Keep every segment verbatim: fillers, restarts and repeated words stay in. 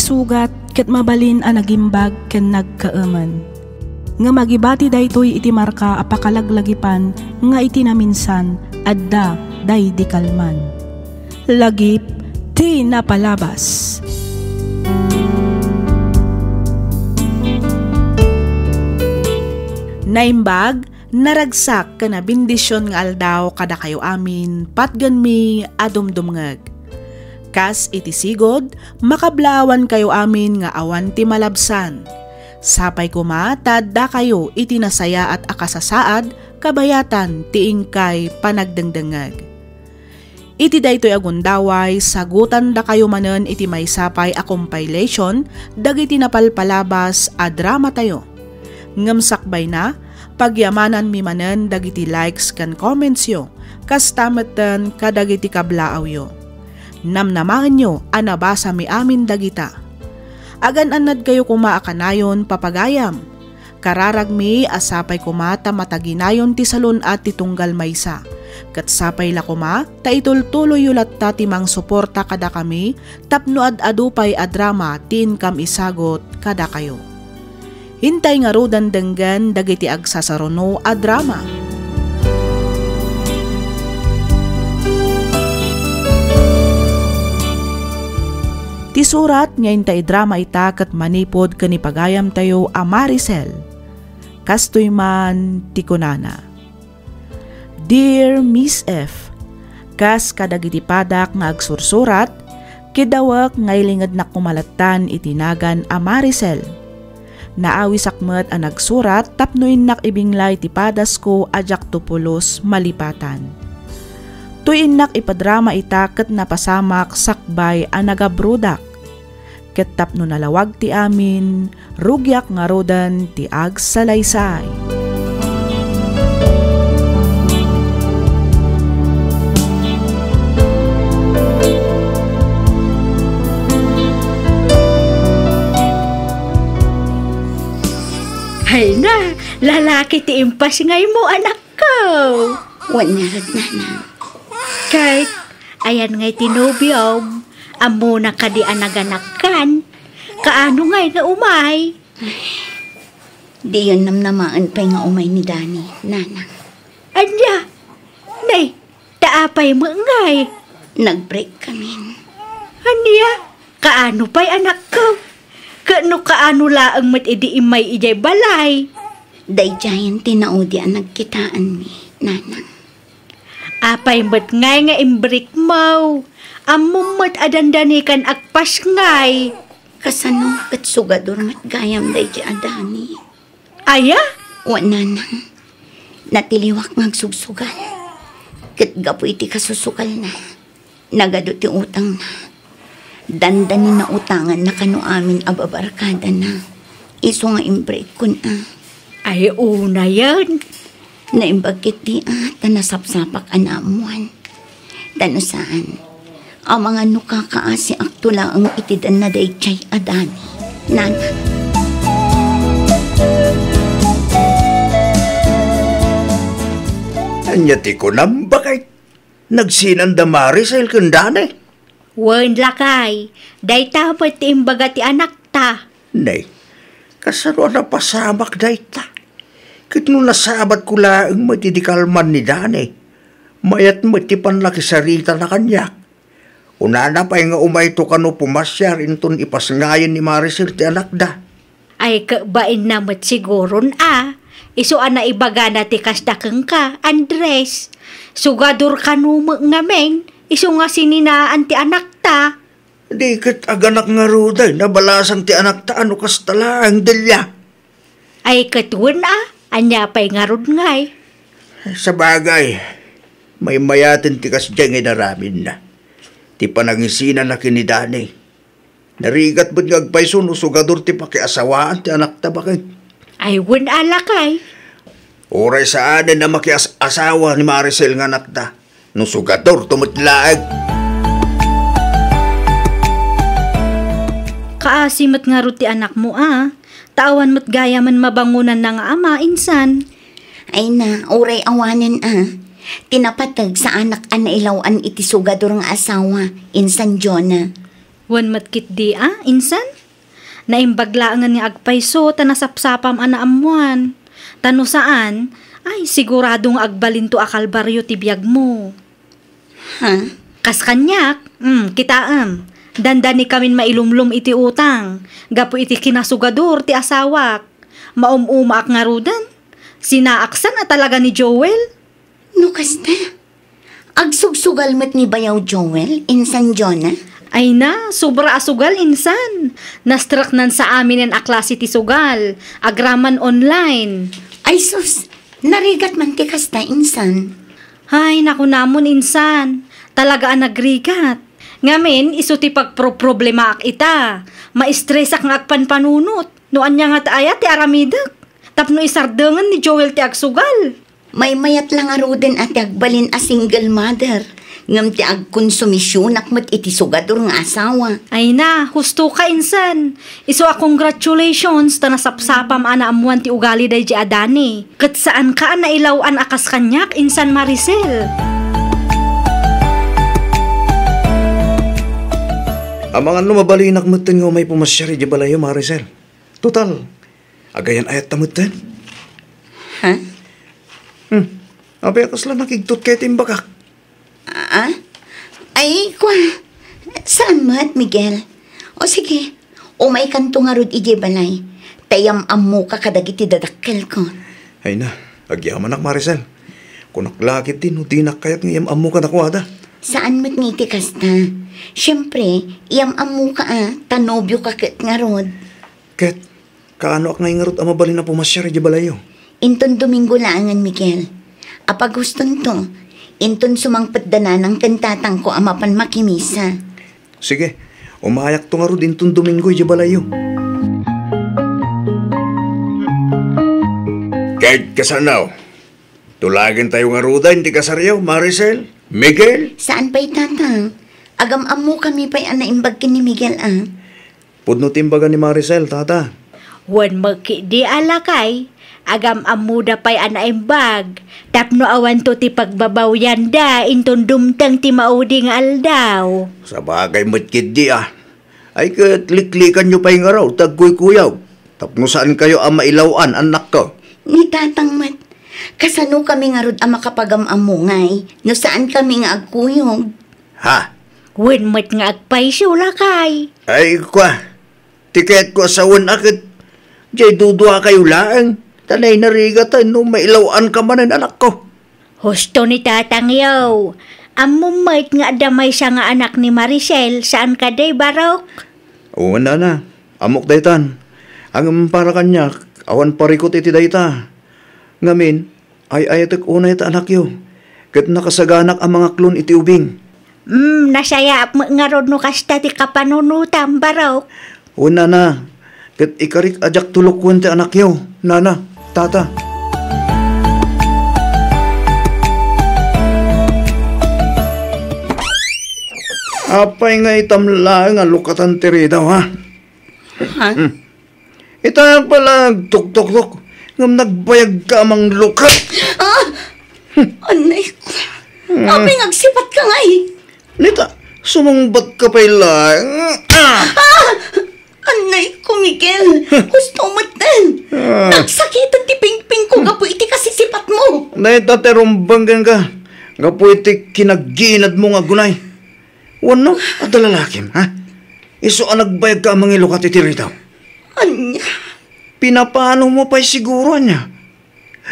sugat ket mabalin a nagimbag ken nagkaemen. Ngem agibati daytoy iti marka a pakalaglagipan nga iti naminsan, adda daydi kalman. Lagip ti napalabas. Naimbag, naragsak ken a bendision nga aldaw kadakayo amin, patgenmi a dumdumngeg. Kas iti sigud, makablaawankayo amin nga awan ti malabsan. Sapay koma ta addakayo iti nasayaat a kasasaad kabayatan ti inkay panagdengdengngeg. Iti daytoy a gundaway, sagutandakayo manen iti maysa pay a compilation dagiti napalpalabas a dramatayo. Ngem sakbayna, pagyamananmi manen dagiti likes ken commentsyo, kasta metten kadagiti kablaawyo. Namnamaenyo a nabasami amin dagita. Agan-annadkayo koma a kanayon, papagayam. Kararagmi a sapay koma ta mataginayon ti salun-at ti tunggal maysa, ket sapay la koma ta itultuloyyo latta ti mangsuporta kadakami tapno ad-adu pay a drama ti inkam isagut kadakayo. Intay ngaruden denggen dagiti agsasaruno a drama. Ti surat nga inta idrama ita ket manipud ken ni pagayamtayo a Maricel. Kastoy man ti kunana, "Dear Miss F, kas kadagiti padak nga agsursurat, kidawek nga ilingednak koma lattan iti nagan a Maricel. Naawisak met a nagsurat tapno innak ibinglay ti padasko a diakto pulos malipatan. Toy innak ipadrama ita ket napasamak sakbay a nagabrodak. Ket tapno nalawag ti amin, rugiak ngaruden ti agsalaysay." Hay na, lalaki ti impasngaymo, anakko. Wen ngarud, nanang. Kay, ayan ngay ti nobiom? Ammona kadi a naganakkan? Kaano ngay nga umay? Diyon namnamaen pay nga umay ni Dani, nanang. Ania? Nay, ta apay met ngay? Nag-break kamin. Ania? Kaano pay, anakko? Ket no kaano laeng met idi immay idiay balay? Daydiayen ti naudi a nagkitaanmi, nanang. Apay met ngay nga imbreak mo? Ammom met a dandani kan agpasngay. Kasano ket sugador met gayam daydi a Dani? Aya? Wen, nanang. Natiliwak nga agsugsugal. Ket gapu iti kasusugalna, nagadu ti utangna. Dandani nautanganna kano amin a babarkadana. Isu nga imbreakkon a. Ay, unayen. Naimbag ketdi a ta nasapsapak a naammoan. Ta no saan, amangan no kakaasiakto laeng iti danna daydiay a Dani, nanang. Ania ti kunam, baket? Nagsinanda Maricel ken Dani? Wen, lakay, dayta met ti imbaga ti anakta. Nay, kasano a napasamak dayta? Ket no nasabatko laeng met idi kalman ni Dani, mayat met ti pannakisaritana kaniak. Kunana pay nga umayto kano pumasiar inton ipasngayen ni Maricel ti anakda. Ay, ket bainna met siguron a. Isu a naibagana ti kasta kenka, Andres. Sugador kano met ngamin, isu nga sininaan ti anakta. Di ket aganak ngarud ay nabalasan ti anakta a no kasta laeng, Delia. Ay, ket wen a, ania pay ngarud ngay? Sabagay, maymayaten ti kasdiay nga inaramidna. Ti panangisinana ken ni Dani. Narigat met nga agpayso no sugador ti pakiasawaan ti anakta, baket. Ay, wen a, lakay. Uray saanen a makias-asawa ni Maricel nga anakta no sugadorto met laeng. Kaasi met ngarud ti anakmo a, ta awan met gayamen mabangonanna nga ama, insan. Ay na, uray awanen a. Ti napateg, saanak a nailaw-an iti sugador nga asawa, insan Jonah. Wen met ketdi a, insan? Naimbag laengen nga agpayso ta nasapsapam a naammoan. Ta no saan, ay, sigurado nga agbalinto a kalbario ti biagmo. Ha? Kas kaniak, mm, kitaem, dandanikamin mailumlom iti utang, gapu iti kinasugador ti asawak. Maum-umaak ngaruden. Sinaaksan a talaga ni Joel. No kasta, agsugsugal met ni Bayaw Joel, insan Jonah? Ay na, sobra a sugal, insan. Nastreknan sa aminen a klase ti sugal, agraman online. Ay sus, narigat man ti kasta, insan. Ay, nakunamon, insan. Talaga a nagrigat. Ngamin, isu ti pagproproblemaak ita. Maistresak nga agpanpanunot. No ania nga ta aya ti aramidek? Tapno isardengen ni Joel ti agsugal. Maymayat la ngaruden a ti agbalin a single mother, ngem ti agkonsumisionak met iti sugador nga asawa. Ay na, husto ka, insan. Isu a congratulations ta nasapsapam a naammoan ti ugali daydi a Dani. Ket saan ka a nailaw-an a kas kaniak, insan Maricel. Amangan no mabalinak metten nga umay pumasiar idiay balayyo, Maricel. Total, agayan-ayatta metten. Ha? Hmm. Apay a kasla nakigtot kayo ti imbagak? Ah? Ay, kwa. Saan met, Miguel? O sige, umaykanto ngarud idiay balay. Ta iyam-ammoka kadagiti dadakkelko. Ay na, agyamanak, Maricel. Kunak la ketdi no dinak kayat nga iyam-ammo kadakuada. Saan met nga iti kasta. Siempre, iyam-ammoka a, ta nobioka ket ngarud. Ket, kaanoak ngay ngarud a mabalin a pumasiar idiay balayyo? Inton Domingo laengen, Miguel. Apag hustonto, inton sumangpet da nanang ken tatangko a mapan makimisa. Sige, umayakto ngarud inton Domingo idiay balayyo. Ket kasano? Tulagentayo ngaruden ti kasaryo, Maricel, Miguel? Saan pay, Tatang? Agam-ammokami pay a naimbag ken ni Miguel, a. Pudno ti imbaga ni Maricel, Tata. Wen met ketdi a lakay, agam-ammoda pay a naimbag, tapno awanto ti pagbabawyanda inton dumteng ti maudi nga aldaw. Sabagay met ketdi a. Ay ket liklikanyo pay ngarud ti agkuykuyog, tapno saankayo a mailaw-an, annakko. Ni Tatang met, kasanokami ngarud a makapagam-ammo ngay no saankami nga agkuyog? Ha? Wen met nga agpayso, lakay. Ay, kwa, ti kayatko a sawen a ket diay duduakayo laeng, ta nainarigatan no mailaw-anka manen, anakko. Husto ni Tatangyo. Ammom met nga adda maysa nga anak ni Maricel, saan kadi, Barok? Wen, nana. Ammok daytan. Ngem para kaniak, awan parikut iti dayta. Ngamin, ay-ayatek unay ta anakyo, ket nakasaganak a mangaklon iti ubing. Hmm, nasayaat met ngarud no kasta ti kapanunotam, Barok. Wen, nana, ket ikarik a diak tulokuen ti anakyo, nana, tata. Apay nga itam laeng a lukatan ti ridaw, ha? Ha? Hmm. Ita pala nagtuktoktok, ngem nagbayagka a manglukat. Ah! Anay ko. Hmm. Apay nga agsipatka ngay? Nita, sumungbatka pay laeng. Ah! Ah! Anay ko, Miguel. Husto met, eh. Ah. Nagsakitan ti pingpingko gapu iti kasisipatmo. Dayta ti rumbeng kenka gapu iti kinagginadmo nga agunay. Wenno, adda lalakim, ha? Isu a nagbayagka a mangilukat iti ridaw. Ania? Pinapanomo pay siguro, ania?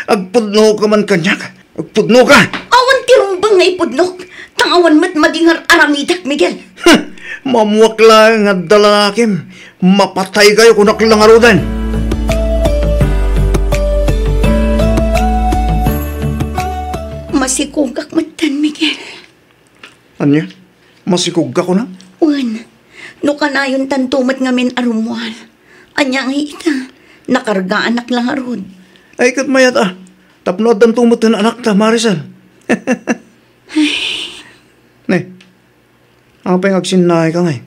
Agpudnoka man kaniak. Agpudnoka! Awan ti rumbeng nga ipudnok. Ta awan met madi nga ar-aramidek, Miguel. Huh! Mammuak laeng nga adda lalakim. Mapataykayo, kunak la ngaruden. Masikugak metten, Miguel. Ania? Masikugka, kuna? Wen, no kanayontanto met ngamin a rummuar. Ania ngay ita? Nakargaanak la ngarud. Ay, ket mayat a. Tapno addanto met ken anakta, Maricel. Ne, apay nga agsinnaayka ngay?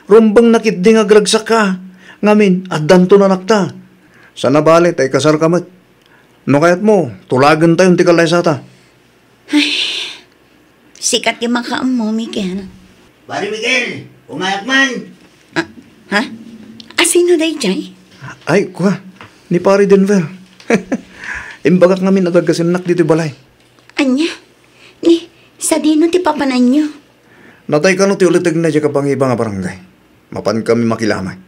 Rumbengna ketdi nga agragsakka. Ngamin, addanto anakta. Saan a bale ta ikasarka met. No kayatmo, tulagentayon ti kallaysata. Ay, sika ti makaammo, Miguel. Pare Miguel, umayak man. Ha? Asino daydiay? Ay, kua, ni Pare Denver. Imbagak ngamin a daggasennak ditoy balay. Ania? Ni, sadino ti papananyo? Natay kano ti ulitegna diay kapangiba nga barangay. Mapan kami makilamay.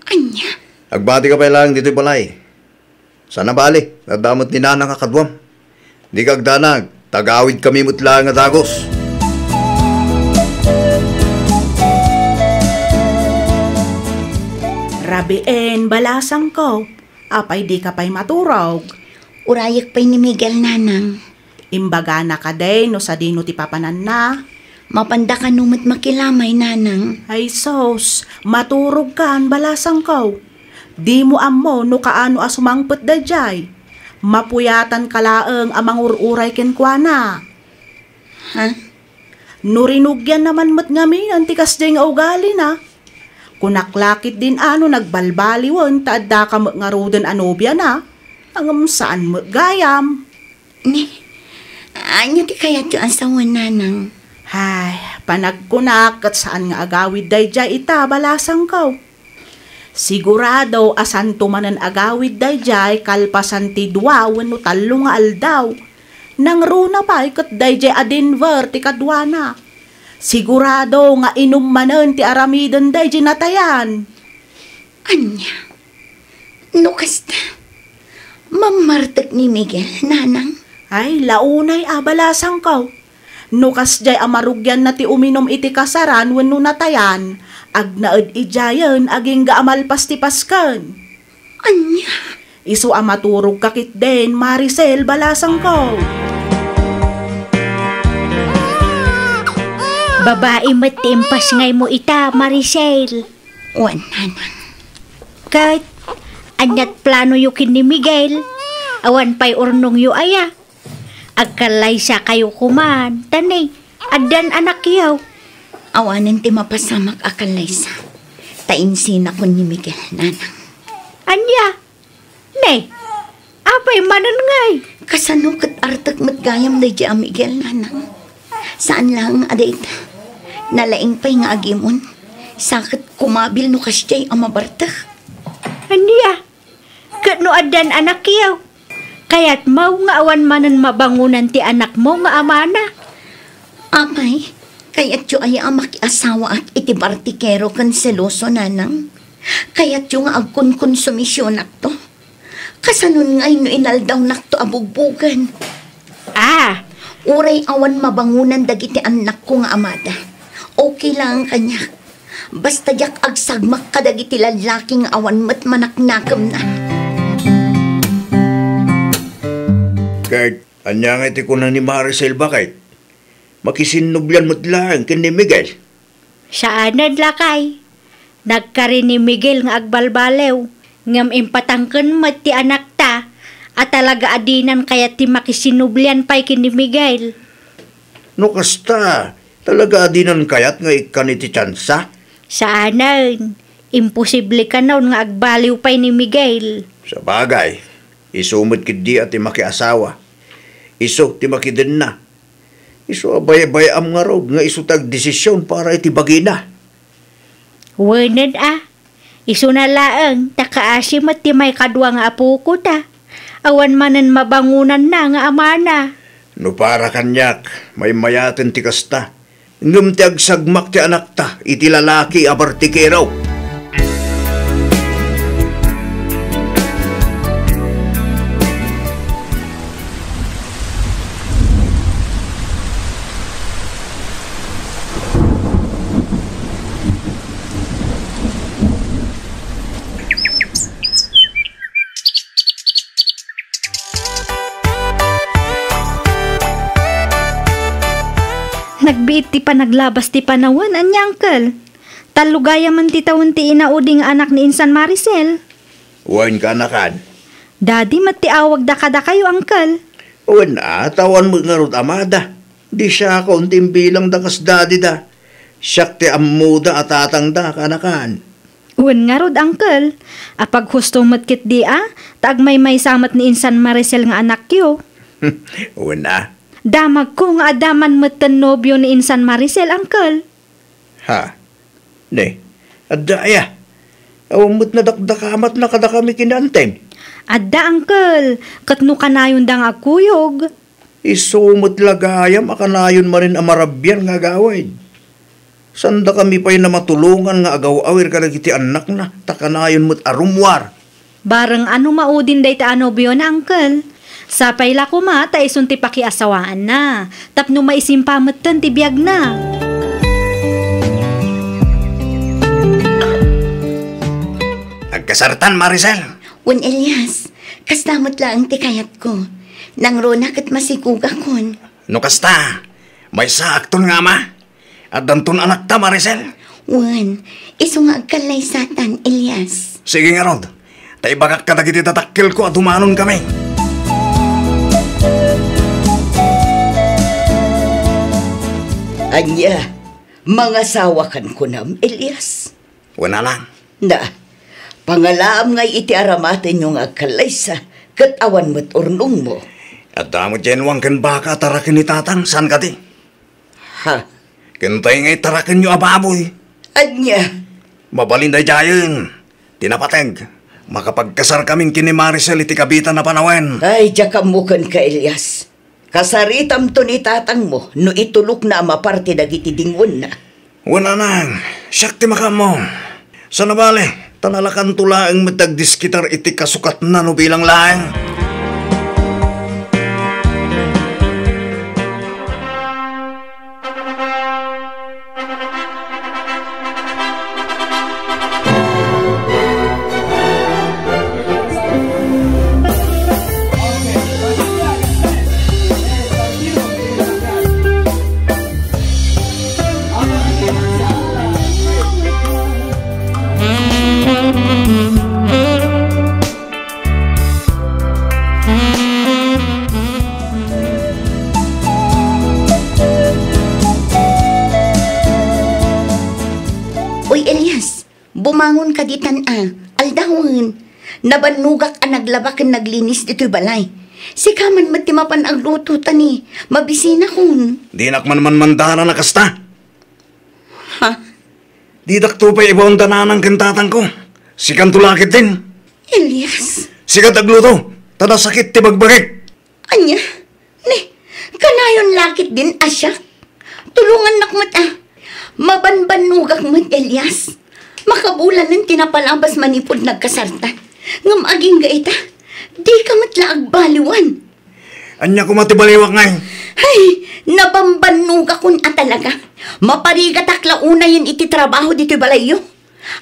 Ania? Agbatika pay laeng ditoy balay. Sana bali, nadamot ni Nanang a kaduam. Dika agdanag, tagawid kami met laeng a dagus. Rabiin, balasangko. Apay dika pay maturog? Urayek pay ni Miguel, Nanang. Imbagana kadi no sadino ti papananna? Mapanda kano met makilamay, Nanang. Ay sus, maturogkan, balasangko. Dimo ammo no kaano a sumangpet daydiay. Mapuyatanka laeng a mangur-uray kenkuana. Ha? No rinugianna man met ngamin ti kasdiay nga ugalina. Kunak la ketdin a no nagbalbaliwen ta addaka met ngaruden a nobiana. Ngem saan met gayam. Ni, ania ti kayatyo a sawen, Nanang? Ay, panagkunak ket saan nga agawid daydiay ita, balasangko. Sigurado a saanto manen agawid daydiay kalpasan ti dua wenno tallo nga aldaw. Nangruna pay ket daydiay a Denver ti kaduana. Sigurado nga inum manen ti aramiden daydiay natayan. Ania? No kasta, mammartek ni Miguel, Nanang? Ay, launay a, balasangko. No kasdiay a marugianna ti uminum iti kasaran wenno natayan, agnaed idiayen agingga a malpas ti pasken. Ania? Isu a maturogka ketdin, Maricel, balasangko. Babai met ti impasngaymo ita, Maricel. Wen, Nanang. Ket, aniat planoyo ken ni Miguel? Awan pay urnongyo aya? Agkallaysakayo koman, ta ne, addan anakyo. Awanen ti mapasamak a kallaysa, ta insinakon ni Miguel, Nanang. Ania? Ne, apay manen ngay? Kasano ket artek met gayam daydiay a Miguel, Nanang? Saan laeng a dayta. Nalaing pay nga agimon. Sa ket kumabil no kasdiay a mabartek. Ania? Ket no addan anakyo, kayatmo nga awan manen mabangonan ti anakmo nga amana? Apay, kayatyo aya a makiasawaak iti bartikero ken seloso, Nanang? Kayatyo nga agkonkonsumisionakto? Kasanon ngay no inaldawnakto a bugbogen? Ah! Uray awan mabangonan dagiti annakko nga amada, okay laeng kaniak. Basta diak agsagmak kadagiti lallaki nga awan met manaknakemna. Ket ania ngay ti kuna ni Maricel, baket? Makisinnublian met laeng ken ni Miguel? Saanen, lakay. Nagkari ni Miguel nga agbalbaliw, ngem impatangken met ti anakta a talaga a dinan kayat ti makisinnublian pay ken ni Miguel. No kasta, talaga a dinan kayat nga ikkan iti tiansa? Saanen. Imposible kanon nga agbaliw pay ni Miguel. Sabagay, isu met ketdi a ti makiasawa. Isu ti makidenna. Isu a baybay-am ngarud nga isu ti agdesision para iti bagina. Wenen a, isuna laeng ta kaasi met ti maikadua nga apoko ta. Awan manen mabangonanna nga amana. No para kaniak, maymayaten ti kasta. Ngem ti agsagmak ti anakta iti lalaki a bartikero. Nagbiit ti panaglabas ti panawen, ania, Uncle? Tallo gayamen ti tawen ti inaudi nga anak ni insan Maricel. Wen, kaanakan. Dadi met ti awagda kadakayo, Uncle. Wen a, ta awan met ngarud amada. Di siakon ti imbilangda kas dadida. Siak ti ammoda a tatangda, kaanakan. Wen ngarud, Uncle, apaghusto met ketdi a, ta agmaymaysa met ni insan Maricel nga anakyo. Wen a. Damagko nga adda man metten nobio ni insan Maricel, Uncle. Ha? Ne, adda aya? Awan met nadakdakamatna kadakami ken ni Antem. Adda, uncle, ket no kanayonda nga agkuyog? Isu met la gayam a kanayon manen a marabian nga agawid. Saan dakami pay a matulongan nga agaw-awir kadagiti annakna, ta kanayon met a rummuar. Bareng a no maudin dayta a nobiona, uncle. Sapay la koma ta isun ti pakiasawaanna, tapno maisimpa metten ti biagna. Agkasartan, Maricel? Wen, Elias, kasta met laeng ti kayatko. Nangruna ket masigugakon. No kasta, maysaakton nga ama. Addanton anakta, Maricel? Wen, isu nga agkallaysatan, Elias. Sige ngarud, ta ibagak kadagiti dadakkelko a dumanonkami. Ania, mangasawakan kunam, Elias? Wen, nanang. Na, pangalaam ngay iti aramatenyo nga agkallaysa, ket awan met urnongmo. Adda met diay nuang ken baka a taraken ni tatang, saan kadi? Ha? Ken tay nga itarakenyo a baboy. Ania? Mabalin daydiayen. Ti napateg, makapagkasarkamin ken ni Maricel iti kabitan a panawen. Ay, diak ammo kenka, Elias. Kasaritamto ni tatangmo no itulokna a maparti dagiti dingwenna. Wen, nanang, siak ti makaammo. Saan a bale, ta nalakanto laeng met agdiskitar iti kasukatna no bilang laeng. Uy, Elias, bumangon ka ditan a. Aldawen. Nabannogak a naglaba ken naglinis ditoy balay. Sika man met ti mapan agluto, ta ni, mabisinakon. Dinak man manmandaran a kasta. Ha? Didak to pay ibaon da nanang ken tatangko. Sikanto la ketdin. Elias. Sika ti agluto, ta nasakit ti bagbagik. Ania? Ni, kanayon la ketdin a siak? Tulongannak met a. Mabanbannogak met, Elias. Makabulanen ti napalabas manipud nagkasartan. Ngem agingga ita, dika met la agbaliwan. Ania koma ti baliwak ngay? Ay, nabambannogakon a talaga. Maparigatak la unayen iti trabaho ditoy balayyo.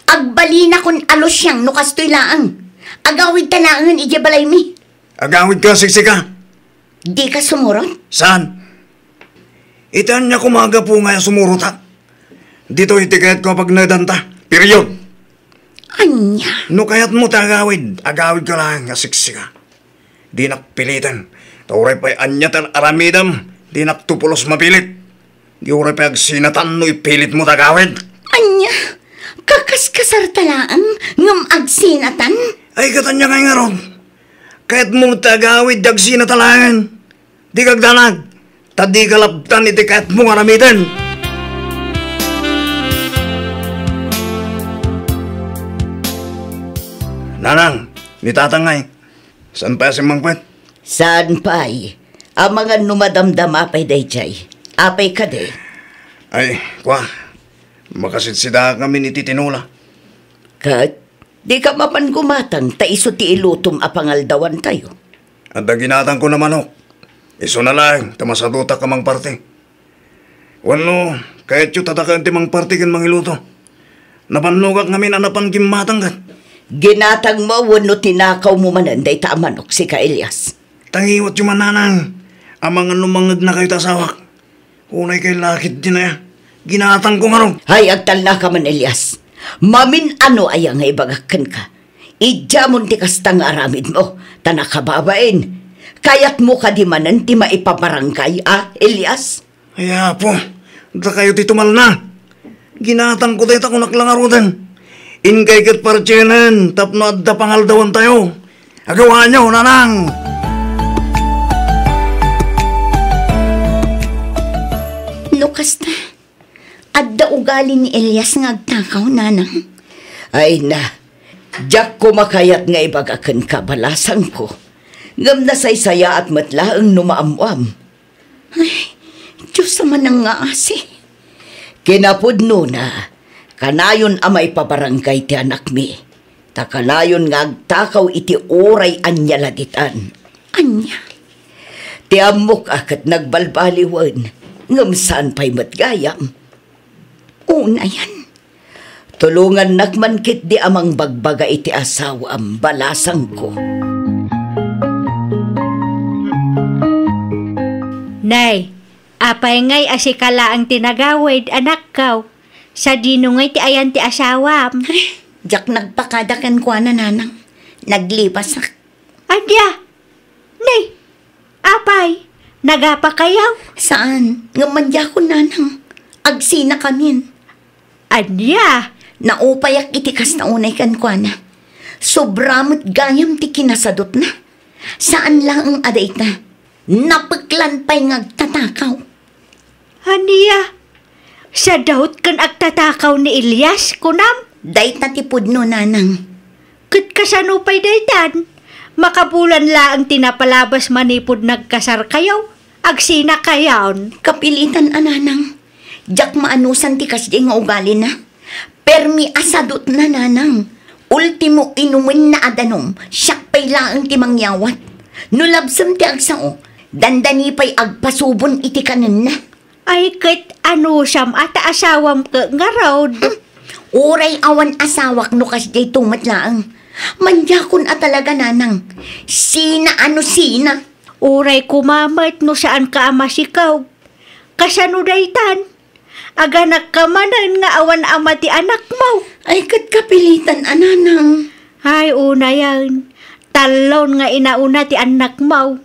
Agbalinakon a lusiang no kastoy laeng. Agawidka laengen idiay balaymi. Agawidka, siksika. Dika sumurot? Saan? Iti ania koma a gapu nga sumurotak? Ditoy ti kayatko a pagnaedanta. Period. Ania? No kayatmo ti agawid, agawidka laeng a siksika. Dinak piliten. Ta uray pay ania ti aramidem, dinak to pulos mapilit. Di uray pay agsinatan no ipilitmo ti agawid. Ania? Kakaskasarta laeng, ngem agsinatan? Ay, ket ania ngay ngarud? Kayatmo met ti agawid, agsinata laeng. Dika agdanag, ta dika lapdan iti kayatmo nga aramiden. Nanang, ni tatang ngay, saan pay a simmangpet? Saan pay? Amangan no madamdama pay daydiay. Apay kadi? Ay, kua, makasidsidaak ngamin iti tinola. Ket dika mapan gumatang ta isu ti ilutom a pangaldawantayo. Adda ginatangkon a manok. Isuna laeng ta masadutak a mangparti. Wenno, kayatyo ta dakayo ti mangparti ken mangiluto? Nabannogak ngamin a napan gimmatang ket. Ginatangmo wenno tinakawmo manen dayta a manok, sika Elias? Ta ngiwatyo man, nanang, amangan no mangegnakayo ti asawak. Unay kay lakit din aya. Ginatangko ngarud. Ay, agtalnaka man, Elias. Mamin-ano aya nga ibagak kenka? Idiamon ti kasta nga aramidmo, ta nakababain. Kayatmo kadi manen ti maipabarangay, a, Elias? Ay, Apo, dakayo ti tumalna. Ginatangko dayta, kunak la ngaruden. Inkay ket partienen tapno adda pangaldawantayo. Agawayo, nanang! No kasta, adda ugali ni Elias nga agtakaw, nanang? Ay na, Diak koma kayat nga ibaga kenka, balasangko, ngem nasaysayaat met laeng no maammoam. Ay, Diyos a manangngaasi. Kinapudnona, kanayon a maipabarangay ti anakmi, ta kanayon nga agtakaw iti uray ania la ditan. Ania? Ti ammok a ket nagbalbaliwen, ngem saan pay met gayam. Unayen. Tulongannak man ketdi a mangbagbaga iti asawam, balasangko. Nay, apay ngay a sika laeng ti nagawid, anakko? Sadino ngay ti ayan ti asawam? Ay, diak nagpakada kenkuana, nanang. Naglipasak. Ania? Nay, apay, nagapakayaw? Saan, ngem mandiakon, nanang. Agsinakamin. Ania? Naupayak iti kasta unay kenkuana. Sobra met gayam ti kinasadutna. Saan laeng a dayta. Napeklan pay nga agtatakaw. Ania? Sadaut ken agtatakaw ni Elias, kunam? Dayta ti pudno, nanang. Ket kasano pay daytan? Makabulan laeng ti napalabas manipud nagkasarkayo. Agsinakayon. Kapilitan a, nanang. Diak maanusan ti kasdiay nga ugalina. Permi a sadutna, nanang. Ultimo, inumenna a danum, siak pay laeng ti mangyawat. No labsem ti agsao, dandani pay agpasubon iti kanenna. Ay, ket anusam a ta asawam ket ngarud? Hmm. Uray awan asawak no kasdiay to met laeng. Mandiakon a talaga, nanang. Sina a no sina. Uray koma met no saanka a masikog. Kasano daytan? Aganakka manen nga awan ama ti anakmo. Ay, ket kapilitan a, nanang. Ay, unayen. Tallon nga inauna ti annakmo.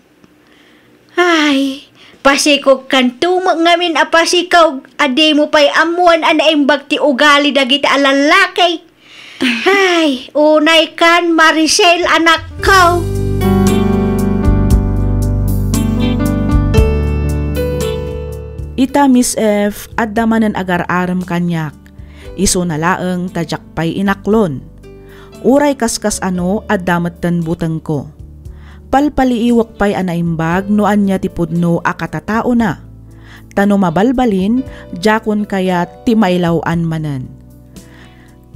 Ay, pasikogkanto met ngamin a pasikog a dimo pay ammoan a naimbag ti ugali dagiti a lallaki. Ay, unaykan, Maricel, anakko. Ita, Miss F, adda manen agar-arem kaniak. Isuna laeng ta diak pay inaklon. Uray kaskas-ano, adda metten butengko. Palpaliiwek pay a naimbag no ania ti pudno a katataona. Ta no mabalbalin, diakon kayat ti mailaw-an manen.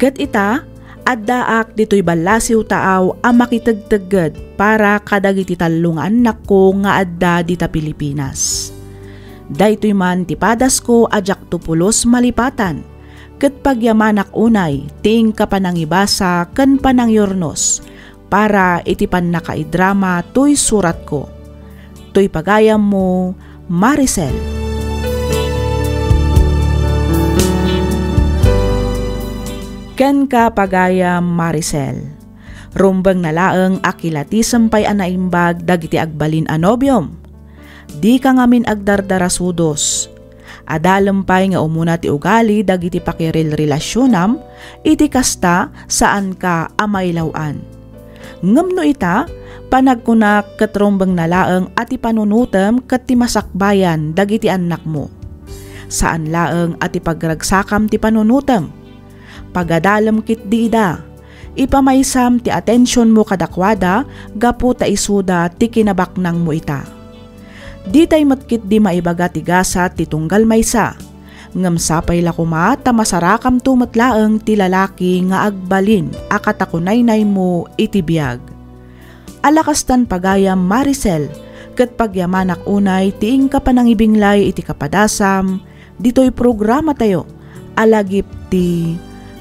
Ket ita, addaak ditoy ballasiw taaw a makitegtegged para kadagiti tallo nga annakko nga adda dita Pilipinas. Daytoy man ti padasko a diakto pulos malipatan, ket pagyamanak unay ti inka panangibasa ken panangyurnos para iti pannakaidrama toy suratko. Toy pagayammo, Maricel. Kenka, pagayam Maricel, rumbengna laeng a kilatisem pay a naimbag dagiti agbalin a nobiom. Dika ngamin agdardarasudos. Adalem pay nga umuna ti ugali dagiti pakirilrelasionam, iti kasta, saanka a mailaw-an. Ngem no ita, panagkunak ket rumbengna laeng a ti panunotem ket ti masakbayan dagiti annakmo. Saan laeng a ti pagragsakam ti panunotem. Pagadalem ketdi ida. Ipamaysam ti atensionmo kadakuada gapu ta isuda ti kinabaknangmo ita. Ditay met ketdi maibaga ti gasat ti tunggal maysa, ngem sapay la koma ta masarakamto met laeng ti lalaki nga agbalin a katakunaynaymo iti biag. Ala kastan pagayam, Maricel, ket pagyamanak unay ti inka panangibinglay iti kapadasam ditoy programatayo a Lagip ti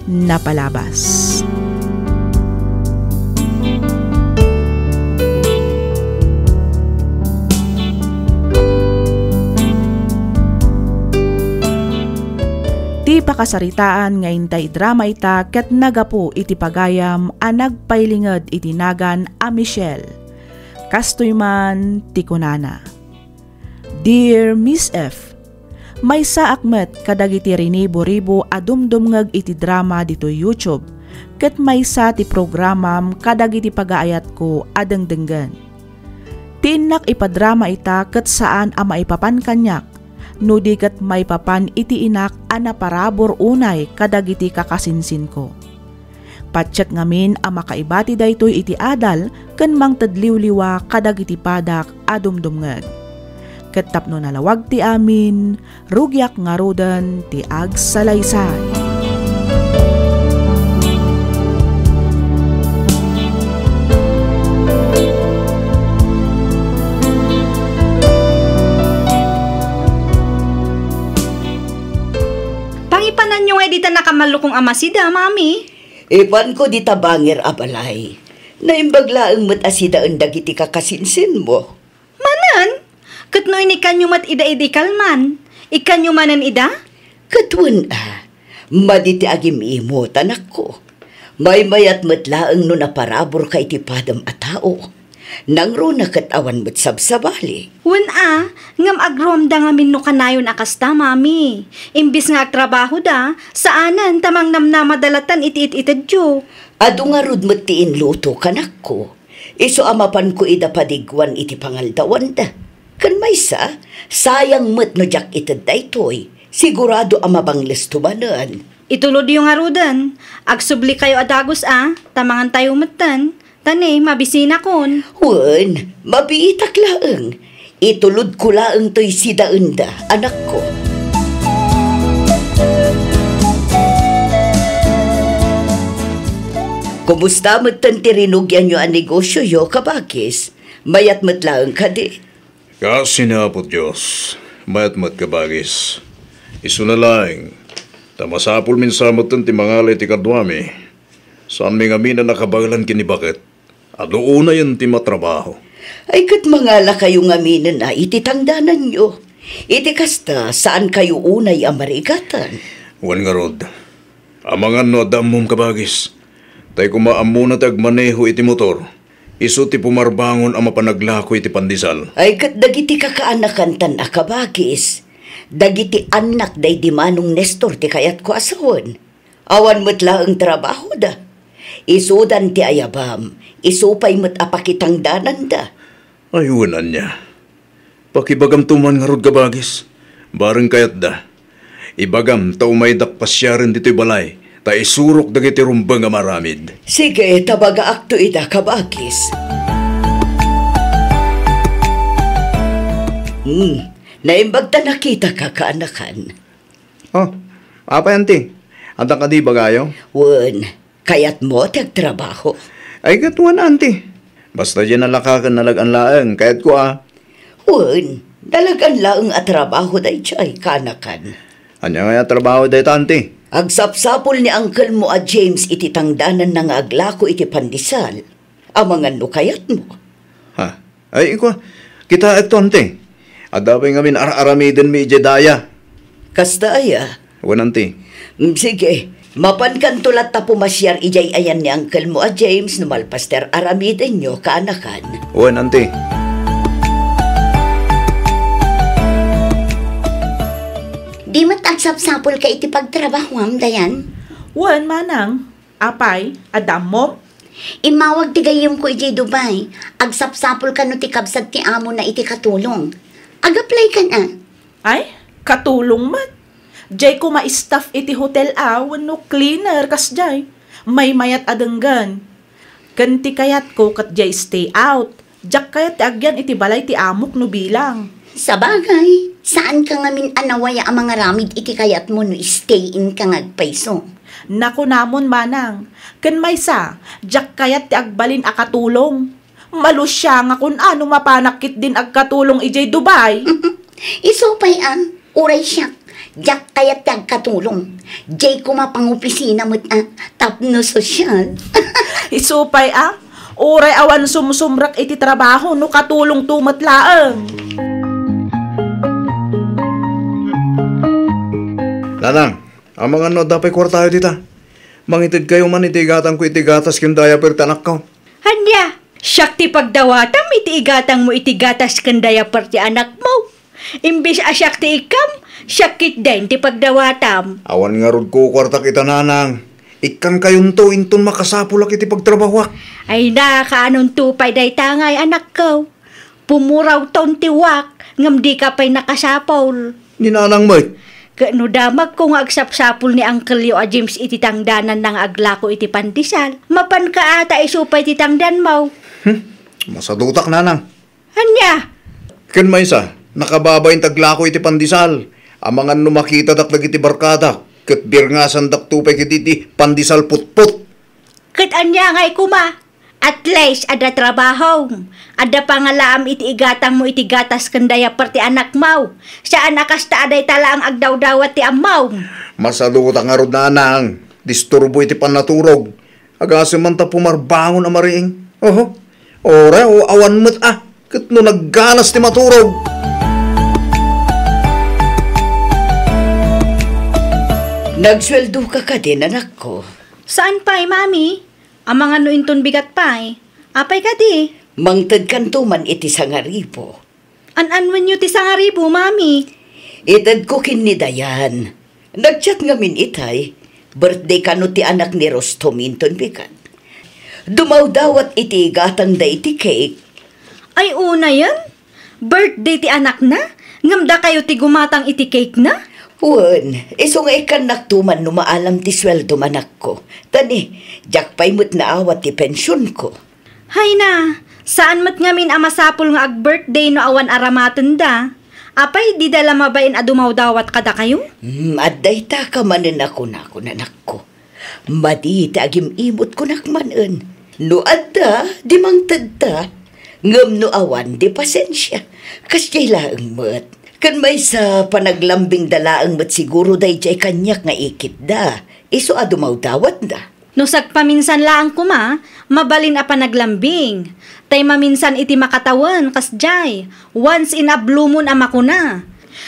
Napalabas. Ti pakasaritaan nga intay drama ita ket nagapu iti pagayam a nagpailinged iti nagan a Michelle. Kastoy man ti kunana, Dear Miss F, maysaak met kadagiti rinibo-ribo a dumdumngeg iti drama ditoy YouTube, ket maysa ti programam kadagiti pagaayatko a dengdenggen. Ti innak ipadrama ita ket saan a maipapan kaniak, no di ket maipapan iti inak a naparabur unay kadagiti kakasinsinko. Patiek ngamin a makaibati daytoy iti adal ken mangted liwliwa kadagiti padak a dumdumngeg. Ket tapno nalawag ti amin, rugiak ngaruden ti agsalaysay. Pangipananyo nga dita nakamallukong a masida, Mami? Ipanko dita bangir a balay. Naimbag laeng met a sidaen dagiti kakasinsinmo. Manen? Ket no inikkanyo met ida idi kalman, ikkanyo manen ida? Ket wen a, madi ti agim-imot, anakko. Maymayat met laeng no naparaburka iti padam a tao. Nangruna ket awan met sabsabali. Wen a, ngem agruamda ngamin no kanayon a kasta, Mami. Imbis nga agtrabahoda, saanen ta mangnamnamada latta iti it-itedyo. Adu ngarud met ti inluto, kanakko. Isu a mapanko ida padiguan iti pangaldawanda. Ken maysa, sayang met no diak ited daytoy. Sigurado a mabanglesto manen. Itulodyo ngaruden. Agsublikayo a dagus a, ta mangantayo metten. Ta ne, mabisinakon. Wen, mabiitak laeng. Itulodko laeng toy sidaenda, anakko. Kumusta metten ti rinugianyo a negosioyo, kabagis? Mayat met laeng kadi? Kaasi ni Apo Dios, mayat met, kabagis. Isuna laeng, ta masapulmin sa metten ti mangala iti kaduami. Saanmi ngamin a nakabaelan ken ni baket. Adu unayen ti matrabaho. Ay, ket mangalakayo ngaminen a iti tangdananyo. Iti kasta, saankayo unay a marigatan. Wen ngarud, amangan no adda ammom, kabagis. Tay koma ammona ti agmaneho iti motor. Isu ti pumarbangon a mapanaglako iti pandesal. Ay, ket dagiti kakaanakan tan a kabagis. Dagiti annak daydi Manong Nestor ti kayatko a sawen. Awan met laeng trabahoda. Isudan ti ayabam, isu pay met a pakitangdananda. Ay, wen ania. Pakibagamto man ngarud, kabagis. Bareng kayatda. Ibagam ta umaydak pasiaren ditoy balay, ta isurok dagiti rumbeng a maaramid. Sige, ta bagaakto ida, kabagis. Hmm, naimbag ta nakitaka, kaanakan. Oh, apay, anti? Adda kadi ibagayo? Wen, kayatmo ti agtrabaho? Ay, ket wen, anti. Basta diay nalaka ken nalagan laeng, kayatko a. Wen, nalagan laeng a trabaho daydiay, kaanakan. Ania ngay a trabaho dayta, anti? Agsapsapul ni angkelmo a James iti tangdananna nga aglako iti pandesal. Amangan no kayatmo. Ha? Ay, ikua, kitaekto, anti. Adda pay ngamin ar-aramidenmi idiay daya. Kasta aya? Wen, anti. Mm, sige, mapankanto latta pumasiar idiay ayan ni angkelmo a James no malpas ti ar-aramidenyo, kaanakan. Wen, anti. Di met agsapsapulka iti pagtrabahoam, Dayan? Wen, manang. Apay, adda ammom? Immawag ti gayyemko idiay Dubai. Agsapsapul kano ti kabsat ti amona iti katulong. Ag-apply kan a? Ay, katulong met. Diay koma staff iti hotel a wenno cleaner kasdiay. Maymayat a denggen. Ken ti kayatko ket diay stay out. Diak kayat ti agyan iti balay ti amok no bilang. Sabagay, saanka ngamin a nawaya a mangaramid iti kayatmo no stay in ka nga agpayso. Nakunamon, manang, ken maysa, diak kayat ti agbalin a katulong. Malusiangakon a no mapanak ketdin agkatulong idiay Dubai. Isu pay a, uray siak, diak kayat ti agkatulong. Diay koma pangopisina met a, tapno sosyal. Isu pay a, uray awan sumsumrek iti trabaho no katulongto met laeng. Nanang, amangan no adda pay kuartayo dita. Mangitedkayo man iti igatangko iti gatas ken diaper ti anakko. Ania, siak ti pagdawatam iti igatangmo iti gatas ken diaper ti anakmo? Imbes a siak ti ikkam, siak ketdin ti pagdawatam. Awan ngarud kukuartak ita, nanang. Ikkankayonto inton makasapulak iti pagtrabahoak. Ay na, kaanonto pay dayta ngay, anakko? Pumurawton ti uwak, ngem dika pay nakasapul. Ni nanang met. Ket no damagko nga agsapsapul ni Uncle Leo a James iti tangdananna nga aglako iti pandesal, mapanka ata isu pay ti tangdanmo. Hmm, masadutak, nanang. Ania? Ken maysa, nakababain ti aglako iti pandesal. Amangan no makitadak dagiti barkadak, ket birngasandakto pay ket iti pandesal putpot. Ket ania ngay koma? At least, adda trabahom. Adda pangalaam iti igatangmo iti gatas ken diaper ti anakmo. Saan a kasta a dayta laeng agdawdawat ti ammom. Masadutak ngarud, nanang. Disturbo iti pannaturog. Agasem man ta pumarbangon a mariing. Oho. Ora o awan met a. Ket no nagganas ti maturog. Nagsueldo ka kadi, anakko? Saan pay, Mami? Amangan no inton bigat pay. Apay kadi? Mangtedkanto man iti sangaribu. An-anwenyo ti sangaribu, Mami? Itedko ken ni Dayan. Nag-chat ngamin itay. Birthday kano ti anak ni Rostom inton bigat. Dumawdawat iti igatangda iti cake. Ay, unayen? Birthday ti anakna? Ngem dakayo ti gumatang iti cake na? Wen, isu nga ikkannakto man no maalam ti sueldom, anakko. Ta ni, diak pay met naawat ti pensionko. Hay na, saan met ngamin a masapul nga ag-birthday no awan aramatenda. Apay, dida la mabain a dumawdawat kadakayo? Hmm, adda ita ka manen a kunakon, anakko. Madi ti agim-imot kunak manen. No adda, di mangtedta. Ngem no awan, di pasensia. Kasdiay laeng met. Ken maysa, panaglambingda laeng met siguro daydiay kaniak nga ikitda. Isu a dumawdawatda. No sagpaminsan laeng koma, mabalin a panaglambing. Tay maminsan iti makatawen, kasdiay, once in a blue moon a makuna.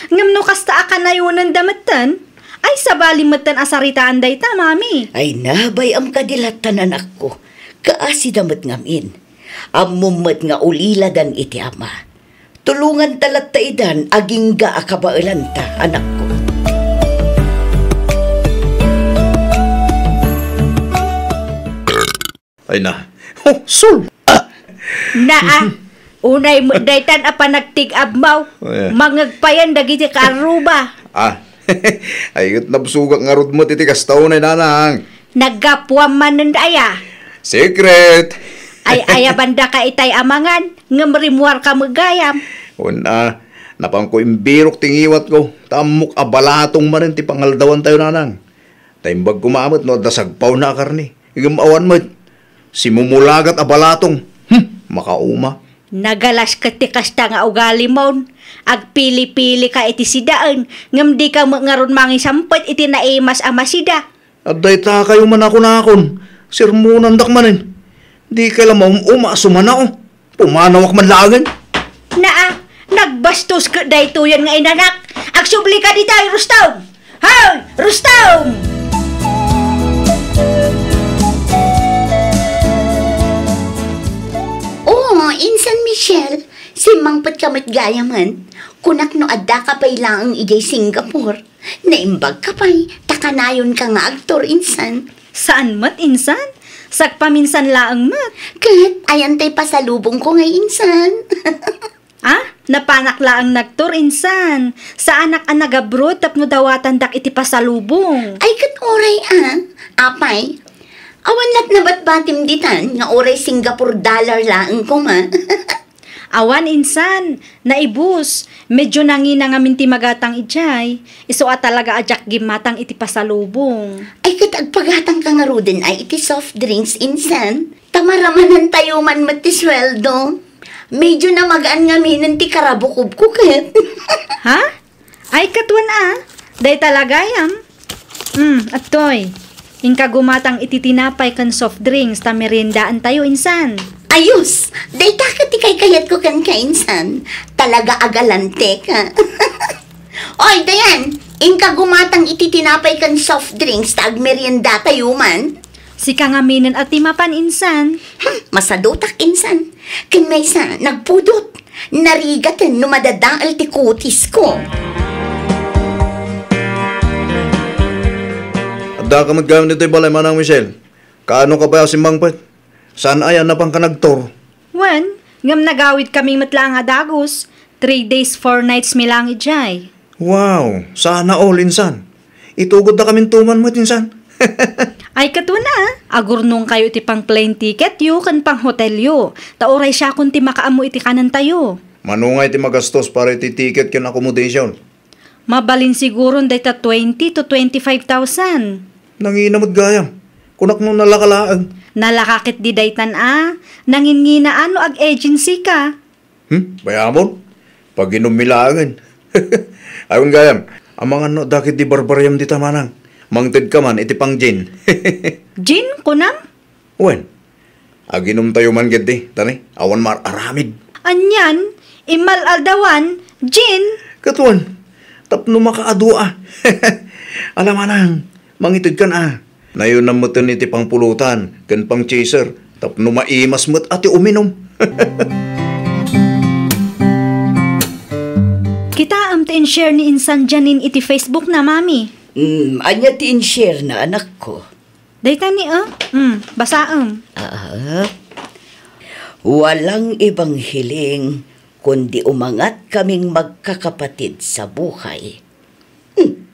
Ngem no kasta a kanayonenda metten, ay sabali metten a saritaan dayta, Mami. Ay, nabay-am kadi latta, anakko. Kaasida met ngamin. Ammom met nga uliladan iti ama. Tulonganta latta idan agingga a kabaelanta, anakko. Ay na. Oh, sul! Naa, unay met daytan a panagtig-abmaw. Eh. Mangegpayan dagiti kaarruba. Ah. Ay, ket nabsogak ngarud met iti kasta unay, nanang. Naggapuam manen aya? Secret! Ay, ayabandaka itay a mangan, ngem rimmuarka met gayam. Wen a, napanko imbirok ti ngiwatko, ta ammok a balatong manen ti pangaldawantayo, nanang. Ta imbag koma met no adda sagpawna a karne. Ngem awan met. Simumulagat a balatong. Hmm, makauma. Nagalas ket ti kasta nga ugalimon. Agpili-pilika iti sidaen, ngem dika met ngarud mangisampet iti naimas a masida. Adda itakayo man a kunakon, sermonandak manen. Dikay la maum-uma a sumanao. Pumanawak man laengen. Naa, nagbastos ket daytoyen nga inanak. Agsubli ka ditoy, Rustom! Hoy, Rustom! Oo, Insan Michelle, simmangpetka met gayamen. Kunak no addaka pay laeng idiay Singapore. Naimbagka pay, ta kanayonka nga agtour, Insan. Saan met, Insan? Sagpaminsan laeng met. Ket, ayan tay pasalubongko ngay, Insan. Ah, napanak laeng nagtour, Insan. Saanak a nagabroad tapno dawatandak iti pasalubong. Ay, ket uray, ah. Apay, awan la't nabatbatim ditan nga uray Singapore dollar laeng koma. Awan, Insan. Naibus. Medyo nangina ngamin ti magatang idiay. Isu a talaga a diak gimmatang iti pasalubong. Ay, ket agpagatangka ngaruden ay iti soft drinks, Insan. Ta maramanantayo man met ti sueldo. Medyo namagaan ngaminen ti karabukobko ket. Ha? Ay, ket wen a. Dayta la gayam. Hmm, adtoy. Inka gumatang iti tinapay ken soft drinks ta meriendaantayo, Insan. Ayos! Dayta ket ti kaykayatko kenka, Insan. Talaga a galanteka. Oy, Dayan, inka gumatang iti tinapay ken soft drinks ta agmeriendatayo man. Sika ngaminen a ti mapan, Insan. Hmm, masadutak, Insan. Ken maysa, nagpudot. Narigaten no madadael ti kutisko. Addaka met gayam ditoy balay, Manang Michelle. Kaano ka pay a simmangpet? Saan aya a napanka nagtour? Wen, ngem nagawidkami met laeng a dagus. Three days, four nights mi laeng idiay. Wow, sana all, insan. Itugoddakamin tuman met, insan. Ay, ket wen a, agurnongkayo iti pang-plane ticketyo ken pang-hotelyo. Ta uray siakon ti makaammo iti kanentayo. Mano ngay ti magastos para iti ticket ken accommodation? Mabalin siguron dayta twenty to twenty-five thousand. Nangina met gayam. Kunak no nalaka laeng. Nalaka ketdi daytan a. Nanginginaan no ag-agency ka. Hmm? Bayamon? Paginummi laengen. Ay, wen gayam, amangan no adda ketdi barbariam dita manang. Mangtedka man iti pang-gin. Gin, kunam? Wen, aginumtayo man ketdi, ta ni, awan mar-aramid. Anian, immal-aldawan, gin. Ket wen, tapno makaadua. Ala manang, mangitedkan a. Nayonam metten iti pangpulutan ken pang-chaser tapno maimas met a ti uminum. Kitaem ti in-share ni Insan Janine iti Facebook na, Mami. Mm, ania ti in-share na, anakko? Dayta ni, eh? Mm, basaem. Ah, walang ibang hiling kundi umangat kaming magkakapatid sa buhay. Hmm.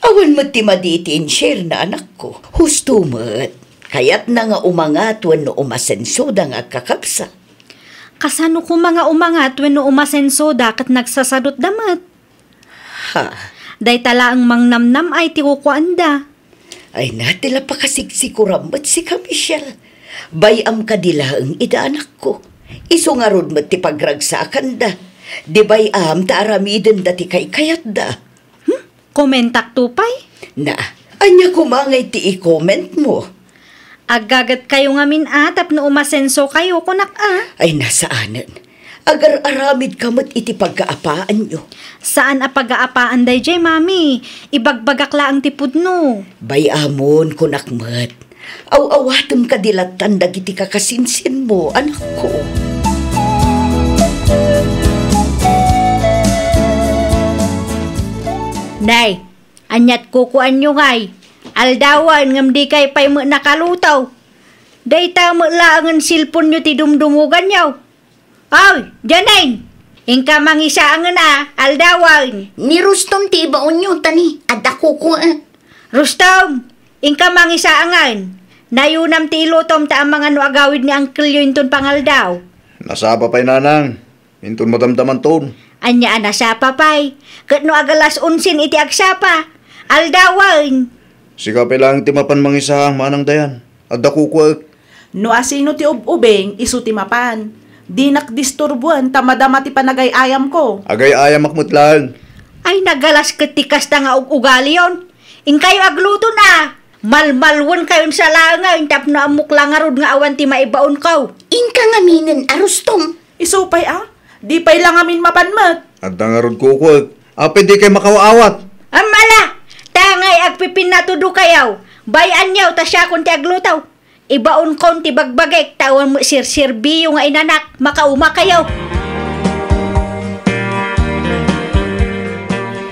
Awan met ti madi iti in-share na, anakko. Husto met. Kayatna nga umangat wenno umasensoda nga agkakabsat. Kasano koma nga umangat wenno umasensoda ket nagsasadutda met? Ha? Dayta laeng mangnamnam-ay ti kukuanda. Ay na, ti la pakasigsigura met sika, Michelle. Bay-am kadi laeng ida, anakko. Isu ngarud met ti pagragsakanda. Di bay-am ta aramidenda ti kaykayatda. Hmm? Komentakto pay? Na, ania koma ngay ti i-comment mo? Aggagetkayo ngamin a tapno umasensokayo, kunak a. Ay, na, saanen. Agar-aramidka met iti pagkaapaanyo. Saan a pagaapaan daydiay, Mami. Ibagbagak laeng ti pudno. Bay-amon, kunak met. Aw-awatem kadi lattan dagiti kakasinsinmo, anakko. Nay, aniat kukuanyo ngay? Aldawen ngem dikay pay met nakaluto. Dayta met laengen cellphone-yo ti dumdumuganyo. Oy, Janine! Inka mangisaangen a, aldawen! Ni Rustom ti ibaonyo, ta ni, adda kukuek. Rustom! Inka mangisaangen. Nayonam ti ilutom ta amangan no agawid ni angkelyo inton pangaldaw. Nasapa pay, nanang. Inton madamdamanton. Ania a nasapa pay? Ket no agalas onsen iti agsapa, aldawen! Sika pay laeng ti mapan mangisaang, Manang Dayan. Adda kukuek. No asino ti ub-ubing, isu ti mapan. Dinak disturboen ta madama ti panagay-ayamko. Agay-ayamak met laeng. Ay, nagalas ket ti kasta nga ug-ugaliyon. Inkayo agluton a. Malmalwenkayon sa laengen tapno ammok la ngarud nga awan ti maibaonko. Inka ngaminen a, Rustom. Isu pay a, di pay la ngamin mapan met. Adda ngarud kukuek. Apay dikay makaw-awat? Ammala! Tangay agpipinnatudokayo. Bay-anyo ta siakon ti agluto. Ibaonkon ti bagbagik ta awan met serserbiyo nga inanak, makaumakayo.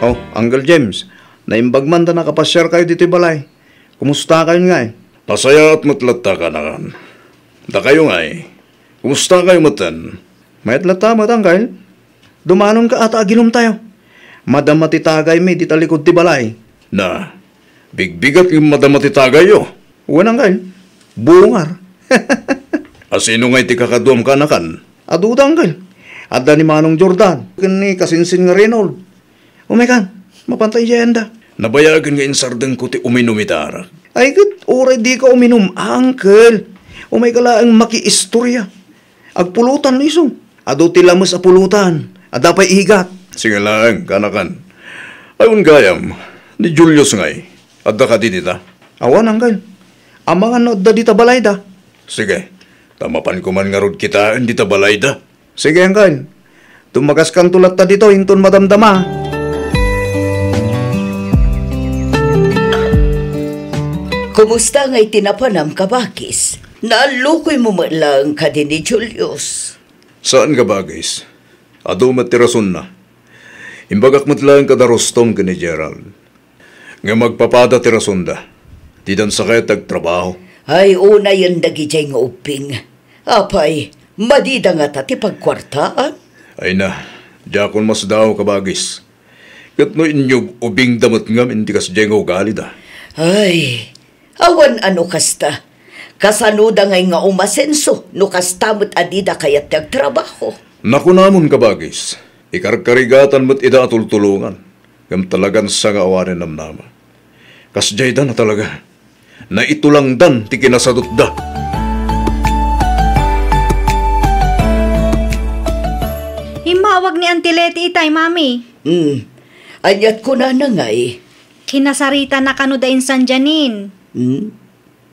Oh, Uncle James, naimbag man ta nakapasiarkayo ditoy balay. Kumustakayon ngay? Nasayaat met latta, kanakan. Dakayo ngay, kumustakayo metten? Mayat latta met, Uncle. Dumanonka a ta aginumtayo. Madama ti tagaymi dita likud ti balay. Na, bigbigat ngem madama ti tagayyo. Wen, Uncle. Bungar. Asino ngay ti kakaduam, kanakan? Aduda, Uncle. Adda ni Manong Jordan ken ni kasinsin nga Reynold. Umaykan, mapanta idiay anda. Nabayagen nga insardengko ti uminum ita arak. Ay ket, uray dika uminum, Uncle. Umayka laeng makiistorya. Agpulutan isu. Adu ti lames a pulutan. Adda pay igat. Sige laeng, kanakan. Ay, wen gayam, ni Julius ngay. Adda kadi dita? Awan, Uncle. Amangan no adda dita balayda. Sige, ta mapanko man ngarud kitaen dita balayda. Sige, Uncle. Dumagaskanto latta ditoy inton madamdama. Kumusta ngay ti napanam, kabagis? Naallukoymo met laeng kadi ni Julius? Saan, kabagis. Adu met ti rasonna. Imbagak met laeng kada Rustom ken ni Gerald. Ngem agpapada ti rasonda. Didan sakay ti agtrabaho. Ay, unayen dagidiay nga ubbing. Apay, madida ngata ti pagkuartaan? Ay na, diakon masdaaw, kabagis. Ket no inyub-ubingda met ngamin ti kasdiay nga ugalida? Ay, awan a no kasta. Kasanoda ngay nga umasenso no kasta met a dida kayat ti agtrabaho? Nakunamon, kabagis, ikarkarigatan met ida a tultulongan, ngem talagan sa nga awanen namnama. Kasdiay da na talaga. Naitulangdan ti kinasadutda. Immawag ni Auntie Leti itay, Mami. Hmm. Aniat kunana ngay? Kinasaritana kano da insan Janine. Hmm?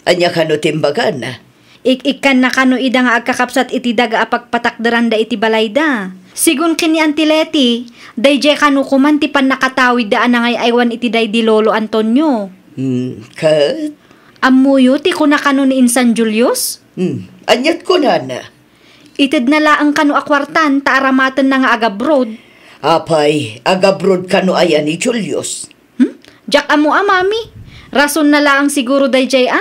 Ania kano ti imbagana? Ik-ikkanna kano ida nga agkakabsat iti daga a pagpatakderanda iti balayda. Sigun ken ni Auntie Leti, daydiay kano koman ti pannakatawidda a nangay-aywan iti daydi Lolo Antonio. Hmm, ket? Ammoyo ti kuna kano ni insan Julius? Hmm, aniat kunana? Itedna laeng kano a kuartan ta aramatenna nga agabroad. Apay, agabroad kano aya ni Julius? Hmm? Diak ammo a, Mami. Rasonna laeng siguro daydiay a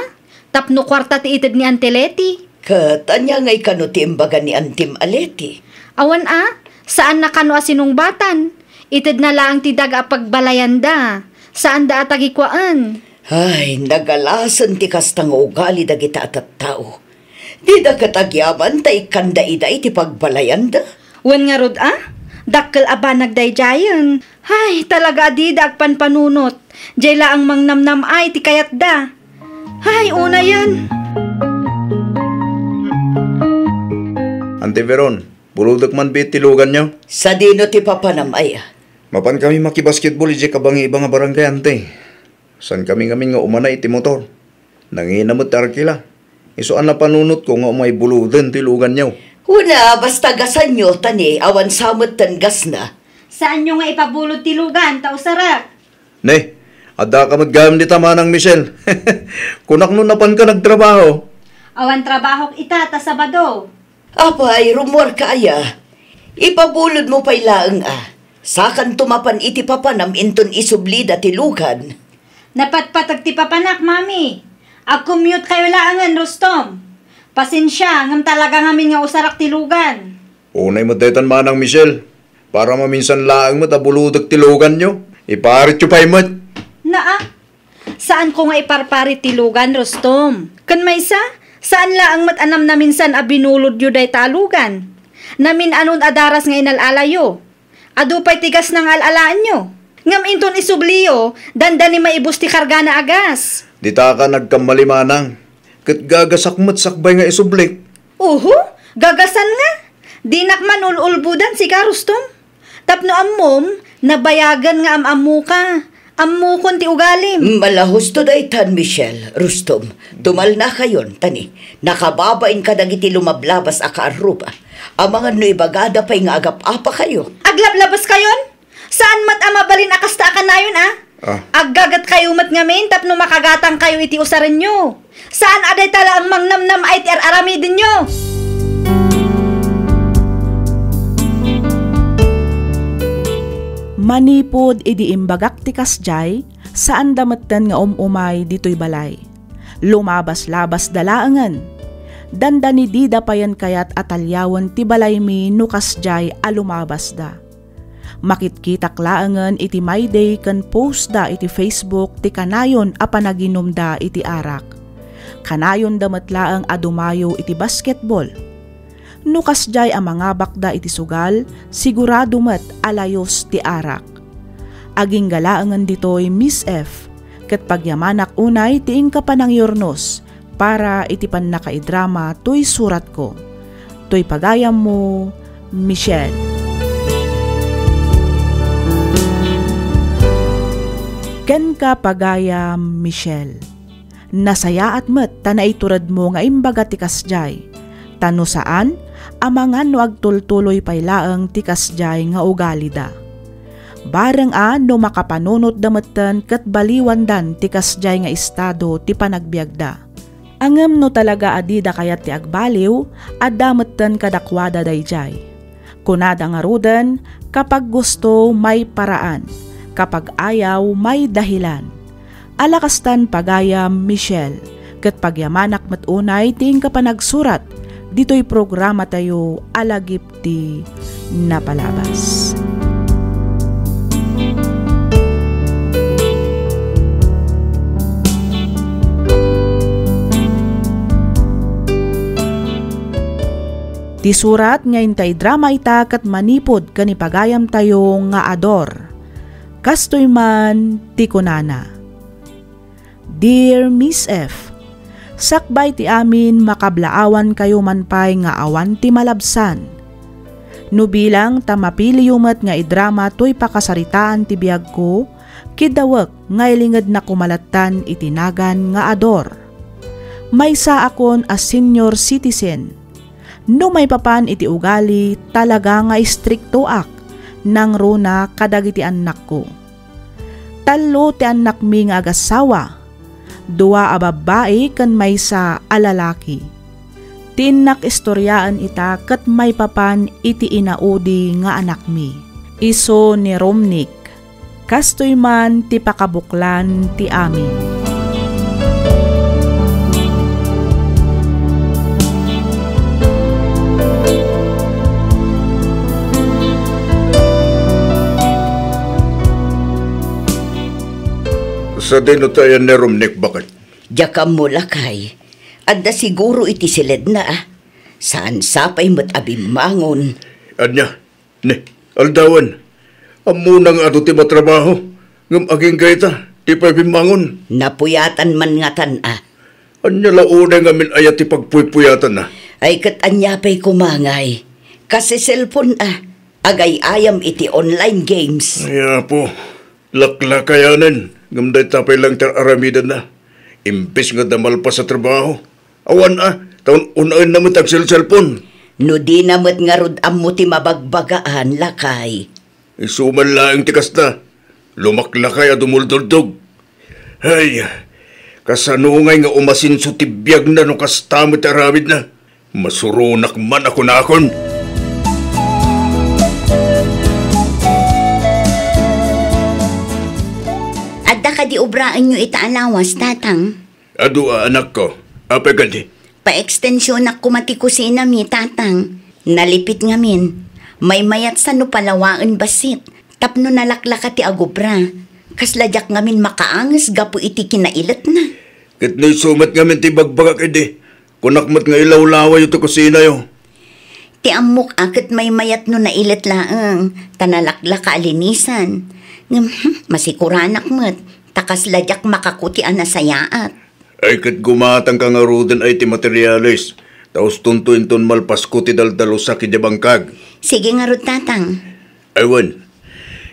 tapno kuarta ti ited ni Auntie Leti. Ket ania ngay kano ti imbaga ni Antim a Leti? Awan a, saanna kano a sinungbatan. Itedna laeng ti daga a pagbalayanda. Saanda a tagikuaen. Ay, nagalasen ti kasta nga ugali dagita a tattao. Dida ket agyaman ta ikkanda ida iti pagbalayanda. Wen ngarud a, dakkel a banag daydiayen. Ay, talaga a dida agpanpanunot. Diay laeng mangnamnam-ay ti kayatda. Ay, unayen. Ante Veron, bulodek man biit ti luganyo? Sadino ti papanam aya? Mapan kami makibasketball idiay kabangiba nga barangay, ante. Saan kami ngamin nga umana iti motor. Nangina met ti arkila. Isu a napanunotko nga umay buloden ti luganyo. Una, basta gasanyo, ta ni awan sa metten gasna. Saanyo nga ipabulod ti lugan, ta usarek? Ne, adda ka met gayam dita, Manang Michelle. Kunak no napanka nagtrabaho. Awan trabahok ita, ta Sabado. Apay, rummuarka aya? Ipabulodmo pay laeng a. Sakanto mapan iti papanam inton isublida ti lugan. Napatpateg ti papanak, Mami. Ag-commute kayo laengen, Rustom. Pasensia, ngem talaga ngamin nga usarak ti lugan. Unay met daytan, Manang Michelle. Para maminsan laeng met a bulodek ti luganyo. Iparityo pay met. Naa, saanko nga iparparit ti lugan, Rustom. Ken maysa, saan laeng met a namnaminsan a binulodyo dayta a lugan. Namin-anon a daras nga inal-alayo. Adu pay ti gasna nga al-alaenyo. Ngem inton isubliyo, dandani maibus ti kargana a gas. Dita ka nagkammali, Manang. Ket gagasak met sakbay nga isublik. Uhu, gagasan nga. Dinak man ul-ulbodan, sika, Rustom. Tapno ammom, nabayagen nga am-ammoka. Ammokon ti ugalim. Mm, ala husto daytan, Michelle, Rustom. Tumalnakayon, ta ni, nakababain kadagiti lumablabas a kaarruba. Amangan no ibagada pay nga agap-apakayo. Aglablabaskayon? Saan met a mabalin a kasta a kanayon, a? Ah. Aggagatkayo met ngamin tapno makagatangkayo iti usarenyo. Saan a dayta laeng mangnamnam-ay ti ar-aramidenyo. Manipud idi imbagak ti kasdiay, saanda metten nga um-umay ditoy balay. Lumabas-labasda laengen. Dandani dida payen kayat a taliawen ti balaymi no kasdiay a lumabasda. Makitkitak laengen iti My Day ken post da iti Facebook ti kanayon a panaginumda iti arak. Kanayonda met laeng a dumayo iti basketball. No kasdiay a mangabakda iti sugal, sigurado met a layus ti arak. Agingga laengen ditoy, Miss F, ket pagyamanak unay ti inka panangyurnos para iti pannakaidrama toy suratko. Toy pagayammo, Michelle. Kenka pagayam, Michelle. Nasayaat met ta naituredmo nga imbaga ti kasdiay. Ta no saan, amangan no agtultuloy pay laeng ti kasdiay nga ugalida. Bareng a no makapanunotda metten ket baliwandan ti kasdiay nga estado ti panagbiagda. Ngem no talaga a dida kayat ti agbaliw, adda metten kadakuada daydiay. Kunada ngaruden, "Kapag gusto, may paraan. Kapag ayaw, may dahilan." Ala kastan pagayam, Michelle, ket pagyamanak met unay ti inka panagsurat ditoy programatayo a lagip ti napalabas. Ti surat nga inta idrama ita ket manipud ken ipagayamtayo nga Ador. Kastoy man ti kunana, Dear Miss F, sakbay ti amin, makablaawankayo man pay nga awan ti malabsan. No bilang ta mapiliyo met nga idrama toy pakasaritaan ti biagko, kiddawek nga ilingednak koma lattan iti nagan nga Ador. Maysaakon a senior citizen. No maipapan iti ugali, talaga nga istriktoak nangruna kadagiti annakko. Tallo ti annakmi nga agassawa, dua a babbai ken maysa a lalaki. Ti innak istoriaen ita ket maipapan iti inaudi nga anakmi, isu ni Romnick. Kastoy man ti pakabuklan ti amin. Sadino ti ayan ni Romnick, baket? Diak ammo, lakay. Adda siguro iti siledna, a. Saan sapay met a bimmangon. Ania? Ne, aldawan. Ammona nga adu ti matrabaho. Ngem agingga ita, di pay bimmangon. Napuyatan man ngatan, a. Ania la unay ngamin aya ti pagpuypuyatanna? Ay, ket ania pay koma ngay? Kas cellphone, a. Agay-ayam iti online games. Ay, Apo. Laklakayanen, ngem dayta pay laeng ti ar-aramidenna. Imbes nga adda malpas a trabaho, awan a, ta un-unaenna met agselselpon. No dina met ngarud ammo ti mabagbagaan, lakay. Isu man laeng ti kasta, lumaklakay a dumulduldog. Hay, kasano ngay nga umasenso ti biagna no kasta met ti aramidna? Masuronak man a kunakon. Adda kadi obraenyo ita a lawas, Tatang? Adu a, anakko. Apay kadi? Paekstensionak koma ti kusinami, Tatang. Nalipit ngamin. Maymayat sa no palawaen bassit. Tapno nalaklaka ti agobra. Kasla diak ngamin makaanges gapu iti kinailetna. Ket no isu met ngamin ti ibagbagak idi, kunak met nga ilawlawayo ti kusinayo. Ti ammok a ket maymayat no nailet laeng, ta nalaklaka a linisan. Ngem, hmm, masikuranak met, ta kasla diak makakuti a nasayaat. Ay, ket gumatangka ngaruden ay ti materialis, ta ustonto inton malpasko ti daldalusak idiay bangkag. Sige ngarud, Tatang. Ay wen,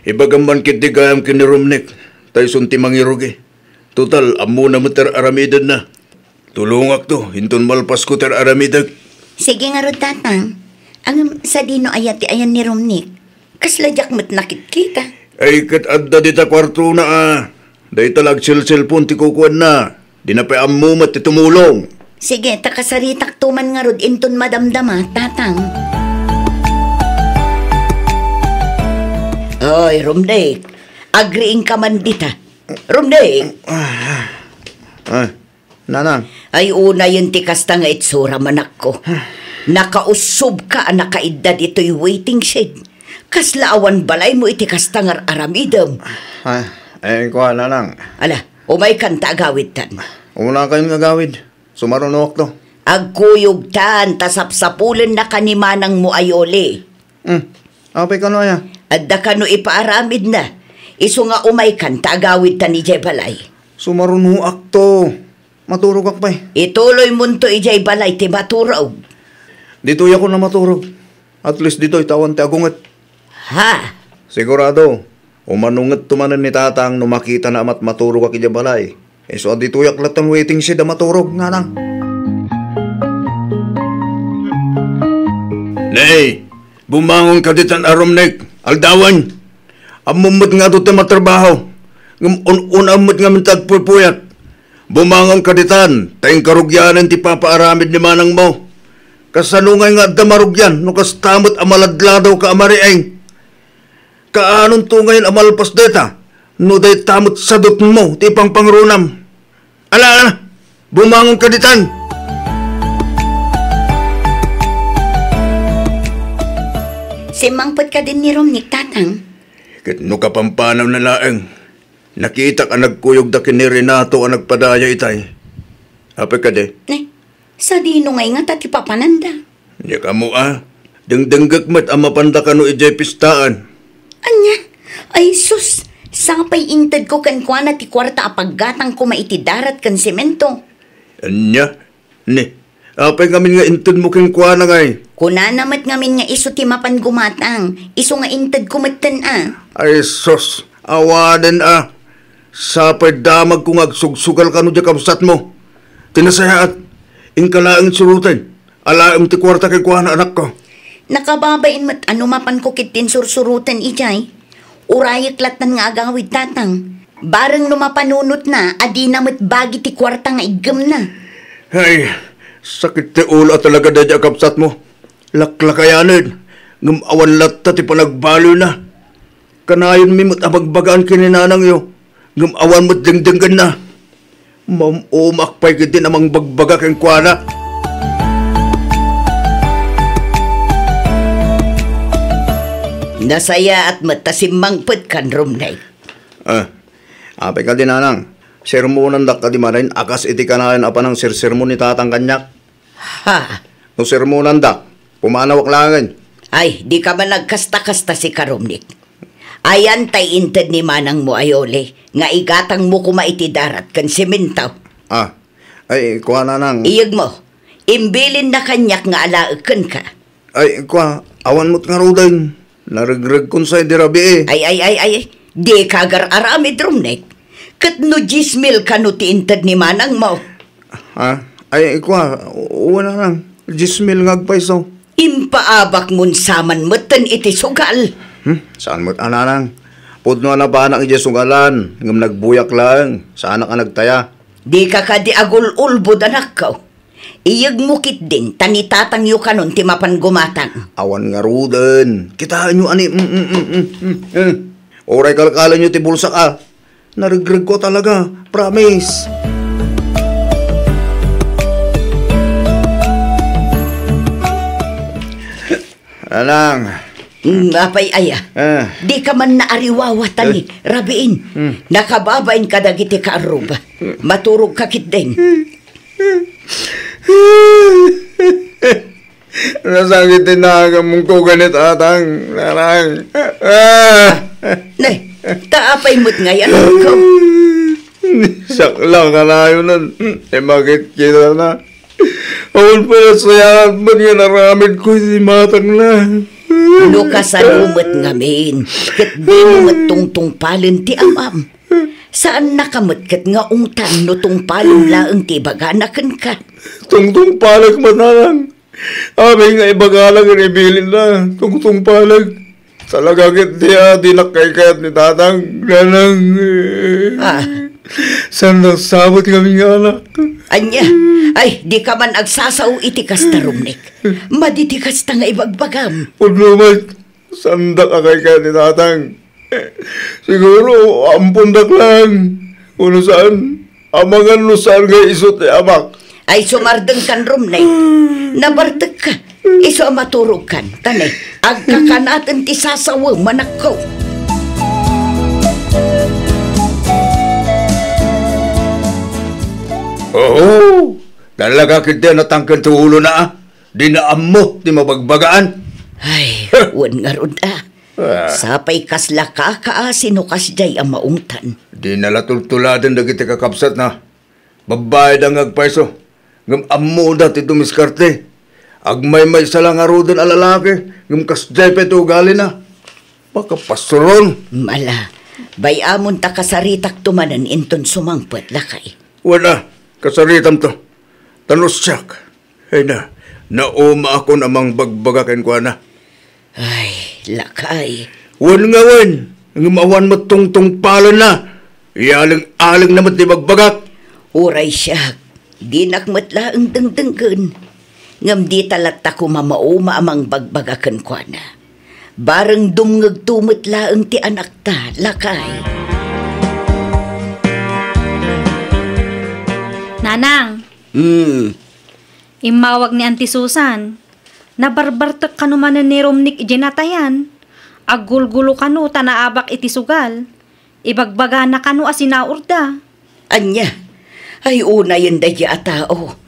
ibagam man ketdi gayam ken ni Romnick, ta isun ti mangirugi. Total, ammona met ti ar-aramidenna. Tulongakto, inton malpasko ti ar-aramidek. Sige ngarud, Tatang. Ngem sadino aya ti ayan ni Romnick? Kasla diak met nakitkita. Ay, ket adda dita kuartona a. Dayta la agselselpon ti kukuanna. Dina pay ammo met ti tumulong. Sige, ta kasaritakto man ngarud inton madamdama, Tatang. Oy, Romnick, agriingka man dita. Romnick! Ah, ah, Nanang. Ay, unayen ti kasta nga itsura, manakko. Nakaussobka a nakaidda ditoy waiting shed. Kasla awan balaymo iti kasta nga ar-aramidem. Ah, eh, kua, Nanang. Ala, umaykan ta agawidtan. Umuna kayon nga agawid. Sumarunoakto. Agkuyogtan ta sapsapulennaka ni manangmo a Yoli. Hmm. Apay kano aya? Adda kano ipaaramidna. Isu nga umaykan ta agawidtan idiay balay. Sumarunoakto. Maturogak pay. Ituloymonto idiay balay ti maturog. Ditoyakon a maturog. At least ditoy ta awan ti agunget. Ha? Sigurado, umanungetto manen ni Tatang no makitana a matmaturogak idiay balay. Isu a ditoyak latta waiting shed a maturog, Nanang. Nay, bumangonka ditan a Romnick, aldawen. Ammom met nga adu ti matrabaho, ngem un-unam met ngamin ti agpuypuyat. Bumangonka ditan, ta inka rugianen ti papaaramid ni manangmo. Kasano ngay nga adda marugian no kasta met a maladladawka a mariing? Kaanonto ngayen a malpas dayta no dayta met sadutmo ti ipangpangrunam? Ala, ala, bumangonka ditan! Simmangpet kadin ni Romnick, Tatang. Ket no kapampanaw na laeng, nakitak a nagkuyogda ken ni Renato a nagpadaya itay. Apay kadi? Ne, sadino ngay ngata ti papananda? Ania kamo a, dengdenggek met a mapanda kano idiay pistaan. Ania? Ay sus, sapay intedko kenkuana ti kuarta a paggatang koma iti darat ken semento. Ania? Ni, apay ngamin nga intedmo kenkuana ngay? Kunana met ngamin nga isu ti mapan gumatang, isu nga intedko metten a. Ay sus, awanen a. Sapay damagko nga agsugsugal kano diay kabsatmo. Ti nasayaat, inka laeng suroten. Alaem ti kuarta kenkuana, anakko. Nakababain met a no mapanko ketdin sursuroten idiay. Urayek lattan nga agawid, tatang. Bareng no mapanunotna a dina met bagi ti kuarta nga iggemna. Ay, sakit ti ulo a talaga daydi a kabsatmo. Laklakayanen, ngem awan latta ti panagbaloyna. Kanayonmi met a bagbagaan ken ni nanangyo, ngem awan met dengdenggenna. Maum-umaak pay ketdin a mangbagbaga kenkuana. Nasayaat met ta simmangpetkan, Romnek. Ah, apay kadi, nanang? Sermonandak kadi manen a kas iti kanayon a panangsersermon ni tatang kaniak? Ha? No sermonandak, pumanawak laengen. Ay, dika man agkasta-kasta, sika, Romnek. Ayan tay inted ni manangmo a Yoli nga igatangmo koma iti darat ken semento. Ah, ay, kua, nanang. Iyegmo, imbilinna kaniak nga alaek kenka. Ay, kua, awan met ngaruden. Naregregkon sa idi rabii. Ay, ay, ay, ay, dika agar-aramid, Romnek. Ket no dies mil kano ti inted ni manangmo? Ha? Ay, kua, wen, nanang, dies mil nga agpayso. Impaabakmon saman metten iti sugal. Hmm? Saan met a, nanang? Pudno a napanak idiay sugalan, ngem nagbuyak laeng, saanak a nagtaya. Dika kadi agul-ulbod, anakko. Iyegmo ketdin ta ni tatangyo kanon ti mapan gumatang. Awan ngaruden. Kitaenyo ani, mm, mm, mm, mm, mm. Uray kalkalenyo ti bulsak a. Naregregko talaga. Promise. Anang. Mm, apay aya? Ah. Dika man naariwawa ta ni, eh, rabiin. Hmm. Nakababain kadagiti kaarruba. Hmm. Maturogka ketdin. Nasakit ti nagamko ken ni tatang, nanang. Ah! Ne, ta apay met ngay, anakko? Sakla kanayonan, imakit kita na. Awan pay nasayaat met nga naramidko iti matangna. No kasano met ngamin, ket dimo met tungtungpalen ti amam. Saannaka met ket nga ungtan no tungpalem laeng ti ibagana kenka. Tungtungpalek met, nanang. Amin nga ibagana ken ibilinna, tungtungpalek. Talaga ketdi a dinak kaykayat ni tatang, nanang. Ah. Saan nagsabot kami nga anak? Ania? Ay, dika man agsasao iti kasta, Romnek. Madi ti kasta nga ibagbagam. Pudno met, saandak a kaykayat ni tatang. Siguro, ampondak lang. Wenno saan? Amangan no saan nga isu ti amak. Ay, sumardengkan, Romnek. Nabartekka. Isu a maturogkan. Ta ne, agkakanaten ti sasawem, anakko. Oho! Talaga ketdi a natangken ti ulona, a. Dina ammo ti mabagbagaan. Ay, wen ngarud, a. Ah. Sapay kasla kakaasi no kasdiay a maungtan. Dina la tultuladen dagiti kakabsatna. Babbai da nga agpayso, ngem ammoda ti dumiskarte. Agmaymaysa la ngaruden a lalaki, ngem kasdiay pay ti ugalina. Makapastoron. Mala, bay-amon ta kasaritakto manen inton sumangpet, lakay. Wen a, kasaritamto. Ta no siak, Ay na, naumaakon a mangbagbaga kenkuana. Ay, lakay. Wen nga wen, ngem awan met tungtungpalenna. Ialeng-alengna met ti bagbagak. Uray siak, dinak met laeng dengdenggen. Ngem dita latta koma mauma a mangbagbaga kenkuana. Bareng dumngegto met laeng ti anakta, lakay. Nanang. Hmm. Immawag ni Auntie Susan. Nabarbartek kano manen ni Romnick idiay natayan. Aggulgulo kano ta naabak iti sugal. Ibagbagana kano a sinaurda. Ania? Ay, unayen daydi a tao.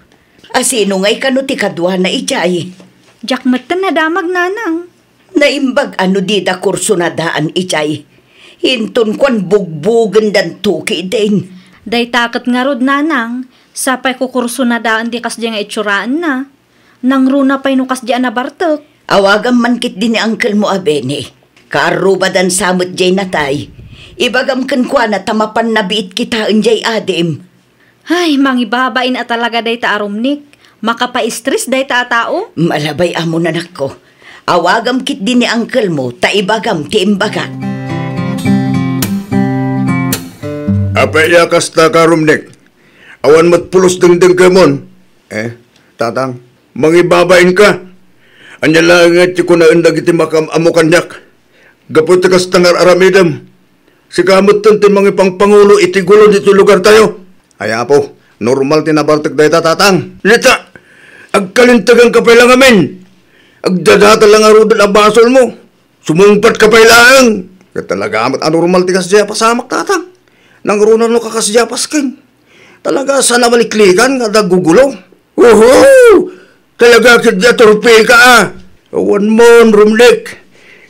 Asino ngay kano ti kaduana idiay? Diak metten nadamag, nanang. Naimbag a no dida kursunadaan idiay. Inton kuan bugbugendanto ketdin. Dayta ket ngarud, nanang, sapay kukursunadaen di kasdiay nga itsuraenna. Nangruna pay no kasdiay a nabartek. Awagam man ketdi ni uncle mo a Benny. Kaarrubadan sa met diay natay. Ibagam kenkuana ta mapanna biit kitaen diay adim. Ay, mangibabain a talaga dayta a Romnick. Makapa-stress dayta a tao. Malabay amon, anakko. Awagam ketdi ni uncle mo ta ibagam ti imbagak. Apay a kasta ka, Romnick? Awan met pulos dengdengkemon. Eh, tatang, mangibabain ka. Ania laeng nga ti kunaen dagiti makaam-ammo kaniak? Gapu ti kasta nga ar-aramidem. Sika metten ti mangipangpangulo iti gulo ditoy lugartayo. Ay, Apo, normal ti nabartek dayta, tatang. Nita, agkalinteganka pay la ngamin. Agdadata la ngaruden a basolmo. Sumungpetka pay laeng. Ket talaga met a normal ti kasdiay a pasamak, tatang. Nangruna no kakasdiay a pasken. Talaga saan a maliklikan nga adda gugulo. Uhu! Talaga ketdi a turpika a. Awan mon, Romnick.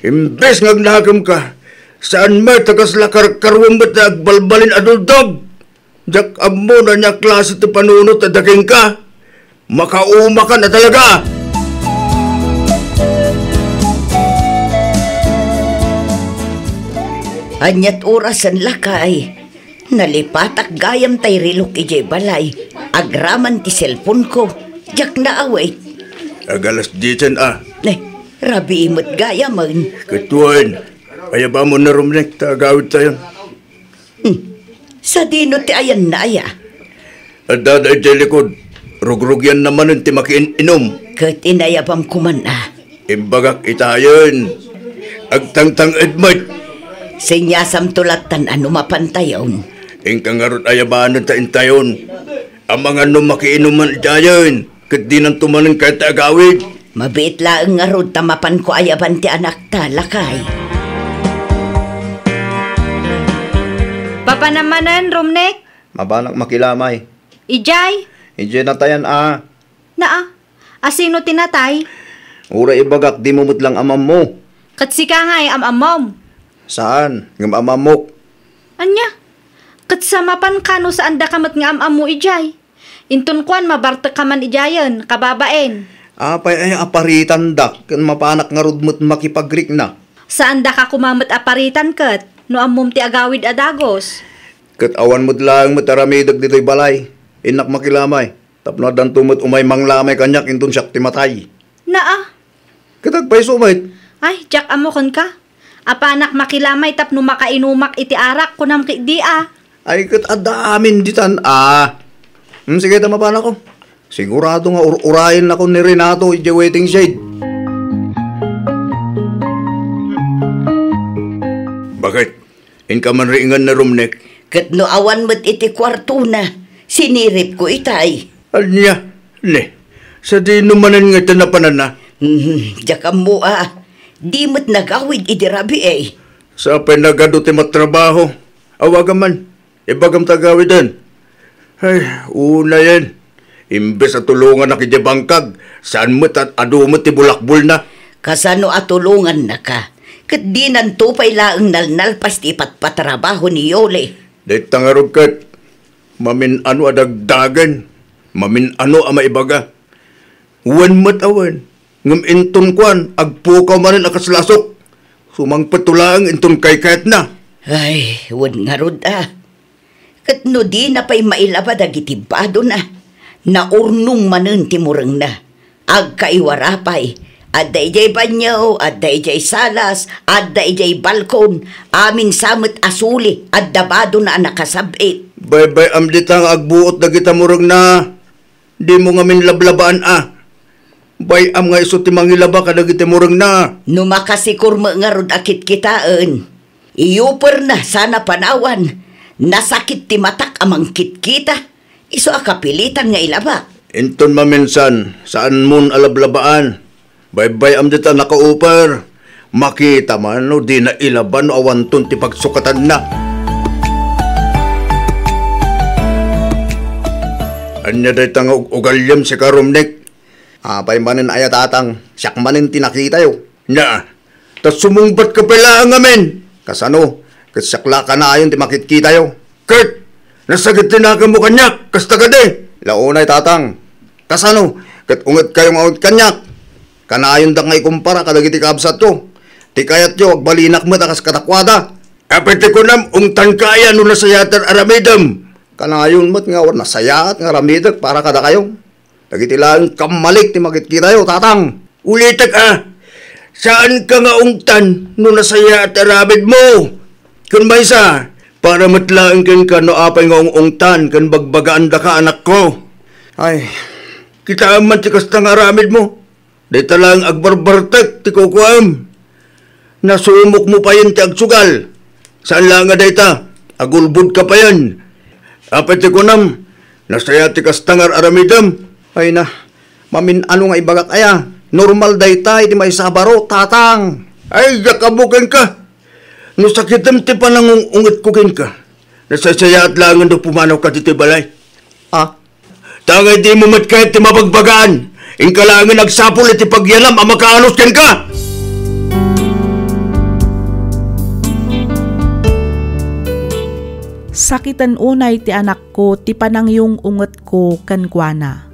Imbes nga agnakemka, saan met a kasla karkaruem met nga agbalbalin a duldog. Diak ammo no ania klase ti panunot a dakenka. Makaumakan a talaga! Aniat orasen, lakay? Nalipatak gayam tay rilok idiay balay. Agraman ti cellphone-ko. Diak naawit. Ag-alas diesen a. Eh, rabii met gayamen. Ket wen, ayabamon ni Romnick ta agawidtayon. Hmm. Sadino ti ayanna aya? Adda idiay likod. Rugrugianna manen ti makiin-inum. Ket inayabam koman a. Imbagak itayen. Agtangtang-ed met. Seniasamto lattan a no mapantayon. Inka ngarud ayabanen ta intayon. Amangan no makiinuman idiayen. Ket dinanto manen kayat ti agawid. Mabiit laeng ngarud ta mapanko ayaban ti anakta, lakay. Papanam manen, Romnick? Mabanak makilamay. Idiay? Idiay natayan a. Naa, asino ti natay? Uray ibagak, dimo met lang am-ammo. Ket sika ngay am-ammom? Saan, ngem am-ammok. Ania? Ket sa mapan kano saandaka met nga am-ammo idiay? Inton kuan, mabartekka man idiayen, kababain. Apay aya a paritandak, ken mapanak ngarud met makipagrikna? Saandaka koma met a paritan ket, no ammom ti agawid a dagus. Ket awan met laeng met aramidek ditoy balay. Innak makilamay, tapno addanto met umay manglamay kaniak inton siak ti matay. Naa. Ket agpayso met. Ay, diak ammo kenka. Apanak makilamay tapno makainumak iti arak, kunam ketdi a. Ay, ket adda amin ditan a. Hmm, sige, ta mapanako. Sigurado nga ur-urayennakon ni Renato idiay waiting shed. Bakit? Inka man riingen ni Romnick? Ket no awan met iti kuartona, siniripko itay. Ania? Ne, sadino manen nga iti napananna? Hmm, diak ammo a. Di met nagawid idi rabii. Sapay nagadu ti matrabaho. Awagam man. Ibagam ta agawiden. Ay, unayen. Imbes a tulongannak idiay bangkag, saan met a adu met ti bulakbolna. Kasano a tulongannaka? Ket dinanto pay laeng nalnalpas ti ipatpatrabaho ni Yoli. Dayta ngarud ket, mamin-ano a dagdagen, mamin-ano a maibaga. Wen met a wen, ngem inton kuan, agpukaw manen a kas lasok. Sumangpetto laeng inton kaykayatna. Ay, wen ngarud a. Ket no dina pay mailaba dagiti badona, naurnong manen ti murengna. Agkaiwara pay, adda idiay banio, adda idiay salas, adda idiay balkon, amin sa met a suli, adda badona a nakasab-it. Baybay-am dita nga agbuot dagita murengna. Dimo ngamin lablabaan a. Bay-am nga isu ti mangilaba kadagiti murengna. No makasikur met ngarud a kitkitaen, iyuperna sana panawan. Nasakit ti matak a mangkitkita. Isu a kapilitan nga ilabak. Inton maminsan, saanmon a lablabaan. Baybay-am dita nakauper. Makita man no dina ilaban no awanton ti pagsukatanna. Ania dayta nga ug-ugaliem, sika, Romnick? Apay manen aya, Tatang? Siak manen ti nakitayo. Na, ta sumungbat ka pay laeng ngamin. Kasano? Ket siak la kanayon ti makitkitayo. Ket nasakit ti nakemmo kaniak, kasta kadi? La unay, Tatang. Kasano? Ket ungetkayo nga unget kaniak. Kanayondak nga ikumpara kadagiti kabsatko. Ti kayatyo, agbalinak met a kas kadakuada. Apay ti kunam, ungtanka aya no nasayaat ti ar-aramidem? Kanayon met nga awan nasayaat nga aramidek para kadakayo. Dagiti laeng kammalik ti makitkitayo, Tatang. Ulitek a, saanka nga ungtan no nasayaat ti aramidmo. Ken maysa, para met laeng kenka no apay nga ung-ungtan ken bagbagaandaka, anakko. Ay, kitaem man ti kasta nga aramidmo. Dayta laeng agbarbartek ti kukuam. Nasumokmo payen ti agsugal. Saan la nga dayta, agulbodka payen. Apay ti kunam, nasayaat ti kasta nga ar-aramidem? Ay na, mamin-ano nga ibagak aya? Normal dayta iti maysa a baro, Tatang. Ay, diak ammo kenka. No sakitem ti panangung-ungetko kenka, nasaysayaat laengen no pumanawka ditoy balay. Ah, Tangay dimo met kayat ti mabagbagaan. Inka laengen agsapul iti pagyanam a makaanus kenka. Sakiten unay ti anakko ti panangyung-ungetko kenkuana.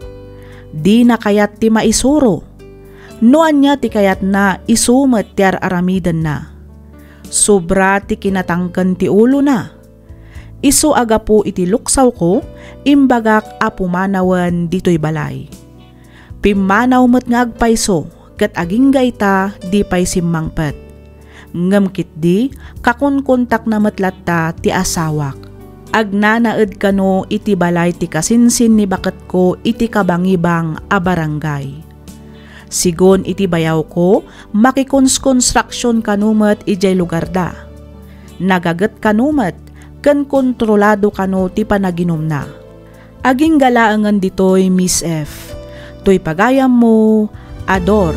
Dina kayat ti maisuro. No ania ti kayatna, isu met ti ar-aramidenna. Sobra ti kinatangken ti ulona. Isu a gapu iti luksawko, imbagak a pumanawen ditoy balay. Pimmanaw met nga agpayso, ket agingga ita, di pay simmangpet. Ngem ketdi, kakunkontakna met latta ti asawak. Agnanaed kano iti balay ti kasinsin ni baketko iti kabangibang a barangay. Sigun iti bayawko, makikonstruction kano met idiay lugarda. Nagaget kano met ken kontrolado kano ti panaginumna. Agingga laengen ditoy, Miss F. Toy pagayammo, Ador.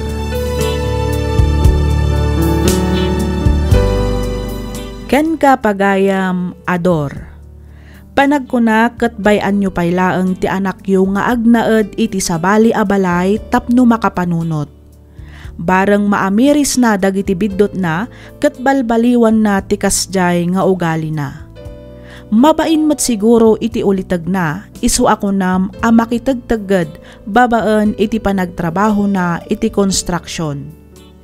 Kenka, pagayam, Ador. Panagkuna ket bay-anyo pay laeng ti anakyo nga agnaed iti sabali a balay tapno makapanunot. Bareng maamirisna dagiti biddutna ket balbaliwanna ti kasdiay nga ugalina. Mabain met siguro iti ulitegna, isu a kunam a makitegtegged babaen iti panagtrabahona iti konstruksion.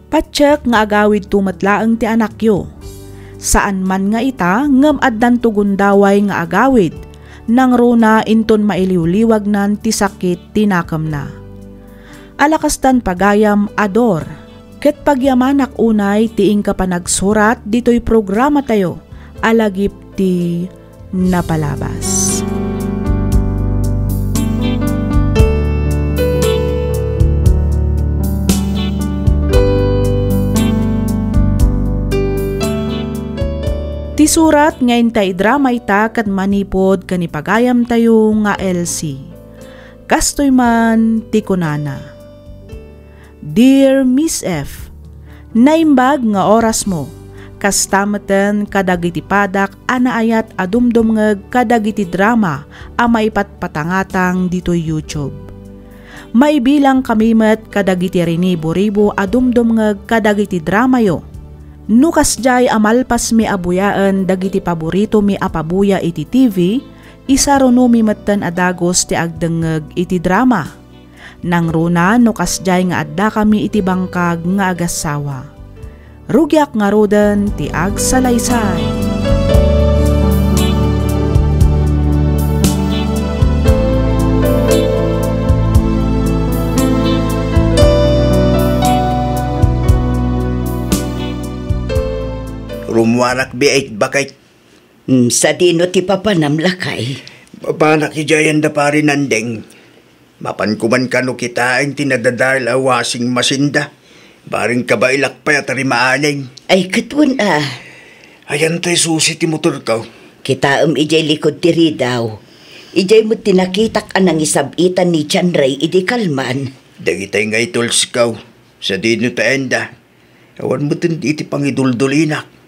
Patiek nga agawidto met laeng ti anakyo. Saan man nga ita, ngem addanto gundaway nga agawid, nangruna inton mailiwliwagnan ti sakit ti nakemna. Ala kastan pagayam, Ador, ket pagyamanak unay ti inka panagsurat ditoy programatayo a lagip ti napalabas. Ti surat nga inta idrama ita ket manipud ken ni pagayamtayo nga Elsie. Kastoy man ti kunana. Dear Miss F, naimbag nga orasmo, kasta meten kadagiti padak a naayat a dumdumngeg kadagiti drama a maipatpatangatang ditoy YouTube. Maibilang kami met kadagiti rinibo-ribo a dumdumngeg kadagiti dramayo. No kasdiay a malpasmi a buyaen dagiti paboritomi a pabuya iti T V, isarunomi metten a dagus ti agdengngeg iti drama. Nangruna no kasdiay nga addakami iti bangkag nga agassawa. Rugiak ngaruden ti agsalaysay. Rumuarak biit, baket. Hmm, sadino ti papanam, lakay? Papanak idiay anda Pari Nandeng. Mapanko man kano kitaen ti nadadael a washing machine da. Bareng kabaelak pay a tarimaaneng. Ay, ket wen a. Ayan tay susi ti motorko. Kitaem idiay likud ti ridaw. Idiay met ti nakitak a nangisab-itan ni John Ray idi kalman. Dagitay nga itulsko. Sadino ta enda? Awan met iti pangiduldulinak.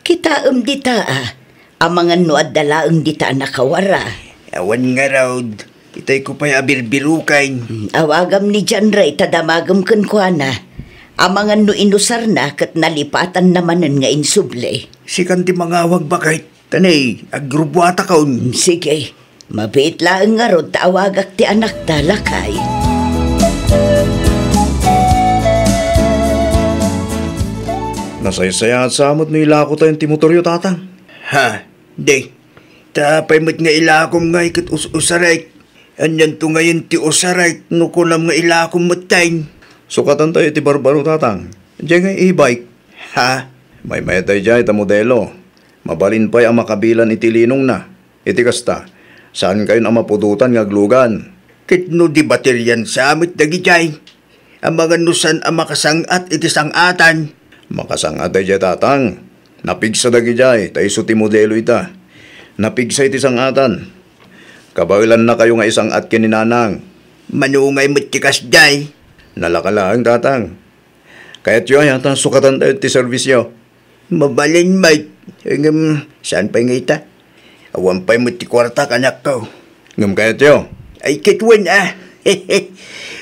Kitaem dita a, amangan no adda laeng dita a nakawara. Awan ngarud, Itayko pay a birbiruken. Hmm, awagam ni John Ray ta damagem kenkuana. Amangan no inusarna ket nalipatanna manen nga insubli. Sikan ti mangawag, baket. Tani, agrubuatakon. Sige. Mabiit laeng ngarud ta awagak ti anakta, lakay. Nasaysayaat sa met no ilako tayon ti motoryo, Tatang. Ha? Di. Ta apay met nga ilakom ngay ket us-usarek? Anianto ngayen ti usarek no kunam nga ilakom metten? Sukatan tayo iti barbaro, Tatang. Diay nga e-bike. Ha? Maymayat daydiay ta modelo. Mabalin pay a makabilan iti linongna. Iti kasta, saan kayon a mapudotan nga aglugan. Ket no di baterian sa met dagidiay? Amangan no saan a makasang-at iti sang-atan. Makasang-at daydiay, Tatang. Napigsa dagidiay, ta isu ti modelo ita. Napigsa iti sang-atan. Kabaelannakayo nga isang-at ken ni Nanang. Mano ngay met ti kasdiay? Nalaka laeng, Tatang. Kayatyo aya ta sukatan tayo ti serbisyo? Mabalin met. Ngem, saan pay nga ita? Awan pay met ti kuartak, anakko. Ngem kayatyo? Ay, ket wen a.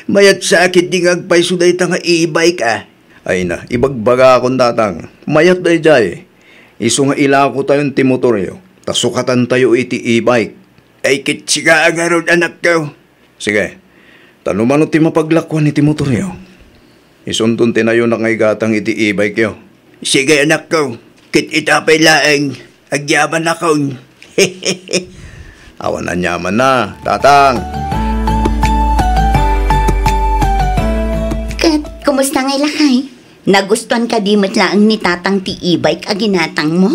Mayat sa a ketdi nga agpayso dayta nga e-bike a. Ay na, ibagbagakon, Tatang. Mayat daydiay. Isu nga ilako tayon ti motoryo, ta sukatan tayo iti e-bike. Ay, ket sika a ngarud, anakko. Sige. Ta no mano ti mapaglakuan iti motoryo, isunton ti nayonak nga igatang iti e-bike yo. Sige, anakko. Ket ita pay laeng, agyamanakon. Awan aniamanna, Tatang. Ket, kumusta ngay, lakay? Nagustuan kadi met laeng ni Tatang ti e-bike a ginatangmo?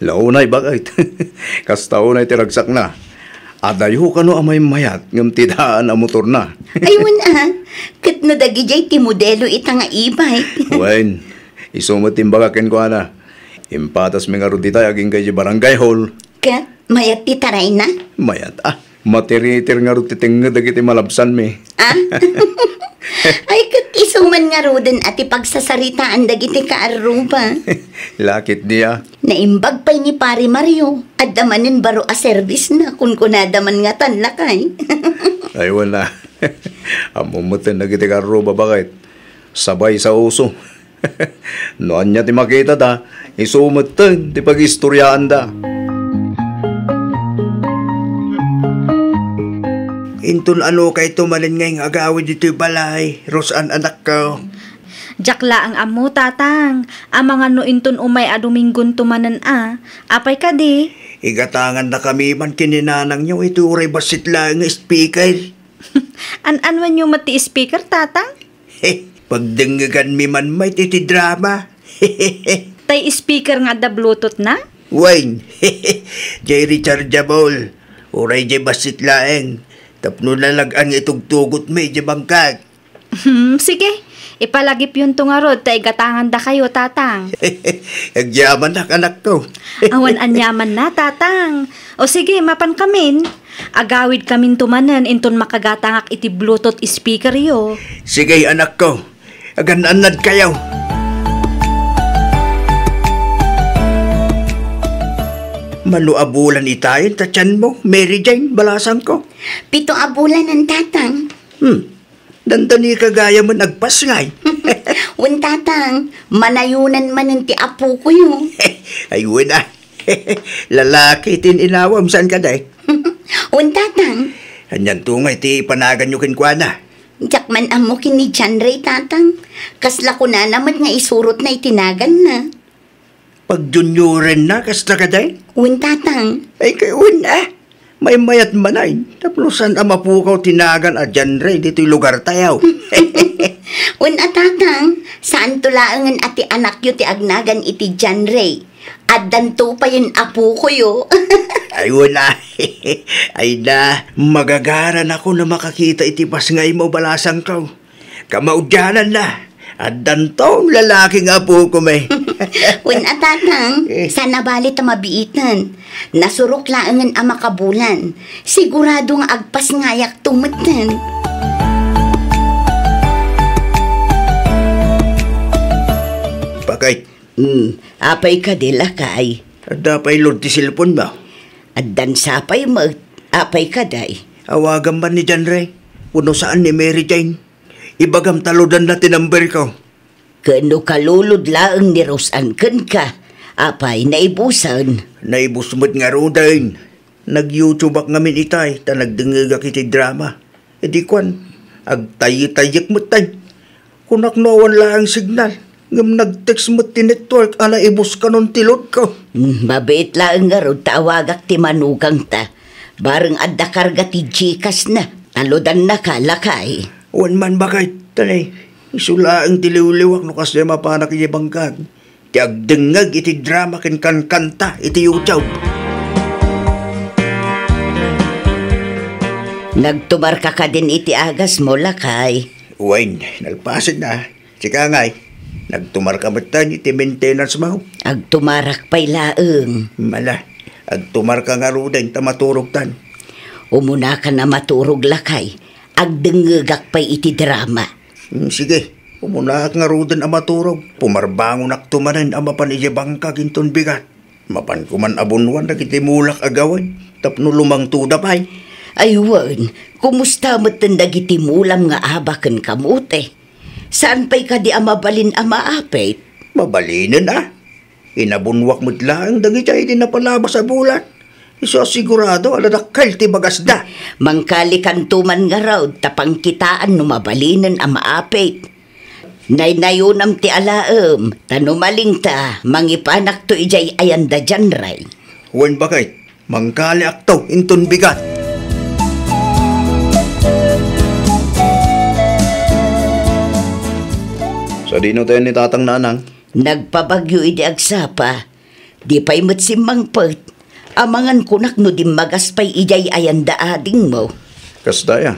La unay, baket. Kasta unay ti ragsakna. Adayo kano a maymayat ngem ti daan a motorna. Ay, wen a. Ket no dagidiay ti modelo ita nga e-bike? Wen, isu met ti imbaga kenkuana. Impatasmi ngarud itay agingga idiay barangay hall. Ket mayat ti tarayna? Mayat a. Matiritir ngarud ti tengnged dagiti malabsanmi. Ah? Ay, ket isu man ngaruden a ti pagsasaritaan dagiti kaarruba. La ketdi a. Naimbag pay ni Pari Mario. Adda manen baro a serbisna, kunkunada man ngatan, lakay. Ay, wen a. Ammom metten dagiti kaarruba, baket. Sabay sa uso. No ania ti makitata, isu metten ti pagistoriaanda. Inton ano kayto manen nga agawid ditoy balay, Rosan, anakko? Diak laeng ammo, Tatang. Amangan no inton umay a Dominggonto manen a. Apay kadi? Igatangannakami man ken ni nanangyo iti uray bassit laeng nga speaker. An-anuenyo met ti speaker, Tatang? Pagdengngeganmi man met iti drama. Tay speaker nga adda Bluetooth na? Wen, jay rechargeable. Uray jay bassit laeng. Tapno nalag-an nga itugtugotmi jay bangkag. Hmm, sige. Ipalagipyonto ngarud ta igatangandakayo, Tatang. Agyamanak, anakko. Awan aniamanna, Tatang. O sige, mapankamin. Agawidkaminto manen inton makagatangak iti Bluetooth speakeryo. Sige, anakko. Agan-annadkayo. Mano a bulan itayen ta tianmo, Mary Jane, balasangko? Pito a bulanen, Tatang. Hmm. Dandani ka gayamen agpasngay. Wen, Tatang, manayonan manen ti apokoyo. Ay, wen a. Lalaki ti inawam, saan kadi? Wen, Tatang. Anianto ngay ti panaganyo kenkuana? Diak man ammo ken ni John Ray, Tatang. Kasla kunana met nga isurotna iti naganna. Pagjuniorenna, kasta kadi? Wen, Tatang. Ay, kay wen a. Maymayat manen, tapno saan a mapukaw ti nagan a John Ray ditoy lugartayo. Wen a, Tatang, saanto laengen a ti anakyo ti agnagan iti John Ray. Addanto payen apokoyo. Ay, wen a. Ay na, magagaranakon a makakita iti pasngaymo, balasangko. Kamaudiananna, addanton lalaki nga apokon. Wen a, Tatang, saan a bale ta mabiiten. Nasurok laengen a makabulan. Sigurado nga agpasngayakto metten. Bakit? Hmm, apay kadi, lakay? Adda pay load ti cellphone mo? Addan sapay met. Apay kadi? Awagam man ni John Ray, wenno saan ni Mary Jane. Ibagam ta ludanna ti number ko. Ken no kalulod laeng ni Rose Ann kenka, apay, naibusen? Naibus met ngaruden. Nag-YouTube-ak ngamin itay, ta nagdengngegak iti drama. Idi kuan, agtayyek-tayyek met tay. Kunak no awan laeng signal, ngem nag-text met ti network a naibus kanon ti load ko. Hmm, mabiit laeng ngarud ta awagak ti manugangta. Bareng adda karga ti Gcash na, ta lodannaka, lakay. Wen man, baket, tay, isu laeng ti liwliwak no kasdiay mapanak idiay bangkag. Ti agdengngeg iti drama ken kankanta iti YouTube. Nagtumarka kadin iti agasmo, lakay? Wen, nalpasenna. Sika ngay, nagtumarka metten iti maintenance mo? Agtumarak pay laeng. Mala, agtumarka ngaruden ta maturogtan. Umunakan a maturog, lakay. Agdengngegak pay iti drama. Hmm, sige, umunaak ngaruden a maturog. Pumarbangonakto manen a mapan idiay bangkag inton bigat. Mapanko man a bunwan dagiti mulak a gawid tapno lumangtoda pay. Ay wen, kumusta metten dagiti mulam nga aba ken kamote? Saan pay kadi a mabalin a maapit? Mabalinen a. Inabunwak met laeng dagiti idi napalabas a bulan. Isu a sigurado a nadakkel ti bagasda. Mangkalikanto man ngarud ta pangkitaan no mabalinen a maapit. Naynayonam ti alaem, ta no malingta, mangipanakto idiay ayanda John Ray. Wen, baket, mangkaliakto inton bigat. Sadino tayo ni Tatang, Nanang? Nagpabagyo idi agsapa. Di pay met simmangpet. Amangan kunak no dimmagas pay idiay ayanda adingmo. Kasta ya.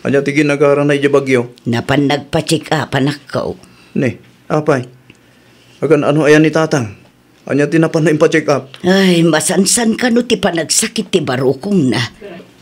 Ania ti ginagarana idiay bagyo? Napan nagpa-check up, anakko. Ni, apay? Agan-ano aya ni Tatang? Ania ti napan ipa-check up? Ay, masansan kano ti panagsakit ti barukongna.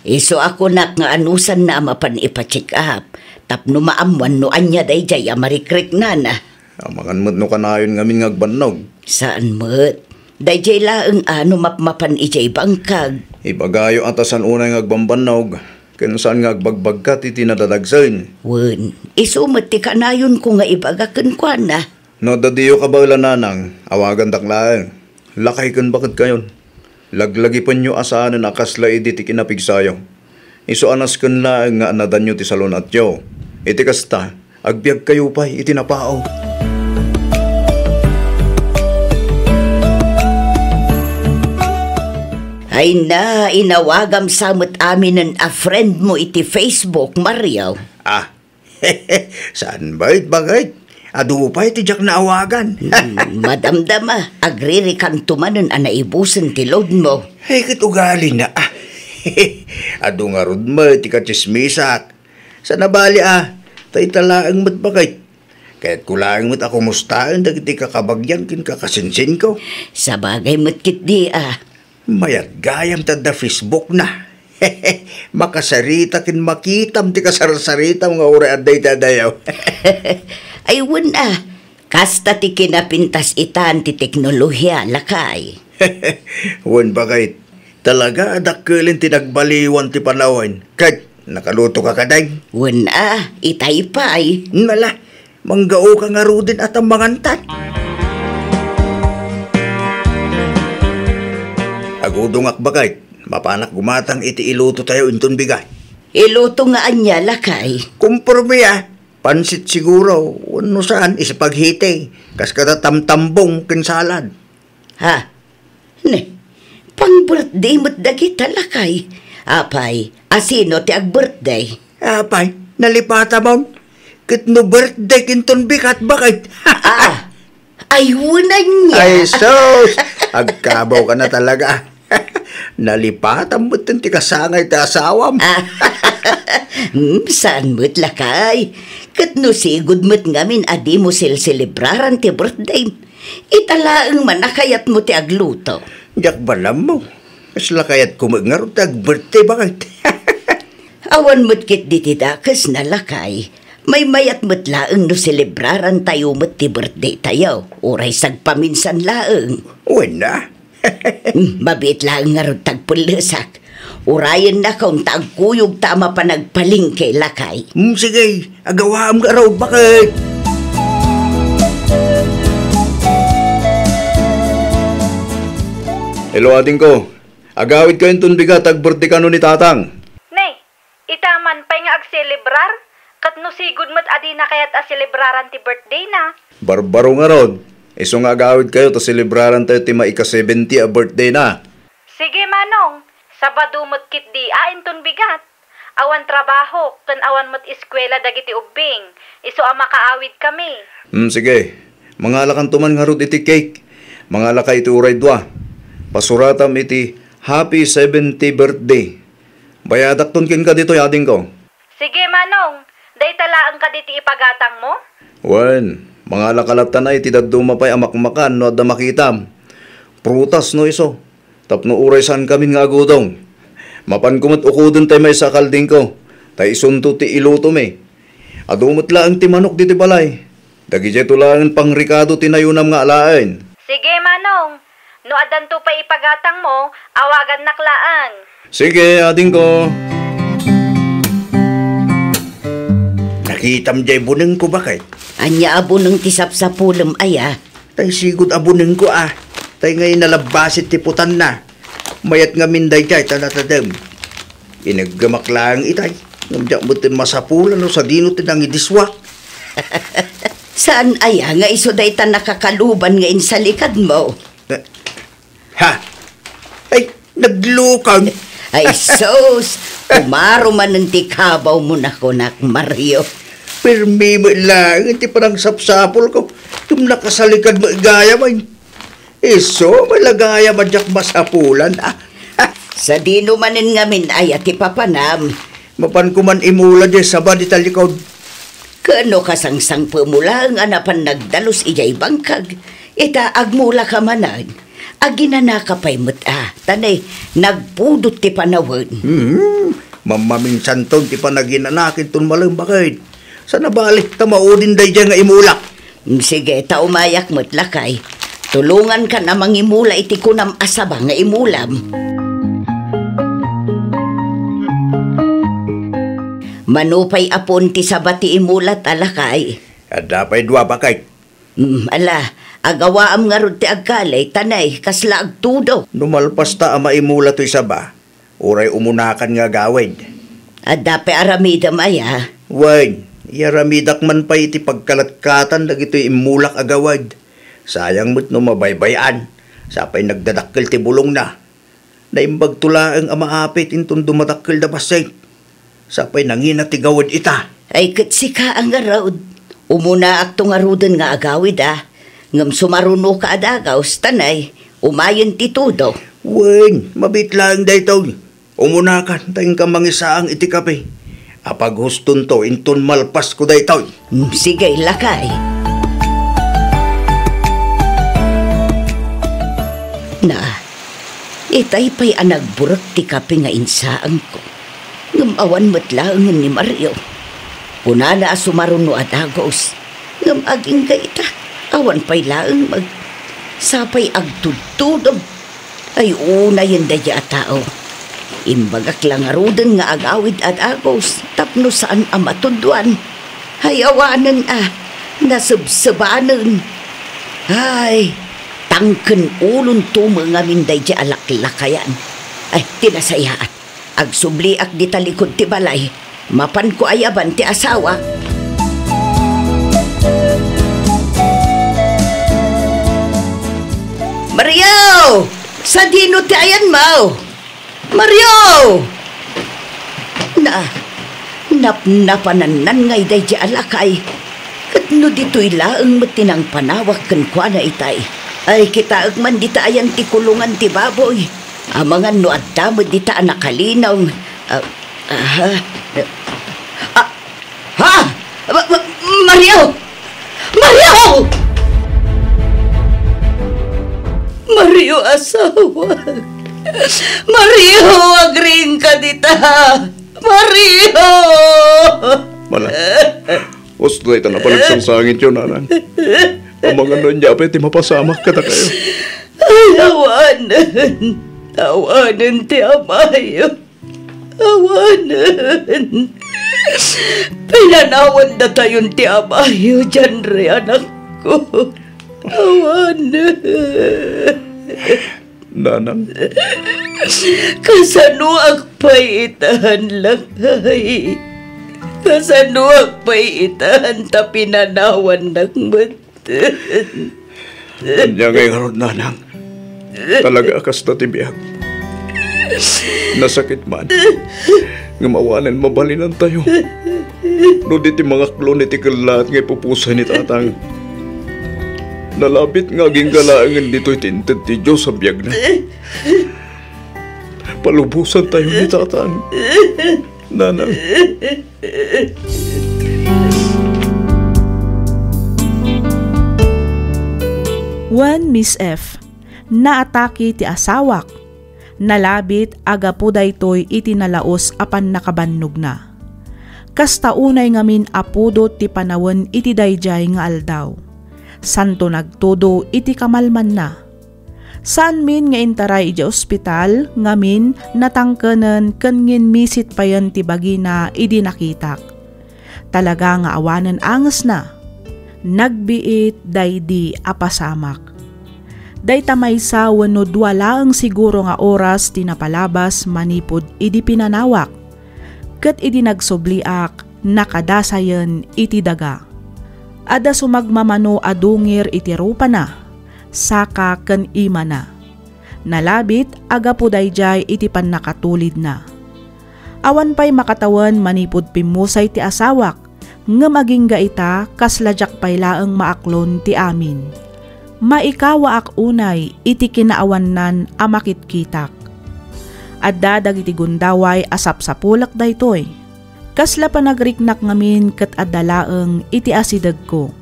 Isu a kunak nga anusanna a mapan ipa-check up. Tapno maammuan no ania daydiay a marikriknana. Amangan met no kanayon ngamin nga agbannog. Saan met. Daydiay laeng a no mapmapan idiay bangkag. Ibagayo a ta saan unay nga agbanbannog, ken saan nga agbagbagkat iti nadadagsen. Wen, isu met ti kanayonko nga ibaga kenkuana. No adda diyo kabaelan, Nanang, awagandak laeng. Lakay ken baketkayon. Laglagipenyo a saanen a kasla idi ti kinapigsayo. Isu a nasken laeng nga annadanyo ti salun-atyo. Iti kasta, agbiagkayo pay iti napao. Ay na, inawagam sa met aminen a friend mo iti Facebook, Mario. Ah, saan met, baket? Adu pay ti diak naawagan. Mm, madamdama, agririkanto manen a naibusen ti load mo. Ay, ket ugalina, ah. Adu ngarud met ti katsismisak. Saan a bali, ah, ta ita laeng met, baket. Kayatko laeng met a kumustaen dagiti kakabagian ken kakasinsinko. Sabagay met ketdi, ah. Mayat gayam ta adda Facebook na. Makasarita ken makitam ti kasarsaritam nga uray adda iti adayo. Ay, wen a. Kasta ti kinapintas itan ti teknolohia, lakay. Wen, baket. Talaga a dakkelen ti nagbaliwan ti panawen. Ket nakaluto ka kadin? Wen a, itay pay. Nala, manggaoka ngaruden a ta mangantan. Agudongak, baket, mapanak gumatang iti ilutotayo inton bigat. Iluto nga ania, lakay? Komporme a, pansit siguro, wenno saan, spaghetti, kas kada tamtambong ken salad. Ha? Ne, pang-birthday met dagita, lakay. Apay, asino ti ag-birthday? Apay, nalipatam, Ma'am. Ket no birthday kinton bigat, baket? Ah, ay, wen ania. Ay, sus! Agkabaw ka na talaga. Nalipatam met ti kasangay ti asawam. Ah, hmm, saan met, lakay? Ket no sigud met ngamin a dimo selselebraran ti birthday, ita laeng man a kayatmo ti agluto. Diak balammo. Kasla kayatko met ngarud ti ag-birthday, baket. Awan met ketdi ti dakesna, lakay. Maymayat met laeng no selebrarantayo met ti birthday tayo, uray sagpaminsan laeng. Wen a. Hmm, mabiit laeng ngarud ti agpellesak. Urayennakon ta agkuyogta a mapan agpalengke, lakay. Mm, sige, agawaam ngarud, baket. Hello, adingko. Agawidkayo inton bigat, ag-birthday kano ni Tatang. Ne, ita man pay nga agselebrar? Ket no sigud met a dina kayat a selebraran ti birthday na? Barbaro ngarud. Isu nga agawidkayo ta selebrarantayo ti maika-seventy a birthday na. Sige, Manong. Sabado met ketdi a inton bigat. Awan trabaho, ken awan met eskuela dagiti ubbing. Isu a makaawidkami. Hmm, sige. Mangalakanto man ngarud iti cake. Mangalaka iti uray dua. Pasuratam iti Happy seventy birthday. Bayadakton kenka ditoy, adingko. Sige, Manong. Dayta laeng kadi ti ipagatangmo? Wen, mangalaka latta iti dadduma pay a makmakan no adda makitam. Prutas no isu. Tapno uray saankamin nga agudong. Mapanko met ukoden tay maysa a kaldingko. Ta isunto ti ilutomi. Adu met laeng ti manok ditoy balay. Dagidiayto laengen pangrekado ti nayunam nga alaen. Sige, Manong. No addanto pay ipagatangmo, awagannak laeng. Sige, adingko. Nakitam jay bunengko, baket? Ania a buneng ti sapsapulem, aya? Tay sigud a bunengko, a. Tay ngay nalabbasit ti putanna. Mayat ngamin dayjay ta natadem. Ineggemak laeng itay. Ngem diak met masapulan no sadino ti nangidiswak. Saan aya nga isu dayta nakakaluban nga insalikadmo? Eh, ha? Ay, naglukang. Ay, sus! Umaro manen ti kabawmo, nakunak, Mario. Permi met laeng ti panangsapsapulko. Ngem nakasalikad met gayam, ay. Isu, malagayam a diak masapulan, a. Sadino manen ngamin aya ti papanam? Mapanko man imula diay saba dita likod. Ken no kasangsangpetmo laeng a napan nagdalus idiay bangkag, ita agmulaka manen. Aginanaka pay met a, ta ne, nagpudot ti panawen. Hmm, mammaminsanton ti panaginanakinton malem, baket. Saan a bale, ta maudin daydiay nga imulak. Mm, sige, ta umayak met, lakay. Tulongankan a mangimula iti kunam a saba nga imulam. Mano pay a puon ti saba ti imulat a, lakay? Adda pay dua, baket. Mm, ala, agawaam ngarud ti agkali, ta ne, kasla agtudo. No malpasta a maimula toy saba, uray umunakan nga agawid. Adda pay aramidem aya? Wen, iyaramidak man pay iti pagkalatkatan dagitoy immulak a gawid. Sayang met no mabaybay-an, sapay nagdadakkel ti bulongna. Naimbagto laeng a maapit inton dumadakkel da bassit. Sapay nangina ti gawid ita. Ay, ket sika a ngarud, umunaakto ngaruden nga agawid a, ngem sumarunoka a dagaus, ta ne, umayen ti tudo. Wen, mabiit laeng daytoy. Umunakan ta inka mangisaang iti kape. Apaghustonto inton malpasko daytoy. Mm, sige, lakay. Na, itay pay a nagburek ti kape nga insaangko. Ngem awan met laengen ni Mario. Kunana a sumaruno a dagaus. Ngem agingga ita, awan pay laeng mag-, sapay agtudtudom. Ay, unayen daydiay a tao. Imbagak la ngaruden nga agawid a dagaus tapno saan a matudoan. Ay, awanen a, nasebsebanen. Ay, tangken ulonto met ngamin daydiay a laklakayan. Ay, ti nasayaat. Agsubliak dita likod ti balay. Mapanko ayaban ti asawak. Mario! Sadino ti ayanmo? Mario! Na, napnapanannan ngay daydiay a lakay. Ket no ditoy laeng met ti nangpanawak kenkuana itay. Ay, kitaek man dita ayan ti kulongan ti baboy. Amangan no adda met dita a nakalinong. Ah, ah, ah, ha? Ma-, ma-, Mario! Mario! Mario, asawa. Mario, agriingka dita. Mario! Manang, usto dayta a panagsangsangityo, nanang. Amangan no ania pay ti mapasamak kadakayo. Ay, awanen. Awanen ti amayo. Awanen. Pinanawan datayon ti amayo, Janre, anakko. Awanen. Nanang. Kasanoak pay itan, lakay? Kasanoak pay itan ta pinanawannak met? Ania ngay ngarud, nanang? Talaga a kasta ti biag. Nasakit man. Ngem awanen mabalinantayo. No di ti mangaklon iti kellaat nga ipupusay ni tatang. Nalabit nga agingga laengen ditoy ti inted ti Dios a biagna. Palubosantayo ni tatang. Nanang. Wen, Miss F, naatake ti asawak. Nalabit a gapu daytoy iti nalaus a pannakabannogna. Kasta unay ngamin a pudot ti panawen iti daydiay nga aldaw. Santo nagtudo iti kamalmanna. Saanmin nga intaray idiay ospital ngamin natangkenen ken nginmisit payen ti bagina idi nakitak. Talaga nga awanen angesna. Nagbiit daydi a pasamak. Dayta maysa wenno dua laeng siguro nga oras ti napalabas manipud idi pinanawak. Ket idi nagsubliak, nakadasayen iti daga. Adda sumagmamano a dungir iti rupana, saka ken imana. Nalabit a gapu daydiay iti pannakatulidna. Awan pay makatawen manipud pimmusay ti asawak, ngem agingga ita kasla diak pay laeng maaklon ti amin. Maikawaak unay iti kinaawannan a makitkitak. Adda dagiti gundaway a sapsapulek daytoy. Kasla panagriknak ngamin ket adda laeng iti asidegko.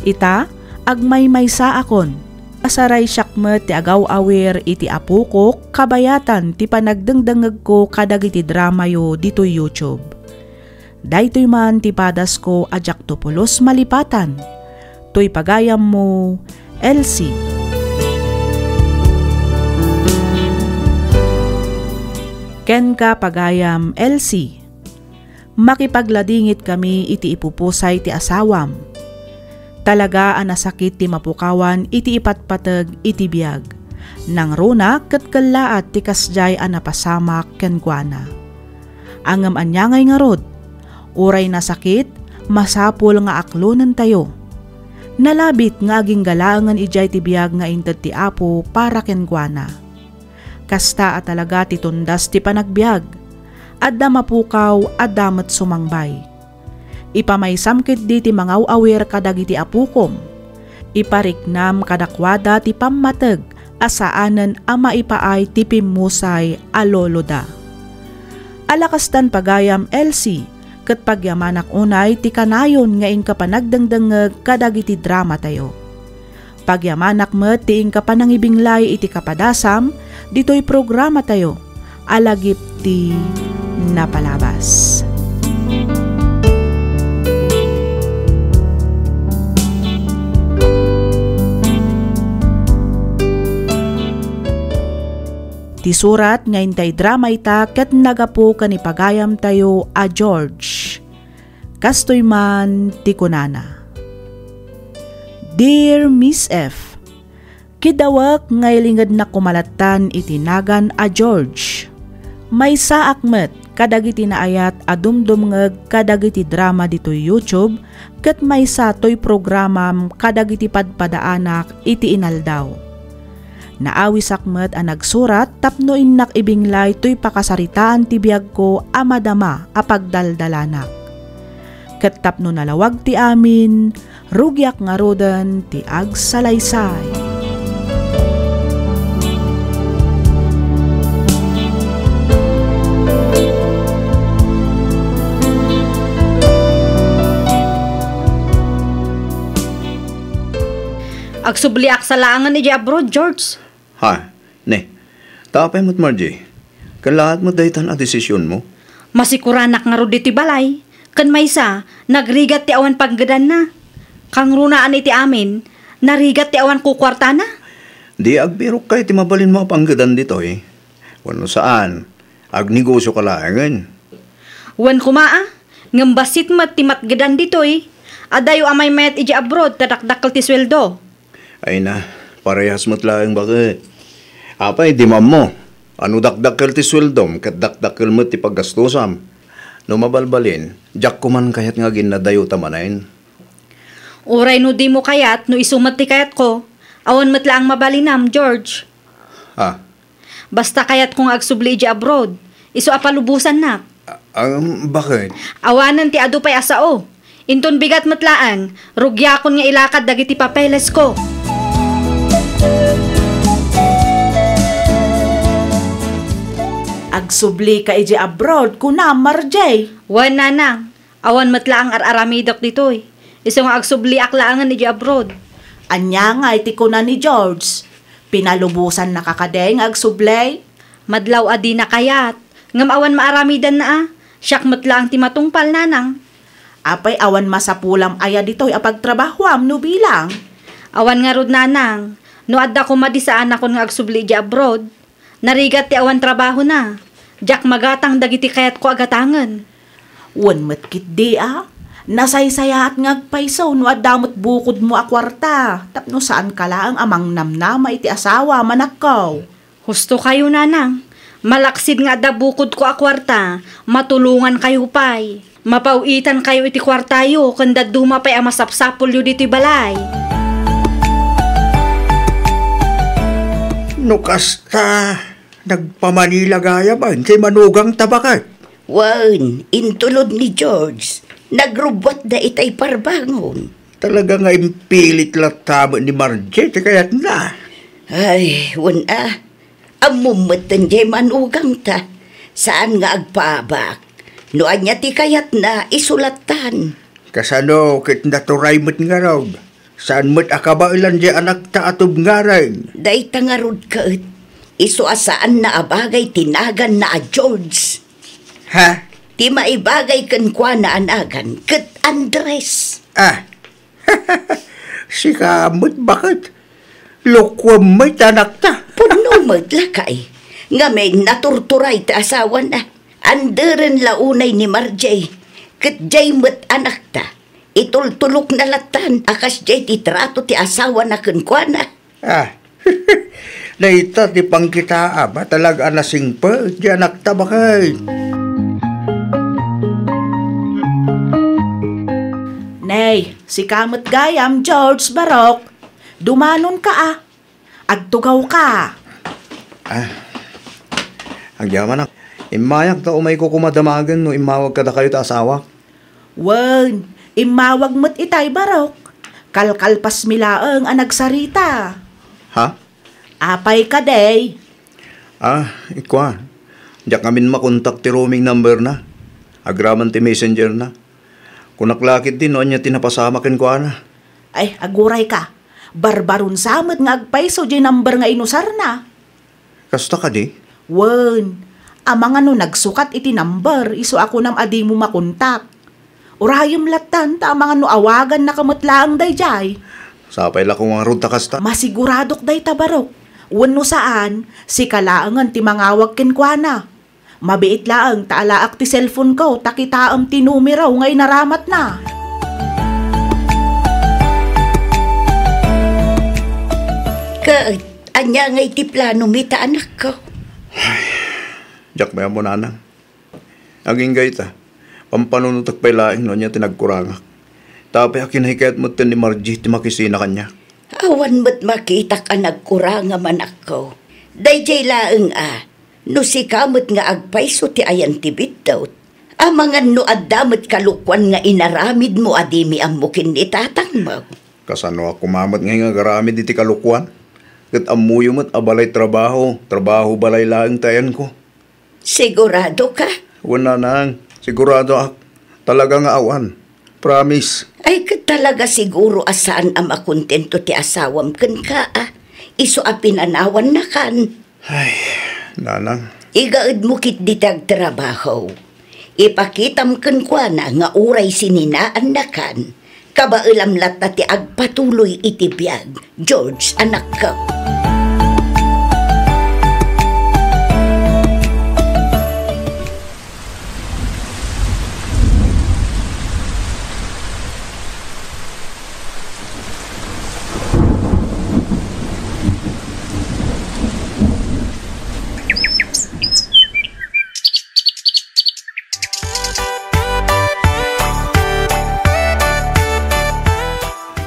Ita, agmaymaysaakon. Asaraysiak met ti agaw-awir iti apokok kabayatan ti panagdengdengngegko kadagiti dramayo ditoy YouTube. Daytoy man ti padasko a diakto pulos malipatan. Toy pagayammo, Elsie. Kenka, pagayam Elsie. Makipagladingit kami iti ipupusay ti asawam. Talaga a nasakit ti mapukawan iti ipatpateg iti biag. Nangruna ket kellaat ti kasdiay a napasamak kenkuana. Ngem ania ngay ngarud? Uray nasakit, masapul nga aklonentayo. Nalabit nga agingga laengen idiay ti biag nga inted ti Apo para kenkuana. Kasta a talaga ti tundas ti panagbiag. Adda mapukaw, adda met sumangbay. Ipamaysam ketdi ti mangaw-awir kadagiti apokom. Ipariknam kadakuada ti pammateg a saanen a maipaay ti pimmusay a loloda. Ala kastan pagayam, Elsie, ket pagyamanak unay ti kanayon nga inka panagdengdengngeg kadagiti dramatayo. Pagyamanak met ti inka panangibinglay iti kapadasam ditoy programatayo a lagip ti napalabas. Ti surat nga intay drama ita ket nagapu ken ni pagayamtayo a George. Kastoy man ti kunana, "Dear Miss F, kidawek nga ilingednak koma lattan iti nagan a George. Maysaak met kadagiti naayat a dumdumngeg kadagiti drama ditoy YouTube ket maysa toy programam kadagiti padpadaanak iti inaldaw. Naawisak met a nagsurat tapno innak ibinglay toy pakasaritaan ti biagko a madama a pagdaldalanak. Ket tapno nalawag ti amin, rugiak ngaruden ti agsalaysay." Agsubliak sa laengen idiay abroad, George. Ha? Ne. Ta apay met, Margie? Kellaat met daytan a desisionmo? Masikuranak ngarud ditoy balay. Ken maysa, nagrigat ti awan panggedanna. Kangrunaan iti amin, narigat ti awan kukuartana. Di agbirokka iti mabalinmo a panggedan ditoy. Wenno saan, Agnegosioka laengen. Wen koma a, ngem bassit met ti matgedan ditoy. Adayo a maymayat idiay abroad ta dakdakkel ti sueldo. Ay na, parehas met laeng baket. Apay, di mo ammo? A no dakdakkel ti sueldom ket dakdakkel met ti paggastusam. No mabalbalin, diak koman kayat nga aginnadayo ta manen. Uray no dimo kayat, no isu met ti kayatko, awan met laeng mabalinam, George. Ah. Basta kayatko nga agsubli idiay abroad, isu a palubosannak. Ah, um, baket? Awanen ti adu pay a sao. Inton bigat met laeng, rugiakon nga ilakad dagiti papelesko. Agsublika idiay abroad, kunam, Marjay? Wen, nanang. Awan met laeng ar-aramidek ditoy. Isu nga agsubliak laengen idiay abroad. Ania ngay ti kuna ni George? Pinalubosannaka kadi nga agsubli? Madlaw a dina kayat, ngem awan maaramidanna a. Siak met laeng ti matungpal, nanang. Apay, awan masapulam aya ditoy a pagtrabahoam no bilang? Awan ngarud, nanang. No adda koma di saanakon nga agsubli idiay abroad, narigat ti awan trabahona. Diak magatang dagiti kayatko a gatangen. Wen met ketdi a, nasaysayaat nga agpayso no adda met bukodmo a kuarta tapno saanka laeng a mangnamnama iti asawam, anakko. Husto kayo, nanang. Malaksid nga adda bukodko a kuarta, matulongan kayo pay. Mapaw-itan kayo iti kuartayo ken dadduma pay a masapsapulyo ditoy balay. No kasta, nagpamanila gayam, ay, kay manugangta baket. Wen, intulod ni George, nagrubbuatda itay parbangon. Talaga nga impilit latta met ni Marjay ti kayatna. Ay, wen a. Ammom metten jay manugangta. Saan nga agpaabak. No ania ti kayatna, isu lattan. Kasano ket naturay met ngarud? Saan met a kabaelan jay anakta a tubngareng? Dayta ngarud ket, isu a saanna a bagay ti naganna a George. Ha? Ti maibagay kenkuana a nagan ket Andres. Ah. Sika met baket. Lokoem met anakta. Pudno met lakay. Ngamin naturturay ti asawana. Anderen la unay ni Marjay. Ket jay met anakta. Itultulokna lattan a kasjay ti trato ti asawana kenkuana. Ah. Dayta ti pangkitaam a talaga a nasingpet ti anakta, baket. Nay, sika met gayam, George, barok. Dumanonka a. Agtugawka. Ah. Agyamanak. Immayak ta umayko koma damagen no immawag kadakayo ti asawak. Wen, immawag met itay barok. Kalkalpasmi laeng a nagsarita. Ha? Apay kadi? Ah, ikua. Diak ngamin makontak ti roaming number na. Agraman ti messenger na. Kunak la ketdi no ania ti napasama kenkuana. Ay, agurayka. Barbaron sa met nga agpayso jay number nga inusarna. Kasta kadi? Wen, amangan no nagsukat iti number, isu a kunam a dimo makontak. Urayem lattan, ta amangan no awagannaka met laeng dayjay. Sapay la koma ngarud ta kasta. Masiguradok dayta, barok. Wenno saan, sika laengen ti mangawag kenkuana. Mabiit laeng ta alaak ti cellphone-ko ta kitaem ti numero nga inaramatna. Ket ania ngay ti planomi ta, anakko? Diak met ammo, nanang. Agingga ita, pampanunotek pay laeng no ania ti nagkurangak. Ta apay a kinahikayat metten ni Margie ti makisina kaniak? Awan met makitak a nagkurangam, anakko. Daydiay laeng a, no sika met nga agpayso ti ayan ti biddut, amangan no adda met kalokuan nga inaramidmo a dimi ammo ken ni tatangmo. Kasano a koma met ngay nga agaramid iti kalokuan? Ket ammoyo met a balay trabaho, trabaho balay laeng ti ayanko. Siguradoka? Wen, nanang, siguradoak. Talaga nga awan. Promise. Ay, ket talaga siguro a saan a makontento ti asawam kenka, a. Isu a pinanawannakan. Ay, nanang. Igaedmo ketdi ti agtrabaho. Ipakitam kenkuana nga uray sininaannakan. Kabaelam latta ti agpatuloy iti biag, George, anakko.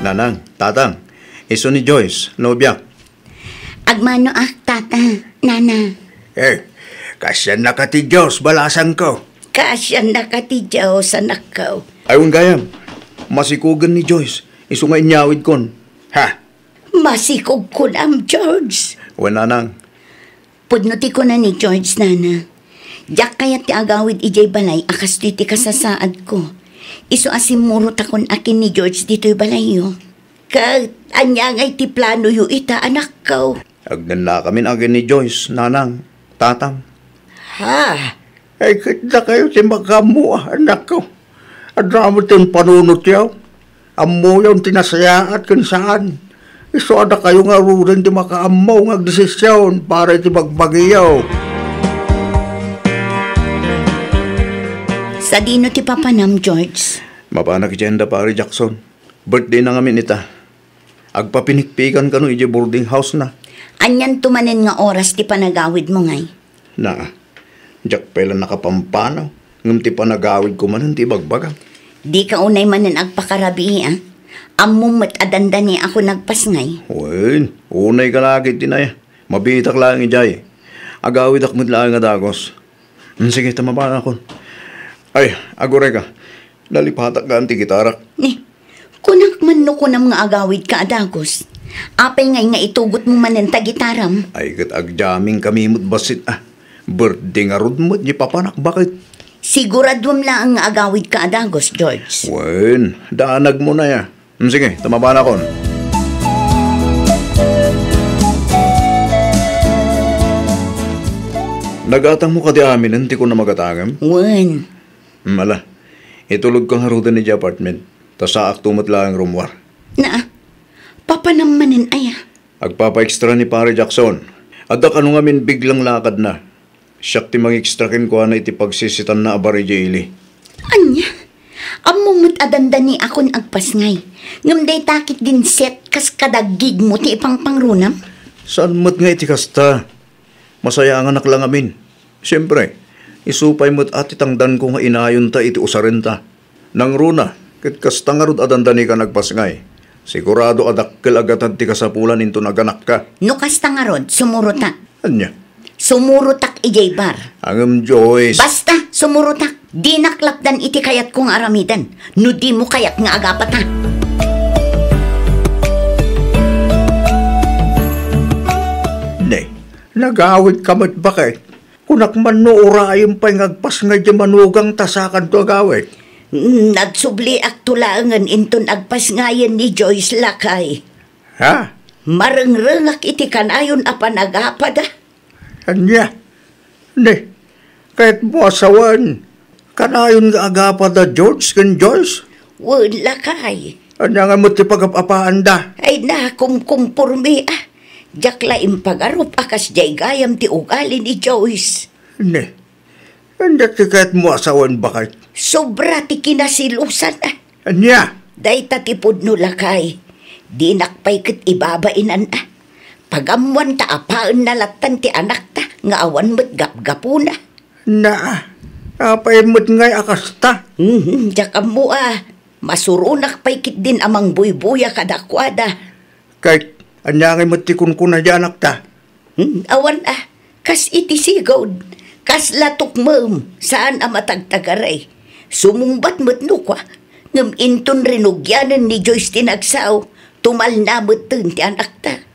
Nanang, tatang, isu ni Joyce, nobiak. Agmanoak, tata, nana. Eh, kaasiannaka ti Dios, balasangko. Kaasiannaka ti Dios, anakko. Ay, wen gayam, masikogen ni Joyce, isu nga inyawidkon. Ha? Masikog kunam, George. Wen, nanang. Pudno ti kuna ni George, nana. Diak kayat ti agawid idiay balay a kastoy ti kasasaadko. Isu a simmurotakon a ken ni George ditoy balayyo. Ket ania ngay ti planoyo ita, anakko? Agnannakamin a ken ni Joyce, nanang, tatang. Ha? Ay, ket dakayo ti makaammo, a, anakko. Adda met ti panunotyo. Ammoyon ti nasayaat ken saan. Isu a dakayo ngaruden ti makaammo nga agdesision para iti bagbagiyo. Sadino ti papanam, George? Mapanak iti anda, Pare Jackson. Birthday na ngamin ita. Agpapinikpikan kano idiay boarding house na. Anianto manen nga oras ti panagawidmo ngay? Na, diak pay la nakapampanaw, ngem ti panagawidko manen ti ibagbagam. Dika unay manen agpakarabii, a? Ammom met a dandaniakon agpasngay. Wen, unayka la ket iti nay. Mabiitak laeng idiay. Agawidak met laeng a dagus. Mm, sige, ta mapanakon. Ay, agurayka. Nalipatak laeng ti gitarak. Ni, kunak man no kunam nga agawidka a dagus. Apay ngay nga itugotmo manen ta gitaram? Ay, ket agjamming kami met bassit, a. Birthday ngarud met ti papanak, baket. Siguraduam laeng nga agawidka a dagus, George. Wen, daanagmo na ya. Mm, sige, ta mapanakon. Nagatangmo kadi aminen ti kunam a gatangem? Wen. Mm, ala. Itulogka ngaruden idiay apartment. Ta saakto met laeng rummuar. Na, papanam manen aya? Agpapa-extra ni Pare Jackson. Adda kano ngamin biglang lakadna. Siak ti mang-extra kenkuana iti pagsisitanna a bar idiay ili. Ania? Ammom met a dandaniakon agpasngay. Ngem dayta ketdin set kas kadagigmo ti ipangpangrunam? Saan met nga iti kasta. Masayanganak la ngamin. Siempre, isu pay met a ti tangdanko nga inayonta iti usarenta. Nangruna, ket kasta ngarud a dandanikan agpasngay. Sigurado a dakkel a gatad ti kasapulan inton aganakka. No kasta ngarud, sumurotak. Ania? Sumurotak idiay bar. Ngem, Joyce. Basta, sumurotak. Dinak lapdan iti kayatko nga aramiden, no dimo kayat nga agapata. Ne, nagawidka met, baket. Kunak man no urayem pay nga agpasngay diay manugang ta sakanto agawid. Mm, nagsubliakto laengen inton agpasngayen ni Joyce, lakay. Ha? Marengrengak iti kanayon a panagapada. Ania? Ne, kayatmo a sawen, kanayon nga agapada George ken Joyce? Wen, lakay. Ania nga met ti pagap-apaanda? Ay, nakumkumpormi, a. Diak la impagarup a kasdiay gayam ti ugali ni Joyce. Ne, ania ti kayatmo a sawen, baket? Sobra ti kinasilusan, a. Ania? Dayta ti pudno, lakay. Dinak pay ket ibabainan, a. Pagammoan ta apaenna lattan ti anakta nga awan met gapgapuna. Na, apay met ngay a kasta? Mhm, diak ammo, a. Masuronak pay ketdin a mangbuybuya kadakuada. Ket ania ngay met ti kunkuna ti anakta? Hmm, awan a, kas iti sigud, kasla tukmem, saan a matagtagaray. Sumungbat met no kua, ngem inton rinugianen ni Joyce ti nagsao, tumalna metten ti anakta.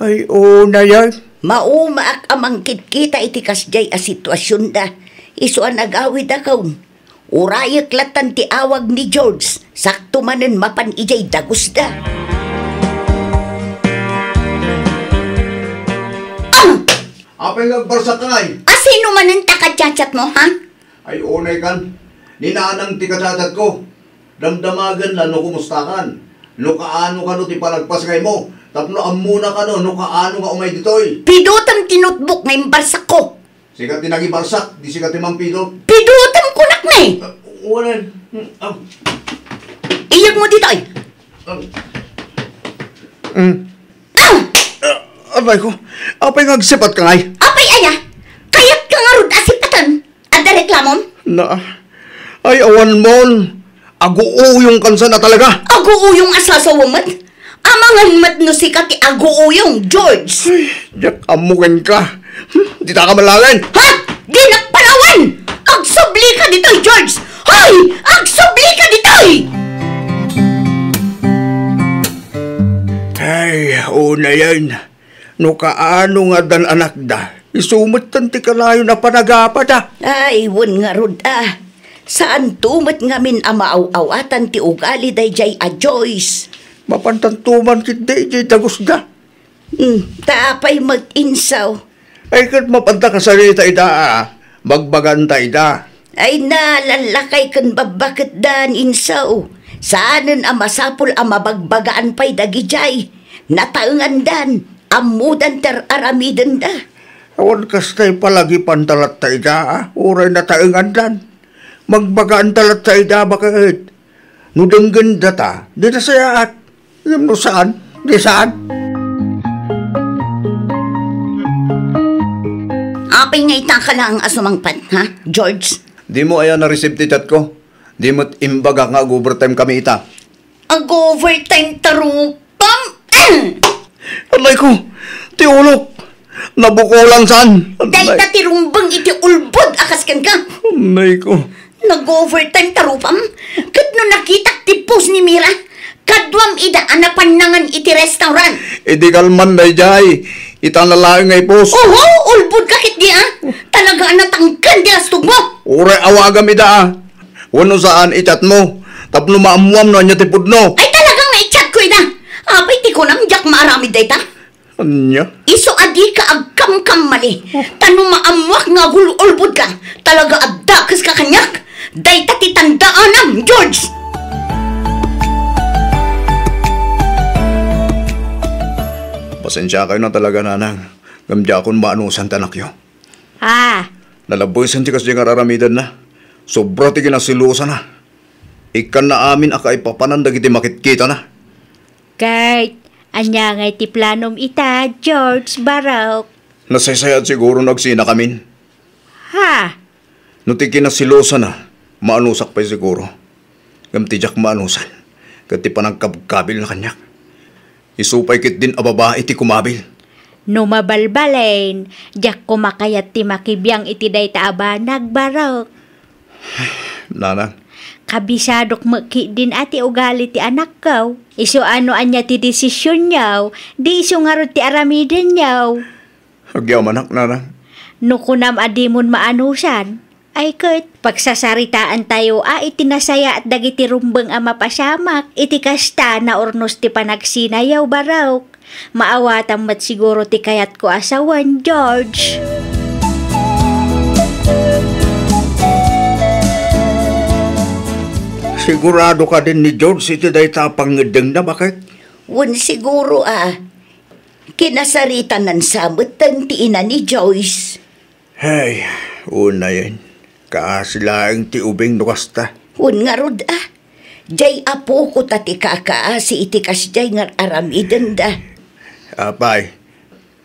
Ay, unay ay. Maumaak a mangkitkita iti kasdiay a situasionda, isu a nagawidakon. Urayek lattan ti awag ni George, sakto manen mapan idiay dagusda. Ah! Apay nga agbarsak ka ngay? A, sino manen ta kachat-chatmo, ha? Ay, unay kan. Ni nanang ti kachat-chatko. Damdamagenna no kumustakan. No kaano kano ti panagpasngaymo. Tapno ammona kano no kaano nga umay ditoy. Pidutem ti notebook nga imbarsakko. Sika ti nangibarsak, di sika ti mampidot. Pidutem kunak ne. Ah, wala. Hmm, ah. Iyegmo ditoy. Ah. Hmm. Ah! Ah, abay ko, apay nga agsipat ka ngay? Apay aya? Kayat ka ngarud a sipaten? Adda reklamom? Na, ay, awan mon. Aguuyong kansan a talaga. Aguuyong a sasawa met? Amangan met no sika ti aguuyong, George. Ay, diak ammo kenka. Hmm, dita ka malawen. Ha? Dinak palawen! Agsubli ka ditoy, George! Hoy! Agsubli ka ditoy! Ay, unayen. No kaano nga dan anakda, isu metten ti kanayon a panagapada. Ay, wen ngarud a. Saanto met ngamin a maaw-awatan ti ugali daydiay a Joyce. Mapantanto man ketdi idiay dagusda. Hmm, ta apay met, insaw? Ay, ket mapanta kasarita ida a, bagbaganta ida. Ay, nalallakay ken babbaketdan, insaw. Saanen a masapul a mabagbagaan pay dagidiay. Nataengandan, ammodan ti ar-aramidenda. Awan kastay palagipanta latta ida a, uray nataengandan. Bagbagaanta latta ida baket. No denggenda ta, di nasayaat. Ngem no saan, di saan. Apay nga ita ka laeng a sumangpet, ha, George? Dimo aya na-receive ti chat ko? Di met imbagak nga ag-overtime kami ita. Ag-overtime ta rupam? Anay ko, ti ulok, nabukolan saan. Dayta ti rumbeng iti ulbod a kas kenka. Anay ko. Nag-overtime ta rupam? Ket no nakitak ti post ni Mira, kaduam ida a napannangan iti restaurant. Idi kalman daydiay, ita na laeng nga i-post. Oho, ulbod ka ketdi a. Talaga a natangken ti astog mo. Uray awagam ida a. Wenno saan, i-chat mo. Tapno maammuam no ania ti pudno. Ay, talaga nga i-chat ko ida. Apay ti kunam, diak maaramid dayta? Ania? Isu a dika agkamkammali. Ta no maammuak nga agul-ulbod ka, talaga a dakes ka kaniak. Dayta ti tandaanam, George! Pasensiakayo na talaga, nanang. Ngem diakon maanusan ti anakyo. Ah. Nalabesen ti kasdi nga ar-aramidenna. Sobra ti kinaselosana. Ikkanna amin a kaipapanan dagiti makitkitana. Kurt, ania ngay ti planom ita, George, Barok? Nasaysayaat siguro no agsinakamin. Ha? No ti kinaselosana, maanusak pay siguro. Ngem ti diak maanusan, ket ti panangkabkabilna kaniak. Isu pay ketdin a babai ti kumabil. No mabalbalin, diak koma kayat ti makibiang iti dayta a banag, Barok. Nanang. Kabisadok met ketdin a ti ugali ti anakko. Isu a no ania ti desisionyo, di isu ngarud ti aramidenyo. Agyamanak, nanang. No kunam a dimon maanusan, ay ket, pagsasaritaantayo a iti nasayaat dagiti rumbeng a mapasamak, iti kasta, naurnos ti panagsinayo, Barok. Maawatan met siguro ti kayatko a sawen, George. Sigurado kadin ni George iti dayta a pangngeddengna, baket? Wen, siguro a. Kinasaritanan sa metten ti ina ni Joyce. Hay, unayen, kaasi laeng ti ubing no kasta. Wen ngarud a, diay apoko ta ti kakaasi iti kasdiay nga ar-aramidenda. Apay,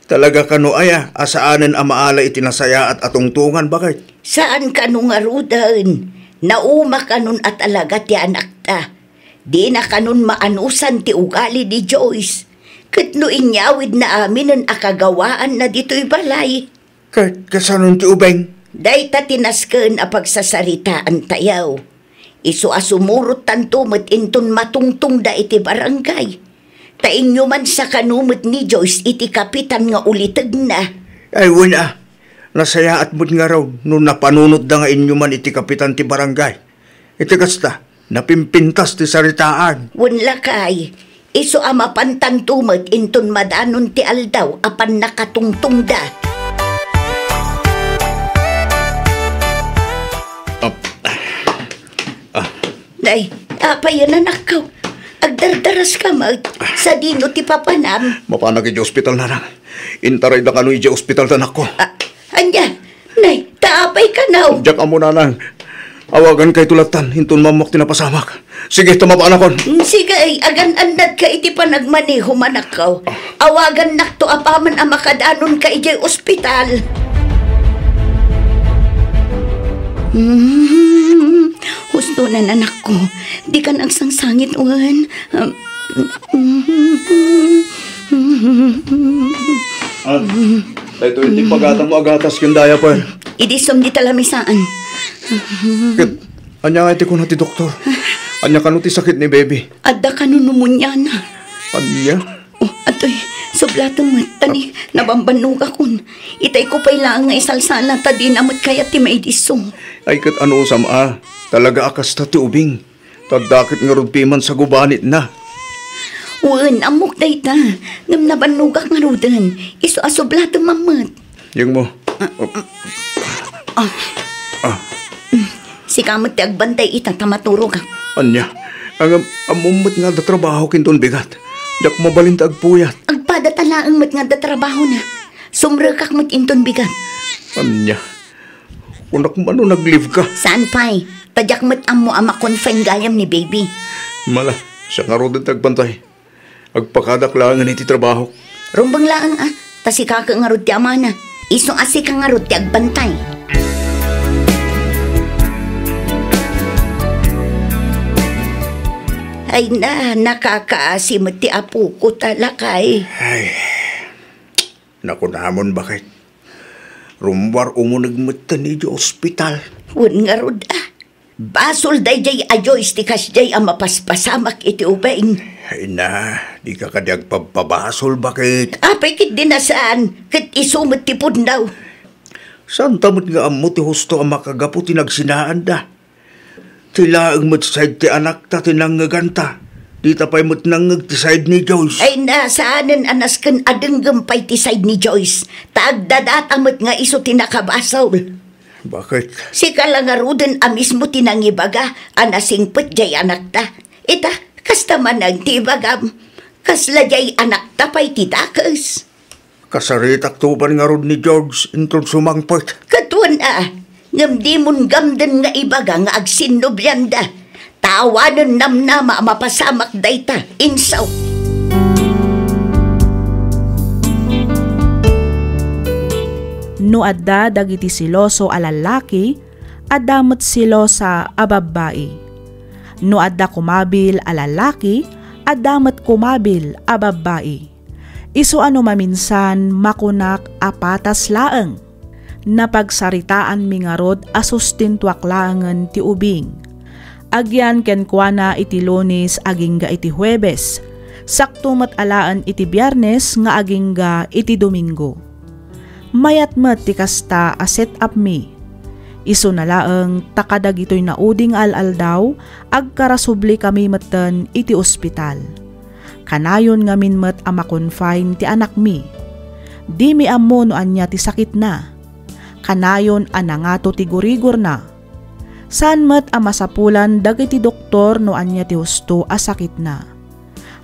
talaga kano aya a saanen a maala iti nasayaat a tungtungan, baket? Saan kano ngaruden, nauma kanon a talaga ti anakta. Dina kanon maanusan ti ugali ni Joyce. Ket no inyawidna aminen a kagawaanna ditoy balay. Ket kasanon ti ubing? Dayta ti nasken a pagsasaritaantayo. Isu a sumurottanto met inton matungtongda iti barangay. Ta inyomansa kano met ni Joyce iti kapitan nga ulitegna. Ay, wen a, nasayaat met ngarud no napanunotda nga inyoman iti kapitan ti barangay. Iti kasta, napimpintas ti saritaan. Wen lakay, isu a mapantanto met inton madanon ti aldaw a pannakatungtongda. Ah, ah. Nay, apay a, anakko? Agdardaras ka met, sadino ti papanam? Mapanak idiay ospital, nanang. Intarayda kano idiay ospital ti anakko. Ah, ania? Nay, ta apay kano? Diak ammo, nanang. Awagankayto lattan, inton maammoak ti napasamak. Sige, ta mapanakon. Mm, sige, ay, agan-annadka iti panagmanehom, anakko. Awagannakto apaman a makadanonka idiay ospital. Mm, hus-, Tunan, anakko, dikan agsangsangit wen. Ah, daytoy ti pagatam mo a gatas ken diaper. Idi sum dita lamisaan. Ket, ania nga ti kuna ti doktor? Ania kano ti sakit ni baby? Adda kano pneumonia-na. Ania? Oh, atoy, sublatem met, ta ni, nabambannogakon. Itayko pay laeng nga isalsala, ta dina met kayat ti maidisso. Ay, ket anusam a, talaga a kasta ti ubing. Ta dakket ngarud piman sa gubanitna. Wen, ammok dayta, ngem nabannogak ngaruden. Isu a sublatem met. Yengmo. Ah. Ah. Sika met ti agbantay ita ta maturogak. Ania? Ngem, ammom met nga adda trabaho kinton bigat. Diak mabalin ta agpuyat. Agpadata laeng met nga adda trabahona. Sumrekak met inton bigat. Ania? Kunak man no nag-leave ka. Saan pay? Ta diak met ammo a ma-confine gayam ni baby. Mala, siak ngaruden ti agbantay. Agpakadak laengen iti trabahok. Rumbeng laeng a, ta sika ket ngarud ti amana. Isu a sika ngarud ti agbantay. Ay na, nakakaasi met ti apoko ta, lakay. Ay, nakunamon, baket. Rummuar umuneg metten idiay ospital. Wen ngarud a. Basol daydiay a Joyce ti kasdiay a mapaspasamak iti ubing. Ay na, dika kadi agpabpabasol, baket. Apay ket di na saan, ket isu met ti pudno. Saanta met nga ammo ti husto a makagapu ti nagsinaanda? Ti laeng met side ti anakta ti nangngeganta. Dita pay met nangngeg ti side ni Joyce. Ay na, saanen a nasken a denggem pay ti side ni Joyce. Ta agdadata met nga isu ti nakabasol. Baket? Sika la ngaruden a mismo ti nangibaga a nasingpet diay anakta. Ita, kasta manen ti ibagam. Kasla diay anakta pay ti dakes. Kasaritakto pay ngarud ni George inton sumangpet. Ket wen a, ngem dimon gamden nga ibaga nga agsinnobianda. Ta awanen namnama a mapasamak dayta, insaw. No adda dagiti seloso a lallaki, adda met selosa a babbai. No adda kumabil a lallaki, adda met kumabil a babbai. Isu a no maminsan, makunak a patas laeng. Napagsaritaanmi ngarud a sustintuak laengen ti ubing. Agyan kenkuana iti Lunes agingga iti Huebes, sakto met alaen iti Biernes nga agingga iti Domingo. Mayat met ti kasta a set-upmi. Isuna laeng ta kadagitoy naudi nga al-aldaw, agkarasublikami metten iti ospital. Kanayon ngamin met a ma-confine ti anakmi. Dimi ammo no ania ti sakitna. Kanayon a nangato ti gurigorna. Saan met a masapulan dagiti doktor no ania ti husto a sakitna.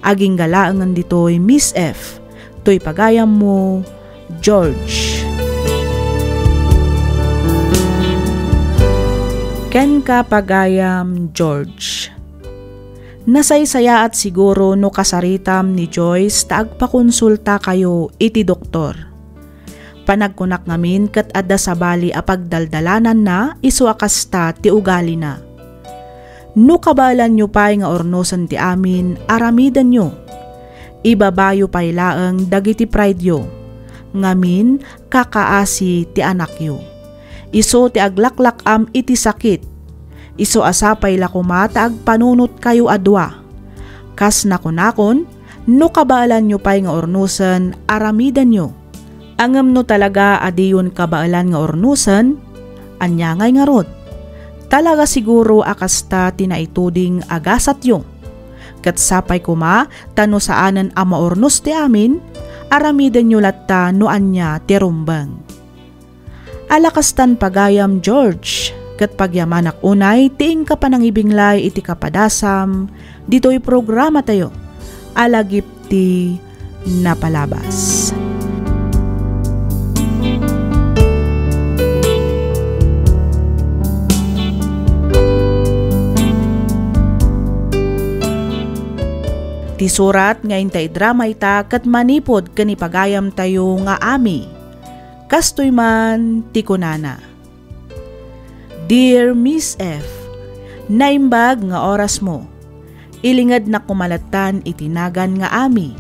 Agingga laengen ditoy, Miss F. Toy pagayammo, George. Kenka, pagayam George. Nasaysayaat siguro no kasaritam ni Joyce ta agpakonsultakayo iti doktor. Panagkunak ngamin ket adda sabali a pagdaldalananna isu a kasta ti ugalina. No kabaelanyo pay nga urnosen ti amin, aramidenyo. Ibabayo pay laeng dagiti pride-yo. Ngamin, kakaasi ti anakyo. Isu ti aglaklak-am iti sakit. Isu a sapay la koma ta agpanunotkayo a dua. Kas nakunakon, no kabaelanyo pay nga urnosen, aramidenyo. Ngem no talaga a diyon kabaelan nga urnosen, ania ngay ngarud? Talaga siguro a kasta ti naituding a gasatyo. Ket sapay koma ta no saanen a maurnos ti amin, aramidenyo latta no ania ti rumbeng. Ala kastan pagayam, George, ket pagyamanak unay ti inka panangibiglay iti kapadasam ditoy programatayo a Lagip ti Napalabas. Ti surat nga inta idrama ita ket manipud ken ni pagayamtayo nga Ami. Kastoy man ti kunana, Dear Miss F, Naimbag nga orasmo. Ilingednak koma lattan iti nagan nga Ami.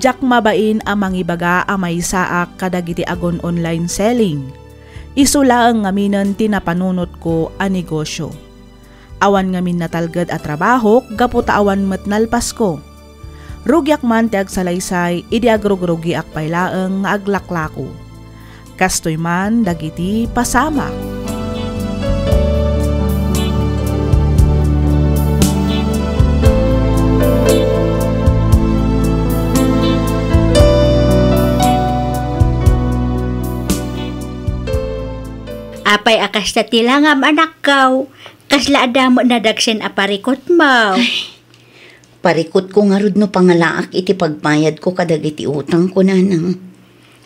Diak mabain a mangibaga a maysaak kadagiti agon-online selling. Isu laeng ngaminen ti napanunotko a negosio. Awan ngamin natalged a trabahok gapu ta awan met nalpasko. Rugiak man ti agsalaysay idi agrugrugiak pay laeng nga aglaklako. Kastoy man dagiti pasamak. Apay a kasta ti langam, anakko? Kasla adda met nadagsen a parikutmo? Ay, parikutko ngarud no pangalaak iti pagbayadko kadagiti utangko, nanang.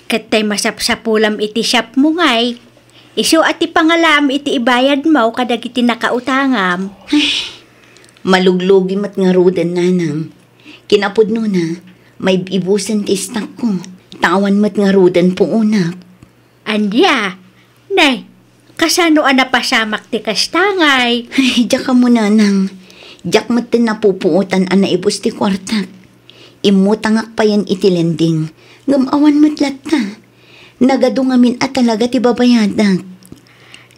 Ket tay masapsapulam iti shopmo ngay, isu a ti pangalaam iti ibayadmo kadagiti nakautangam. Ay, maluglugi met ngaruden, nanang. Kinapudnona, maib-ibusen ti istakko, ta awan met ngaruden puonak. Ania? Nay, kasano a napasamak ti kasta ngay? Ay, diak ammo, nanang. Diak metten napupuotan a naibus ti kuartak. Immutangak payen iti lending, ngem awan met latta. Nagadu ngamin a talaga ti babayadak.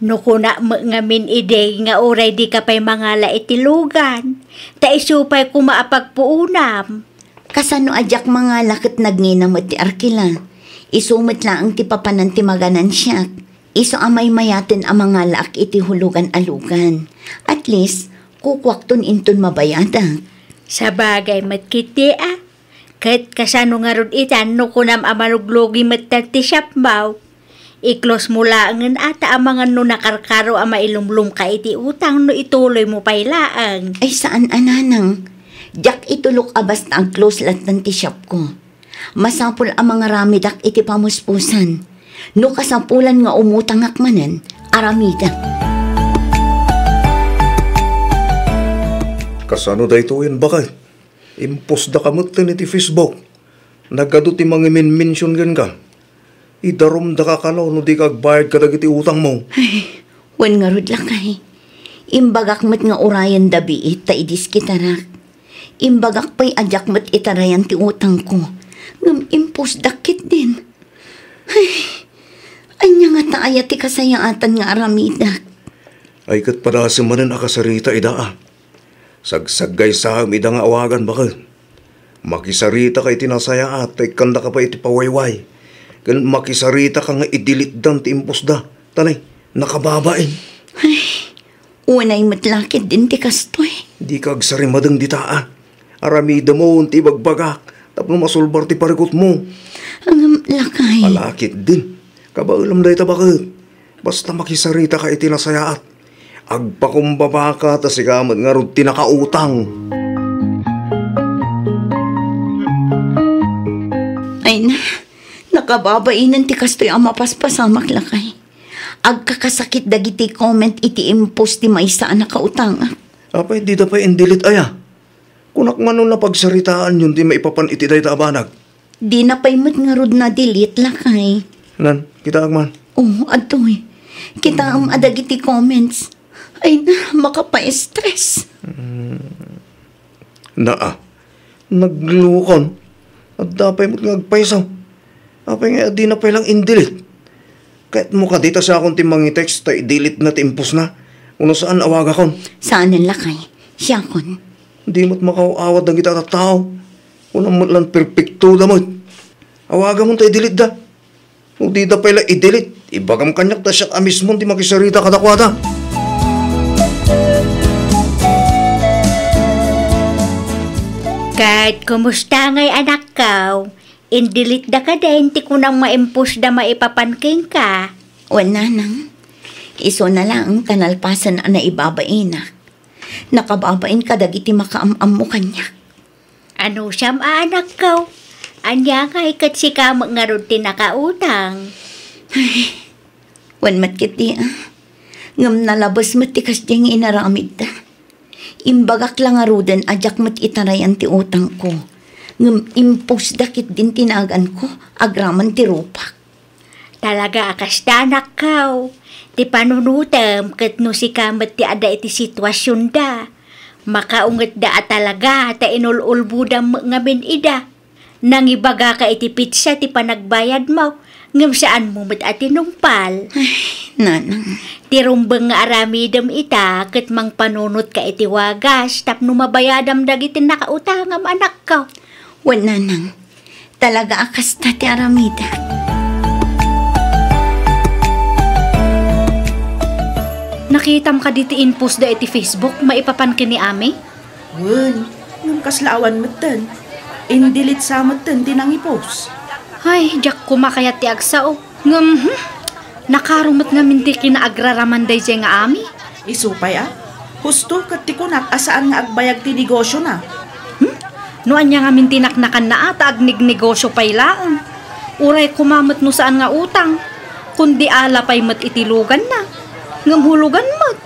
No kunak met ngamin idi nga uray dika pay mangala iti lugan, ta isu pay koma a pagpuonam. Kasano a diak mangala ket nagngina met ti arkila? Isu met laeng ti papanan ti maganansiak. Isu a maymayaten a mangalaak iti hulugan a lugan. At least, kukuakton inton mabayadak. Sabagay met ketdi a. Ket kasano ngarud itan no kunam a maluglugi metten ti shopmo? I-close mo laengen ata amangan no nakarkaro a mailumlomka iti utang no ituloymo pay laeng. Ay, saan a, nanang. Diak itulok a basta ag-close lattan ti shopko. Masapul a mangaramidak iti pamuspusan. No kasapulan nga umutangak manen, aramidak. Kasano daytoyen, baket? Impostaka metten iti Facebook. Nagadu ti mangimenmension kenka. Idarumdaka kano no dika agbayad kadagiti utangmo. Ay, wen ngarud, lakay. Imbagak met nga urayen da biit ta idiskitarak. Imbagak pay a diak met itarayan ti utangko. Ngem impostdak ketdin. Ay, ania ngata aya ti kasayaatan nga aramidak? Ay, ket padasem manen a kasarita ida a. Sagsaggaysam ida nga awagan, baket. Makisaritaka iti nasayaat ta ikkandaka pay iti pawayway. Ken makisaritaka nga i-delete-dan ti impostda. Ta nay, nakababain. Ay, unay met la ketdin ti kastoy. Dika agsarimadeng dita a. Aramidemon ti ibagbagak tapno masulbar ti parikutmo. Ngem, lakay. Ala ketdin. Kabaelam dayta, baket. Basta makisaritaka iti nasayaat. Agpakumbabaka ta sika met ngarud ti nakautang. Ay na, nakababainen ti kastoy a mapaspasamak, lakay. Agkakasakit dagiti comment iti impost ti maysa a nakautangak. Apay, dida pay in-delete aya? Kunak, mano napagsaritaanyon ti maipapan iti dayta a banag? Dina pay met ngarud na-delete, lakay. Nan, kitaak man. Oh, adtoy. Kitaem a dagiti comments. Ay na, makapa-stress. Mm. Naa, naglukon. Adda pay met nga agpayso. Apay nga dina pay lang in-delete? Kayatmo kadi ta siakon ti mangi-text ta i-delete na ti impostna? Wenno saan awagakon? Saanen, lakay. Siakon. Di met makaaw-awat dagiti a tattao. Kunam met lan perpektoda met. Awagamon ta i-delete da. No dida pay la i-delete, ibagam kaniak ta siak a mismon ti makisarita kadakuada. Ket kumusta ngay, anakko? In-delete da kadin ti kunam nga impostda maipapan kenka? Wen, nanang. Isuna laeng ta nalpasen a naibabainak. Nakababain kadagiti makaam-ammo kaniak. Anusam a, anakko? Ania ngay ket sika met ngarud ti nakautang? Ay, wen met ketdi a. Ngem nalabes met ti kasdiay nga inaramidda. Imbagak la ngaruden a diak met itarayan ti utangko. Ngem impostda ketdin ti naganko agraman ti rupak. Talaga a kasta, anakko. Ti panunotem ket no sika met ti adda iti situasionda, makaungetda a talaga ta inul-ulbodam met ngamin ida. Nangibagaka iti petsa ti panagbayadmo, ngem saanmo met a tinungpal. Ay, nanang. Ti rumbeng nga aramidem ita ket mangpanunotka iti wagas tapno mabayadam dagiti nakautangam, anakko. Wen, nanang. Talaga a kasta ti aramidek. Nakitam kadi ti inpostda iti Facebook maipapan ken ni Ami? Wen, ngem kasla awan metten. In-delete sa metten ti nangipost. Ay, diak koma kayat ti agsao. Ngem, hmm, nakaro met ngamin ti kinaagraraman daydiay nga Ami. Isu pay a, husto ket ti kunak a saan nga agbayag ti negosiona. Hmm? No ania ngamin ti naknakanna a ta agnegnegosio pay laeng. Uray koma met no saan nga utang, kundi ala pay met iti luganna. Ngem hulugan met.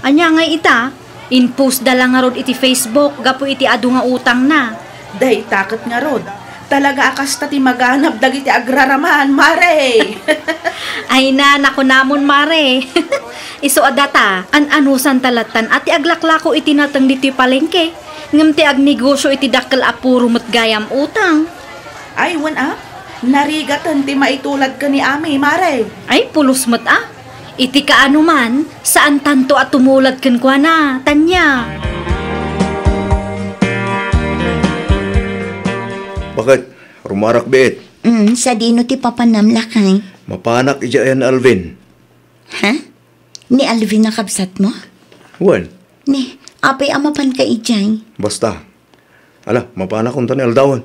Ania ngay ita? Inpostda la ngarud iti Facebook gapu iti adu nga utangna. Dayta ket ngarud, talaga a kasta ti maganab dagiti agraraman, Mare! Ay na, nakunamon, Mare. Isu a data, an-anusanta lattan a ti aglaklako iti nateng ditoy palengke, ngem ti agnegosio iti dakkel a puro met gayam utang. Ay, wen a, narigaten ti maitulad ken ni Ami, Mare. Ay, pulos met a. Iti kaano man, saantanto a tumulad kenkuana, Tanya. Baket, rumarak biit. Mm, sadino ti papanam, lakay? Mapanak idiay ni Alvin. Ha? Ni Alvin a kabsatmo? Wen. Ni, apay a mapanka idiay? Basta. Ala, mapanak unta ni aldawen.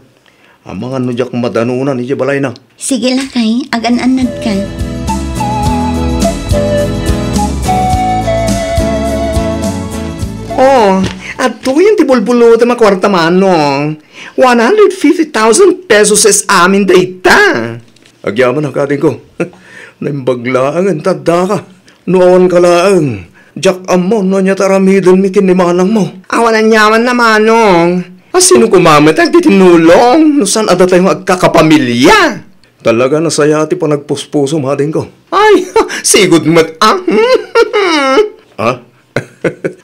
Amangan no diak madanunan idiay balayna. Sige, lakay, agan-annadka. Oh, adtoyen ti bulbulutem a kuarta, Manong. One hundred fifty thousand pesos is amin dayta. Agyamanak, adingko. Naimbag laengen ta addaka. No awanka laeng, diak ammo no ania ti aramidenmi ken ni manangmo. Awan aniamanna, Manong. A, sino koma met ti tinulong no saan a datayo nga agkakapamilya? Talaga a nasayaat ti panagpuspusom, adingko. Ay, sigud met, a. A?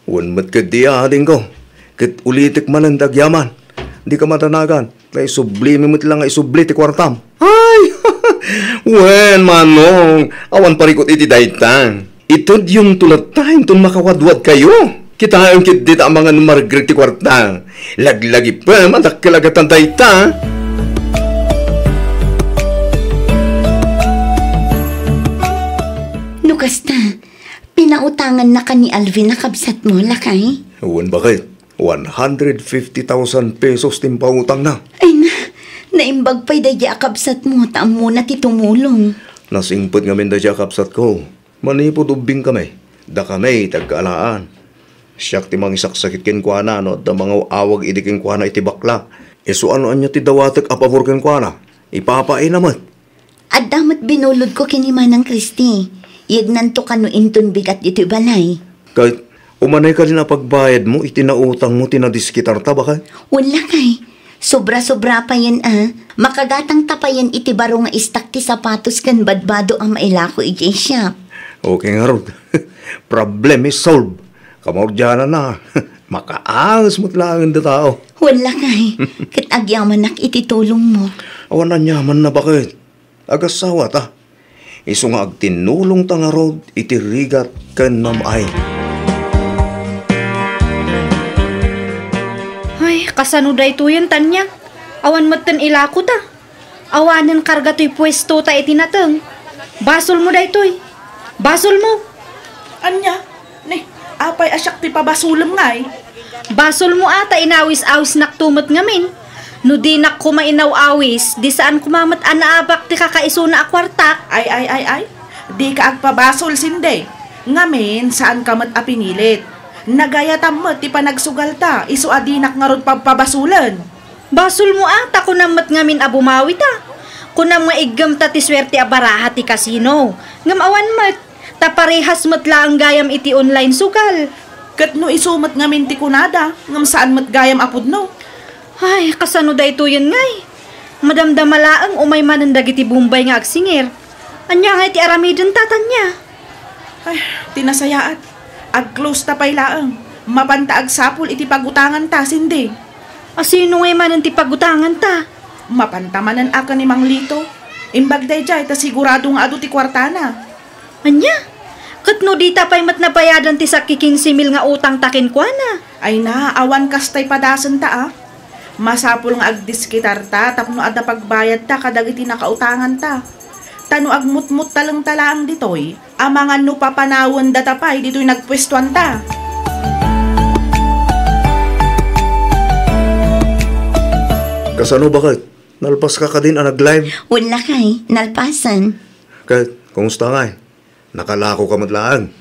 Wen met ketdi, adingko. Ket ulitek manen ti agyaman. Dika madanagan. Ta isublimi met la nga isubli ti kuartam. Ay! Wen, Manong, awan parikut iti dayta. Itedyonto latta inton makawadwadkayo. Kitaem ketdi ta amangan ni Margaret ti kuarta. Laglagipem a dakkel a gattan dayta. No kasta, pinautangannaka ni Alvin a kabsatmo, lakay? Wen, baket. One hundred fifty thousand pesos ti impautangna. Ay na, naimbag pay daydiay a kabsatmo ta ammona ti tumulong. Nasingpet ngamin daydiay a kabsatko. Manipud ubbingkami, dakami ti agkaalaan. Siak ti mangisaksakit kenkuana no adda mangaw-awag idi kenkuana iti bakla. Isu a no ania ti dawatek a pabor kenkuana, ipapaina met. Adda met binulodko ken ni Manang Christy. Yagnanto kano inton bigat ditoy balay. Ket umanay kadin a pagbayadmo iti nautangmo ti nadiskitarta, baket? Wen, lakay. Sobra-sobra payen a. Makagatangta payen iti baro nga istak ti sapatos ken badbado a mailako idiay shop. Okay ngarud. Problem is solved. Kamaudiananna. Makaanges met laengen ti tao. Wen, lakay. Ket agyamanak iti tulongmo. Awan aniamanna, baket. Agassawa ta. Isu nga agtinnulongta ngarud iti rigat ken nam-ay. Ay, kasano daytoyen, Tanya? Awan metten ilakota. Awanen karga toy puestota iti nateng. Basolmo daytoy. Basolmo. Ania? Ni, apay a siak ti pabasolem ngay? Basolmo a ta inawis-awisnakto met ngamin. No dinak koma inaw-awis, di saan koma met a naabak ti kakaisuna a kuartak. Ay, ay, ay, ay. Dika agpabasol, Sinde. Ngamin, saanka met a pinilit. Nagayatam met ti panagsugalta, isu a dinak ngarud pabpabasolen. Basolmo a ta kunam met ngamin a bumawita. Kunam nga iggemta ti suerte a baraha ti kasino. Ngem awan met. Ta parehas met laeng gayam iti online sugal. Ket no isu met ngamin ti kunada, ngem saan met gayam a pudno. Ay, kasano daytoyen ngay? Madamdama laeng umay manen dagiti Bombay nga agsingir. Ania ngay ti aramiden ta, Tania? Ay, ti nasayaat. Ag-close ta pay laeng. Mapanta agsapul iti pagutanganta, Cindy. A, sino ngay manen ti pagutanganta? Mapanta manen a ken ni Mang Lito. Imbag daydiay ta sigurado nga adu ti kuartana. Ania? Ket no dita pay met nabayadan ti sakki kinse mil nga utangta kenkuana? Ay na, awan kastay padasenta a. Masapul nga agdiskitarta tapno adda pagbayadta kadagiti nakautanganta. Ta no agmutmuttalengta laeng ditoy, amangan no papanawendata pay ditoy nagpuestuanta. Kasano, baket? Nalpaska kadin a nag-live? Wen lakay, nalpasen. Ket, kumusta ngay? Nakalakoka met laeng?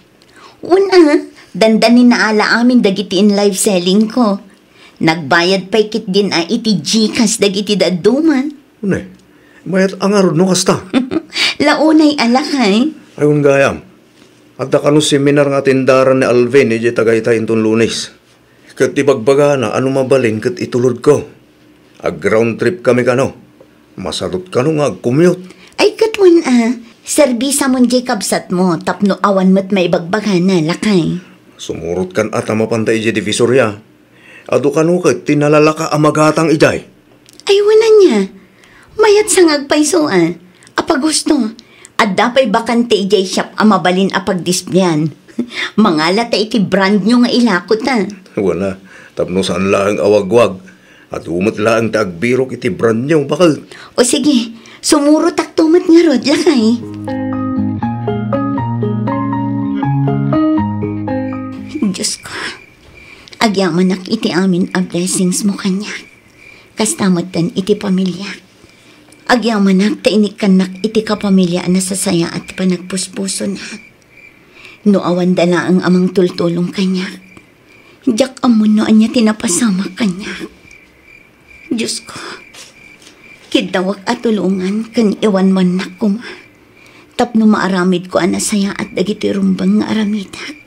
Wen a, dandani naala amin dagiti in-live selling ko. Nagbayad pay ketdin a iti GCash dagiti dadduma. Une, mayat a ngarud no kasta. Launay a lakay. Ay, wen gayam. Adda kano seminar nga atendaran ni Alvin idiay Tagaytay inton Lunes. Ket ibagbagana a no mabalin ket itulodko. Ag-round trip kami kano. Masadot kano nga ag-commute. Ay, ket wen a, serbisamon diay kabsatmo tapno awan met maibagbagana, lakay. Sumurotkan a ta mapanta idiay Divisoria. Adu kano ket ti nalalaka a magatang idiay. Ay, wen ania. Mayat sa nga agpayso a. Apaggusto, adda pay bakante idiay shop a mabalin a pagdisplayan. Mangalata iti brand new nga ilakota. Wen a, tapno saan laeng a wagwag. Adu met laeng ti agbirok iti brand new, baket. O sige, sumurotakto met ngarud, lakay. Diyos ko, agyamanak iti amin a blessings mo kaniak. Kasta metten iti pamiliak. Agyamanak ta inikkannak iti kapamilya a nasasayaat ti panagpuspusona. No awanda laeng a mangtultulong kaniak, diak ammo no ania ti napasamak kaniak. Diyos ko, kiddawak a tulongan ken iwanwannak koma tapno maaramidko a nasayaat dagiti rumbeng nga aramidek.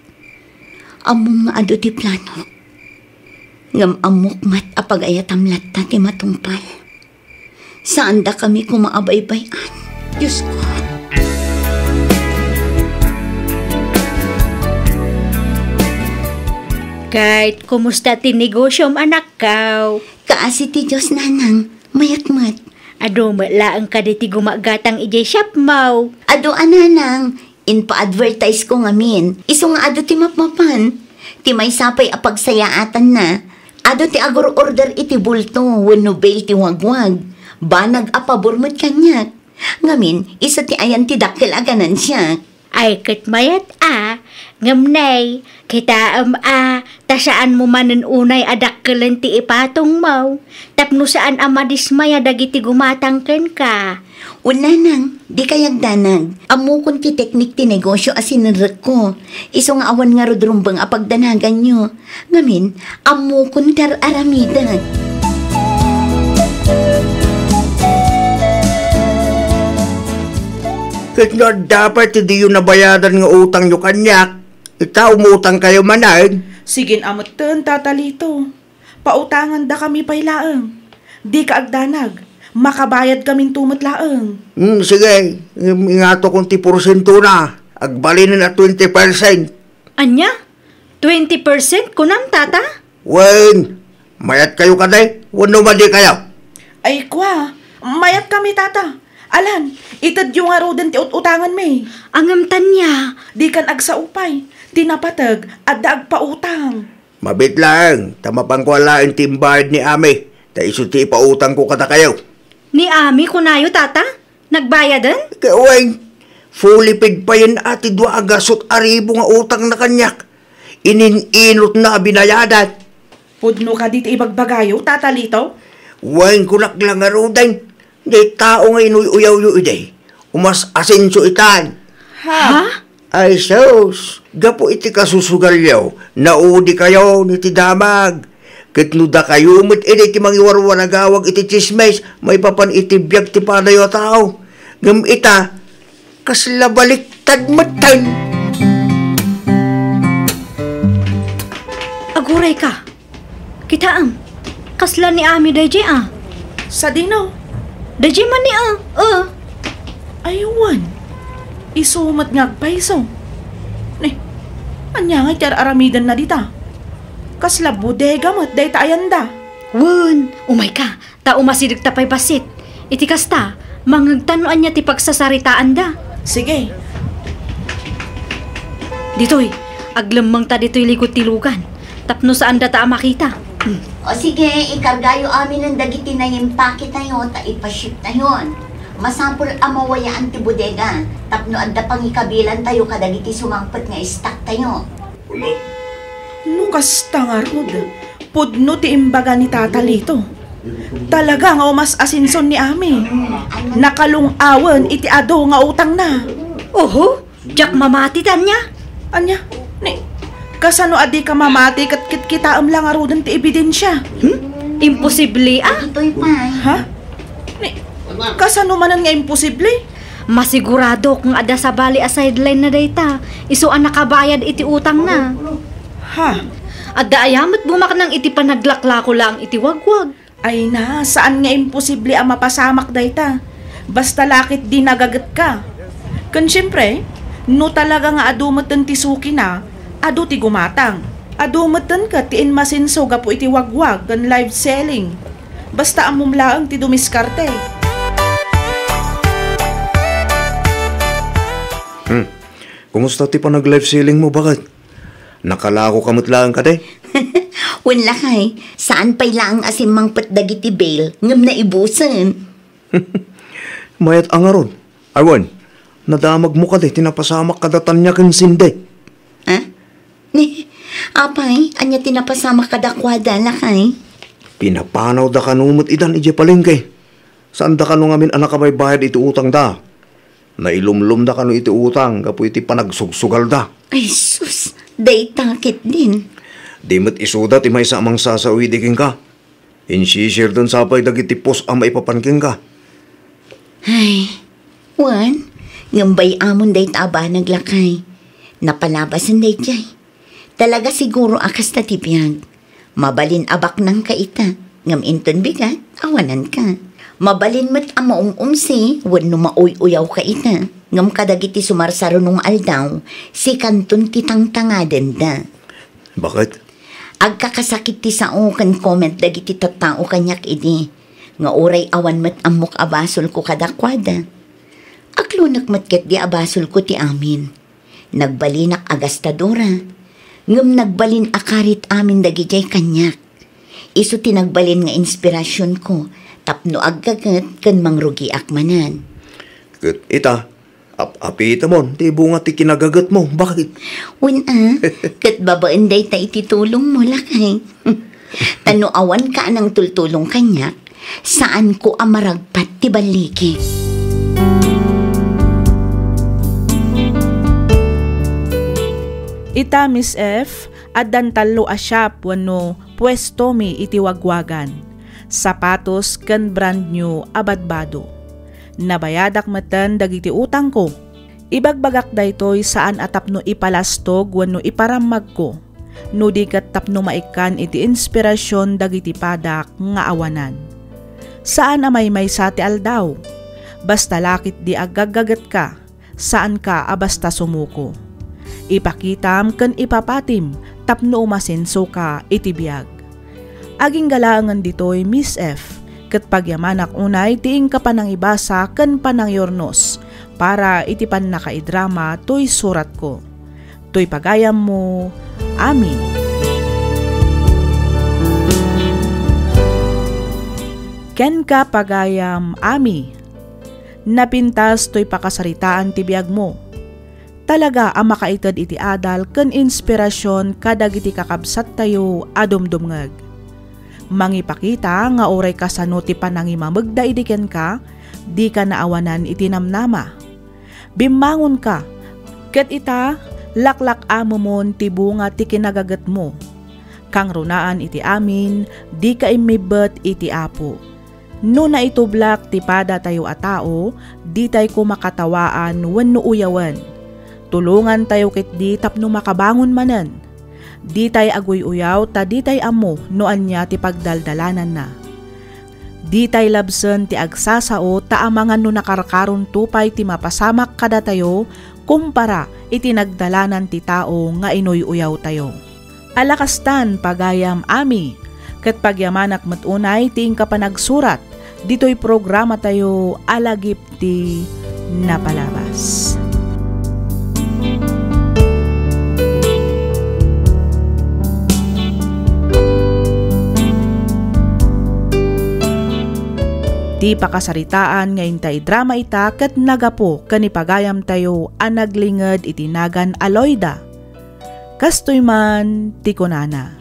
Ammom nga adu ti planok, ngem ammok met a pagayatam latta ti matungpal. Saandakami koma a baybay-an, Diyos ko. Ket kumusta ti negosiom, anakko? Kaasi ti Dios, nanang. Mayat met. Adu met laeng kadi ti gumagatang idiay shopmo? Adu a, nanang. Impa-advertise ko ngamin, isu nga adu ti mapmapan. Ti maysa pay a pagsayaatanna, adu ti agur-order iti bulto wenno bale ti wagwag. Banag a pabor met kaniak. Ngamin, isu ti ayan ti dakkel a ganansiak. Ay, ket mayat a, ngem nay, kitaem a, ta saanmo manen unay a dakkelen ti ipatongmo, tapno saan a madismaya dagiti gumatang kenka. Wen, nanang, dika agdanag. Ammokon ti teknik ti negosio a sinerrekko. Isu nga awan ngarud rumbeng a pagdanaganyo. Ngamin, ammokon ti ar-aramidek. Ket no adda pay ti diyo nabayadan nga utangyo kaniak, ita, umutangkayo manen. Sige a metten, Tata Lito. Pautangandakami pay laeng. Dika agdanag. Makabayadkaminto met laeng. Hmm, sige. Ingatokon ti porsientona. Agbalinen a twenty percent. Ania? Twenty percent kunam, Tata? Wen, mayatkayo kadi wenno madikayo? Ay, kua, mayatkami, Tata. Alan, itedyo ngaruden ti ut-utanganmi. Ngem, Tania. Dikan agsao pay. Ti napateg, adda agpautang. Mabiit laeng, ta mapanko a laeng ti imbayad ni Ami, ta isu ti ipautangko kadakayo. Ni Ami, kunayo, Tata? Nagbayaden? Ket wen, fully paid payen a ti dua a gasut a ribu nga utangna kaniak. Inin-inutna a binayadan. Pudno kadi ti ibagbagayo, Tata Lito? Wen, kunak la ngaruden, diay tao nga inuy-uyawyo idi, umas-asenso itan. Ha? Ha? Ay sus, gapu iti kasusugalyo, naudikayo iti damag. Ket no dakayo met idi ti mangiwarwaragawag iti tsismis maipapan iti biag ti panayo a tao. Ngem ita, kasla baliktad metten. Agurayka. Kitaem, kasla ni Ami daydiay a. Sadino? Daydiay man ni a, a. Ay, wen. Isu met nga agpayso. Ni, ania ngay ti ar-aramidenna dita? Kasla bodega met dayta ayanda. Wen, umayka, ta umasidegta pay bassit. Iti kasta, mangngegta no ania ti pagsasaritaanda. Sige. Ditoy, aglemmengta ditoy likud ti lugan, tapno saandata a makita. O sige, ikargayo aminen dagiti naimpaketayo ta ipashiptayon. Masapul a mawayaan ti bodega tapno adda pangikabilantayo kadagiti sumangpet nga stocktayo. No kasta ngarud, pudno ti imbaga ni Tata Lito. Talaga nga umas-asinson ni Ami. Nakalung-awen iti adu nga utangna. Oho, diak mamati ti ania? Ania? Ni, kasano a dika mamati ket kitkitaem la ngaruden ti ebidensia? Hmm? Imposible, a? Ditoy pay. Ha? Ni, kasano manen nga imposible? Masiguradok nga adda sabali a sideline na dayta, isu a nakabayad iti utangna. Ha? Adda aya met bumaknang iti panaglaklako laeng iti wagwag? Ay na, saan nga imposible a mapasamak dayta. Basta la ketdi nagagetka. Ken siempre, no talaga nga adu metten ti sukina, adu ti gumatang. Adu metten ket ti inmasinso gapu iti wagwag ken live selling. Basta ammom laeng ti dumiskarte. Hmm. Kumusta ti panag-live selling mo, baket? Nakalakoka met laeng kadi? Wen lakay, saan pay laeng a simmangpet dagiti bail ngem naibusen. Mayat a ngarud. Ay wen, nadamagmo kadi ti napasamak kada Tanya ken Cindy? Ha? Ni, apay, ania ti napasamak kadakuada, lakay? Pinapanawda kano met idan idiay palengke. Saanda kano ngamin a nakabaybayad iti utangda. Nailumlomda kano iti utang gapu iti panagsugsugalda. Ay sus, dayta ketdin. Di met isuda ti maysa a mangsasawidi kenka. Insisirden sa pay dagiti pos a maipapan kenka. Ay, wen, ngem bay-amon dayta a banag, lakay. Napalabasen daydiay. Talaga siguro a kasta ti biag. Mabalin a baknangka ita, ngem inton bigat, awananka. Mabalin met a maum-umsi wenno mauy-uyawka ita, ngem kadagiti sumarsarunong aldaw, sikanton ti tangtangadenda. Baket? Agkakasakit ti sao ken comment dagiti tattao kaniak idi, nga uray awan met ammok a basolko kadakuada. Aklonek met ketdi a basolko ti amin. Nagbalinak a gastadora, ngem nagbalin a karit amin dagidiay kaniak. Isu ti nagbalin nga inspirasionko tapno aggaget ken mangrugiak manen. Ket ita, ap-apitemon ti bunga ti kinagagetmo, baket? Wen a, ket babaen dayta iti tulongmo, lakay. Ta no awanka a nangtultulong kaniak, saanko a maragpat ti balligi. Ita, Miss F, addan tallo a shop wenno puestomi iti wagwagan, sapatos ken brand new a badbado. Nabayadak metten dagiti utangko. Ibagbagak daytoy saan a tapno ipalastog wenno iparammagko, no di ket tapno maikkan iti inspirasion dagiti padak nga awanan. Saan a maymaysa ti aldaw. Basta la ketdi aggaggagetka, saanka a basta sumuko. Ipakitam ken ipapatim tapno umasensoka iti biag. Agingga laengen ditoy, Miss F, ket pagyamanak unay ti inka panangibasa ken panangiurnos para iti pannakaidrama toy suratko. Toy pagayammo, Ami. Kenka, pagayam, Ami. Napintas toy pakasaritaan ti biagmo. Talaga a makaited iti adal ken inspirasion kadagiti kakabsattayo a dumdumngeg. Mangipakita nga uray kasano ti panangimamegda idi kenka, dika naawanan iti namnama. Bimmangonka, ket ita, laklak-amemon ti bunga ti kinagagetmo. Kangrunaan iti amin, dika immibbet iti Apo. No naitublak ti padatayo a tao, ditayko makatawaan wenno uyawen. Tulongantayo ketdi tapno makabangon manen. Ditay aguy-uyaw ta ditay ammo no ania ti pagdaldalananna. Ditay labsen ti agsasao ta amangan no nakarkaronto pay ti mapasamak kadatayo kumpara iti nagdalanan ti tao nga inuy-uyawtayo. Ala kastan, pagayam Ami, ket pagyamanak met unay ti inka panagsurat ditoy programatayo a Lagip ti Napalabas. Ti pakasaritaan nga inta idrama ita ket nagapu ken ni pagayamtayo a naglinged iti nagan a Loida. Kastoy man ti kunana,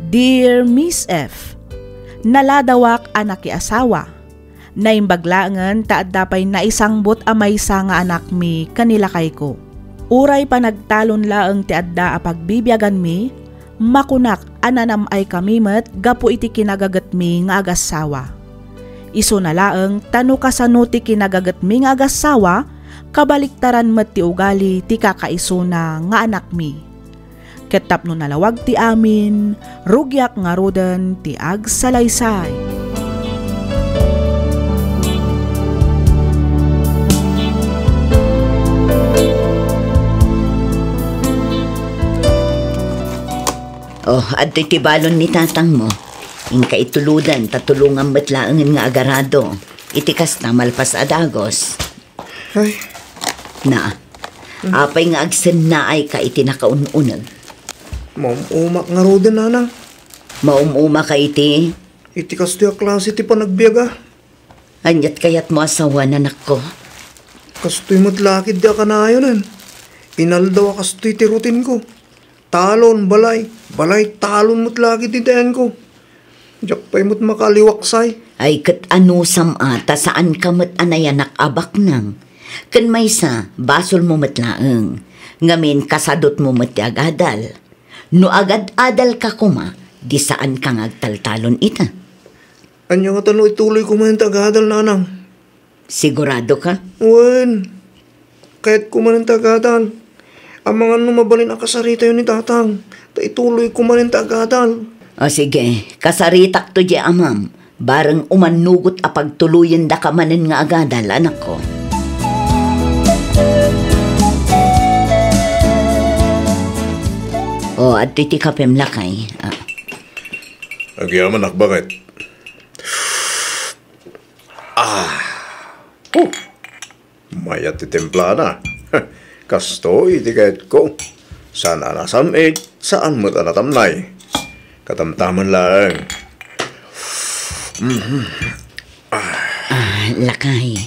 "Dear Miss F, naladawak a nakiasawa. Naimbag laengen ta adda pay naisangbut a maysa nga anakmi ken ni lakayko. Uray panagtalon laeng ti adda a pagbibiaganmi, makunak a nanam-ay kami met gapu iti kinagagetmi nga agassawa. Isuna laeng ta no kasano ti kinagagetmi nga agassawa, kabaliktaran met ti ugali ti kakaisuna nga anakmi. Ket tapno nalawag ti amin, rugiak ngaruden ti agsalaysay." Oh, adtoy ti balon ni tatangmo. Inka ituloden ta tulongam met laengen nga agarado. Iti kasta, malpas a dagus. Ay. Na, apay nga agsennaayka iti nakaun-uneg? Maum-umak ngaruden, nanang. Maum-umaka iti? Iti kastoy a klase ti panagbiaga. Aniat kayatmo a sawen, anakko? Kastoy met la ketdi a kanayonen. Inaldaw a kastoy ti rutinko. Talon, balay, balay, talon met la ketdi ti ayanko. Diak pay met makaaliwaksay. Ay, ket anusam a ta saanka met a nayanak a baknang. Ken maysa, basolmo met laeng. Ngamin, kasadutmo met ti agadal. No agad-adalka koma, di saanka nga agtaltalon ita. Ania ngata no ituloyko manen ti agadal, nanang? Siguradoka? Wen. Kayatko manen ti agadal. Amangan no mabalin a kasaritayo ni tatang, ta ituloyko manen ti agadal. O sige, kasaritakto diay amam. Bareng umannugot a pagtuloyendaka manen nga agadal, anakko. O, adtoy ti kapem, lakay. Ah. Agyamanak, baket. Ah. Oh. Mayat ti timplana. Kastoy ti kayatko. Saan a nasam-it, saan met a natamnay. Katamtaman laeng. Mhm. Ah, lakay.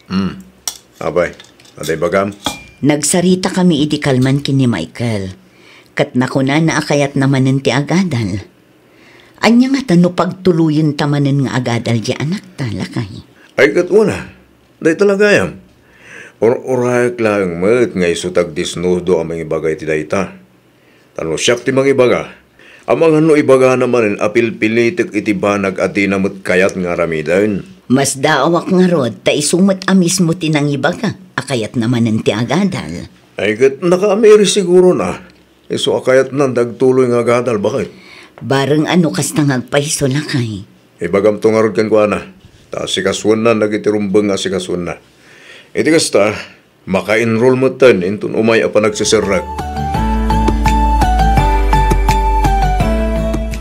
Hmm. Apay, adda ibagam? Nagsaritakami idi kalman ken ni Michael. Ket nakunana a kayatna manen ti agadal. Ania ngata no pagtuloyenta manen nga agadal diay anakta, lakay? Ay, ket wen a. Dayta la gayam. Ur-urayak laeng met nga isu ti agdisnudo a mangibaga iti dayta. Ta no siak ti mangibaga, amangan no ibagana manen a pilpilitek iti banag a dina met kayat nga aramiden. Masdaawak ngarud ta isu met a mismo ti nangibaga a kayatna manen ti agadal. Ay, ket nakaamiri siguron a. Isu a kayatnan ti agtuloy nga agadal, baket. Bareng a no kasta nga agpayso, lakay. Ibagamto ngarud kenkuana, ta asikasuennan dagiti rumbeng nga asikasuenna. Iti kasta, maka-enroll metten inton umay a panagseserrek.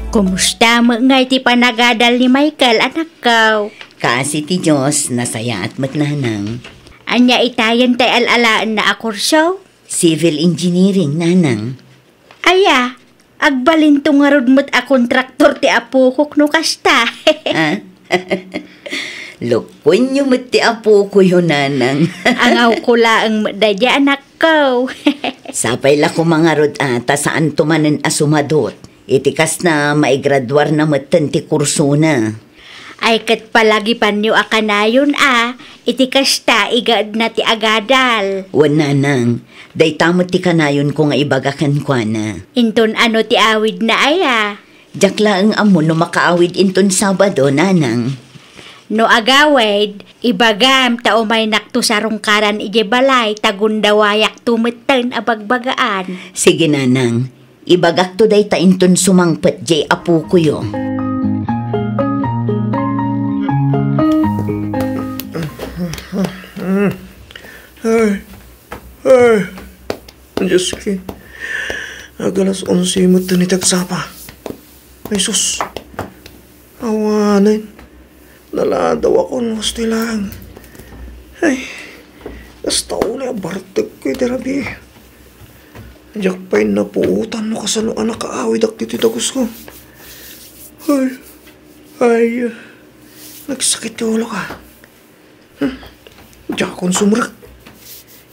Kumusta met ngay ti panagadal ni Michael, anakko? Kaasi ti Dios, nasayaat met, nanang. Ania itayen tay al-alaenna a kurso? Civil engineering, nanang. Aya, agbalinto ngarud met a kontraktor ti apokok no kasta. Ah? Lokuenyo met ti apokoyo, nanang. Angawko laeng met daydiay, anakko. Sapay la koma ngarud a ta saanto manen a sumadot. Iti kasta, maigraduarna metten ti kursona. Ay, ket palagipanyo a kanayon a, iti kasta, igaedna ti agadal. Wen, nanang, dayta met ti kanayonko nga ibaga kenkuana. Inton ano ti awidna aya? Diak laeng ammo no makaawid inton Sabado, nanang. No agawid, ibagam ta umaynakto sarungkaran idiay balay ta gundawayakto metten a bagbagaan. Sige, nanang. Ibagakto dayta inton sumangpet diay apokoyo. Ski. Ag-alas onse met ti agsapa. Ay sus. Awanen. Naladawakon, kastoy laeng. Ay. Kasta unay a bartekko iti rabii. Diak pay napuotan no kasano a nakaawidak ditoy dagusko. Ay. Ay. Nagsakit ti ulok. Hmm. Diakon sumrek.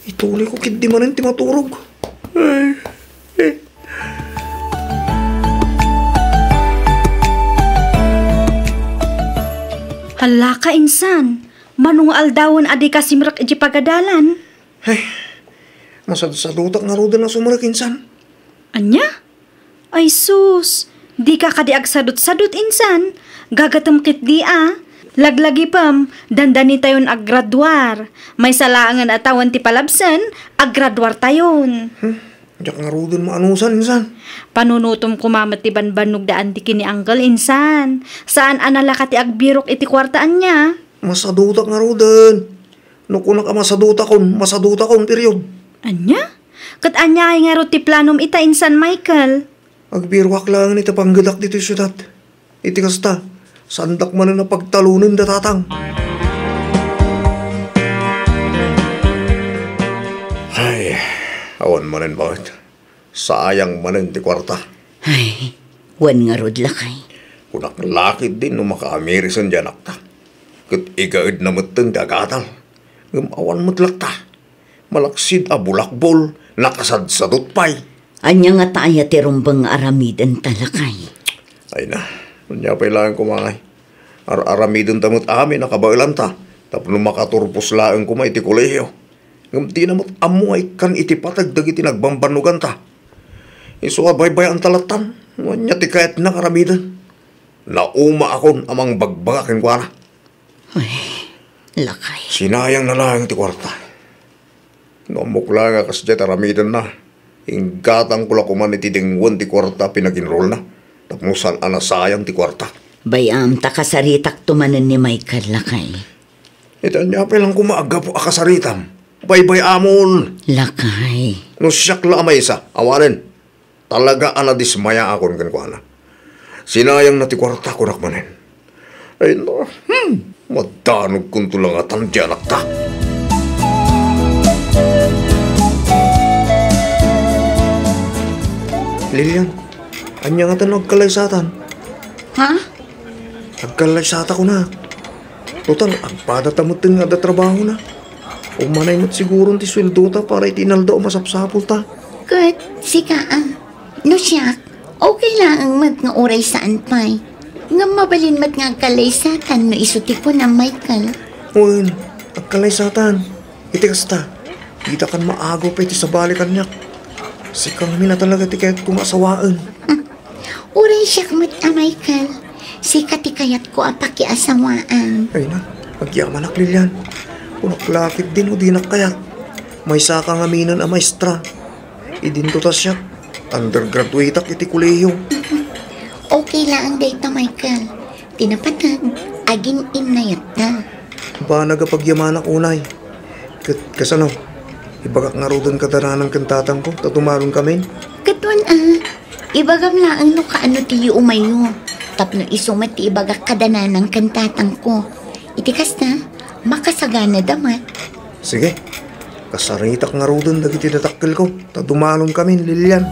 Ituloyko ketdi manen ti maturog. Ay, eh. Hala ka, insan. Mano nga aldawen a dika simrek iti pagadalan? Ay, masadsadutak ngaruden a sumrek, insan. Ania? Ay sus, dika kadi agsadutsadut, insan. Gagatem ketdi a. Laglagipem, dandanitayon aggraduar. Maysa laengen a tawen ti palabsen, aggraduartayon. Hmm, diak ngaruden maanusan, insan. Panunotem koma met ti banbannog da Auntie ken ni Uncle, insan. Saan a nalaka ti agbirok iti kuarta, ania? Masadutak ngaruden. No kunak a masadutakon, masadutakon, period. Ania? Ket ania ngay ngarud ti planom ita, insan Michael? Agbiroak laeng iti panggedak ditoy siudad. Iti kasta, saandak manen a pagtalonen da tatang. Ay, awan manen baket. Sayang manen ti kuarta. Ay, wen ngarud, lakay. Kunak la ketdin no makaamirisen ti anakta. Ket igaedna metten ti agatal. Ngem awan met latta. Malaksid a bulakbol, nakasadsadut pay. Ania ngata aya ti rumbeng nga aramidenta, lakay? Ay na, ania pay laeng koma ngay? Ar-aramidenta met amin a kabaelanta tapno makaturpos laeng koma iti kolehio. Ngem dina met ammo nga ikkan iti pateg dagiti nagbambannoganta. Isu a baybay-anta lattan, no ania ti kayatna nga aramiden. Naumaakon a mangbagbaga kenkuana. Ay, lakay. Sinayangna laeng ti kuarta. No ammok laeng a kasdiay ti aramidenna, inggatangko la koman iti denggen ti kuarta a pinaginrolna, tapno saan a nasayang ti kuarta. Bay-am ta kasaritakto manen ni Michael, lakay. Iti ania pay laeng koma a gapu a kasaritam? Baybay-amon! Lakay. No siak la a maysa, awanen. Talaga a nadismayaakon kenkuana. Sinayangna ti kuarta, kunak manen. Ay, no, hmm, madanogkonto la ngatan ti anakta. Lilian, ania ngatan no agkalaysatan? Ha? Agkallaysata, kunak. Total, agpadata metten nga adda trabahona. Umanay met siguron ti sueldota para iti inaldaw a masapsapulta. Ket sika, a, no siak, okay laeng met nga uray saan pay. Ngem mabalin met nga agkallaysatan no isu ti kunam, Michael. Wen, agkallaysatan. Iti kasta, ditakan maagaw pay ti sabali kaniak. Sika ngamin a talaga ti kayatko nga asawaen. Uray siak met a, Michael. Sika ti kayatko a pakiasawaan. Ay na, agyamanak, Lilian. Kunak la ketdin no dinak kayat. Maysaka ngaminen a maestra. Idinto ta siak, undergraduateak iti kolehiyo. Okay laeng dayta, Michael. Ti napateg, agin-innayatna. Banag a pagyamanak unay. Ket kasano? Ibagak ngaruden kada nanang ken tatangko ta dumalonkamin? Ket wen a, ibagam laeng no kaano ti liumayyo. Tapno isu met ti ibagak kada nanang ken tatangko. Iti kasta, makasaganada met. Sige. Kasaritak ngaruden dagiti dadakkelko ta dumalonkamin, Lilian.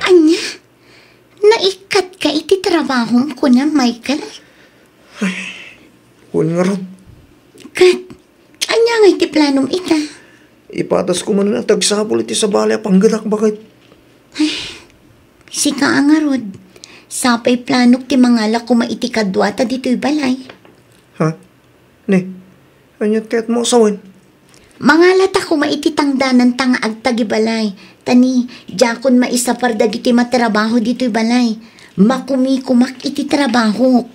Ania? Naikkatka iti trabahom, kunam, Michael? Ay, wen ngarud. Ket, ania ngay ti planom ita? Ipadasko manen a ti agsapul iti sabali a panggedak, baket. Ay, sika a ngarud. Sapay planok ti mangala koma iti kaduata ditoy balay. Ha? Ne, aniat kayatmo a sawen? Mangalata koma iti tangdananta nga agtagibalay. Ta ni, diakon maisapar dagiti matrabaho ditoy balay. Makumikomak iti trabahok.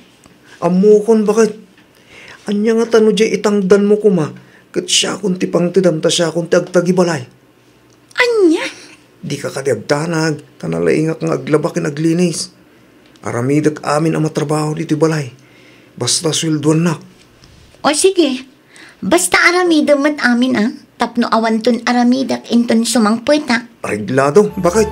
Ammokon, baket. Ania ngata no diay itangdanmo koma, ket siakon ti pangtedam ta siakon ti agtagibalay? Ania? Dika kadi agdanag, ta nalaingak nga aglaba ken aglinis. Aramidek amin a matrabaho ditoy balay. Basta sueldoannak. O sige, basta aramidem met amin a, tapno awanton aramidek inton sumangpetak. Areglado, baket.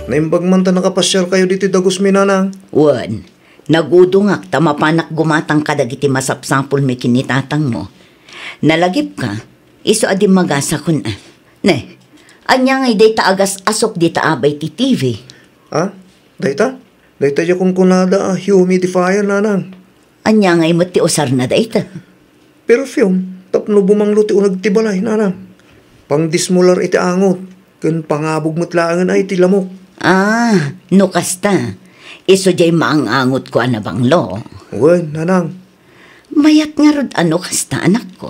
Naimbag man ta nakapasiarkayo ditoy dagusmi, nanang. Wen, nagudongak ta mapanak gumatang kadagiti masapsapulmi ken ni tatangmo. Nalagipka, isu a dimmagasakon a. Ne, ania ngay dayta agas-asok dita abay ti T V? Ha? Dayta? Dayta diay kunkunada a humidifier, nanang. Ania ngay met ti usarna dayta? Perfume, tapno bumanglo ti uneg ti balay, nanang. Pangdismular iti angot, ken pangabog met laengen a iti lamok. Ah, no kasta, isu diay maang-angotko a nabanglo. Wen, nanang. Mayat ngarud a no kasta, anakko.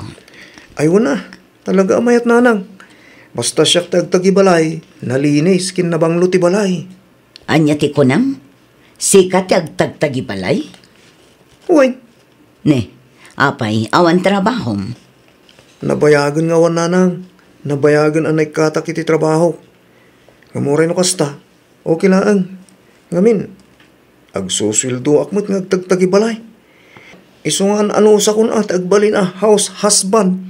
Ay, wen a, talaga a mayat, nanang. Basta siak ti agtagibalay, nalinis ken nabanglo ti balay. Ania ti kunam? Sika ti agtagtagibalay? Wen. Ne, apay, awan trabahom? Nabayagen nga awan, nanang. Nabayagen a naikkatak iti trabahok. Ngem uray no kasta, okay laeng. Ngamin, agsusueldoak met nga agtagtagibalay. Isu nga an-anusakon a ti agbalin a house husband.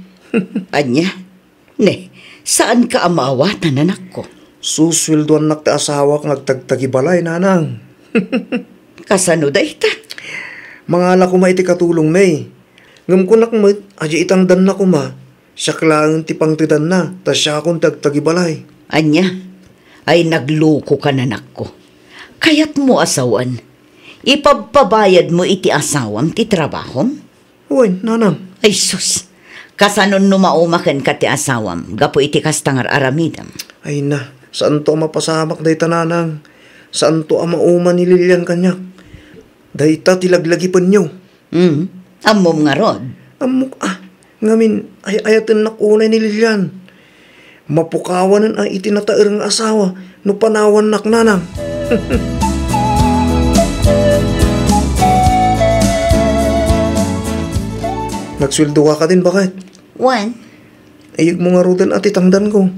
Ania? Ne, saanka a maawatan, anakko? Susueldoannak ti asawak nga agtagtagibalay, nanang. Kasano dayta? Mangala koma iti katulongmi. Ngem kunak met, a diay itangdanna koma, siak laeng ti pangtedanna, ta siakon ti agtagibalay. Ania? Ay, naglukoka, anakko. Kayatmo a sawen, ipabpabayadmo iti asawam ti trabahom? Wen, nanang. Ay sus! Kasanon no mauma kenka ti asawam gapu iti kasta nga ar-aramidem? Ay na, saanto a mapasamak dayta, nanang. Saanto a mauma ni Lilian kaniak. Dayta ti laglagipenyo. Hmm, ammom ngarud? Ammok a, ngamin, ay-ayatennak unay ni Lilian. Mapukawanen a iti nataer nga asawa no panawannak, nanang. Nagsueldoka kadin, baket? Wen. Ayegmo ngaruden a ti tangdanko.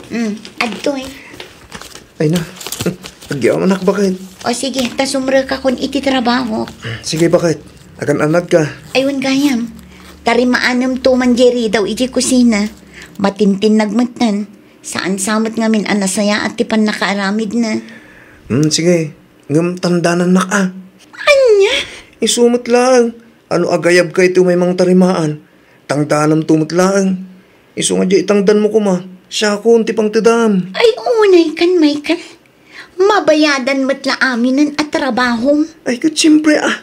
Mm, adtoy. Ay na. Agyamanak, baket. O sige, ta sumrekakon iti trabaho. Sige, baket. Agan-anadka. Ay, wen gayam. Tarimaanem to man diay ridaw iti kusina. Matintinnag metten. Saan sa met ngamin a nasayaat ti pannakaaramidna. Hmm, sige. Ngem tandanannak a. Ania? Isu met laeng. Ano a gayabka iti umay mangtarimaan? Tangdanamto met laeng. Isu nga diay itangdanmo koma, siakon ti pangtedam. Ay, unay kan, Michael. Mabayadan met la aminen a trabahom. Ay, ket siempre, ah.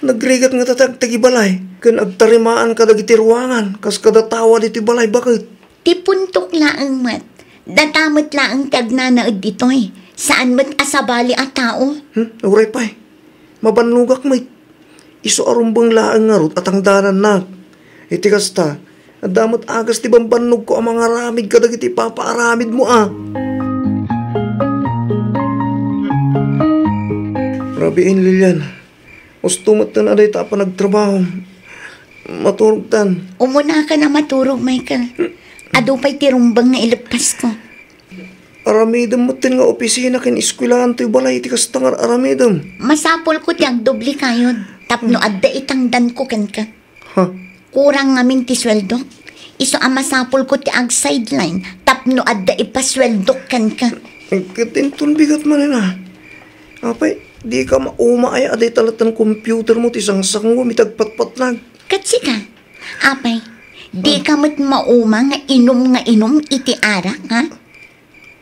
Nagrigat nga tatagtagibalay, ken agtarimaan kadagiti ruangan, kas kada tawa ditoy balay, baket. Ti puntok laeng met, data met laeng ti agnanaed ditoy. Saan met a sabali a tao. Hmm, uray pay. Mabannogak met. Isu a rumbeng laeng ngarud a tangdanannak. Iti kasta, adda met agas ti bambannogko a mangaramid kadagiti ipapaaramidmo a. Rabiin, Lilian. Usto metten a dayta a panagtrabaho. Maturogtan. Umunakan a maturog, Michael. Adu pay ti rumbeng nga ileppasko. Aramidem metten nga opisina ken eskuelaan toy balay iti kasta nga ar-aramidem. Masapulko ti agdubli kayod tapno adda itangdanko kenka. Ha? Kurang ngamin ti sueldok. Isu a masapulko ti ag-sideline tapno adda ipasueldok kenka. Ket inton bigat manen a. Apay, dika mauma aya a dayta latta computermo ti sangsangom iti agpatpatlag? Ket sika, apay, dika met mauma nga inum nga inum iti arak, ha?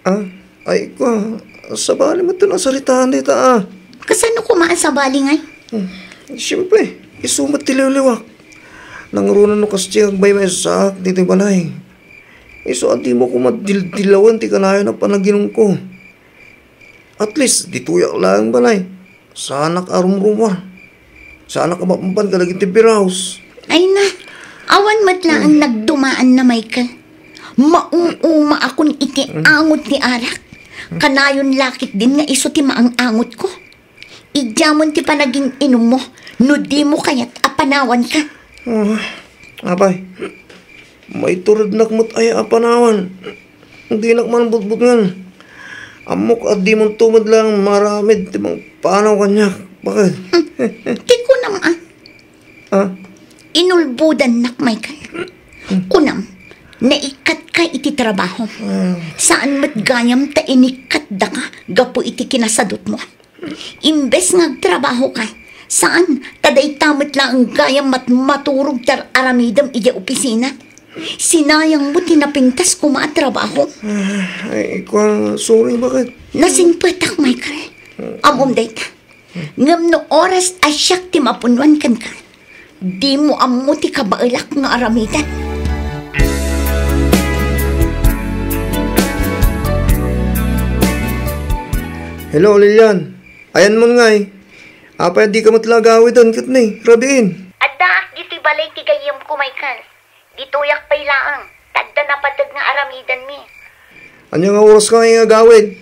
Ah, ay, kua, sabali met ti nasaritaan dita, ah. Kasano koma a sabali ngay? Hmm, siyempre, isu met ti liwliwak. Nangruna no kas ti agmaymaysaak ditoy balay. Isu a dimo koma dildilawen ti kanayon a panaginumko. At least, ditoyak laeng balay. Saanak a rumrumuar. Saanak a mapmapan kadagiti beer house. Ay na, awan met laeng nagdumaanna, Michael. Maumaakon iti angot ti arak. Kanayon la ketdin nga isu ti maang-angotko. Idiamon ti panagin-inummo no dimo kayat a panawanka. Ah, apay, maiturednak met aya a panawan. Dinak man butbutngen. Ammok a dimonto met laeng maaramid ti mangpanaw kaniak. Bakit? Hmm. Ti kunam, ah. Ah? Inulbodannak, Michael. Kunam, naikkatka iti trabaho. Ah. Saan met gayam ta inikkatdaka gapu iti kinasadutmo. Imbes nga agtrabahoka, saan ta dayta met laeng gayam mat-, maturog ti ar-aramidem idiay opisina. Sinayangmo ti napintas koma a trabaho. Ah, ay, kua, sorry, bakit? Nasingpetak, Michael. Ammom dayta. Ngem no oras a siak ti mapunuan kenka, dimo ammo ti kabaelak nga aramiden. Hello, Lilian. Ayanmon ngay. Apay a dika met la agawiden ket ni, rabiin? Addaak ditoy balay ti gayyemko, Michael. Ditoyak pay laeng, ta adda napateg nga aramidenmi. Ania nga oraska ngay nga agawid?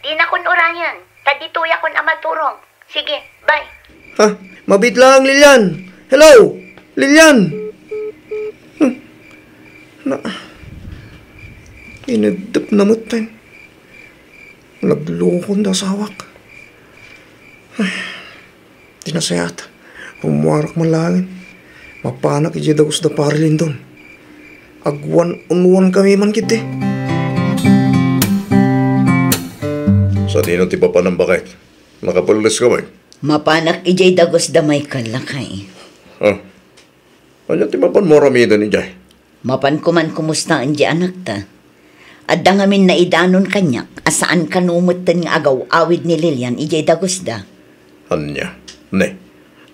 Dinakon urayen, ta ditoyakon a maturog. Sige, bye. Ha? Mabiit laeng, Lilian. Hello? Lilian! Hmm. Na, ineddepna metten. Naglokon da asawak. Ay, ti nasayaat, rummuarak man laengen. Mapanak idiay dagus da Pari Lindon. Agwan-unwan kami man ketdi. Sadino ti papanam, baket? Nakapelles ka man? Mapanak idiay dagus da Michael, lakay. Ah, ania ti mapanmo aramiden idiay? Mapanko man kumustaen diay anakta. Adda ngamin naidanon kaniak a saan kano metten nga agaw-awid ni Lilian idiay dagusda. Ania? Ne,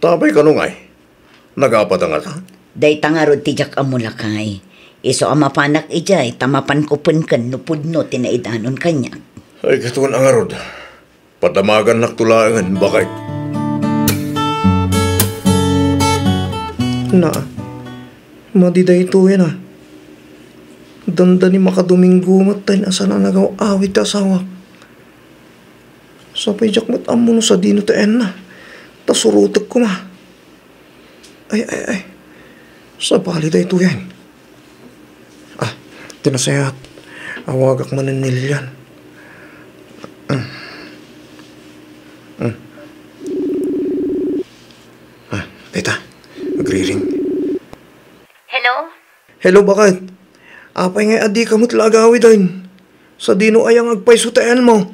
ta apay kano ngay? Nagapata ngata? Dayta ngarud ti diak ammo, lakay. Isu a mapanak idiay ta mapanko penken no pudno ti naidanon kaniak. Ay, katon a ngarud. Padamagannakto laengen, baket. Na, madi daytoyen a. Dandani makadominggo met ta inasana nagaw-awid ti asawak. Sapay diak met ammo no sadino ti ayanna, ta surotek koma. Ay, ay, ay. Sabali daytoyen. Ah, ti nasayaat. Awagak manen ni Lilian. Mm. Mm. Ah, dayta. Agriring. Hello? Hello, baket? Apay ngay a dika met la agawiden? Sadino aya nga agpayso ti ayanmo?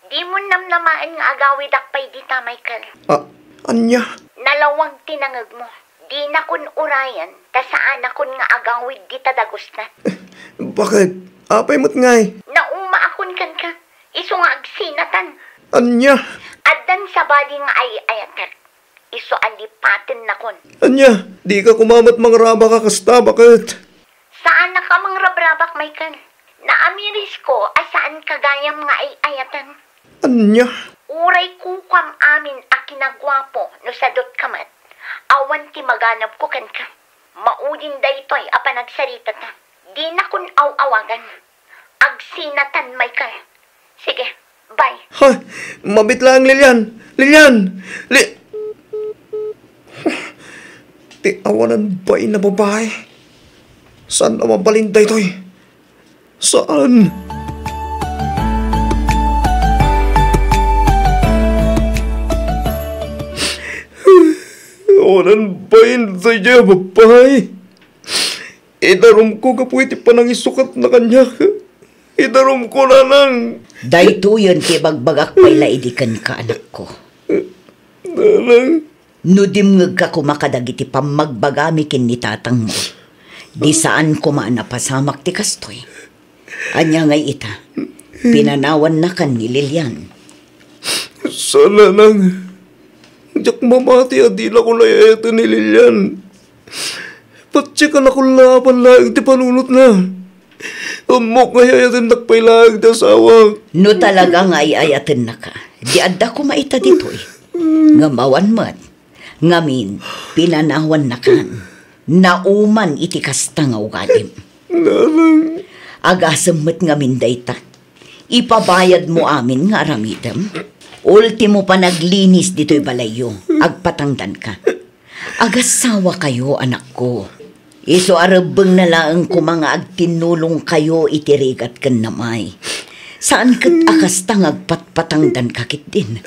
Dimo namnamaen nga agawidak pay dita, Michael. Ah, ania? Nalawag ti nangegmo. Dinakon urayen, ta saanakon nga agawid dita dagusna. Baket? Apay met ngay? Naumaakon kenka. Isu nga agsinatan. Ania? Addan sabali nga ay-ayatek. Isu a lipatennakon. Ania? Dika koma met mangrabak a kasta, baket? Saanak a mangrabrabak, Michael. Naamirisko a saanka gayam nga ay-ayaten. Ania? Uray kukuam amin a kinaguapo no sadut ka met. Awan ti maganabko kenka. Maudin daytoy a panagsaritata. Dinakon aw-awagan. Agsinatan, Michael. Sige, bye. Ha? Mabiit laeng, Lilian! Lilian! Li-, ti awanan bain a babai. Saan a mabalin daytoy? Saan? Awanan bain daytoy a babai. Idarumko gapu iti panangisukatna kaniak. Idarumko, nanang. Daytoyen ti ibagbagak pay la idi kenka, anakko. Nanang. No dimngegka koma kadagiti pammagbagami ken ni tatangmo, di saan koma a napasamak ti kastoy. Ania ngay ita? Pinanawannakan ni Lilian. Saan, nanang. Diak mamati a dinako nayayaten ni Lilian. Patiekanakon la a pay laeng ti panunotna. Ammok nga ay-ayatennak pay laeng ti asawak. No talaga nga ay-ayatennaka, di adda koma ita ditoy. Ngem awan met. Ngamin, pinanawannakan. Nauman iti kasta nga ugalim. Nanang. Agasem met ngamin dayta. Ipabayadmo amin nga aramidem. Ultimo panaglinis ditoy balayyo, agpatangdanka. Agasawakayo, anakko. Isu a rebbengna laeng koma nga agtinnulongkayo iti rigat ken namay. Saan ket a kasta nga agpatpatangdanka ketdin.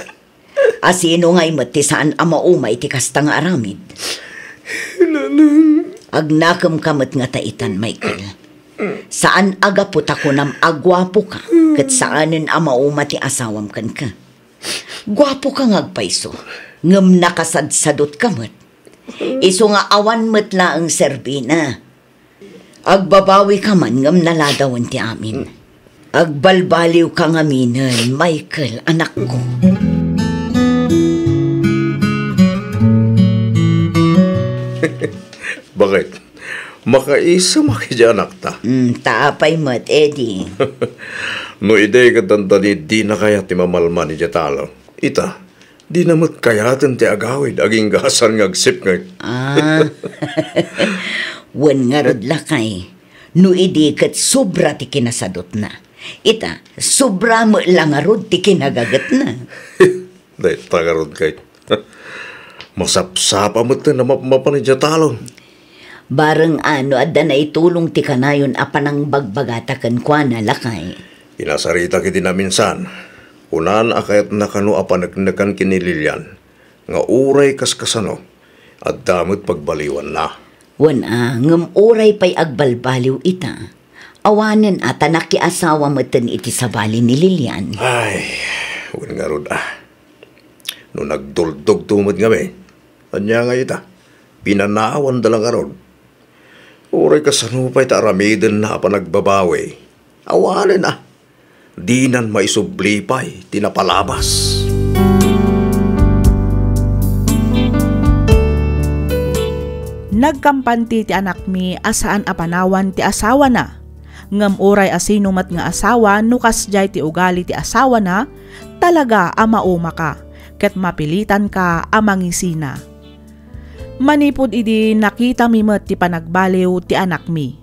Asino ngay met ti saan a mauma iti kasta nga aramid? Nanang. Agnakemka met ngata itan, Michael. Saan a gapu ta kunam a guapoka, ket saanen a mauma ti asawam kenka. Guapoka nga agpayso, ngem nakasadsadotka met. Isu nga awan met laeng serbina. Agbabawika man ngem naladawen ti amin. Agbalbaliwka ngaminen, Michael, anakko. Bakit? Makaisemak idiay anakta. Mm, ta apay met, Eddie? No idi ket dandani dina kayat ti mamalman idiay talon. Ita, dina met kayaten ti agawid agingga a saan nga agsipnget. Ah. Wen ngarud, lakay. No idi ket sobra ti kinasadutna. Ita, sobra met la ngarud ti kinagagetna. Dayta ngarud kay masapsapa met ti namapmapan idiay talon. Bareng a no adda naitulong ti kanayon a panangbagbagata kenkuana, lakay. Inasaritak iti naminsan, kunana a kayatna kano a paneknekan ken ni Lilian nga uray kaskasano, adda met pagbaliwanna. Wen a, ngem uray pay agbalbaliw ita, awanen a ta nakiasawa metten iti sabali ni Lilian. Ay, wen ngarud a. No nagduldogto met ngamin, ania ngay ita? Pinanawanda la ngarud. Uray kasano pay ta aramidenna a panagbabawi, awanen a. Dinan maisubli pay ti napalabas. Nagkampanti ti anakmi a saan a panawan ti asawana. Ngem uray a sino met nga asawa, no kasdiay ti ugali ti asawana, talaga a maumaka, ket mapilitanka a mangisina. Manipud idi nakitami met ti panagbaliw ti anakmi.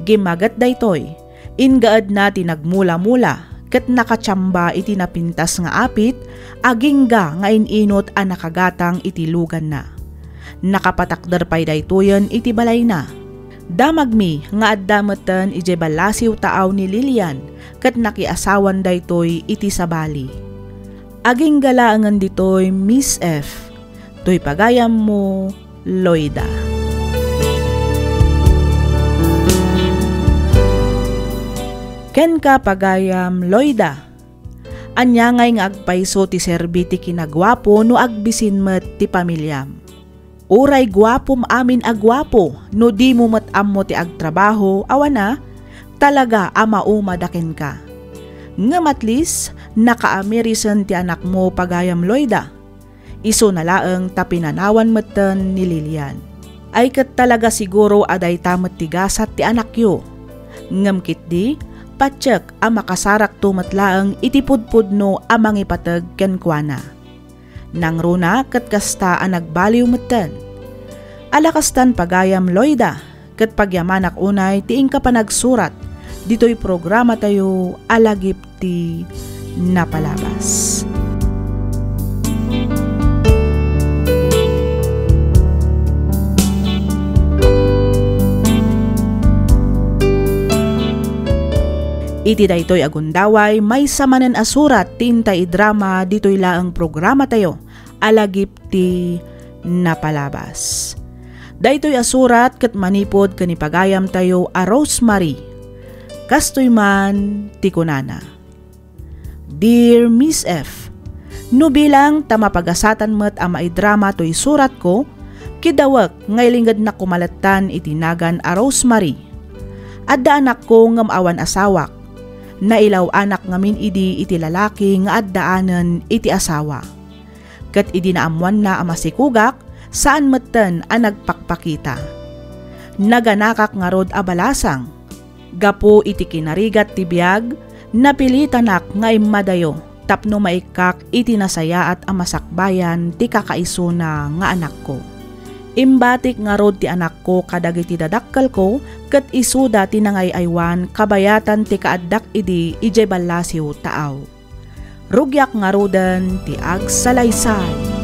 Gimmaget daytoy, inggaedna ti nagmula-mula ket nakatiamba iti napintas nga apit agingga nga in-inut a nakagatang iti luganna. Nakapatakder pay daytoyen iti balayna. Damagmi nga adda metten idiay ballasiw taaw ni Lilian ket nakiasawan daytoy iti sabali. Agingga laengen ditoy, Miss F. Toy pagayammo, Loida. Kenka, pagayam Loida. Ania ngay nga agpayso ti serbi ti kinaguapo no agbisin met ti pamiliam? Uray guapom amin a guapo, no dimo met ammo ti agtrabaho, awan a, talaga a maumada kenka. Ngem at least, nakaamirisan ti anakmo, pagayam Loida. Isuna laeng ta pinanawan metten ni Lilian. Ay ket talaga siguro a dayta met ti gasat ti anakyo. Ngem ketdi, patiek a makasarakto met laeng iti pudpudno a mangipateg kenkuana. Nangruna ket kasta a nagbaliw metten. Ala kastan pagayam Loida, ket pagyamanak unay ti inka panagsurat ditoy programatayo a Lagip ti Napalabas. Iti daytoy a gundaway, maysa manen a surat ti inta idrama ditoy laeng programatayo a Lagip ti Napalabas. Daytoy a surat ket manipud ken ni pagayamtayo a Rosemary. Kastoy man ti kunana, Dear Miss F, no bilang ta mapagasatan met a maidrama toy suratko, kidawek nga ilingednak koma lattan iti nagan a Rosemary. Adda anakko ngem awan asawak. Nailaw-anak ngamin idi iti lalaki nga addaanen iti asawa. Ket idi naammoanna a masikugak, saan metten a nagpakpakita. Naganakak ngarud a balasang. Gapu iti kinarigat ti biag, napilitanak nga immadayo tapno maikkak iti nasayaat a masakbayan ti kakaisuna nga anakko. Imbatik ngarud ti anakko kadagiti dadakkelko ket isuda ti nangay-aywan kabayatan ti kaaddak idi idiay ballasiw taaw. Rugiak ngaruden ti agsalaysay.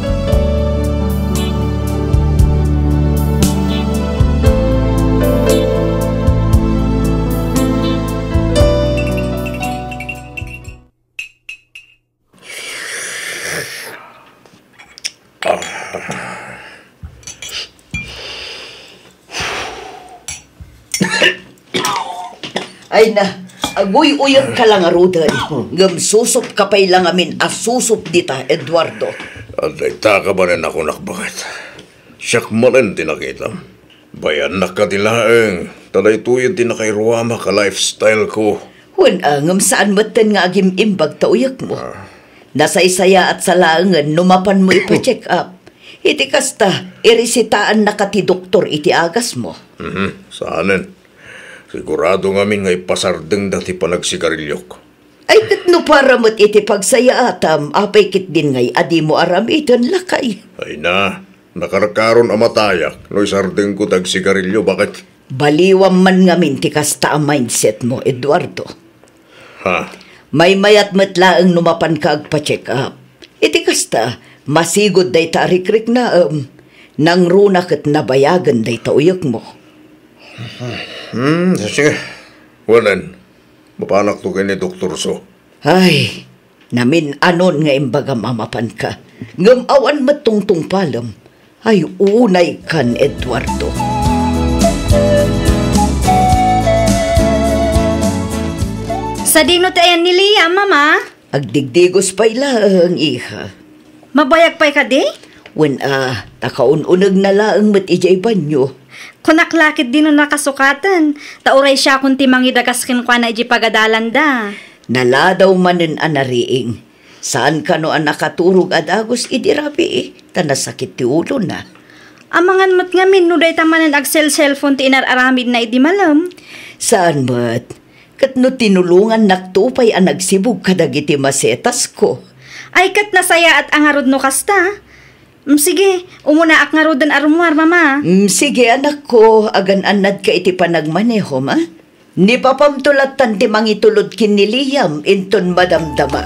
Ay na, aguy-uyek ka la ngaruden, ngem susup ka pay la ngamin a susup dita, Eduardo. Adda ita ka manen a kunak baket. Siak manen ti nakitam. Bayannak kadi laeng, ta daytoyen ti nakairuamak a lifestyle ko. Wen, a, ngem saan metten nga agim-imbag ta uyekmo. Ah. Nasaysayaat sa laengen no mapanmo ipa-check up. Iti kasta, iresitaannaka ti doktor iti agasmo. Mhm, saanen. Sigurado ngamin nga ipasardengda ti panagsigariliok. Ay, ket no para met iti pagsayaatam, apay ketdin ngay a dimo aramiden, lakay? Ay na, nakarkaron a matayak no isardengko ti agsigarilio, baket? Baliwam man ngamin ti kasta a mindsetmo, Eduardo. Ha? Maymayat met laeng no mapanka agpa-check up. Iti kasta, masigud dayta a rikriknaem. Nangruna ket nabayagen dayta uyekmo. Hmm, sige. Wen, mapanakto ken ni Doktor So. Ay, namin-anon nga imbagam a mapanka. Ngem awan met tungtungpalem. Ay, unay kan, Eduardo. Sadino ti ayan ni Liam, Mama? Agdigdigos pay laeng, iha. Mabayag pay kadi? Wen a, ta kaun-unegna laeng met idiay banio. Kunak la ketdin no nakasukaten, ta uray siakon ti mangidagas kenkuana idiay pagadalanda. Naladaw manen a nariing. Saan kano a nakaturog a dagus idi rabii, ta nasakit ti ulona. Amangan met ngamin no dayta manen agselselpon ti inar-aramidna idi malem. Saan met. Ket no tinulongannakto pay a nagsibug kadagiti masetasko. Ay, ket nasayaat a ngarud no kasta. Mm, sige, umunaak ngaruden a rummuar, Mama. Mm, sige, anakko, agan-annadka iti panagmanehom, a? Ni papamto lattan ti mangitulod ken ni Liam inton madamdama.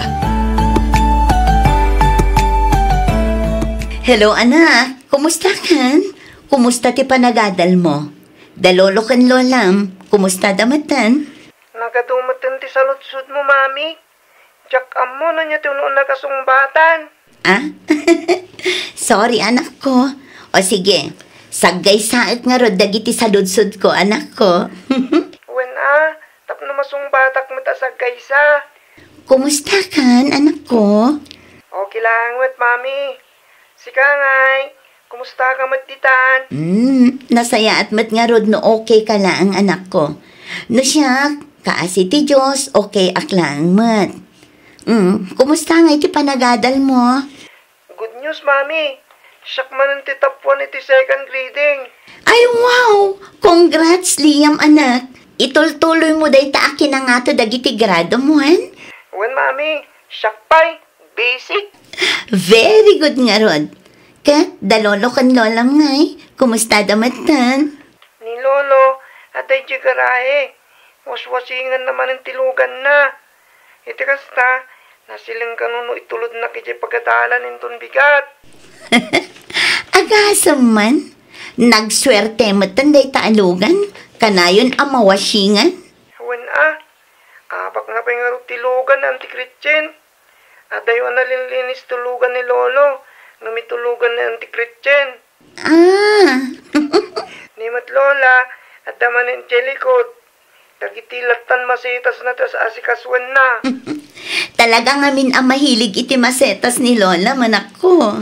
Hello, anak. Kumusta kan? Kumusta ti panagadalmo? Da lolo ken lolam, kumusta da metten? Nagadu metten ti saludsodmo, Mami. Diak ammo no ania ti un-una kasungbaatan. Ah? Sorry, anakko. O sige, saggaysaek ngarud dagiti saludsodko, anakko. Wen a, tapno masungbatak met a saggaysa. Kumusta kan, anakko? Okay laeng met, Mami. Sika ngay, kumusta ka met ditan? Hmm, nasayaat met ngarud no okay ka laeng, anakko. No siak, kaasi ti Dios, okay ak laeng met. Hmm, kumusta ngay ti panagadalmo? Good news, Mami. Siak manen ti top one iti second grading. Ay, wow! Congrats, Liam, anak. Itultuloymo dayta a kinangato dagiti gradomo, wen? Wen, Mami. Siak pay. Basic. Very good ngarud. Ket da lolo ken lolam ngay, kumusta da metten? Ni lolo, adda idiay garahe. Waswasinganna manen ti luganna. Iti kasta, nasilen kano no itulodnak idiay pagadalan inton bigat. Agasem man, nagsuerte metten dayta a lugan, kanayon a mawasingan. Wen a, abakna pay ngarud ti lugan a anti-Christian. Adayo a nalinlinis ti lugan ni lolo, ngem iti lugan ni anti-Christian. Ah. Ni met lola, adda manen idiay likod. Dagiti lattan masetasna ti as-asikasuenna. Talaga ngamin a mahilig iti masetas ni lola, manakko.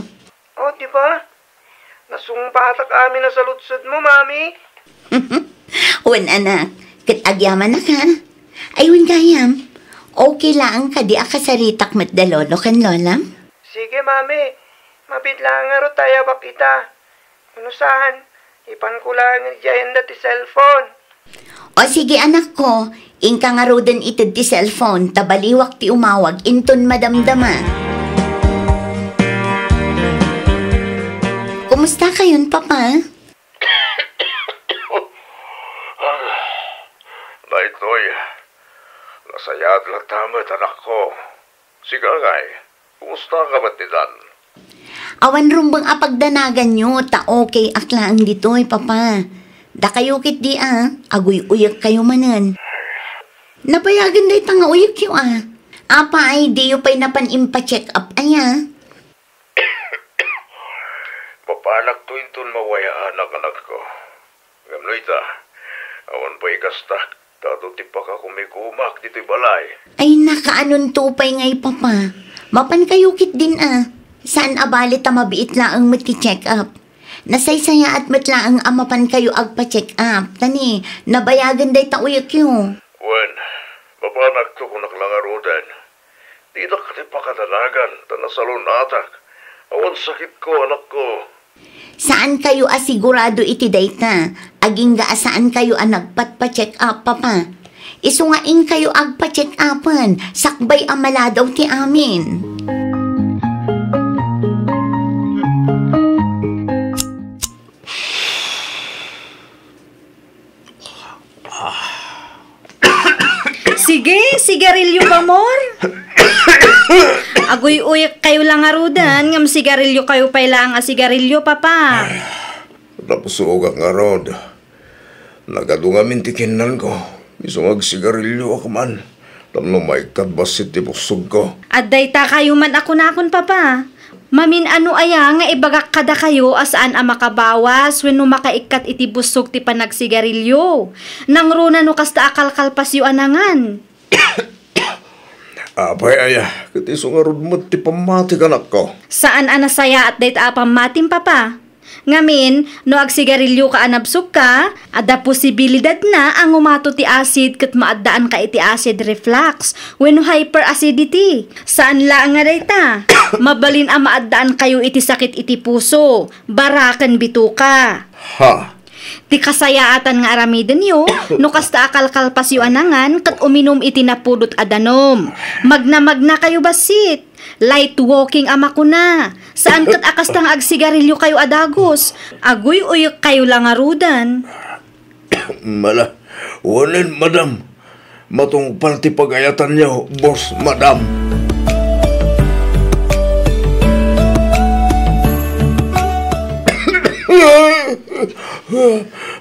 O, di ba? Nasungbatak amin a saludsodmo, Mami. Wen, anak, ket agyamanak, ha? Ay, wen gayam, okay laeng kadi a kasaritak met da lolo ken lolam? Sige, Mami. Mabiit laeng ngarud ta ayabak ita. Wenno saan, ipanko laeng idiay ayanda ti cellphone. O sige, anakko, inka ngaruden ited ti cellphone, ta baliwak ti umawag inton madamdama. Kumusta kayon, Papa? Daytoy, nasayaat latta met, anakko. Sika ngay, kumusta ka met ditan? Awan rumbeng a pagdanaganyo, ta okay ak laeng ditoy, Papa. Dakayo ketdi a, aguy-uyekkayo manen. Nabayagen dayta nga uyekyo a. Apay, diyo pay napan impa-check up aya? Mapanakto inton mawayaanak, anakko. Ngem no ita, awan pay kasta, ta adu ti pakakumikumak ditoy balay. Ay, nakaanonto pay ngay, Papa? Mapankayo ketdin a. Saan a bale ta mabiit laeng met ti check-up. Nasaysayaat met laeng a mapankayo agpa-check-up. Ta ni, nabayagen dayta uyekyo. Wen, mapanakto kunak la ngaruden. Didak ti pakadanagan, ta nasalunatak. Awan sakitko, anakko. Saankayo a sigurado iti dayta, agingga a saankayo a nagpatpa-check up, Papa. Isu nga inkayo agpa-check upen, sakbay a maladaw ti amin. Sige, sigarilyo, Bamor. Aguy-uyekkayo la ngaruden, ngem sigarilyokayo pay laeng a sigarilyo, Papa. Napusogak ngarud. Nagadu ngamin ti kinnanko. Isu nga agsigarilyoak man. Tapno maikkat bassit ti buksogko. Adda itakayo man a kunakon, Papa. Mamin-ano aya nga ibagak kadakayo a saan a makabawas wenno makaikkat iti bussog ti panagsigarilyo? Nangruna no kasta a kalkalpasyo a nangan. Apay aya, ket isu ngarud met ti pammatik, anakko. Saan a nasayaat dayta a pammatim, Papa. Ngamin, no agsigarilyoka a nabsogka, adda posibilidadna a ngumato ti acid ket maaddaanka iti acid reflux wenno hyperacidity. Saan laeng nga dayta, mabalin a maaddaankayo iti sakit iti puso, bara ken bituka. Ha? Ti kasayaatan nga aramidenyo, no kasta a kalkalpasyo a nangan ket uminum iti napudot a danum. Magna-magnakayo bassit. Light walking a makuna. Saan ket a kasta nga agsigarilyokayo a dagus. Aguy-uyekkayo la ngaruden. Mala, wen, madam. Matungpal ti pagayatanyo, boss, madam.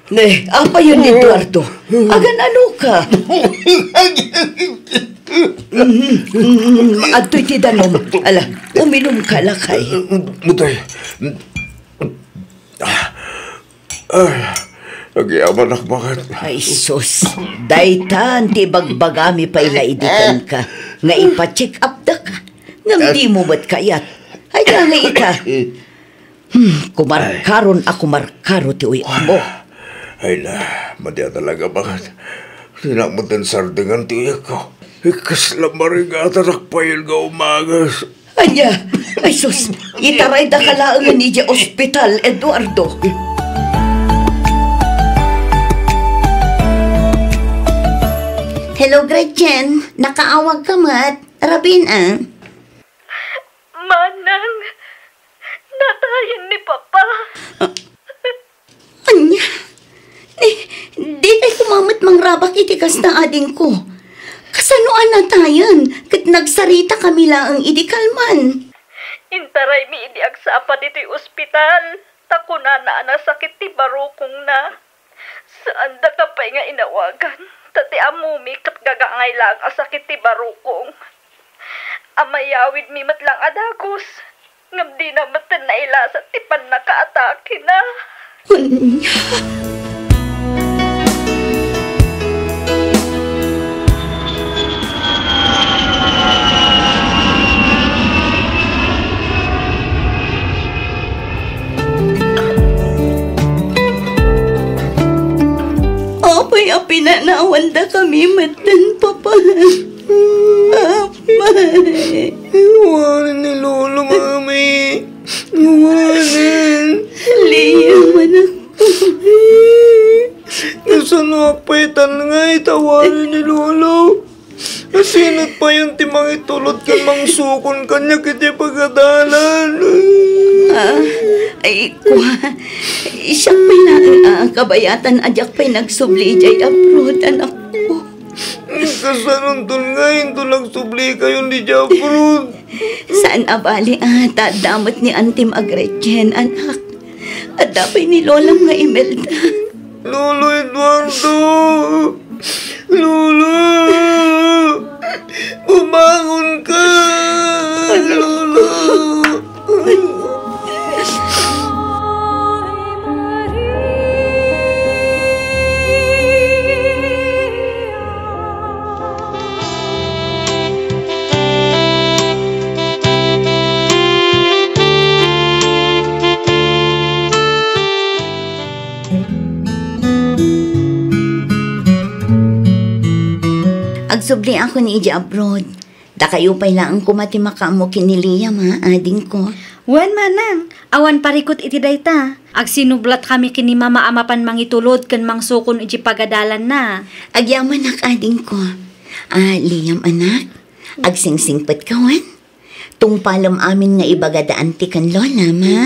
Ne, apayon, Eduardo? Agan-anoka? Mm, mm, adtoy ti danum. Ala, uminumka, lakay. Mutay. Ah, ah, agyamanak, baket. Ay, sus. Daytan ti ibagbagami pay la idi kenka nga ipa-check up daka. Ngem dimo met kayat. Ay, nga ita. Hmm, kumarkaron a kumarkaro ti uyekmo. Ay na, madi a talaga, baket. Dinak met sardengan ti uyekko. Kasla marigatanak pay nga umagas. Ania? Ay sus, itaraydaka laengen idiay ospital, Eduardo. Hello, Gretchen. Nakaawagka met? Rabin, a? Manang, natayen ni Papa. Ah, ania? Ni, dikay koma met mangrabak iti kasta, adingko. Kasano a natayen ket nagsaritakami laeng idi kalman? Intaraymi idi agsapa ditoy ospital, ta kunana a nasakit ti barukongna. Saandaka pay nga inawagan, ta ti ammomi ket gagangay laeng a sakit ti barukong. Amayawidmi met laeng a dagus, ngem dina metten nailasat ti pannakaatakena. Ania? Apay a pinanawandakami metten, Papa? Apay. Iwanen ni Lolo, Mami. Iwanen. Liam, anak. Kasano Agpaytan ngay ta awanen ni Lolo. Sino payen ti mangitulod ken mangsukon kaniak iti pagadalan? Ah, ay, kua. Siak pay laeng a kabayatan a diak pay nagsubli idiay abroad, anakko. Kasanonton nga inton nagsublikayon idiay abroad? Saan a bali, ah, ta adda met ni Antim a Gretchen, anak. Adda pay ni Lolam nga Imelda. Lolo Eduardo! Lolo! Bumangon ka! Lolo! Agsubliakon idiay abroad. Dakayo pay laeng koma ti makaammo ken ni Liam, ha, adingko? Wen, manang, awan parikut iti dayta. Agsinublatkami ken ni Mama a mapan mangitulod ken mangsukon iti pagadalanna. Agyamanak, adingko. Ah, Liam, anak, agsingsingpetka wen? Tungpalem amin nga ibaga da Anti ken Lolam, ha?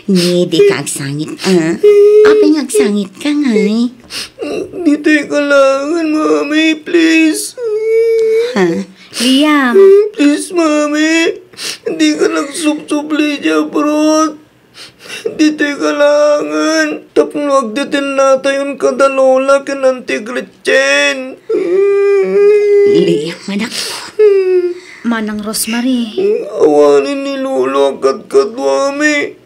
Ni, dika agsangit, ah. Apay nga agsangitka ngay? Ditoy kalaengan, Mami, please. Ha? Liam. Please, Mami. Dika agsubsubli idiay abroad. Ditoy kalaengan tapno agdetennatayon kada Lola ken Anti Gretchen. Liam, anak. Manang Rosemary. Awanen ni Lolo a kadkaduami.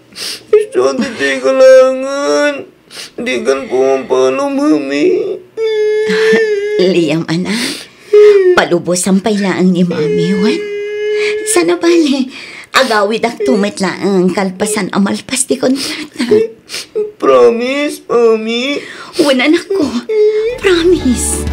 Isu a ditoy kalaengan. Dikan ko mampalumami. Liam, anak, palubosam pay laeng ni Mami, wen? Saan a bali, agawidakto met laeng kalpasan a malpas ti kontrata. Promise, Mami? Wen, anakko. Promise.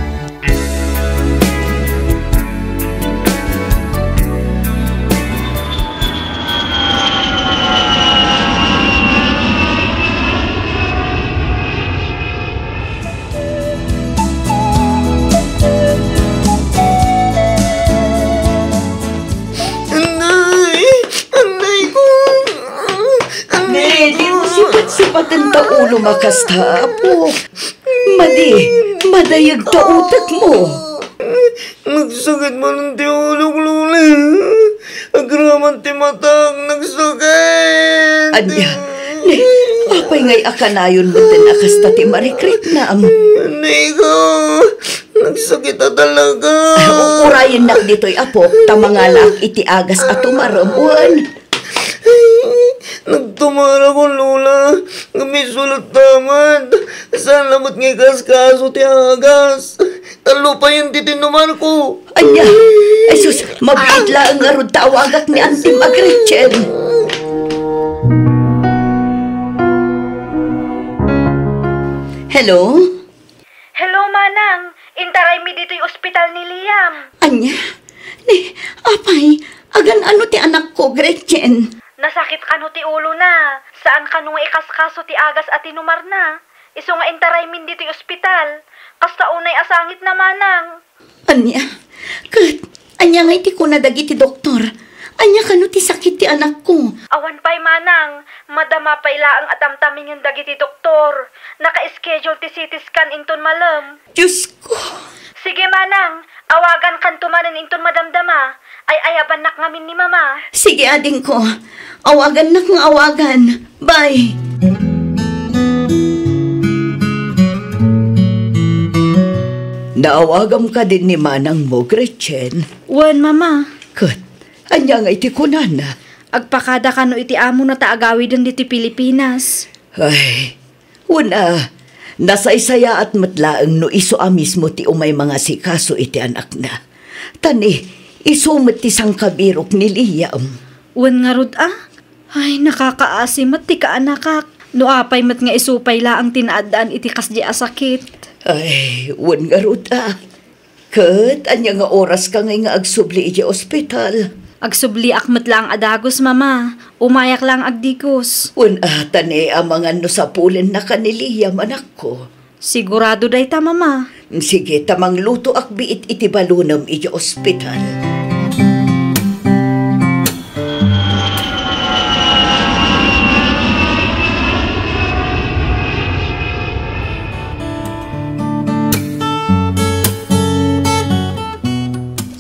Anay! Anay ko! Anay ko! Ne, dimo sipat-sipaten ta ulom a kasta, apo. Madi, madayeg ta utekmo. Nagsakit manen ti ulok, Lola. Agraman ti matak, nagsakit. Ania, ne, apay ngay a kanayon metten a kasta ti marikriknam? Anay ko, nagsakit a talaga. Ah, urayennak ditoy, apok, ta mangalaak iti agas a tumarem, wen. Nagtumarakon, Lola. Ngem isu latta met. Saan lamet nga ikaskaso ti agas. Tallo payen ti tinumarko. Ania? Ay sus, mabiit laeng ngarud ta awagak ni Antim a Gretchen. Hello? Hello, Manang. Intaraymi ditoy ospital ni Liam. Ania? Ni, apay, agan-ano ti anakko, Gretchen? Nasakit kano ti ulona. Saan kano nga ikaskaso ti agas a tinumarna. Isu nga intaraymin ditoy ospital. Kasta unay a sangitna, Manang. Ania? Ket, ania ngay ti kuna dagiti doktor? Ania kano ti sakit ti anakko? Awan pay, Manang. Madama pay laeng a tamtamingen dagiti doktor. Naka-schedule ti C T scan inton malem. Diosko! Sige, Manang. Awagankanto manen inton madamdama. Ay-ayabannak ngamin ni Mama. Sige, adingko. Awagannak nga awagan. Bye! Naawagam kadi ni manangmo, Gretchen? Wen, Mama. Ket, ania ngay ti kunana? Agpakada kano iti amona ta agawiden ditoy Pilipinas. Ay, wen a, nasaysayaat met laeng no isu a mismo ti umay mangasikaso iti anakna. Ta ni, isu met ti sangkabirok ni Liam. Wen ngarud a? Ay, nakakaasi met ti kaanakak. No apay met nga isu pay laeng ti naaddaan iti kasdi a sakit. Ay, wen ngarud a. Ket ania nga oraska ngay nga agsubli idiay ospital? Agsubliak met laeng a dagus, Mama. Umayak laeng agdikus. Wen, a, ta ne, amangan no sapulennaka ni Liam, anakko. Sigurado dayta, Mama. Sige, ta manglutoak biit iti balonem idiay ospital.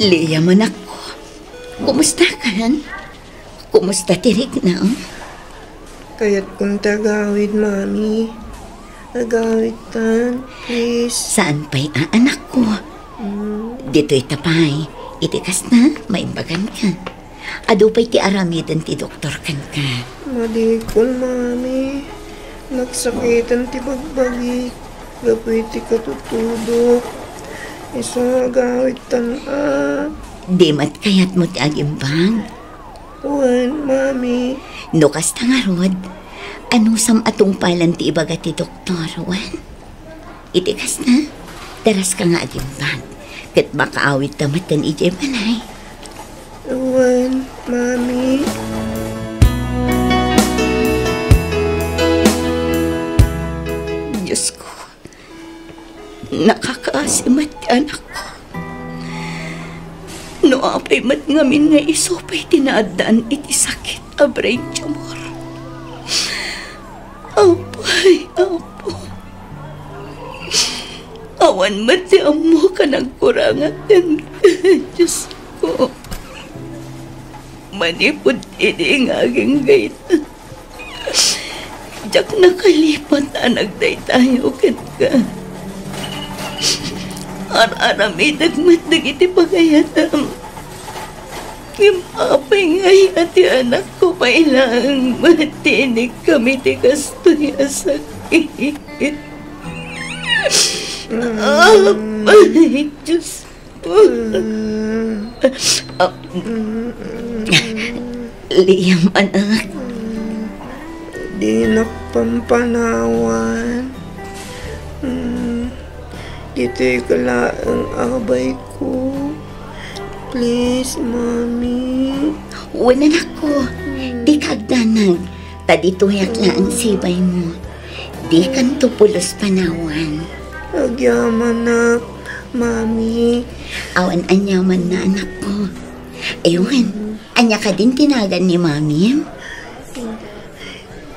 Liam, anakko, kumustakan? Kumusta ti riknam? Kayatkon ti agawid, Mami. Agawidtan, please. Saan pay a, anakko? Mm. Ditoy ta pay. Iti kasta, maimbaganka. Adu pay ti aramiden ti doktor kenka. Madikon, Mami. Nagsakiten ti bagbagik gapu iti katutudok. Isu nga agawidtan a. Di met kayatmo ti agimbag? Wen, Mami. No kasta ngarud, anusam a tungpalan ti ibaga ti doktor, wen? Iti kasta, daraska nga agimbag, ket makaawidta metten idiay balay. Wen, Mami. Diosko, nakakaasi met ti anakko. No apay met ngamin nga isu pay ti naaddaan iti sakit a brain tumor. Apay, Apo. Awan met ti ammok a nagkurangak kenka, Diosko. Manipud idi nga aginggayna, diak nakalipat a nagdaydayaw kenka. Ar-aramidek met dagiti pagayatam. Ngem apay ngay a ti anakko pay laeng met ti inikkam iti kastoy a sakit? Apay, Diosko. Liam, anak. Dinak pampanawan. Mm, ditoy ka laeng, abayko. Please, Mami. Wen, anakko. Mm. Dika agdanag. Ta ditoyak laeng sibaymo. Dikanto pulos panawan. Agyamanak, Mami. Awan aniamanna, anakko. Aywan, ania kadin ti nagan ni Mami?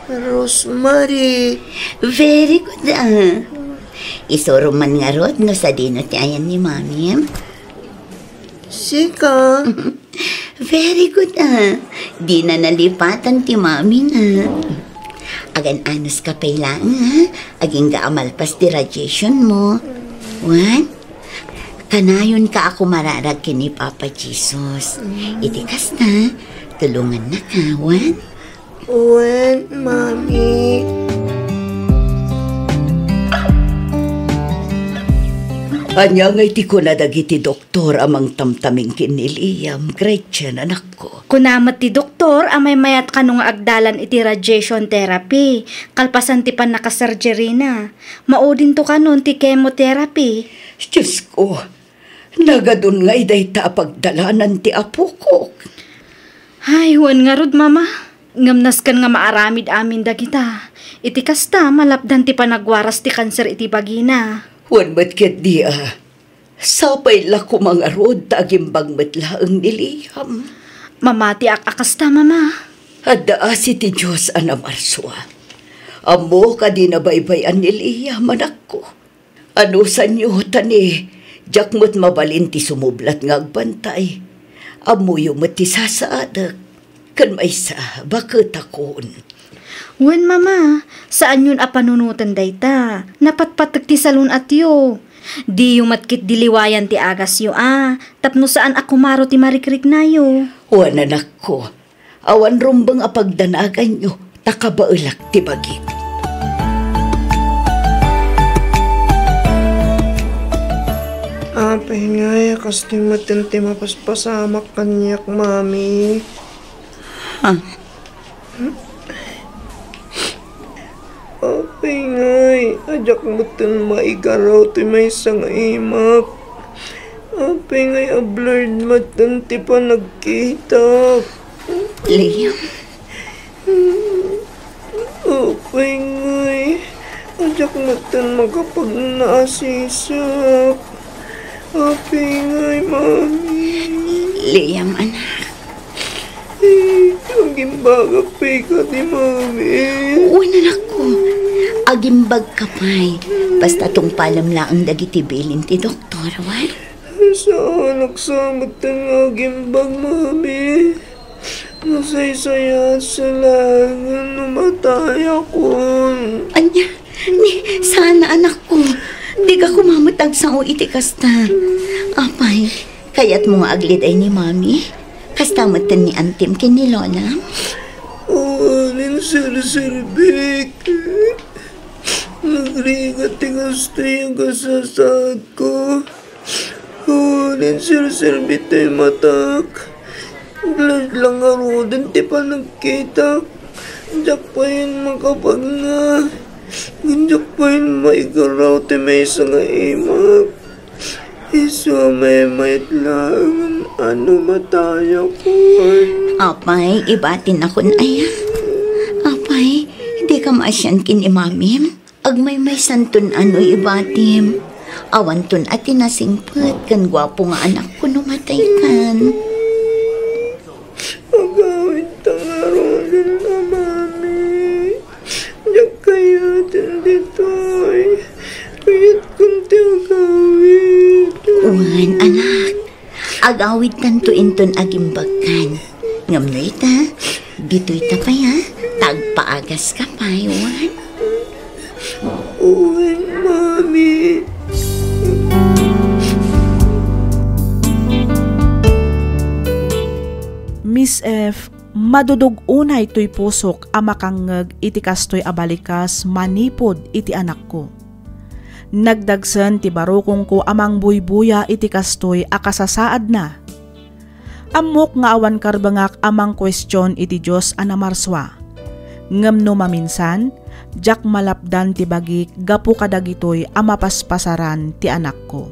Rosemary. Very good, ah. Isurom man ngarud no sadino ti ayan ni Mami. Sika. Very good, ah. Dina nalipatan ti Mami na. Agan-anos ka pay laeng, ah. Agingga a malpas ti radiation mo. Wen, kanayon ka a kumararag ken ni Papa Jesus. Iti kasta, tulonganna ka, wen? Wen, Mami. Ania ngay ti kuna dagiti doktor a mangtamtaming ken ni Liam, Gretchen, anakko? Kuna met ti doktor a maymayat kano nga agdalan iti radiation therapy, kalpasan ti pannakasurgery na. Maudinto kanon ti chemotherapy. Diosko, nagadun ngay dayta a pagdalanan ti apokok. Ay, wen ngarud, Mama. Ngem nasken nga maaramid amin dagita. Iti kasta, malapdan ti panagwaras ti kanser iti bagina. Wen met ketdi a, sapay la koma ngarud ta agimbag met laeng ni Liam. Mamatiak a kasta, Mama. Adda asi ti Dios a namarsua. Ammok a dina baybay-an ni Liam, anakko. Anusanyo, ta ne, diak met mabalin ti sumublat nga agbantay. Ammoyo met ti sasaadek. Ken maysa, baketakon. Wen, Mama, saanyon a panunoten dayta. Napatpatek ti salun-atyo. Diyo met ketdi liwayan ti agasyo a, tapno saan a kumaro ti marikriknayo. Wen, anakko, awan rumbeng a pagdanaganyo, ta kabaelak ti bagik. Apay ngay a kastoy metten ti mapaspasamak kaniak, Mami? Ha? Apay ngay a diak metten maigaraw ti maysa nga imak? Apay ngay a blurred met ti panagkitak? Liam. Apay ngay, diak met makapagnaasisak. Apay ngay, Mami. Liam, anak. Eh, agimbagak pay kadi, Mami. Wen, anakko. Agimbagka pay. Basta tungpalem laeng dagiti bilin ti doktor, wen? Saanak sa met nga agimbag, Mami. Nasaysayaat sa laengen no matayakon. Ania? Ni, saan, anakko. Dika koma met agsao iti kasta. Apay, kayatmo nga agliday ni Mami? Kasta met ni antim ken ni Lolam? Awanen serserbik. Nagrigat ti kastoy a kasasaadko. Awanen serserbi ti matak. Blurred la ngaruden ti panagkitak. Diak pay makapagna. Ngem diak pay maigaraw ti maysa nga imak. Isu a maymayat laeng no matayakon. Apay, ibatinakon aya? Apay, dika maasian ken ni Mamim? Agmaymaysanton a no ibatim. Awanton a ti nasingpet ken guapo nga anakko no mataykan. Agawidta ngaruden a, Mami. Diak kayaten ditoy. Kayatkon ti agawid. Wen, anak. Agawidtanto inton agimbagkan. Ngem no ita, ditoyta pay, a, ta agpaagaska pay, wen? Wen, Mami. Miss F, madudog unay toy pusok a makangngeg iti kastoy a balikas manipud iti anakko. Nagdagsen ti barukongko a mangbuybuya iti kastoy a kasasaadna. Ammok nga awan karbengak a mangkuestion iti Dios a namarsua. Ngem no maminsan, diak malapdan ti bagik gapu kadagitoy a mapaspasaran ti anakko.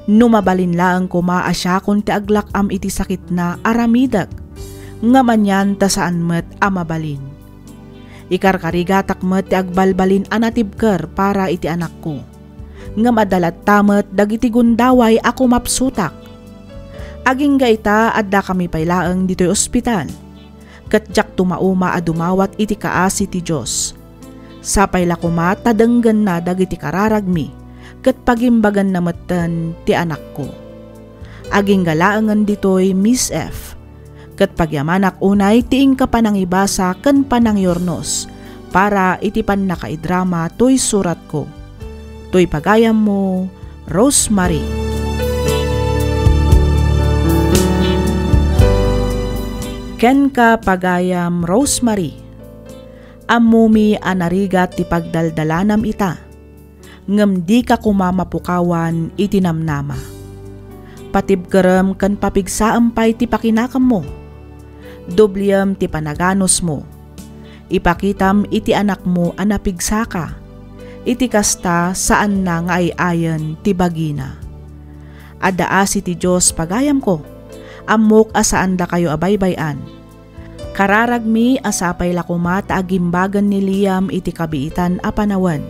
No mabalin laeng koma a siakon ti aglak-am iti sakitna, aramidek. Ngem anian ta saan met a mabalin. Ikarkarigatak met ti agbalbalin a natibker para iti anakko. Ngem adda latta met dagiti gundaway a kumapsutak. Agingga ita, addakami pay laeng ditoy ospital. Ket diak tumauma a dumawat iti kaasi ti Dios. Sapay la koma ta denggenna dagiti kararagmi, ket pagimbaganna metten ti anakko. Agingga laengen ditoy, Miss F. Ket pagyamanak unay ti inka panangibasa ken panangyurnos para iti pannakaidrama toy suratko. Toy pagayammo, Rosemary. Kenka, pagayam Rosemary, ammomi a narigat ti pagdaldalanam ita. Ngem dika koma mapukawan iti namnama. Patibkerem ken papigsaem pay ti pakinakammo. Dobliem ti panaganusmo. Ipakitam iti anakmo a napigsaka. Iti kasta, saanna nga ay-ayen ti bagina. Adda asi ti Dios, pagayamko. Ammok a saandakayo a baybay-an. Kararagmi a sapay la koma ta agimbagen ni Liam iti kabiitan a panawen.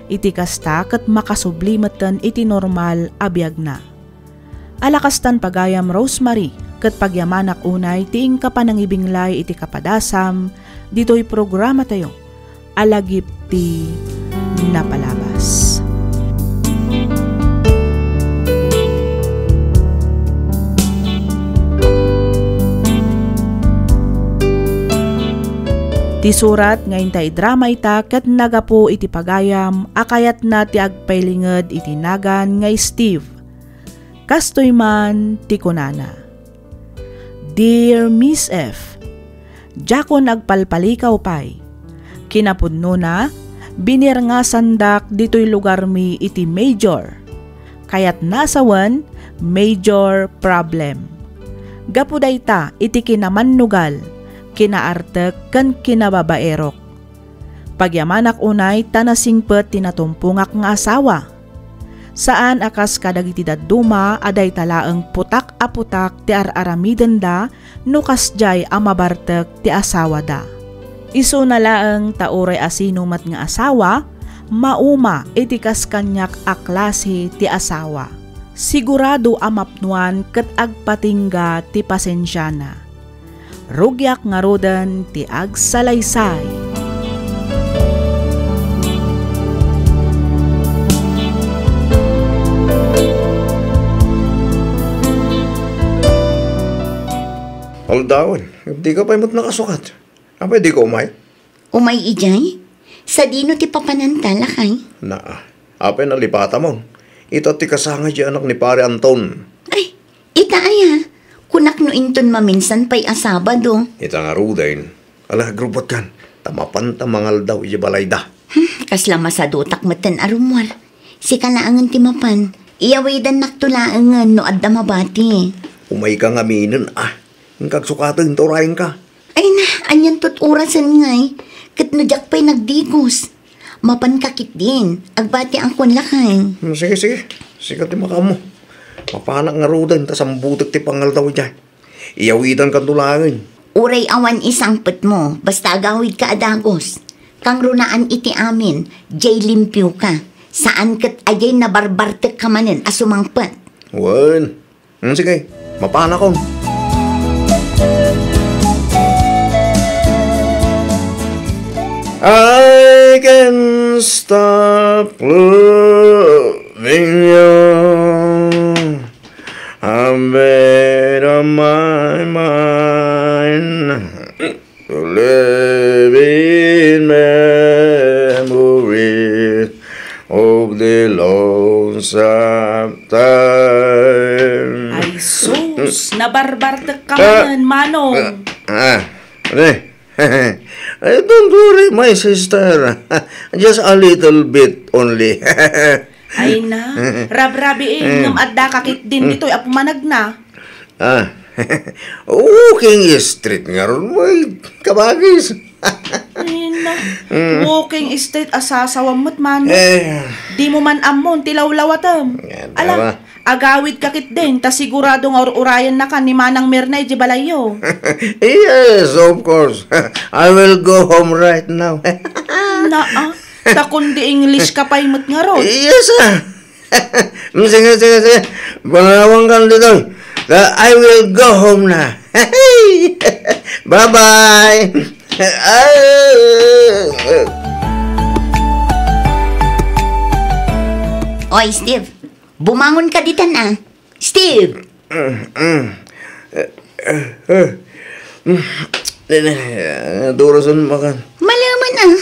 Iti kasta, ket makasubli metten iti normal a biagna. Ala kastan, pagayam Rosemary, ket pagyamanak unay ti inka panangibinglay iti kapadasam ditoy programatayo. Alagip ti napalabas. Ti surat nga inta idrama ita ket nagapu iti pagayam a kayatna ti agpailinged iti nagan nga Steve. Kastoy man ti kunana, Dear Miss F, diakon agpalpalikaw pay. Kinapudnona, binirngasandak ditoy lugarmi iti major. Kayatna a sawen, major problem. Gapu dayta iti kinamannugal, kinaartek ken kinababaerok. Pagyamanak unay ta nasingpet ti natumpongak nga asawa. Saan a kas kadagiti dadduma a dayta laeng putak a putak ti ar-aramidenda no kasdiay a mabartek ti asawada. Isuna laeng ta uray asino met nga asawa, mauma iti kas kaniak a klase ti asawa. Sigurado a mapnoan ket agpatingga ti pasensiana. Rugiak ngaruden ti agsalaysay. Aldawen, dika pay met nakasukat. Apay, dika umay? Umay idiay? Sadino ti papananta, lakay? Naa. Apay nalipatam? Ita ti kasangay ti anak ni Pare Anton. Ay, ita aya? Kunak no inton maminsan pay a Sabado. Ita ngaruden. Ala, agrubot kan. Ta mapanta mangaldaw iti balayda. Hmm, kasla masadutak metten a rummuar. Sika laengen ti mapan. Iyawidannakto laengen no adda mabati. Umayka ngaminen, ah. Inka agsukaten ta urayenka. Ay na, anian to't orasen ngay? Ket no diak pay nagdigos. Mapanka ketdin, agbatiakon lakay. Hmm, sige, sige. Sika ti makaammo. Mapanak ngaruden ta sambutek ti pangaldaw idiay. Iyawidankanto laengen. Uray awan isangpetmo, basta agawidka a dagus. Kangrunaan iti amin, diay limpioka. Saan ket a diay nabarbartekka manen a sumangpet. Wen. Hmm, sige, mapanakon. I can stop loving you. I made up my mind to live in memories of the lonesome time. Ay, sus! Nabarbartek ka man, Manong. Ah, ah, ano eh? Ay, don't worry, my sister. Just a little bit only. Ay na, rabrabiin, ngem adda ka ketdin ditoy a pumanagna. Ah, walking street ngarud, may kabagis. Ay na, walking street a sasawam met, Manong. Eh. Dimo man ammon ti lawlawatem. Yan, ala, tama. Agawidka ketdin, ta sigurado nga ur-urayennakan ni Manang Mirna iti balayyo. Yes, of course. I will go home right now. Naa, ta kundi English ka pay met ngarud. Yes, ah. Sige, sige, sige. Panawankan ditoy. Ta, I will go home na. Bye-bye. Oy, Steve. Bumangon ka ditan, ah. Steve! Mm, mm. Eh, eh, eh. Mm. Durasan makan. Malaman, ah.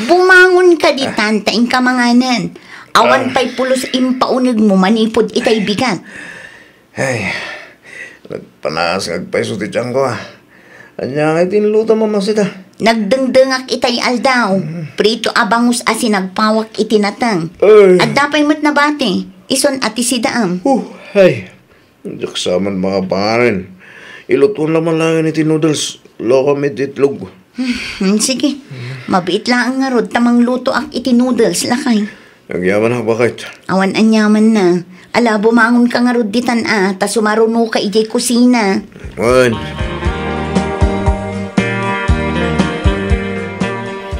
Bumangon ka ditan, ta inka manganan. Awan pay pulos impaunegmo manipud itay bigat. Ay, nagpanaas nga agpayso ti tiyanko, ah. Ania ngay ti inlutom, Mama Sita? Nagdengdengak itay aldaw. Prito a bangus a sinagpawak iti nateng. Ay. Adda pay met nabati. Ison a ti sidaam. Uh, ay. Diak sa man makapanganen. Ilutuon la man laeng iti noodles. Lokam iti itlog. Hmm, sige. Mabiit laeng ngarud ta manglutoak iti noodles, lakay. Agyamanak, baket. Awan aniamanna. Ala, bumangon ka ngarud ditan a, ta sumaruno ka idiay kusina. Wen.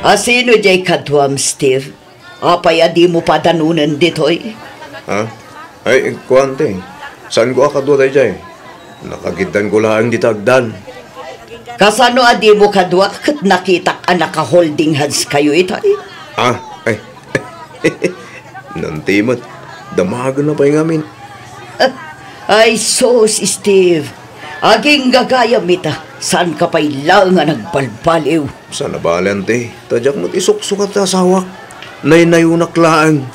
Asino diay kaduam, Steve? Apay a dimo padanonen ditoy? Ha? Ay, kuan ti. Saanko a kadua daydiay? Nakagiddanko laeng dita agdan. Kasano a dimo kadua ket nakitak a naka-holding hands kayo itay? Ah, ay. Nanti met, damagenna pay ngamin. Ay sus, Steve. Aging gagayam ita, saanka pay laeng a nagbalbaliw. Saan a bale, anti, ta diak met isuksukat ti asawak. Naynayonak laeng.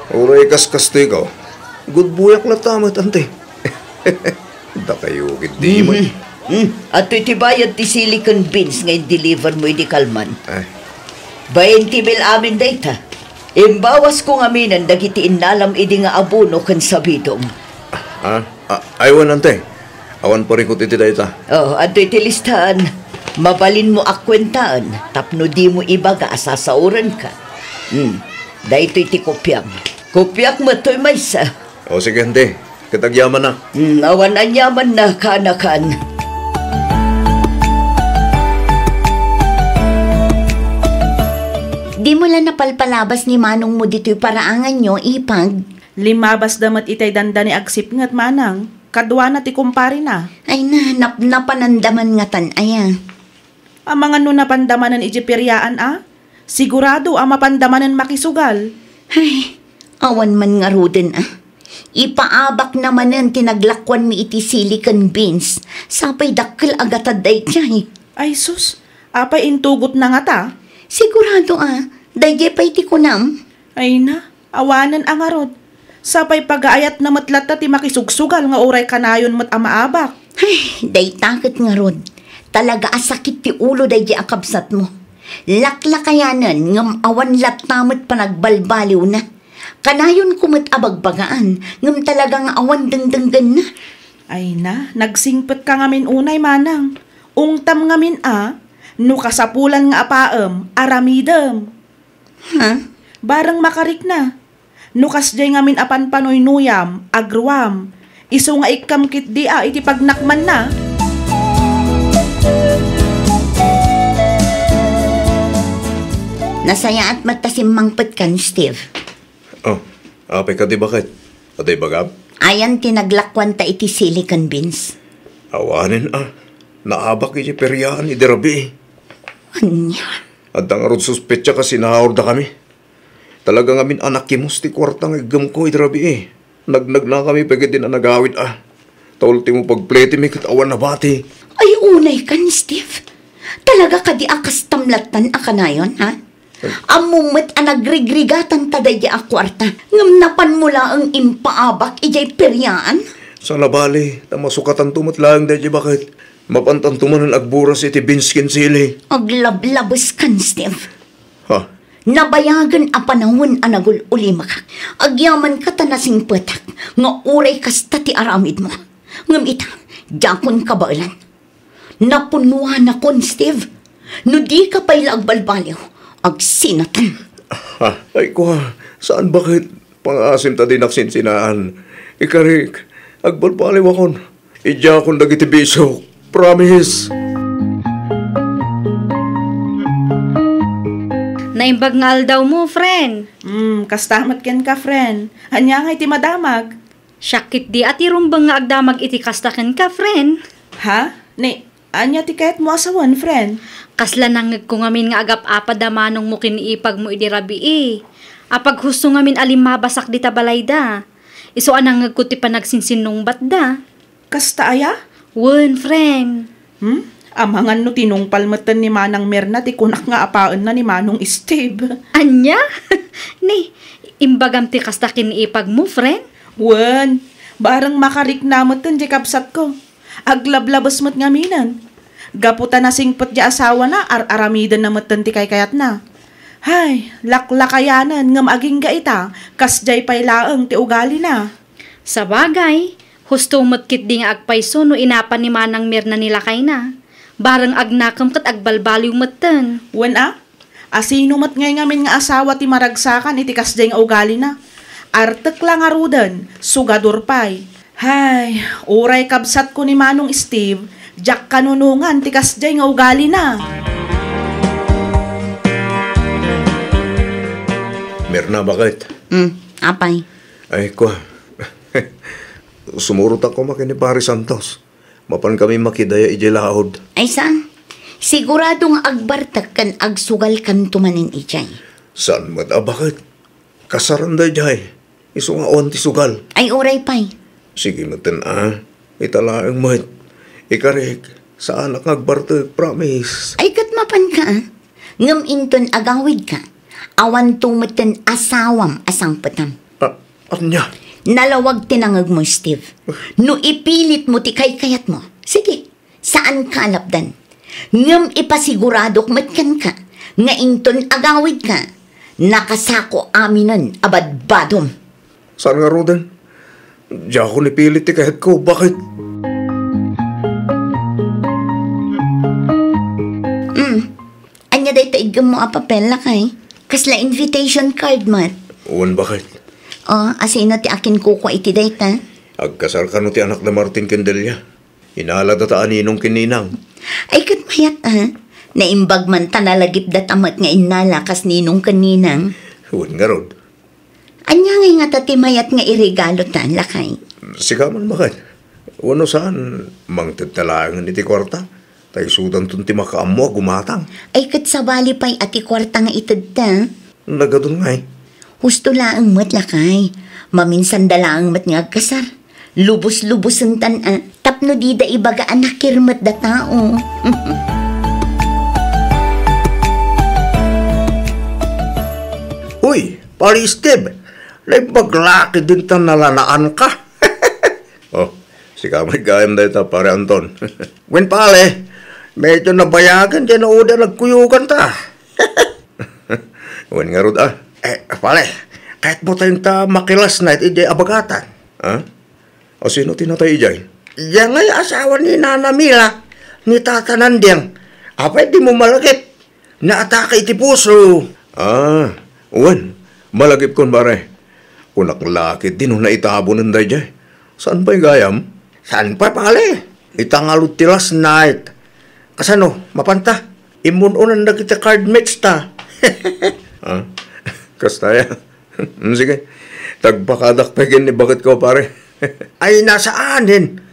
Uray kas kastoy ko, gudbuyak latta met, anti. Dakayo ketdi met. Mhm. Hmm. Adtoy ti bayad ti sili ken beans nga in-deliver mo idi kalman. Ay. Bainti mil amin dayta. Imbawasko ngaminen dagiti innalam idi nga abono ken sabidom. Ah, ah, ay, wen, anti. Awan parikut iti dayta. Oh, adtoy ti listaan. Mabalinmo a kuentaen tapno dimo ibaga a sasaorenka. Hmm. Daytoy ti kopiam. Kopiak met toy maysa. O, sige, ante. Ket agyamanak. Hmm, awan anyamanna, kaanakan. Dimo la napalpalabas ni manongmo ditoy paraanganyo, Ipag? Limmabasda met itay dandani agsipnget, manang. Kaduana ti kumparena. Ay na, napnapananda man ngatan, aya. Amangan no napanda manen iti periaan a? Sigurado a mapanda manen makisugal. Ay, awan man ngaruden a. Ipaabakna manen ti naglakuanmi iti sili ken beans. Sapay dakkel a gatad daydiay. Ay sus, apay intugotna ngata? Sigurado a, daydiay pay ti kunam. Ay na, awanen a ngarud. Sapay pagaayatna met latta ti makisugsugal nga uray kanayon met a maabak. Ay, dayta ket ngarud. Talaga a sakit ti ulo daydiay a kabsatmo. Laklakayanen ngem awan latta met panagbalbaliwna. Kanayonko met a bagbagaan ngem talaga nga awan dengdenggenna. Ay na, nagsingpetka ngamin unay, manang. Ungtam ngamin a, no kasapulan nga apaem, aramidem. Ha? Bareng makarikna. No kasdiay ngamin a panpanuynuyam, agruam, isu nga ikkam ketdi a iti pagnakmanna. Nasayaat met ta simmangpetkan, Steve. Oh, apay kadi, baket? Adu ibagam? Ayan ti naglakuanta iti sili ken beans? Awanen a. Naabak iti periaan idi rabii. Ania? Adda ngarud suspetsa a sinaurdakami. Talaga ngamin a nakimus ti kuarta nga iggemko idi rabii. Nagnagnakami pay ketdi a nagawid a. Ta ultimo pagpletimi ket awan nabati. Ay, unaykan, Steve. Talaga kadi a kastam lattan a kanayon, ha? Ammom met a nagrigrigatanta daydiay a kuarta, ngem napanmo laeng impaabak idiay periaan? Saan a bali, ta masukatanto met laeng daydiay, baket. Mapantanto manen agburas iti beans ken sili. Aglablabeskan, Steve. Ha? Nabayagen a panawen a nagul-ulimakak. Agyamanka ta nasingpetak nga uray kasta ti aramidmo. Ngem ita, diakon kabaelan. Napunnuanakon, Steve. No dika pay la agbalbaliw, agsinatan. Ah, ay, kua, saan, baket? Pangaasim ta dinak sinsinaan. Ikarik, agbalbaliwakon. Idiakon dagiti bisok. Promise. Naimbag nga aldawmo, friend. Hmm, kasta met kenka, friend. Ania nga iti madamag? Siak ketdi a ti rumbeng nga agdamag iti kasta kenka, friend. Ha? Ni, ania ti kayatmo a sawen, friend? Kasla nangngegko ngamin nga agap-apad a manongmo ken ni ipagmo idi rabii. Apaghusto ngamin a limmabasak dita balayda. Isu a nangngegko ti panagsinsinnungbatda. Kasta aya? Wen, friend. Hmm? Amangan no tinungpal metten ni Manang Mirna ti kunak nga apaenna ni Manong Steve. Ania? Ni, imbagam ti kasta ken ni ipagmo, friend? Wen, bareng makarikna metten diay kabsatko. Aglablabes met ngaminen. Gapu ta nasingpet diay asawana, ar-aramidenna metten ti kaykayatna. Hay, laklakayanen ngem agingga ita, kasdiay pay laeng ti ugalina. Sabagay, husto met ketdi nga agpayso no inapan ni Manang Mirna ni lakayna. Bareng agnakem ket agbalbaliw metten. Wen a? Asino met ngay ngamin nga asawa ti maragsakan iti kasdiay nga ugalina? Artek la ngaruden, sugador pay. Hay, uray kabsatko ni Manong Steve, diak kanunongan ti kasdiay nga ugalina. Mirna, baket? Hmm, apay? Ay, kua. Sumurotak koma ken ni Pare Santos. Mapankami makidaya idiay laud. Ay, saan? Sigurado nga agbartek ken agsugalkanto manen idiay. Saan met a baket? Kasaran daydiay. Isu nga awan ti sugal. Ay, uray pay. Sige metten a. Ita laeng met. Ikarik, saanak nga agbartek, promise. Ay, ket mapanka a. Ngem inton agawidka, awanto metten asawam a sangpetam. Ah, ania? Nalawag ti nangegmo, Steve. No ipilitmo ti kaykayatmo, sige, saanka a lapdan. Ngem ipasiguradok met kenka nga inton agawidka, nakasako aminen a badbadom. Saan ngaruden? Diakon ipilit ti kayatko. Baket? Mm. Ania dayta iggemmo a papel, lakay? Kasla invitation card met. Wen, baket. O, asino ti akinkukua iti dayta? Agkasar kano ti anakda Martin ken Delia? Inalada ta a ninong ken ninang. Ay, ket mayat, a. Naimbag man ta nalagipda ta met nga innala kas ninong ken ninang. Wen ngarud. Ania ngay ngata ti mayat nga iregalo ta, lakay? Sika man baket. Wenno saan, mangted ta laengen iti kuarta? Ta isudanton ti makaammo a gumatang. Ay, ket sabali pay a ti kuarta nga itedta. Nagadun ngay. Husto laeng met, lakay. Maminsanda laeng met nga agkasar. Lubos-lubosentan a, tapno dida ibaga a nakirmetda tao. Uy, Pare Steve, naimbag la ketdin ta nalanaanka. O, sika met gayam dayta, Pare Anton. Wen, pare, medyo nabayagen diay naudi a nagkuyoganta. Wen ngarud a. Eh, pare, kayatmo tayon ta maki-last night idiay abagatan? Ha? Asino ti natay idiay? Diay ngay asawa ni Nana Mila, ni Tata Nandeng. Apay dimo malagip? Naatake iti puso. A, wen, malagipkon, pare. Kunak la ketdi no naitabonen daydiay. Saan pay gayam? Saan pay, pare? Ita ngarud ti last night. Kasano, mapanta? Immun-unan dagiti card mates ta. A, kasta aya. Sige, ta agpakadak pay ken ni baketko, pare. Ay, saanen.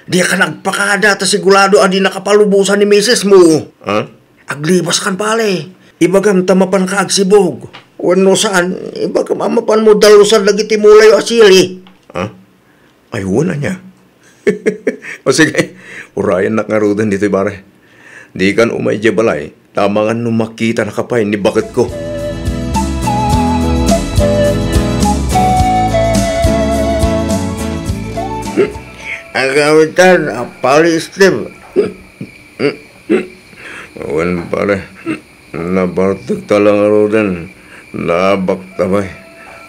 Dika nagpakada ta sigurado a dinaka palubosan ni misesmo. Ha? Aglibaskan, pare. Ibagam ta mapanka agsibog. Wenno saan, ibagam a mapanmo dalusan dagiti mulayo a sili. Ha? Ay, wen ania. O sige, urayennak ngaruden ditoy, pare. Dikan umay idiay balay, ta amangan no makitanaka pay ni baketko. Agawitan, a, Pare Steve. Wen, pare. Nabartek ta la ngaruden. Naabak ta pay.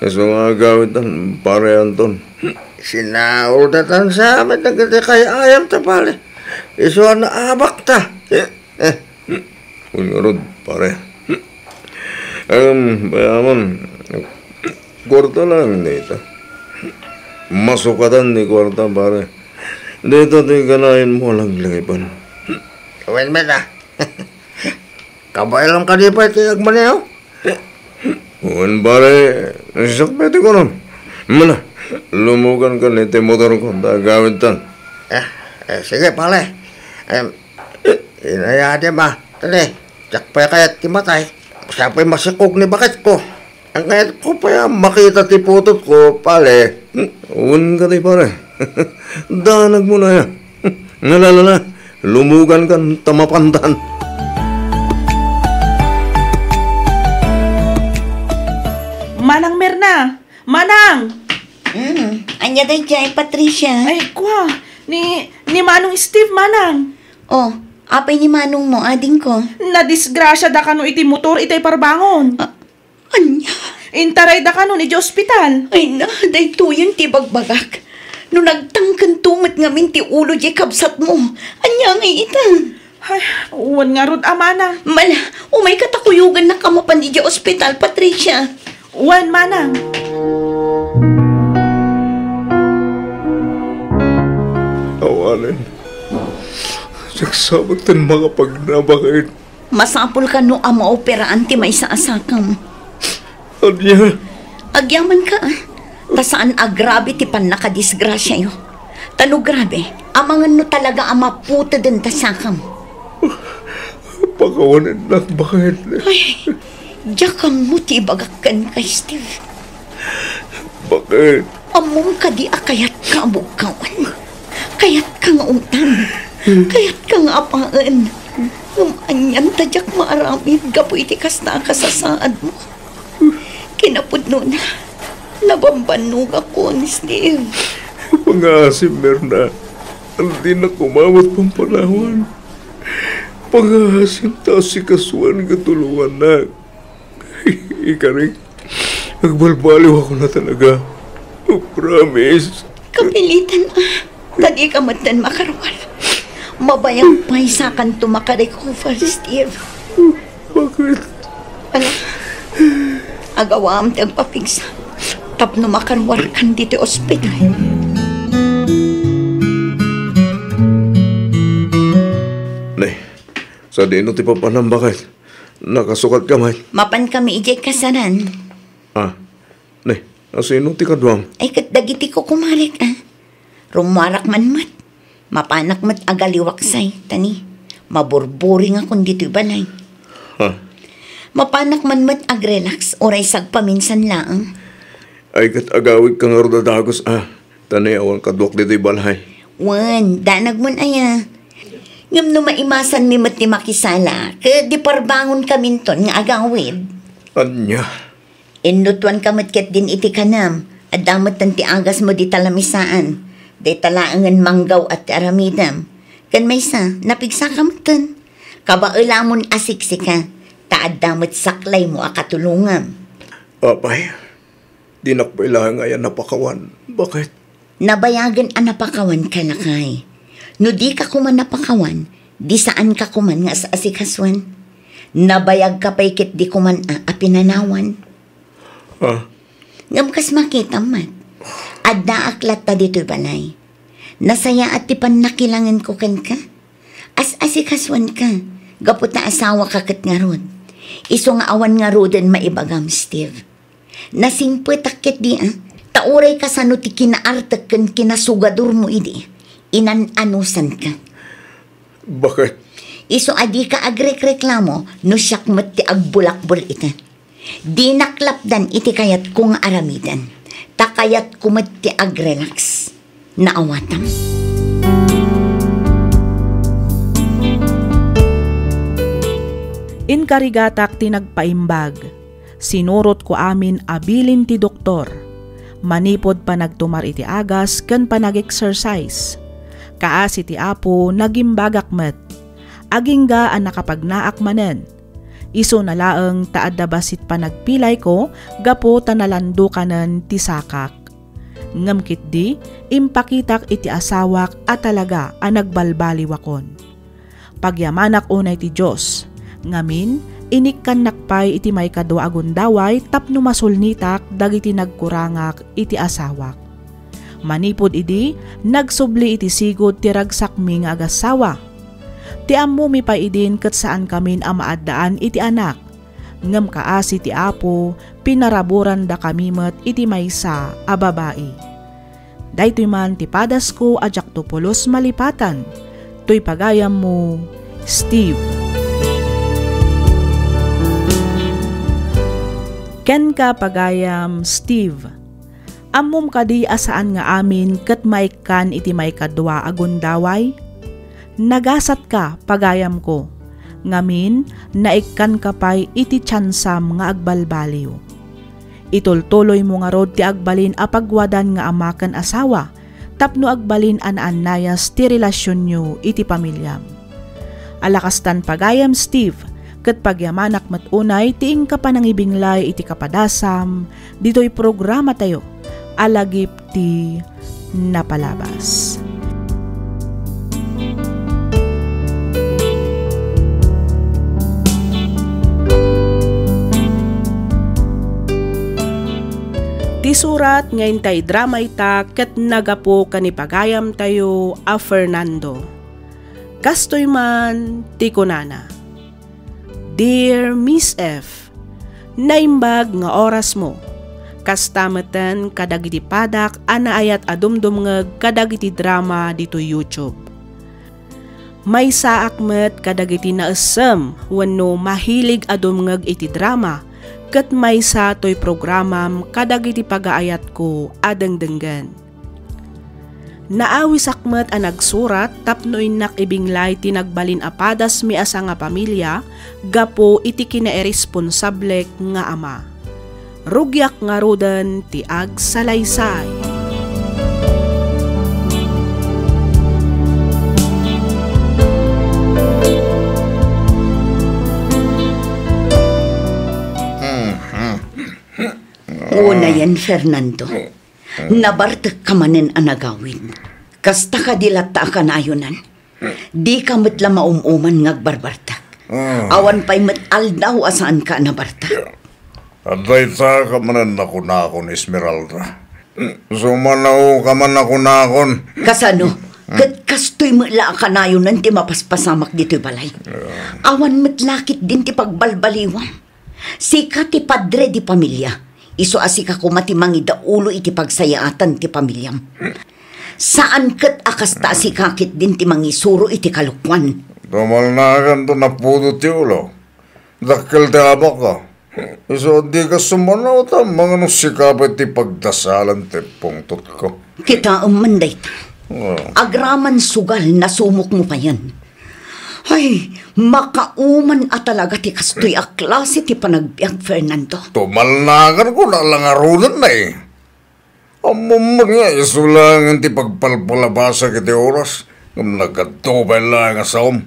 Isu nga agawitan, Pare Anton. Sinaol ta tan sa met dagiti kay-ayam ta, pare. Isu a naabak ta. Eh, eh. Wen ngarud, pare. Em, bayaman. Kuarta laeng dayta. Masukatan ti kuarta, pare. Dayta ti kanayon mo a laglagipen. Wen met a. Kabaelam kadi pay ti agmaneho? Wen, pare, siak pay ti kunam. Mana, lumugankan iti motorko, ta agawidtan. Eh, eh, sige, pare. Em, inayadi, ma. Tali, siak pay kayat ti matay. Siak pay masikog ni baketko. Ang kayat ko pay a makita ti putotko, pare. Wen kadi, pare. Danag mo na ya. Ngalala na, lumugankan ta mapantan. Manang Mirna! Manang! Hmm, ania daydiay, Patricia? Ay, kua, ni, ni Manong Steve, Manang. O, apay ni manong mo, adingko? Nadisgrasiada kano iti motor itay parbangon. A, Ania? Intarayda kano idiay ospital. Ay na, daytoyen ti ibagbagak. No nagtangkento met ngamin ti ulo diay kabsatmo, ania ngay ita? Ay, wen ngarud a, Manang. Mala, umayka ta kuyogannaka mapan idiay ospital, Patricia. Wen, Manang. Awanen. Nagsabak tan makapagnaba ket Masapul kano a maoperaan ti maysa a sakam. Ania? Agyamanka, a. Ta saan a grabe ti pannakadisgrasiayo. Ta no grabe, amangan no talaga a maputeden ta sakam. Pakawanennak, baket. Ay, diak ammo ti ibagak kenka, Steve. Baket. Ammom kadi a kayatka a bugkawan? Kayatka nga ungtan? Kayatka nga apaen? Ngem anian ta diak maaramid gapu iti kasta a kasasaadmo? Kinapudnona, nabambannogakon, Steve. Pangaasim, Mirna. Dinak koma met pampanawan. Pangaasim ta asikasuan nga tulongannak. Ikarik, agbalbaliwakon a talaga. Promise. Kapilitan a, ta dika metten makaruar. Mabayag pay sakanto makarecover, Steve. Baket? Ala, agawam ti agpapigsa. tapno makaruarkan ditoy ospital. Ne, sadino ti papanam, baket? Nakasukat ka met? Mapan kami idiay kasaran. Ah, ne, asino ti kaduam? Ay, ket dagiti kukumarek, ah. Rummuarak man met. Mapanak met agaliwaksay, ta ni, maburburingakon ditoy balay. Ha? Mapanak man met agrelax, uray sagpaminsan laeng. Ay, ket agawidka ngarud a dagus, ah. Ta ni, awan kaduak ditoy balay. Wen, danag mon aya. Ngem no maimasanmi met ti makisala, ket di parbangonkaminton nga agawid. Ania? Innutoanka met ketdin iti kanam, adda metten ti agasmo dita lamisaan, dayta laengen manggaw-at ti aramidem. Ken maysa, napigsaka metten. Kabaelamon a siksika, ta adda met saklaymo a katulongam. Apay, dinak pay laeng aya napakawan. Baket? Nabayagen a napakawanka, lakay. No dika koma napakawan, di saanka koman nga as-asikasuan. Nabayagka pay ket di koman a, a pinanawan. Ah. Ngem kas makitam met, addaak latta ditoy balay. Nasayaat ti pannakilangenko kenka. As-asikasuanka, gapu ta asawaka ket ngarud. Isu nga awan ngaruden maibagam, Steve. Nasingpetak ketdi, a. Ta uray kasano ti kinaartek ken kinasugadormo idi, inan-anusanka. Baket? Isu a dika agrekreklamo no siak met ti agbulakbol ita. Dinak lapdan iti kayatko nga aramiden, ta kayatko met ti agrelax. Naawatam. Inkarigatak ti nagpaimbag. Sinurotko amin a bilin ti doktor. Manipud panagtumar iti agas ken panag-exercise. Kaasi ti Apo, nagimbagak met. Agingga a nakapagnaak manen. Isuna laeng ta adda bassit panagpilayko gapu ta nalandukanen ti sakak. Ngem ketdi, impakitak iti asawak a talaga a nagbalbaliwakon. Pagyamanak unay ti Dios. Ngamin, inikkannak pay iti maikadua a gundaway tapno masulnitak dagiti nagkurangak iti asawak. Manipud idi, nagsubli iti sigud ti ragsakmi nga agassawa. Ti ammomi pay idin ket saankamin a maaddaan iti anak. Ngem kaasi ti Apo, pinaraburandakami met iti maysa a babai. Daytoy man ti padasko a diakto pulos malipatan. Toy pagayammo, Steve. Kenka, pagayam Steve. Ammom kadi a saan nga amin ket maikkan iti maikadua a gundaway? Nagasatka, pagayamko. Ngamin, naikkanka pay iti tiansam nga agbalbaliw. Itultuloymo ngarud ti agbalin a pagwadan nga ama ken asawa tapno agbalin a naannayas ti relasionyo iti pamiliam. Ala kastan, pagayam Steve, ket pagyamanak met unay ti inka panangibinglay iti kapadasam ditoy programatayo a Lagip ti Napalabas. Ti surat nga inta idrama ita ket nagapu ken ni pagayamtayo a Fernando. Kastoy man ti kunana, "Dear Miss F, naimbag nga orasmo. Kasta meten kadagiti padak a naayat a dumdumngeg kadagiti drama ditoy YouTube. Maysaak met kadagiti naessem wenno mahilig a dumngeg iti drama, ket maysa toy programam kadagiti pagaayatko a dengdenggen. Naawisak met a nagsurat tapno innak ibinglay ti nagbalin a padasmi a sangapamilia gapu iti kinairresponsablek nga ama. Rugiak ngaruden ti agsalaysay." Unayen, Fernando. Nabartekka manen a nagawid. Kasta kadi latta a kanayonan? Dika met la maum-uman nga agbarbartek. Ah. Awan pay met aldaw a saanka a nabartek. Adda ita ka manen a kunakon, Esmeralda. Sumanaoka man a kunakon. Kasano? Ket kastoy met la a kanayonen ti mapaspasamak ditoy balay. Awan met la ketdin ti pagbalbaliwam. Sika ti padre di pamilia. Isu a sika koma ti mangidaulo iti pagsayaatan ti pamiliam. Saan ket a kasta a sika ketdin ti mangisuro iti kalokuan. Tumalnakan ta napudo ti ulo. Dakkel ti abakko. Isu a dika sumanao ta mangano sika pay ti pagdasalan ti pungtotko. Kitaem man dayta. Ah. Agraman sugal nasumokmo payen. Ay, makauman a talaga ti kastoy a klase ti panagbiag, Fernando. Tumalnakan ko na langarunan na eh. Ammom met nga isu laengen ti pagpalpalabasek iti oras, ngem nagkadto pay laeng a saom.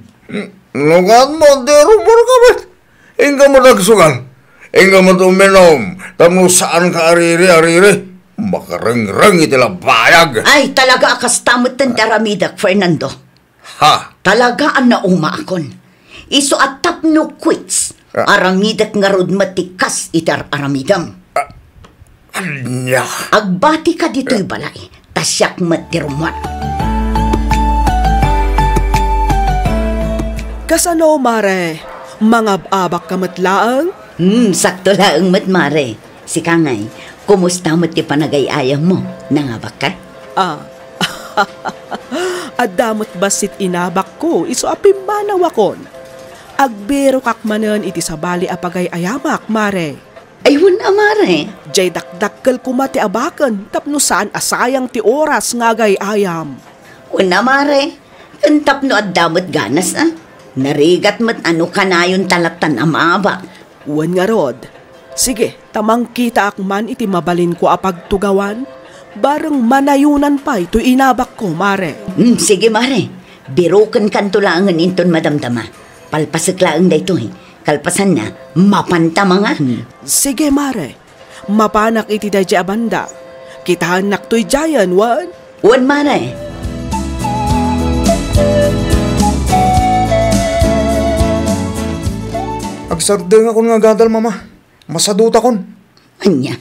No kaanmo, di rummuarka met. Inka met agsugal. Inka met uminom, tapno saanka ariri-ariri. Makarengreng iti labayag. Ay, talaga a kasta metten ti aramidek, Fernando. Ha? Talaga a naumaakon. Isu a tapno quits, ah, aramidek ngarud met ti kas iti ar-aramidem. Ah, ania? Agbatika ditoy balay, ta siak met ti rummuar. Kasano, Mare? Mangab-abakka met laeng? Hmm, sakto laeng met, Mare. Sika ngay, kumusta met ti panagay-ayammo? Nangabakka? Ah. Adda met bassit inabakko isu a pimmanawakon. Agbirokak manen iti sabali a pagay-ayamak, Mare. Ay, wen a, Mare. Diay dakdakkel koma ti abaken tapno saan a sayang ti oras nga agay-ayam. Wen a, Mare. Ken tapno adda met ganas a. Narigat met a no kanayon ta lattan a maabak. Wen ngarud. Sige, ta mangkitaak man iti mabalinko a pagtugawan, bareng manayonan pay toy inabakko, Mare. Hmm, sige, Mare. Birokenkanto laengen inton madamdama. Palpasek laeng daytoy. Kalpasanna, mapanta mangan. Hmm. Sige, Mare. Mapanak iti daydiay a banda. Kitaennak toy diayen, wen? Wen, Mare. Agsardengakon nga agadal, Mama. Masadutakon. Ania?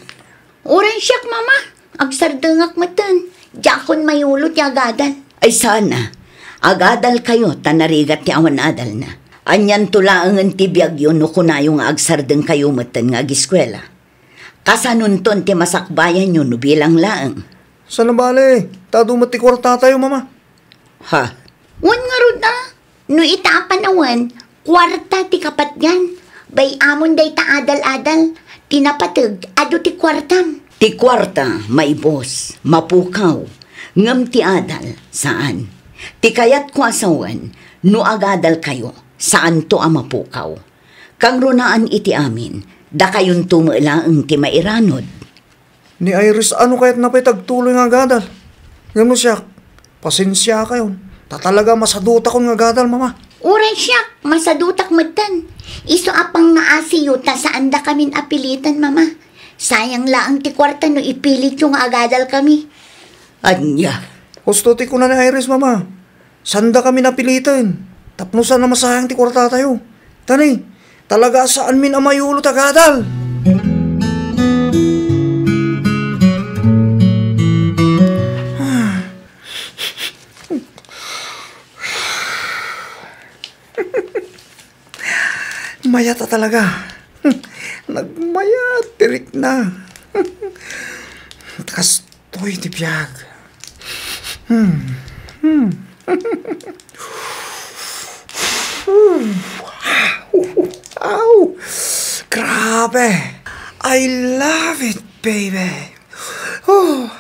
Uray siak, Mama. Agsardengak metten. Diakon mayulo ti agadal. Ay, saan a. Agadalkayo ta narigat ti awan adalna. Anianto laengen ti biagyo no kunayo nga agsardengkayo metten nga agiskuela? Kasanonton ti masakbayanyo no bilang laeng? Saan a bale, ta adu met ti kuartatayo, Mama. Ha? Wen ngarud a, no ita a panawen, kuarta ti kapatgan. Bay-amon dayta adal-adal, ti napateg, adu ti kuartam. Ti kuarta, maibus, mapukaw, ngem ti adal, saan. Ti kayatko a sawen, no agadalkayo, saanto a mapukaw. Kangrunaan iti amin, dakayonto met laeng ti mairanod. Ni Iris, ano kayatna pay ti agtuloy nga agadal? Ngem no siak, pasensiakayon, ta talaga masadutakon nga agadal, Mama. Uray siak, masadutak metten. Isu a pangngaasayo ta saandakamin a piliten, Mama. Sayang laeng ti kuarta no ipilityo nga agadalkami. Ania? Husto ti kuna ni Iris, Mama. Saandakamin a piliten, tapno saan a masayang ti kuartatayo. Tani, talaga a saanmin a mayulo ti agadal. Mayat a talaga. Nagmayat ti rikna. Kas Toy ti biag. Hmm. Hmm. Aw! Grabe! I love it, baby! Oh!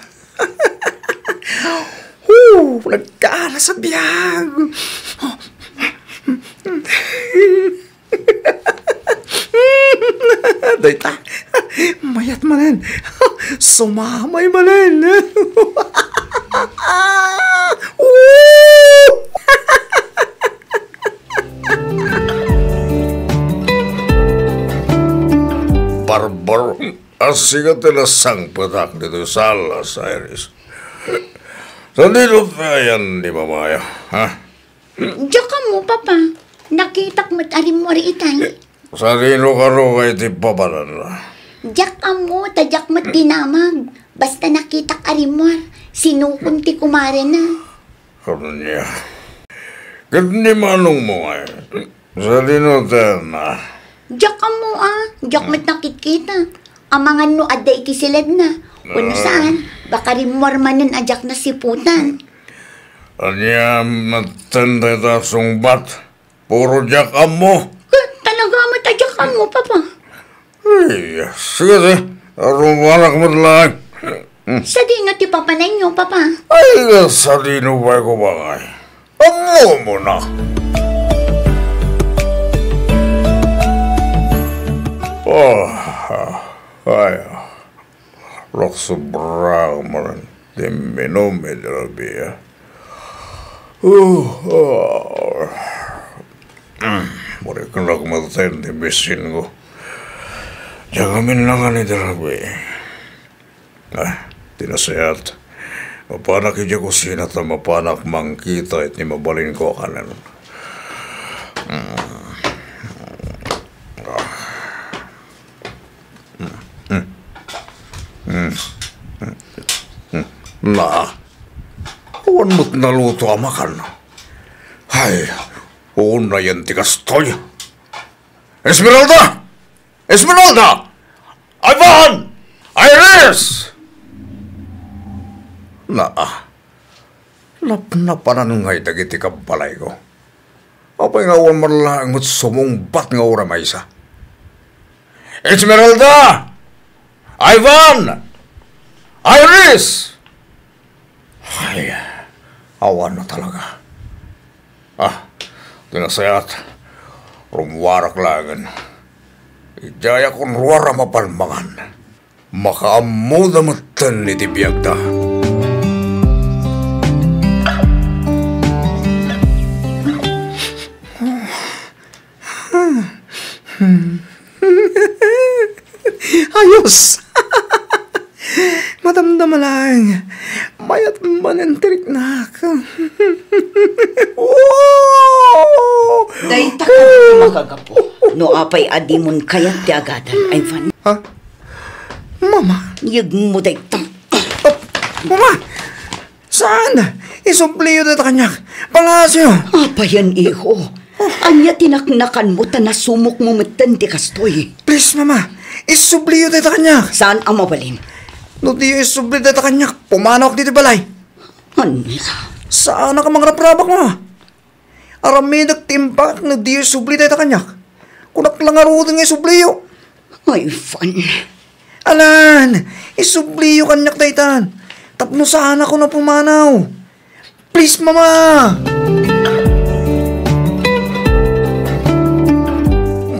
Oh! Nagkala sa biag! Dayta, mayat manen. Sumamay manen. Barbaro, asika ti nasangpetak ditoy sala, Cyrus. Sadino tayan ni Mamaya, ha? Diak ammo, Papa. Nakitak met a rimmuar itay. Sadino kano kay ti papananna? Diak ammo, ta diak met dinamag. Basta nakitak a rimmuar, sinukon ti kumarena. Ania? Ket ni manongmo ngay? Sadino ti ayanna? Diak ammo a, diak met nakitkita. Amangan no adda iti siledna. Wenno saan, baka rimmuar manen a diak nasiputan. Ania metten dayta a sungbat? Puro diak ammo. Eh, talaga met a diak ammo, Papa. Ay, sige, sige. Rummuarak met laeng. Hmm. Sadino ti papananyo, Papa? Ay, sadino pay ko ngay? Ammomo na. Oh, ay. Nagsobra manen ti imminum iti rabii. Uh, uh. Mm, mariknak manen ti bisinko. Diak aminnangan iti rabii. Ah, ti nasayaat. Mapanak idiay kusina ta mapanak mangkita iti mabalinko a kanen. Mm. Ah. Mm, mm, mm, mm. Na, awan met naluto a makan. Ay, unayen ti kastoy. Esmeralda! Esmeralda! Ivan! Iris! Na, napnapanan ngay dagiti kabbalayko. Apay nga awan man laeng met sumungbat nga uray maysa? Esmeralda! Ivan! Iris! Ay, awan na talaga. Ah, ti nasayaat, rummuarak laengen. Idiayak unruar a mapalmangan. Makaammoda metten iti biagda. Ayos! Madamdama laeng. Mayat manen ti riknak. Oh! Dayta kadi ti makagapu. No apay a dimon kayat ti agadal, Ivan. Ha? Mama? Yegmo dayta. Oh, Mama! Saan? Isubliyo dayta kaniak. Pangaasiyo. Apayen, iho. Ania ti naknakanmo ta nasumokmo metten ti kastoy? Please, Mama. Isubliyo dayta kaniak. Saan a mabalin? No diyo isubli dayta kaniak, pumanawak ditoy balay. Ania? Saanak a mangraprabak, Mama. Aramidek ti imbagak no diyo isubli dayta kaniak. Kunak la ngaruden nga isubliyo. Ay, Fan. Alan, isubliyo kaniak daytan. Tapno saanakon a pumanaw. Please, Mama!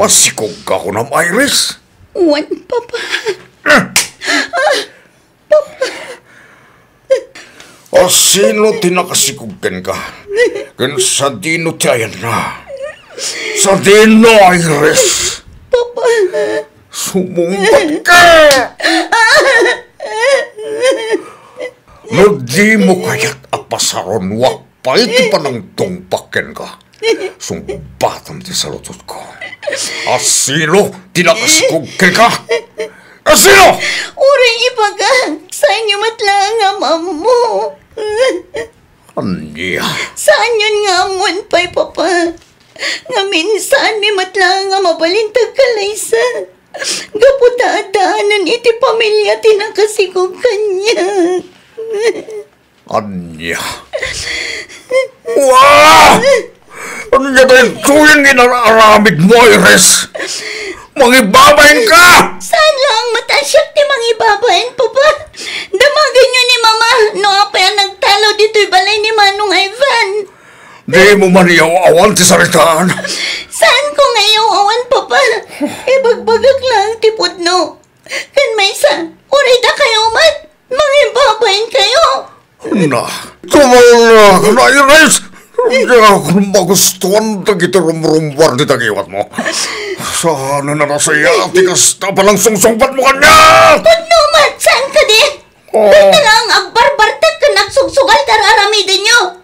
Masikog ka kunam, Iris? Wen, Papa. Ah! A sino ti nakasikog kenka? Ken sadino ti ayanna? Sadino, Iris? Papa. Sumungbat ka! No dimo kayat a pasarunoak pay ti panangtungpak kenka, sungbatam ti salutotko. A sino ti nakasikog kenka? A sino? Uray ibagak, saanyo met laeng a maammo. Ania? Saanyon nga ammoen pay, Papa. Ngamin, saanmi met laeng a mabalin ti agkalaysa. Gapu ta addaanen iti pamilia ti nakasikog kaniak. Ania? Wa! Ania daytoy nga inar-aramidmo, Iris? Mangibabain ka! Saan laeng met a siak ti mangibabain, Papa? Damagenyo ni Mama no apay a nagtalo ditoy balay ni Manong Ivan. Dimo man iyaw-awan ti saritaan. Saanko nga iyaw-awan, Papa. Ibagbagak laeng ti pudno. Ken maysa, uray dakayo met, mangibabain kayo. Na, tumaw na, Iris! Diak magustuan dagiti rumrummuar ti dagiwatmo. Saan a nasayaat ti kasta panangsungsungbatmo kaniak! Pudno met, saan kadi? Oh. Dayta laeng agbarbartek ken agsugsugal ti ar-aramidenyo.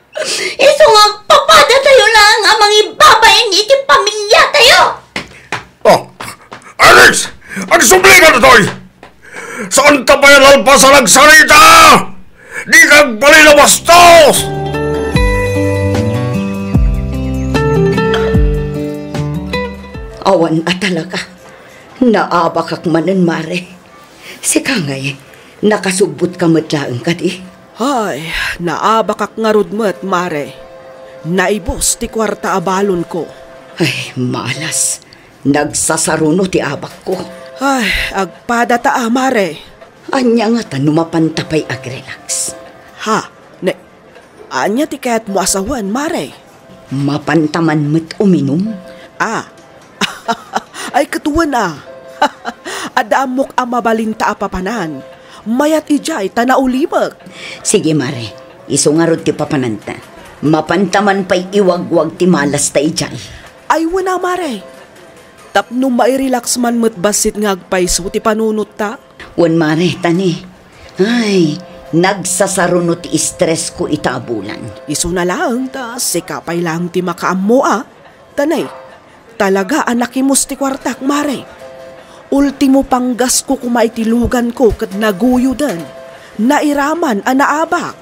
Isu nga agpapadatayo laeng a mangibabain iti pamiliatayo. Oh, Iris! Agsubli ka ditoy! Saan ta pay a nalpas a nagsarita? Di ka agbalin a bastos! Awan a talaga. Naabakak manen, Mare. Sika ngay, nakasugbotka met laeng kadi? Ay, naabakak ngarud met, Mare. Naibus ti kuarta a balonko. Ay, malas. Nagsasaruno ti abakko. Ay, agpadata a, Mare. Ania ngata no mapanta pay agrelax? Ha? Ne, ania ti kayatmo a sawen, Mare? Mapanta man met uminum. Ah. Ay, ket wen a. Adda ammok a mabalinta a papanan. Mayat idiay ta naulimek. Sige, Mare. Isu ngarud ti papananta. Mapanta man pay iwagwag ti malasta idiay. Ay, wen a, Mare. Tapno mairelax man met bassit nga agpayso ti panunot ta. Wen, Mare, tani. Ay, nagsasaruno ti stress ko ita a bulan. Isuna laeng ta sika pay laeng ti makaammo a. Tani, talaga a nakimus ti kuartak, Mare. Ultimo panggasko koma iti luganko ket naguyoden. Nairaman a naabak.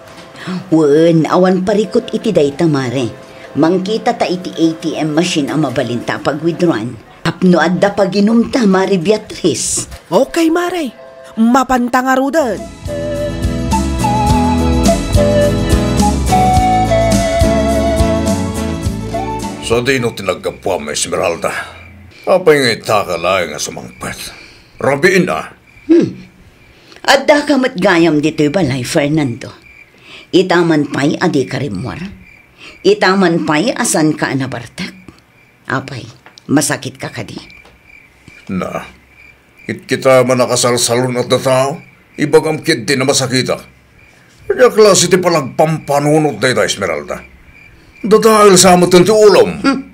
Wen, awan parikut iti dayta, Mare. Mangkita ta iti A T M machine a mabalinta a pag-withdrawon. Tapno adda paginumta, Mare Beatriz. Okay, Mare. Mapanta ngaruden. Sadino ti naggapuam, Esmeralda? Apay nga ita ka laeng a sumangpet? Rabiin a. Hmm. Addaka met gayam ditoy balay, Fernando. Ita man pay a dika rimmuar. Ita man pay a saanka a nabartek. Apay, masakitka kadi? Na, kitkitaem a nakasalsalun-at a tao, ibagam ketdi a masakitak. Ania klase ti panagpampanunot dayta, Esmeralda? Dadael sa met ti ulom. Hmm.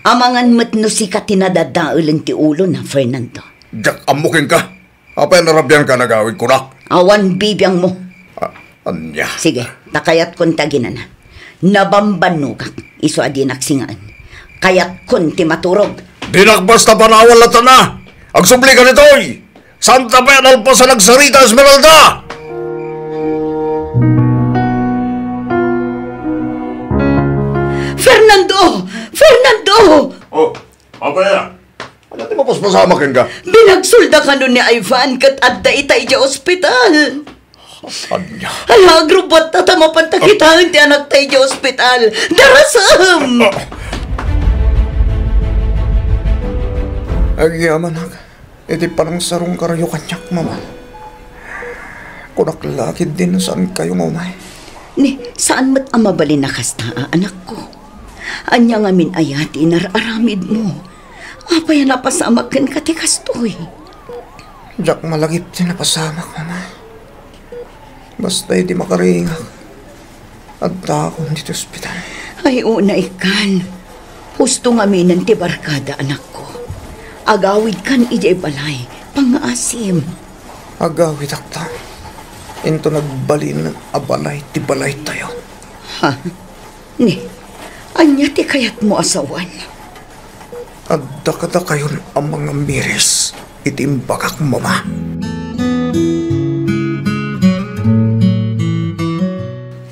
Amangan met no sika ti nadadaelen ti ulona, Fernando. Diak ammo kenka. Apay a narabianka a nagawidko, nak? Awan bibiangmo. Ah, ania? Sige, ta kayatkon ti aginana. Nabambannogak, isu a dinak singaen. Kayatkon ti maturog. Dinak basta panawan latta. Agsubli ka ditoy! Saanta pay a nalpas a nagsarita, Esmeralda! Fernando! Fernando! Oh, apay a? Ania ti mapaspasamak kenka? Binagsolda kano ni Ivan ket adda ita idiay ospital. Ania? Ay, agrubot ta, ta mapanta kitaen ti anakta idiay ospital. Darasem! Ah. Agyamanak iti panangsarungkaryo kaniak, Mama. Kunak la ketdin no saankayo nga umay. Ni, saan met a mabalin a kasta, a, anakko. Ania ngamin aya ti inar-aramidmo? Apay a napasamak kenka ti kastoy? Diak malagip ti napasamak, Mama. Basta idi makaringak, addaakon ditoy ospital. Ay, unay kan. Husto ngaminen ti barkada, anakko. Agawidkan idiay balay, pangngaasim. Agawidakta. Inton agbalin a balay ti balaytayo. Ha? Ni, ania ti kayatmo a sawen? Adda kadakayon a mangamiris iti imbagak, Mama.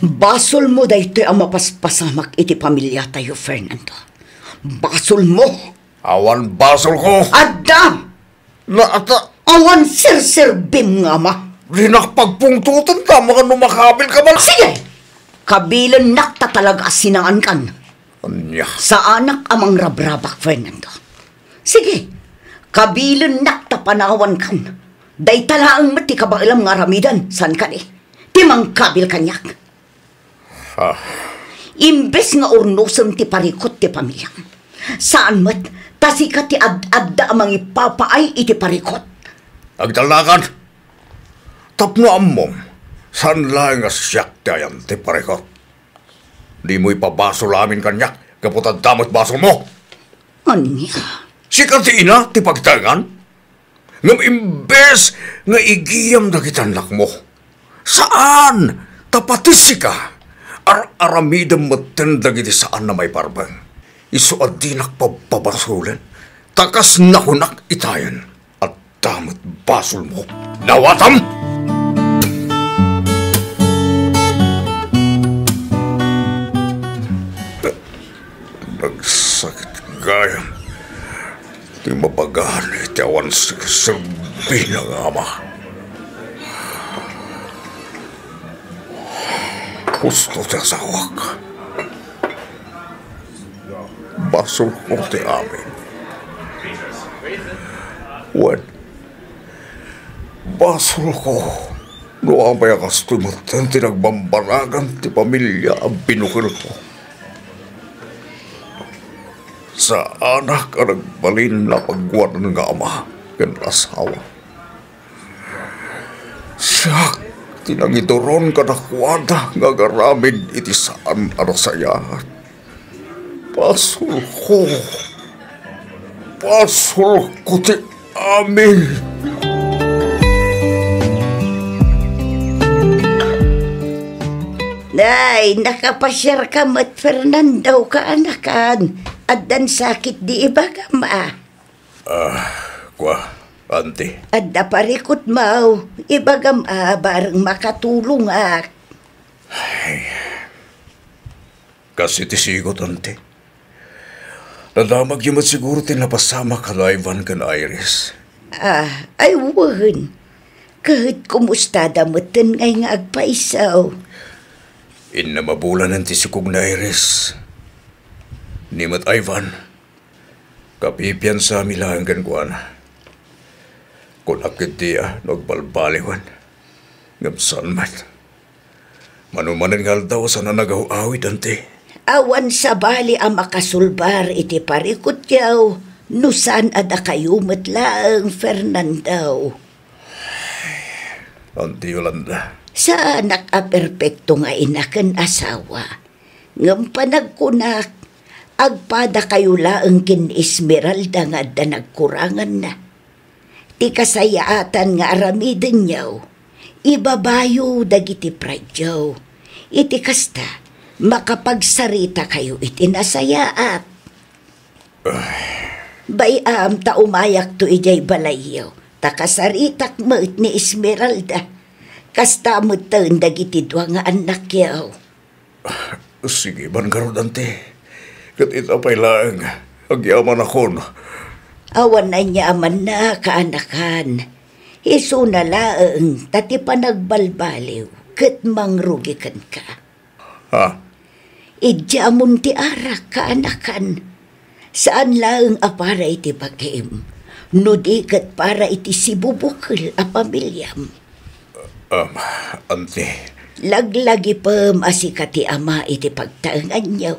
Basolmo daytoy a mapaspasamak iti pamiliatayo, Fernando. Basolmo! Awan basolko! Adda! Naata. Awan serserbim nga ama. Dinak pagpungtoten ta, mangano makabilka man. Sige! Kabilennak ta talaga a sinaankan. Ania? Saanak a mangrabrabak, Fernando. Sige, kabilennak ta panawankan. Dayta laeng met ti kabaelam nga aramiden, saan kadi? Ti mangkabil kaniak. Ah. Imbes nga urnosem ti parikut ti pamiliam, saan met ta sika ti ad-adda a mangipapaay iti parikut. Agtalnakan! Tapno ammom, saan laeng a siak ti ayan ti parikut. Dimo ipabasol amin kaniak gapu ta adda met basolmo. Ania? Sika ti ina ti pagtaengan? Ngem imbes nga igiyam dagiti annakmo, saan ta pati sika, ar-aramidem metten dagiti saan a maiparbeng. Isu a dinak pabpabasolen, ta kas nakunak itayen, adda Ita met basolmo. Nawatam! Nagsakit gayam ti mabagaan iti awan serserbina nga ama. Husto ti asawak. Basolko ti amin. Wen, basolko no apay a kastoy metten ti nagbambaragan ti pamilia a binukelko. Saanak a nagbalin a paguanan nga ama ken asawa. Siak ti nangiduron kadakuada nga agaramid iti saan a nasayaat. Basolko. Basolko ti amin. Nay, nakapasiarka met, Fernando, kaanakan. Addan sakit di ibagam a. Ah, kua, Auntie. Adda parikutmo, ibagam a bareng makatulongak. Ay, kas iti sigut, Auntie. Nadamagyo met siguro ti napasamak kada Ivan ken Iris. Ah, ay wen. Ket kumustada metten ngay nga agpayso? Inna mabulanen ti sikog ni Iris. Ni met Ivan, kapipiansami laeng kenkuana. Kunak ketdi a no agbalbaliwen, ngem saan met. Mano manen nga aldaw a saan a nagaw-awid, Auntie. Awan sabali a makasulbar iti parikutyo no saan a dakayo met laeng, Fernando. Auntie Yolanda. Saanak a perpekto nga ina ken asawa. Ngem panagkunak, agpadakayo laeng ken Esmeralda nga adda nagkuranganna. Ti kasayaatan nga aramidenyo, ibabayo dagiti prideyo. Iti kasta, makapagsaritakayo iti nasayaat. Bay-am ta umayakto idiay balayyo, ta kasaritak met ni Esmeralda. Kasta metten dagiti dua nga annakyo. Sige man ngarud, Auntie. Ket ita pay laeng, agyamanakon. Awan aniamanna, kaanakan. Isuna laeng ta ti panagbalbaliw ket mangrugi kenka. Ha? Idi amon ti arak, kaanakan. Saan laeng a para iti bagim, no di ket para iti sibubukel a pamiliam. Um, Auntie. Laglagipem a sika ti ama iti pagtaenganyo.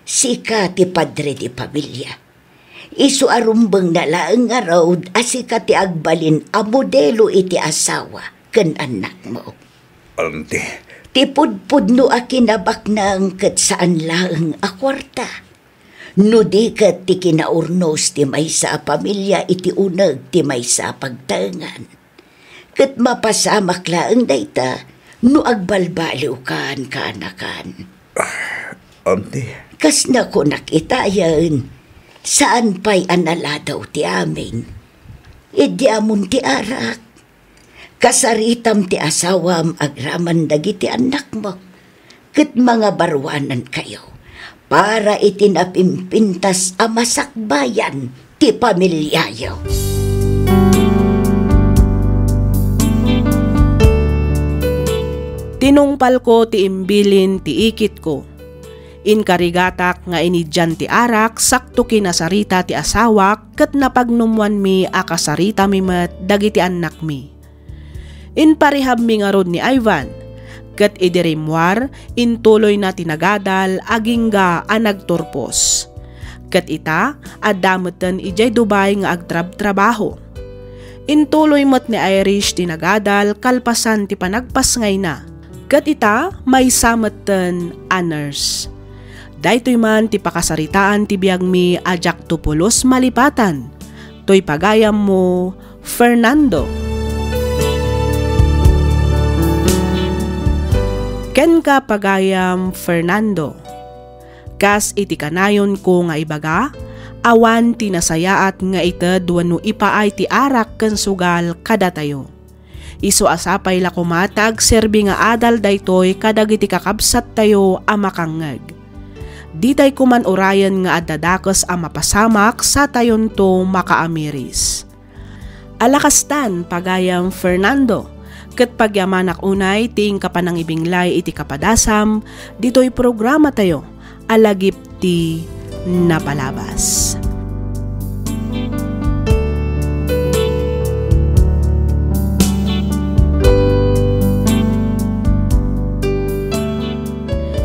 Sika ti padre di pamilia. Isu a rumbengna laeng ngarud a sika ti agbalin a modelo iti asawa ken annakmo. Auntie. Ti pudpudno a kinabaknang ket saan laeng a kuarta. No di ket ti kinaurnos ti maysa a pamilia iti uneg ti maysa a pagtaengan. Ket mapasamak laeng dayta no agbalbaliwkan, kaanakan. Auntie. Kas nakunak itayen, saan pay a naladaw ti amin. Idi amon ti arak, kasaritam ti asawam agraman dagiti annakmo, ket mangabaruanankayo para iti napimpintas a masakbayan ti pamiliayo. Tinungpalko ti imbilin ti ikitko. Inkarigatak nga inidian ti arak sakto kinasarita ti asawak ket napagnummoanmi a kasaritami met dagiti annakmi. Inparihabmi ngarud ni Ivan, ket idi rimmuar, intuloyna ti nagadal agingga a nagturpos. Ket ita, adda metten idiay Dubai nga agtrabtrabaho. Intuloy met ni Irish ti nagadal kalpasan ti panagpasngayna. Ket ita, maysa metten a nurse. Daytoy man ti pakasaritaan ti biagmi a diakto pulos malipatan. Toy pagayammo, Fernando. Kenka, pagayam Fernando. Kas iti kanayonko nga ibaga, Awan ti nasayaat nga ited wenno ipaay ti arak ken sugal kadatayo. Isu a sapay la koma ti agserbi nga adal daytoy kadagiti kakabsattayo a makangngeg. Ditay koman urayen nga adda dakes a mapasamak satayonto makaamiris. Ala kastan, pagayam Fernando, ket pagyamanak unay ti inka panangibinglay iti kapadasam ditoy programatayo a lagip ti napalabas.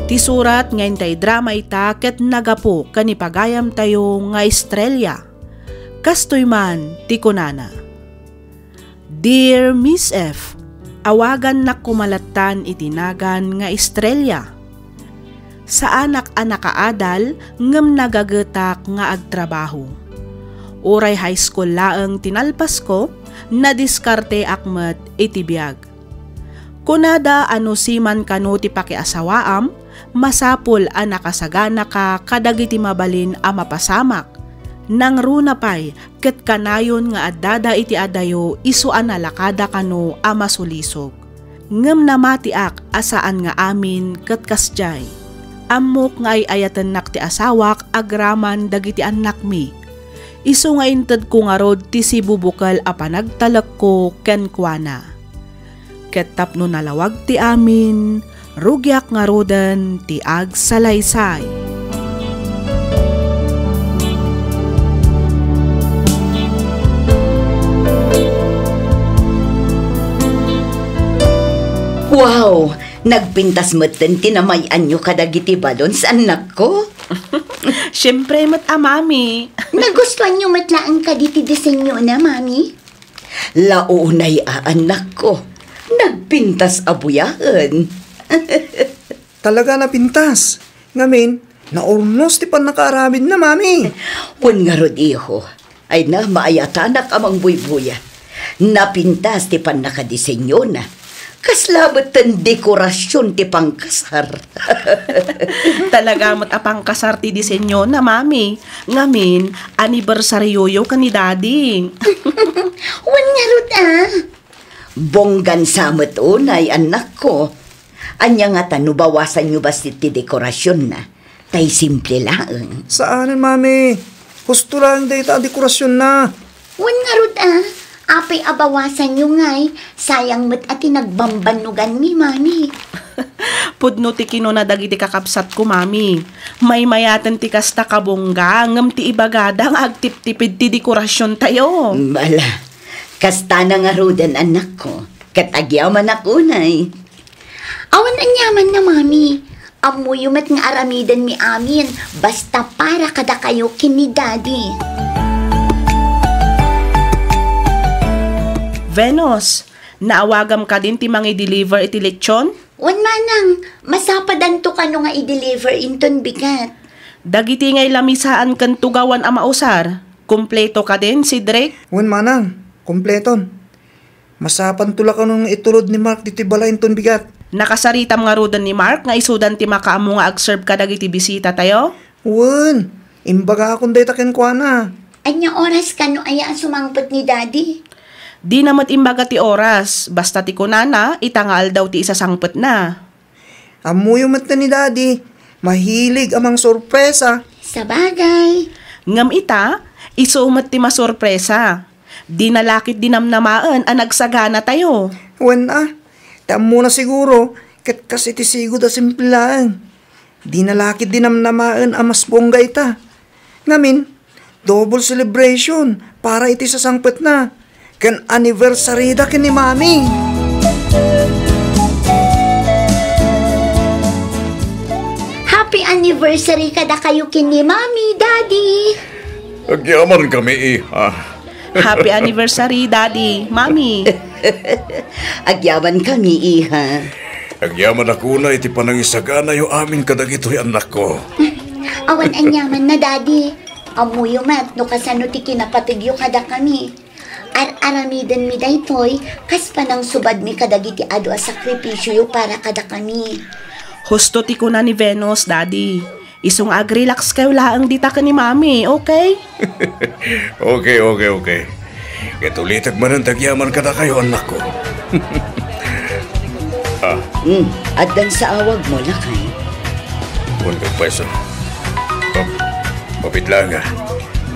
Ti surat nga intay drama ita ket nagapu ken ni pagayamtayo nga Estrella. Kastoy man ti kunana, "Dear Miss F, awagannak koma lattan iti nagan nga Estrella. Saanak a nakaadal ngem nagagetak nga agtrabaho. Uray high school laeng ti nalpasko, nadiskarteak met iti biag. Kunada a no siman kano ti pakiasawaam, masapul a nakasaganaka kadagiti mabalin a mapasamak. Nangruna pay ket kanayon nga addada iti adayo isu a nalakada kano a masulisog. Ngem namatiak a saan nga amin ket kasdiay. Ammok nga ay-ayatennak ti asawak agraman dagiti annakmi. Isu nga intedko ngarud ti sibubukel a panagtalekko kenkuana. Ket tapno nalawag ti amin, rugiak ngaruden ti agsalaysay." Wow! Nagpintas metten ti namay-anyo kadagiti balloons, annakko. Siempre met a, Mami. Nagustuanyo met laeng kadi ti disenyona, Mami? Launay a, annakko. Nagpintas a buyaen. Talaga napintas. Ngamin, naurnos ti pannakaaramidna, Mami. Wen ngarud, iho. Ay na, maayatanak a mangbuybuya. Napintas ti pannakadisenyona. Kasla metten dekorasion ti pangkasar. Talaga met a pangkasar ti disenyona, Mami. Ngamin, anibersarioyo ken ni Daddy. Wen ngarud a. Bonggan sa met unay, annakko. Ania ngata no bawasanyo bassit ti dekorasionna? Tay simple laeng. Saanen, Mami. Husto laeng dayta a dekorasionna. Wen ngarud a, apay a bawasanyo ngay? Sayang met a ti nagbambannoganmi, Mami. Pudno ti kinuna dagiti kakabsatko, Mami. Maymayaten ti kasta kabongga, ngem ti ibagada nga agtiptipid ti dekorasiontayo. Bala, kastana ngaruden, annakko. Ket agyamanak unay. Awan aniamanna, Mami. Ammoyo met nga aramidenmi amin, basta para kadakayo ken ni Daddy. Venus, naawagam kadin ti mangi-deliver iti lechon? Wen, manang, masapadanto kano nga i-deliver inton bigat. Dagiti nga ilamisaan ken tugawan a mausar, kompleto kadin, Cedric? Wen, manang, kompleton. Masapanto la kano nga itulod ni Mark ditoy balay inton bigat. Nakasaritam ngaruden ni Mark nga isudan ti makaammo nga agserb kadagiti bisitatayo? Wen, imbagakon dayta kenkuana. Ania oras kano aya a sumangpet ni Daddy? Dina met imbaga ti oras, basta ti kunana, ita nga aldaw ti isasangpetna. Ammoyo met ni Daddy, mahilig a mangsorpresa. Sabagay. Ngem ita, isu met ti masorpresa. Dina la ket dinamnamaen a nagsaganatayo. Wen a, ta ammona siguro, ket kas iti sigud a simple laeng. Dina la ket dinamnamaen a mas bongga ita. Ngamin, double celebration para iti sasangpetna ken anniversary da ken ni Mami. Happy anniversary kadakayo ken ni Mami, Daddy! Agyamankami, iha. Happy anniversary, Daddy, Mami. Agyamankami, iha. Agyamanak unay iti panangisaganayo amin kadagitoy, annakko. Awan aniamanna, Daddy. Ammoyo met no kasano ti kinapategyo kadakami. Ar-aramidenmi daytoy kas panangsubadmi kadagiti adu a sakripisioyo para kadakami. Husto ti kuna ni Venus, Daddy. Isu nga agrelax kayo laeng dita ken ni Mami, okay? Okay, okay, okay. Ket ulitek manen ti agyaman kadakayo, annakko. Ah. Hmm, addan sa awagmo, lakay. Wen ket pweso. Pap-, papit laeng, ah.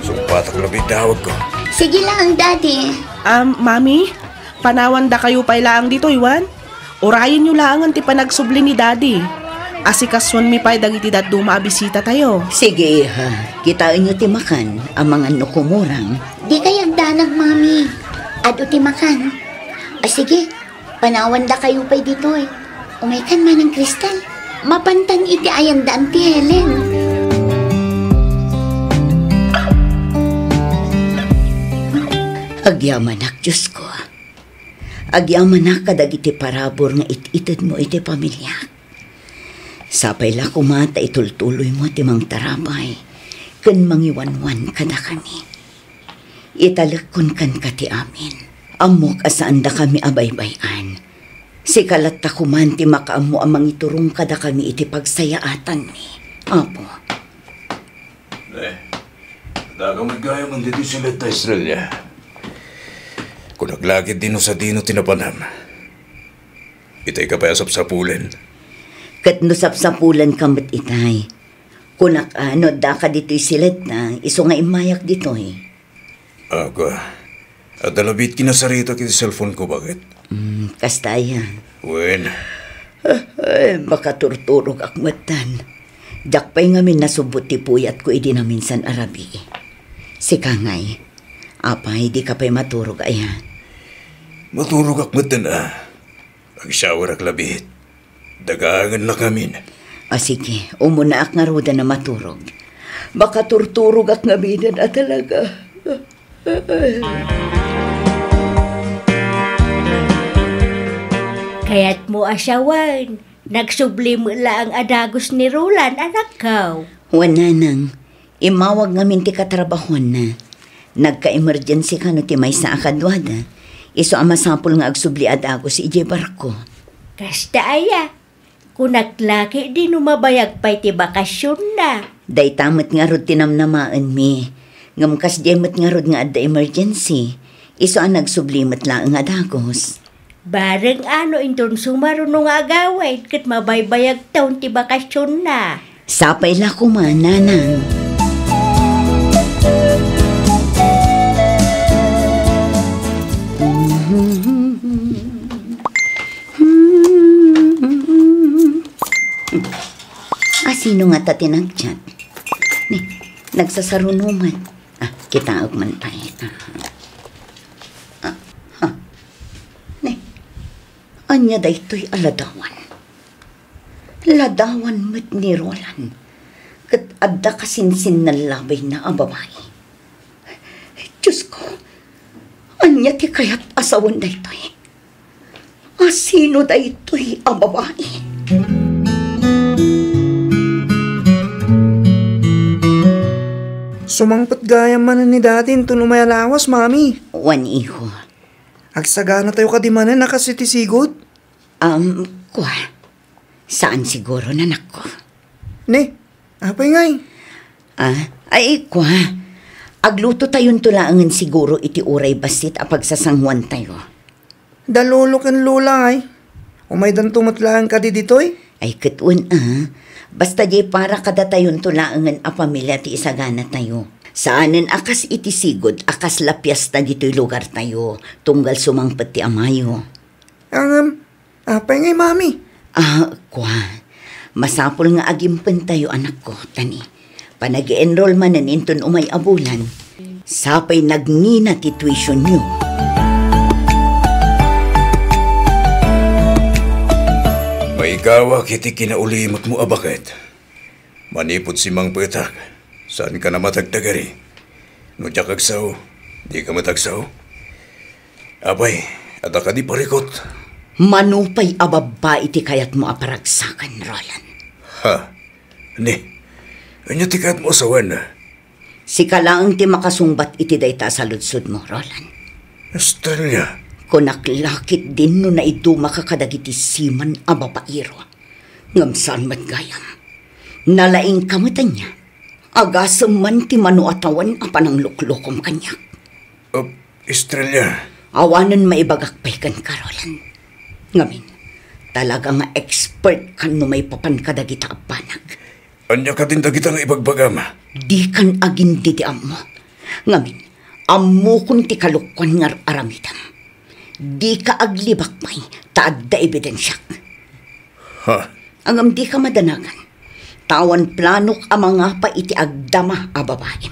Sungpatak labi ti awagko. Sige laeng, Daddy. Um, Mami, panawandakayo pay laeng ditoy, wen? Urayenyo laengen ti panagsubli ni Daddy. Asikasuenmi pay dagiti dadduma a bisitatayo. Sige, iha. Kitaenyo ti makan, amangan no kumurang. Dikay agdanag, Mami. Adu ti makan. Ah, sige. Panawandakayo pay ditoy. Umaykan, Manang Crystal. Mapantan iti ayan da Auntie Helen. Agyamanak, Diosko. Agyamanak kadagiti parabur nga it-itedmo iti pamiliak. Sapay la koma ta itultuloymo ti mangtarabay ken mangiwanwan kadakami. Italekkon kenka ti amin. Ammok a saandakami a baybay-an. Sika latta koman ti makaammo a mangiturong kadakami iti pagsayaatanmi, Apo. Eh, dakayo met gayam ditoy siled ta Estrella. Kunak la ketdi no sadino ti napanam. Itay ka pay a sapsapulen. Ket no sapsapulenka met itay, kunak a no addaka ditoy siledta, isu nga immayak ditoy. Aga, adda labi ti kinasaritak iti cellphone ko, baket? Hmm, kasta aya. Wen. Ay, makaturturogak metten. Diak pay ngamin nasubot ti puyatko idi naminsan a rabii. Sika ngay, apay, dika pay maturog aya? Maturogak metten a. Agshowerak labi. Dagaennak ngamin. A, sige, umunaak ngaruden a maturog. Makaturturogak ngaminen a talaga. Kayatmo a siawen, nagsubli met laeng a dagus ni Roland, anakko. Wen, nanang, immawag ngamin ti katrabahuanna. Nagka-emergency kano ti maysa a kaduada. Isu a masapul nga agsubli a dagus idiay barko. Kasta aya? Kunak la ketdi no mabayag pay ti bakasionna. Dayta met ngarud ti namnamaenmi. Ngem kasdiay met ngarud nga adda emergency. Isu a nagsubli met laeng a dagus. Bareng a no inton sumaruno nga agawid ket mabaybayagton ti bakasionna. Sapay la koma, nanang. A, sino ngata ti nag-chat? Ni, nagsasaruno met. A, kitaek man pay. A, a, ha. Ni, ania daytoy a ladawan? Ladawan met ni Roland. Ket adda kasinsinnallabayna a babai. Diosko, ania ti kayat a sawen daytoy? A, sino daytoy a babai? Sumangpet gayam manen ni Daddy inton umay a lawas, Mami. Wen, iho. Agsaganatayo kadi manen a kas iti sigud? Um, kua. Saan siguro, nanakko. Ne, apay ngay? A, ay, kua. Aglutotayonto laengen siguro iti uray bassit a pagsasanguantayo. Da lolo ken lola, ay. Umaydanto met laeng kadi ditoy? Ay, ket wen a. Basta diay para kadatayonto laengen a pamilia ti isaganatayo. Saanen a kas iti sigud a kasla piesta ditoy lugartayo, tunggal sumangpet ti amayo. Ngem, apay ngay, Mami? A, kua. Masapul nga agimpentayo, anakko, ta ni, panag-enroll manen inton umay a bulan, sapay nagngina ti tuitionyo. Maikawak iti kinaulimekmo a baket. Manipud simmangpetak, saanka a matagtagari. No diak agsao, dika met agsao. Apay, adda kadi parikut? Mano pay a babbai ti kayatmo a paragsaken, Roland? Ha? Ni, ania ti kayatmo a sawen? Sika laeng ti makasungbat iti dayta a saludsodmo, Roland. Estrella. Kunak la ketdin no naidumaka kadagiti siman a babairo. Ngem saan met gayam. Nalaingka met ania? Agasem man ti mano a tawen a panangluklukom kaniak. Ah, Estrella. Awanen maibagak pay kenka, Roland. Ngamin, talaga nga expert kan no maipapan kadagita a banag. Ania kadin dagita nga ibagbagam? Dikan agin didi ammo. Ngamin, ammokon ti kalokuan nga ar-aramidem. Dika aglibak pay, ta adda ebidensiak. Ha? Ngem dika madanagan. Ta awan planok a mangapa iti agdama a babaim.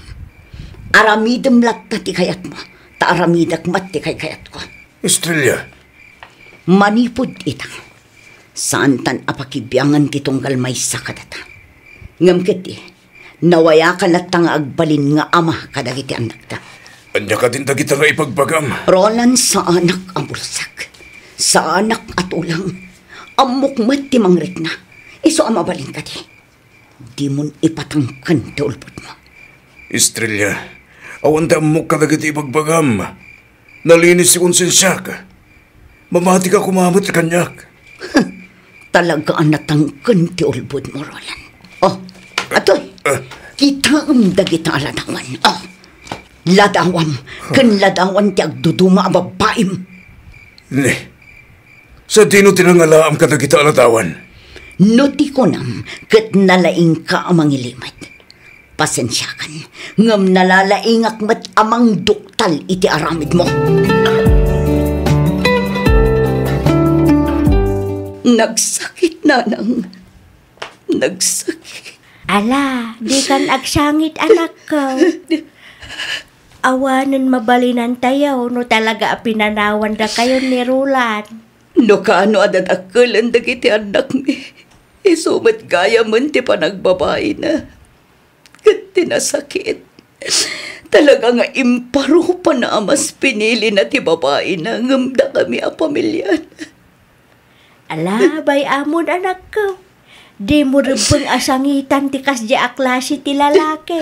Aramidem latta ti kayatmo, ta aramidek met ti kaykayatko. Estrella. Manipud ita, saantan a pakibiangan ti tunggal maysa kadata. Ngem ketdi, nawayaka latta nga agbalin nga ama kadagiti annakda. Ania kadin dagita nga ibagbagam? Roland, saanak a bulsek. Saanak a tulang. Ammok met ti mangrikna. Isu a mabalin kadi. Dimon ipatangken ti ulbodmo. Estrella, awan ti ammok kadagiti ibagbagam. Nalinis ti konsensiak. Mamatika koma met kaniak. Talaga a natangken ti ulbodmo, Roland. Oh, atoy. Ah. Kitaem dagita a ladawan. Oh, ladawam ken ladawan ti agduduma a babbaim. Ne, sadino ti nangalaam kadagita a ladawan? No ti kunam, ket nalaingka a mangilimed. Pasensiakan, ngem nalalaingak met a mangduktal iti aramidmo. Nagsakit, nanang. Nagsakit. Ala, dikan agsangit, anakko. Awanen mabalinantayo no talaga a pinanawandakayo ni Roland. No kaano a dadakkelen dagiti annakmi, isu met gayamen ti panagbabaina. Ket ti nasakit, talaga nga imparupan a mas pinilina ti babaina ngem dakami a pamiliana. Ala, bay-amon, anakko. Dimo rumbeng a sangitan ti kasdiay a klase ti lalaki.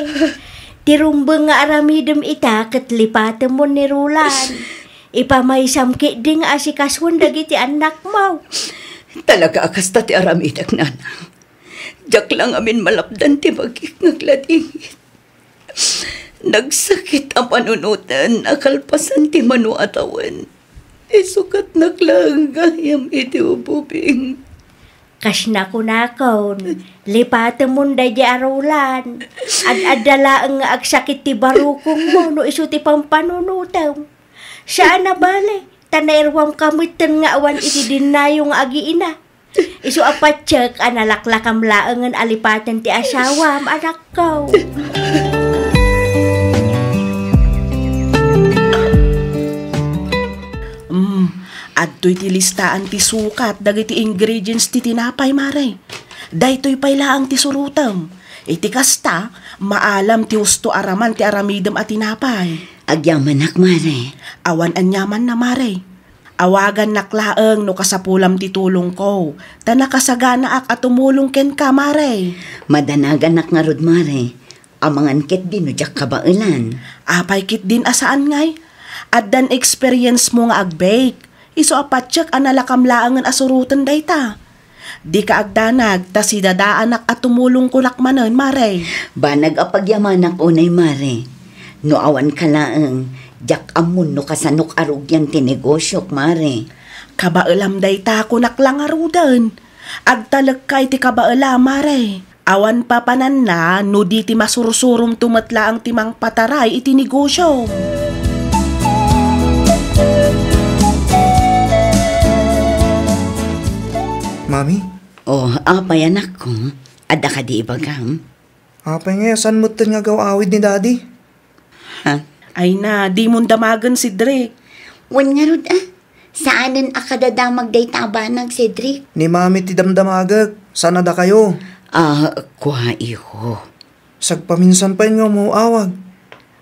Ti rumbeng nga aramidem ita ket lipatemmo ni Roland. Ipamaysam ketdi nga asikasuen dagiti annakmo. Talaga a kasta ti aramidek, nanang. Diak la ngamin malapdan ti bagik nga agladingit. Nagsakit a panunoten a kalpasan ti mano a tawen. Isu ket naklaeng gayam iti ububing. Kas nakunakon, lipatemon daydi a Roland. Ad-adda laeng nga agsakit ti barukongmo no isu ti pampanunotem. Saan a bale, ta nairuamka metten nga awan iti dennayo nga agiina. Isu a patiek a nalaklakam laengen a lipaten ti asawam, anakko. Mm, adtoy ti listaan ti sukat dagiti ingredients ti tinapay, Mare. Daytoy pay laeng ti surotem. Iti kasta, maalam ti husto a raman ti aramidem a tinapay. Agyamanak, Mare. Awan aniamanna, Mare. Awagannak laeng no kasapulam ti tulongko, ta nakasaganaak a tumulong kenka, Mare. Madanaganak ngarud, Mare. Amangan ketdi no diak kabaelan. Apay ketdin a saan ngay? Addan experience mo nga agbake. Isu a patiek a nalakam laengen a suroten dayta. Dika agdanag, ta sidadaanak a tumulong kunak manen, Mare. Banag a pagyamanak unay, Mare. No awanka laeng, diak ammon no kasanok a rugian ti negosiok, Mare. Kabaelam dayta, kunak la ngaruden. Agtalekka iti kabaelam, Mare. Awan papananna no di ti masursuromto met laeng ti mangpataray iti negosiom. Mami? Oh, apay, anakko? Adda kadi ibagam? Apay nga, saan metten nga agaw-awid ni Daddy? Ha? Ay na, dimon damagen, Cedric. Wen ngarud, ah. Saanen a kadadamag dayta a banag, Cedric. Ni Mami ti damdamagek, saan a dakayo? Ah, kua, iho. Sagpaminsan pay nga umaw-awag.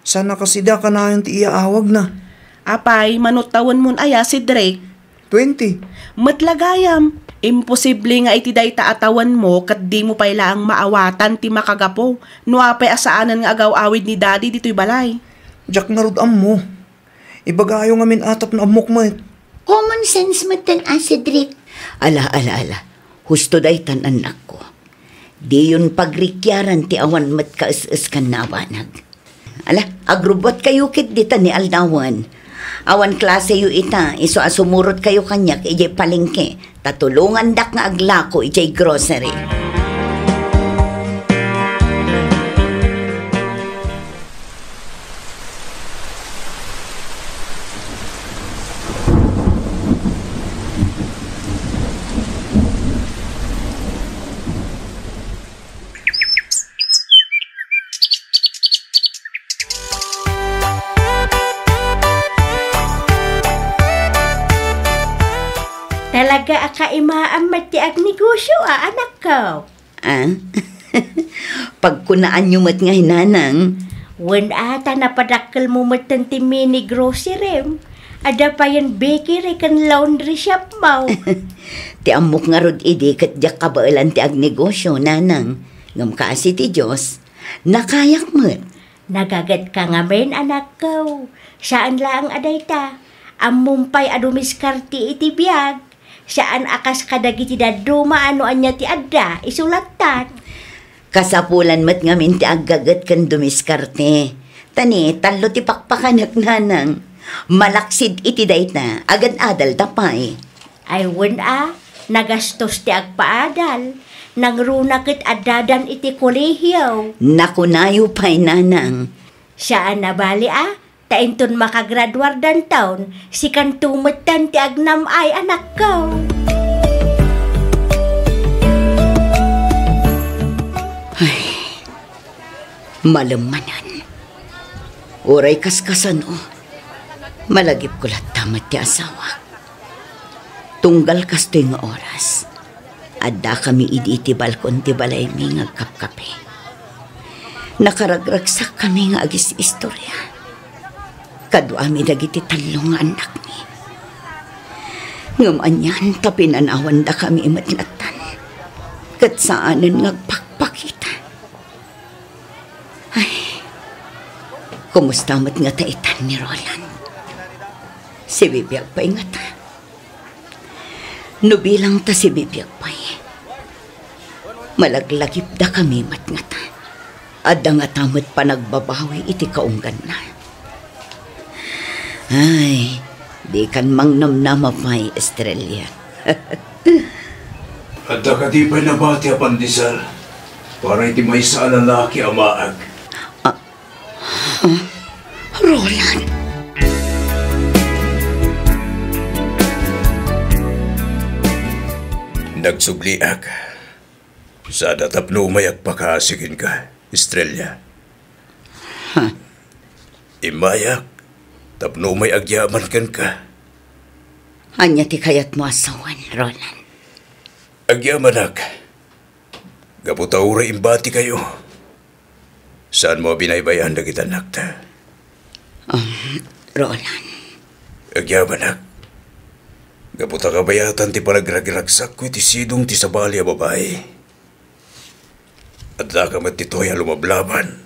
Saan a kasdi a kanayon ti iyaawagna? Apay, mano tawenmon aya, Cedric? Twenty. Met la gayam, imposible nga iti dayta a tawenmo ket dimo pay laeng maawatan ti makagapu no apay a saanen nga agaw-awid ni Daddy ditoy balay. Diak ngarud ammo. Ibagayo ngamin a tapno ammok met. Common sense metten a, Cedric. Ala, ala, ala. Husto daytan, annakko. Diyon pagrikiaran ti awan met kaes-eskanna a banag. Ala, agrubbuatkayo ketdi ta ni aldawen. Awan klaseyo ita, isu a sumurotkayo kaniak idiay palengke, ta tulongandak nga aglako idiay grocery. Talaga a kaimaam met ti agnegosio a, anakko. Ah? Pagkunaanyo met ngay, Nanang. Wen a, ta napadakkelmo metten ti mini grocery-m. Adda payen bakery ken laundry shop-mo. Ti ammok ngarud idi ket diak kabaelan ti agnegosio, Nanang. Ngem kaasi ti Dios, nakayak met. Nagagetka ngamin, anakko. Saan laeng a dayta. Ammom pay a dumiskarte iti biag. Saan a kas kadagiti dadduma a no ania ti adda, isu lattan. Kasapulan met ngamin ti aggaget ken dumiskarte. Ta ni, tallo ti pakpakanek, Nanang. Malaksid iti dayta, agad-adalta pay. Ay, wen a, nagastos ti agpaadal. Nangruna ket addadan iti kolehio. Nakunayo pay, Nanang. Saan a bali a, ta inton makagraduardanton, sikanto metten ti agnam-ay, anakko. Ay, malem manen. Uray kaskasano, malagipko latta met ti asawak. Tunggal kastoy nga oras, addakami idi iti balkon ti balaymi nga agkapkape. Nakaragragsakkami nga agis-istorya. Kaduami dagiti tallo nga annakmi. Ngem anian ta pinanawandakami met lattan. Ket saanen nga agpakpakita. Ay, kumusta met ngata itan ni Roland? Sibibiag pay ngata? No bilang ta sibibiag pay, malaglagipdakami met ngata. Adda ngata met panagbabawi iti kaungganna. Ay, dikan mangnamnama pay, Estrella. Adda kadi pay nabati a pandesal para iti maysa a lalaki a maag? Ah, ah, Roland. Nagsubliak. Sada tapno umay agpakaasi kenka, Estrella. Ha? Immayak tapno umay agyaman kenka. Ania ti kayatmo a sawen, Roland? Agyamanak. Gapu ta uray imbatikayo, saanmo a binaybay-an dagiti annakta. Um, Roland. Agyamanak. Gapu ta kabayatan ti panagragragsakko iti sidong ti sabali a babai. Addaka met ditoy a lumablaban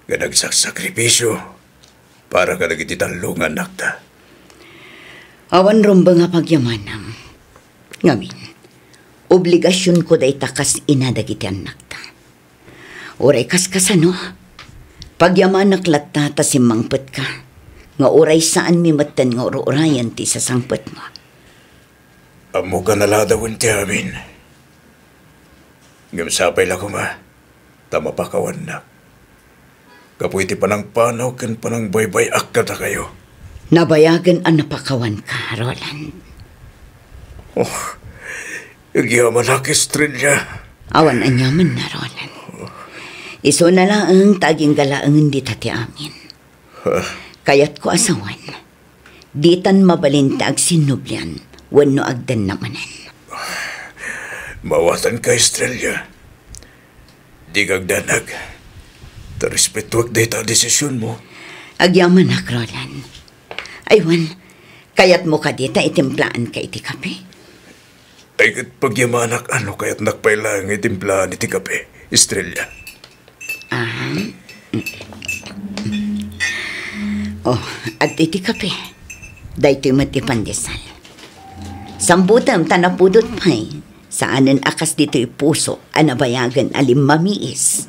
nga nagsaksakripisio para kadagiti tallo nga annakta. Awan rumbeng a pagyamanam. Ngamin, obligasionko dayta kas ina dagiti annakta. Uray kaskasano, pagyamanak latta ta simmangpetka, nga uray saanmi metten nga ur-urayen ti sasangpetmo. Ammok a naladawen ti amin. Ngem sapay la koma ta mapakawannak gapu iti panangpanaw ken panangbaybay-ak kadakayo. Nabayagen a napakawanka, Roland. Oh, agyamanak, Estrella. Awan aniamanna, Roland. Isuna laeng ta agingga laengen dita ti amin. Huh? Kayatko a sawen, ditan mabalin ti agsinnublian wenno agdanna manen. Mawatanka, Estrella. Dika agdanag. Ta respetuak dayta a desisionmo. Agyamanak, Roland. Ay wen, kayatmo kadi ta itimplaanka iti kape? Ay ket pagyamanak a no kayatnak pay laeng nga itimplaan iti kape, Estrella. Ah. Oh, adtoy ti kape. Daytoy met ti pandesal. Sambutem ta napudot pay. Saanen a kas ditoy puso a nabayagen a limmamiis.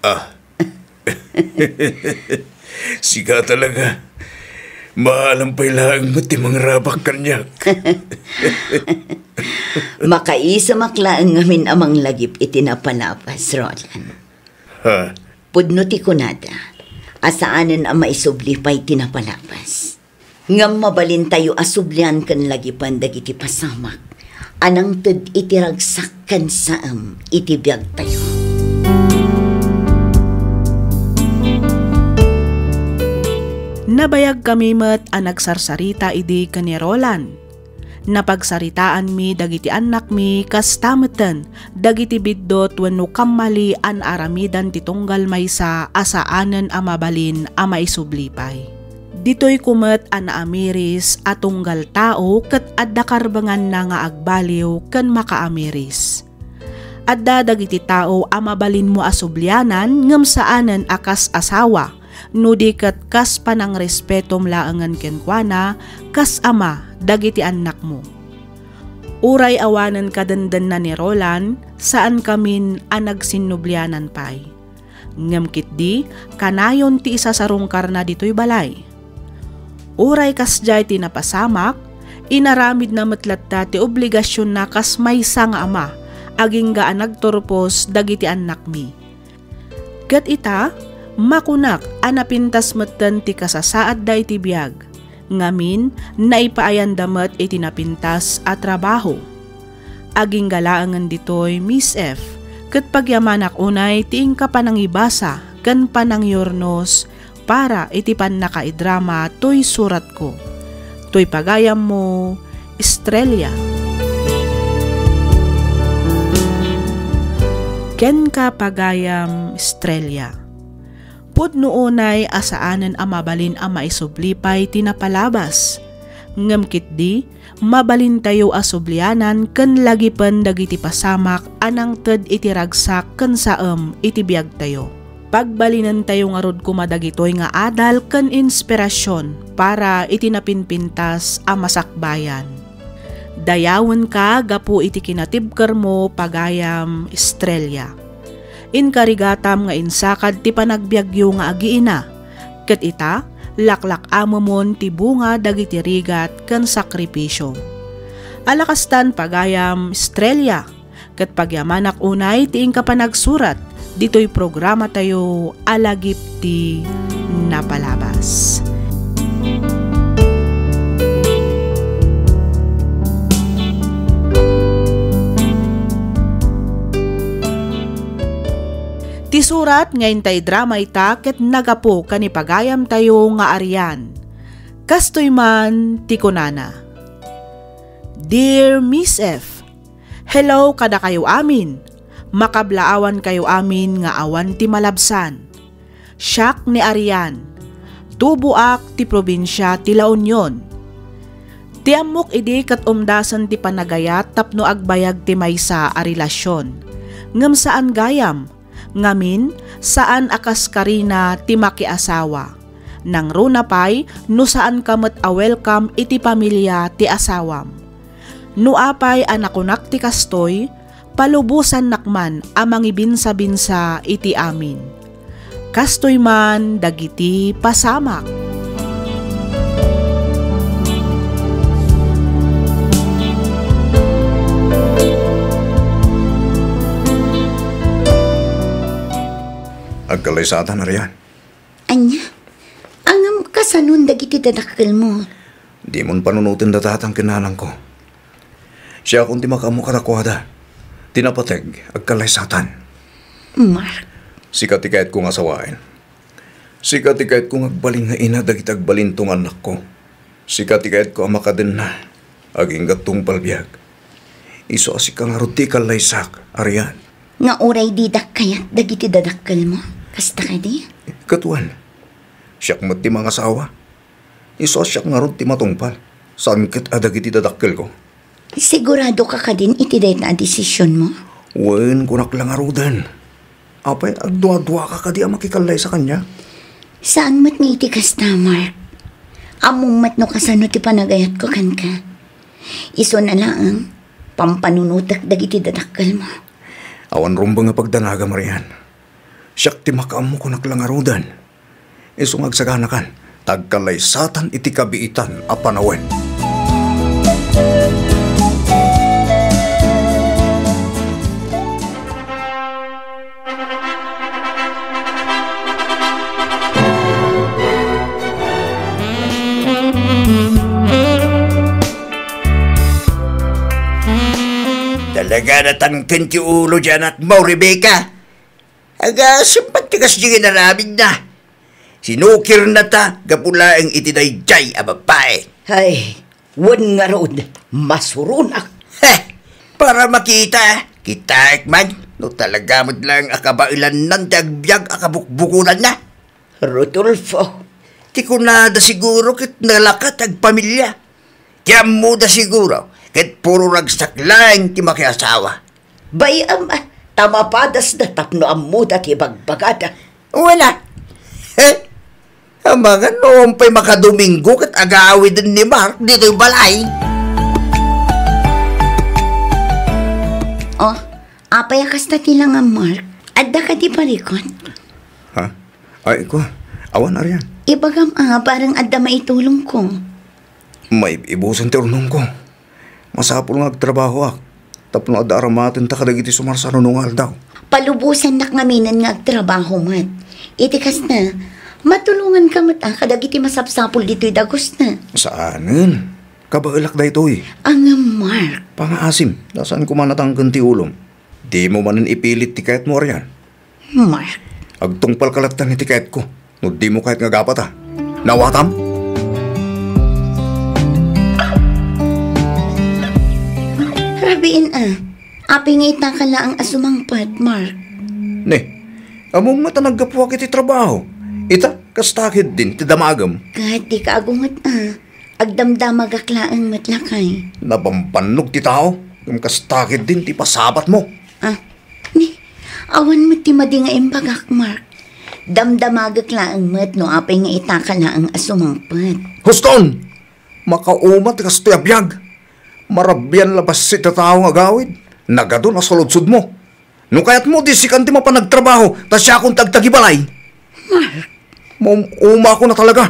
Ah. Sika talaga. Maalam pay laeng met ti mangrabak kaniak. Makaisamak laeng ngamin a manglagip iti napalabas, Roland. Ha? Pudno ti kunada a saanen a maisubli pay ti napalabas. Ngem mabalintayo a sublian ken lagipen dagiti pasamak a nangted iti ragsak ken saem iti biagtayo. Nabayagkami met a nagsarsarita idi ken ni Roland. Napagsaritaanmi dagiti annakmi kasta metten dagiti biddut wenno kammali a naaramidan ti tunggal maysa a saanen a mabalin a maisubli pay. Ditoyko met a naamiris a tunggal tao ket adda karbenganna nga agbaliw ken makaamiris. Adda dagiti tao a mabalinmo a sublianan ngem saanen a kas asawa, no di ket kas panangrespetom laengen kenkuana kas ama dagiti annakmo. Uray awanen kadendenna ni Roland, saankamin a nagsinnublianan pay. Ngem ketdi, kanayon ti isasarungkarna ditoy balay. Uray kasdiay ti napasamak, inaramidna met latta ti obligasionna kas maysa nga ama, agingga a nagturpos dagiti annakmi. Ket ita, makunak a napintas metten ti kasasaadda iti biag, ngamin, naipaayanda met iti napintas a trabaho. Agingga laengen ditoy, Miss F, ket pagyamanak unay ti inka panangibasa ken panangyurnos para iti pannakaidrama toy suratko. Toy pagayammo, Estrella. Kenka, pagayam Estrella. Pudno unay a saanen a mabalin a maisubli pay ti napalabas. Ngem ketdi, mabalintayo a sublianan ken lagipen dagiti pasamak a nangted iti ragsak ken saem iti biagtayo. Pagbalinentayo ngarud koma dagitoy nga adal ken inspirasyon para iti napinpintas a masakbayan. Dayawenka gapu iti kinatibkermo, pagayam Estrella. Inkarigatam nga insakad ti panagbiagyo nga agiina, ket ita, laklak-amemon ti bunga dagiti rigat ken sakripisio. Alakastan, pagayam Estrella, ket pagyamanak unay ti inka panagsurat ditoy programatayo a Lagip ti Napalabas. Ti surat nga inta idrama ita ket nagapu ken ni pagayamtayo nga Arian. Kastoy man ti kunana, Dear Miss F, hello kadakayo amin. Makablaawankayo amin nga awan ti malabsan. Siak ni Arian. Tuboak ti probinsia ti La Union. Ti ammok idi ket umdasen ti panagayat tapno agbayag ti maysa a relasyon. Ngem saan gayam, ngamin, saan a kas Karina ti makiasawa. Nangruna pay no saanka met a welcome iti pamilia ti asawam. No apay a nakunak ti kastoy, palubosannak man a mangibinsabinsa iti amin. Kastoy man dagiti pasamak. Agkallaysatan, Arian. Ania? Ngem kasanon dagiti dadakkelmo? Dimon panunoten da tatang ken nanangko. Siakon ti makaammo kadakuada. Ti napateg, agkallaysatan. Mark. Sika ti kayatko nga asawaen. Sika ti kayatko nga agbalin nga ina dagiti agbalinto nga annakko. Sika ti kayatko a makadenna, agingga tungpal biag. Isu a sika ngarud ti ikallaysak, Arian. Nga uray didak kayat dagiti dadakkelmo, kasta kadi? Ket wen, siak met ti mangasawa. Isu a siak ngarud ti matungpal, saan ket a dagiti dadakkelko. Siguradoka kadin iti dayta a desisionmo? Wen, kunak la ngaruden. Apay, agduaduaka kadi a makikallaysa kaniak? Saan met nga iti kasta, Mark. Ammom met no kasano ti panagayatko kenka. Isuna laeng, Pampanunotek dagiti dadakkelmo. Awan rumbeng a pagdanagam, Marian. Siak ti makaammo kunak la ngaruden. Isu nga agsaganakan, ta agkallaysatan iti kabiitan a panawen. Talaga natangken ti ulo diay anakmo, Rebecca. Aga, sumpat ti kas di nga inaramidna. Sinukirna ta gapu laeng iti daydiay a babae. Ay, wen ngarud, masuronak. Heh! Para makita, kitaek man, no talaga met laeng a kabaelannan ti agbiag a kabukbukolanna. Rodolfo. Ti kunada siguro ket nalaka ti agpamilia. Ti ammoda siguro ket puro ragsak laeng ti makiasawa. Bay-am, ah, ta mapadasda tapno ammoda ti ibagbagada. Wala. Eh, amangan no pay makadomingo ket agawiden ni Mark ditoy balay. Oh, apay a kasta ti langam, Mark? Adda kadi parikot? Ha? Ay, ko, awan, Arian. Ibagam a, bareng adda maitulongko. Maib-ibusan ti urnongko. Masapul nga agtrabahoak tapno adda aramatenta kadagiti sumarsaruno nga aldaw. Palubosannak ngaminen nga agtrabaho met. Iti kasta, matulonganka met a kadagiti masapsapul ditoy dagusna. Saanen. Kabaelak daytoy. Angem, Mark. Pangaasim, ta saan koma natangken ti ulom. Dimo manen ipilit ti kayatmo, Arian. Mark. Agtungpalka latta iti kayatko, no dimo kayat nga agapata. Nawatam? Rabiin a. Apay nga itaka laeng a sumangpet, Mark? Ne, ammom met a naggapuak iti trabaho. Ita, kasta ketdin ti damagem. Ket dika agunget a. Agdamdamagak laeng met lakay. Nabambannog ti tao, ngem kasta ketdin ti pasabatmo. Ah, ni, awan met ti madi nga imbagak, Mark. Damdamagek laeng met no apay nga itaka laeng a sumangpet. Huston! Makauma ti kastoy a biag. Marabian la bassit a tao nga agawid. Nagadun a saludsodmo. No kayatmo, di sikan ti mapan agtrabaho, ta siakon ti agtagibalay. Mark. Maum-umakon a talaga.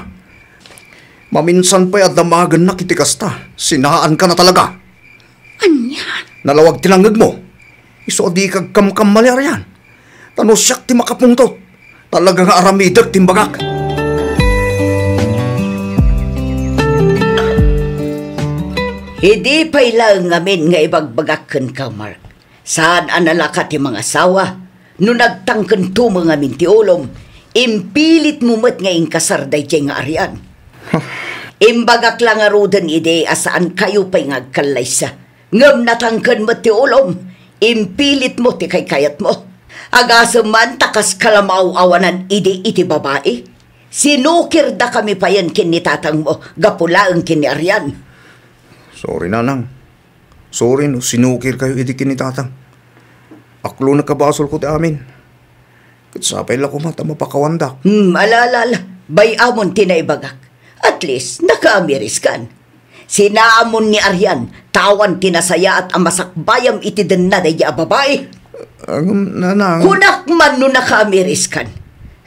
Maminsan pay a damagennak iti kasta, sinaanka na talaga. Ania? Nalawag ti nangngegmo. Isu a dika agkamkamali, Arian. Ta no siak ti makapungtot, talaga nga aramidek ti imbagak. Idi pay laeng ngamin nga ibagbagak kenka, Mark. Saan a nalaka ti mangasawa. No nagtangkento met ngamin ti ulom, impilitmo met nga inkasar daydiay nga Arian. Imbagak la ngaruden idi a saankayo pay nga agkallaysa. Ngem natangken met ti ulom, impilitmo ti kaykayatmo. Agasem man ta kaska la maaw-awanan idi iti babai. Sinukirdakami payen ken ni tatangmo gapu laeng ken ni Arian. Sorry, Nanang. Sorry no sinukirkayo idi ken ni Tatang. Aklonek a basolko ti amin. Ket sapay la koma ta mapakawandak. Hmm, ala, ala, ala. Bay-amon ti naibagak. At least, nakaamiriskan. Sinaamon ni Arian, ta awan ti nasayaat a masakbayam iti denna daydi a babai. Ngem, Nanang. Kunak man no nakaamiriskan.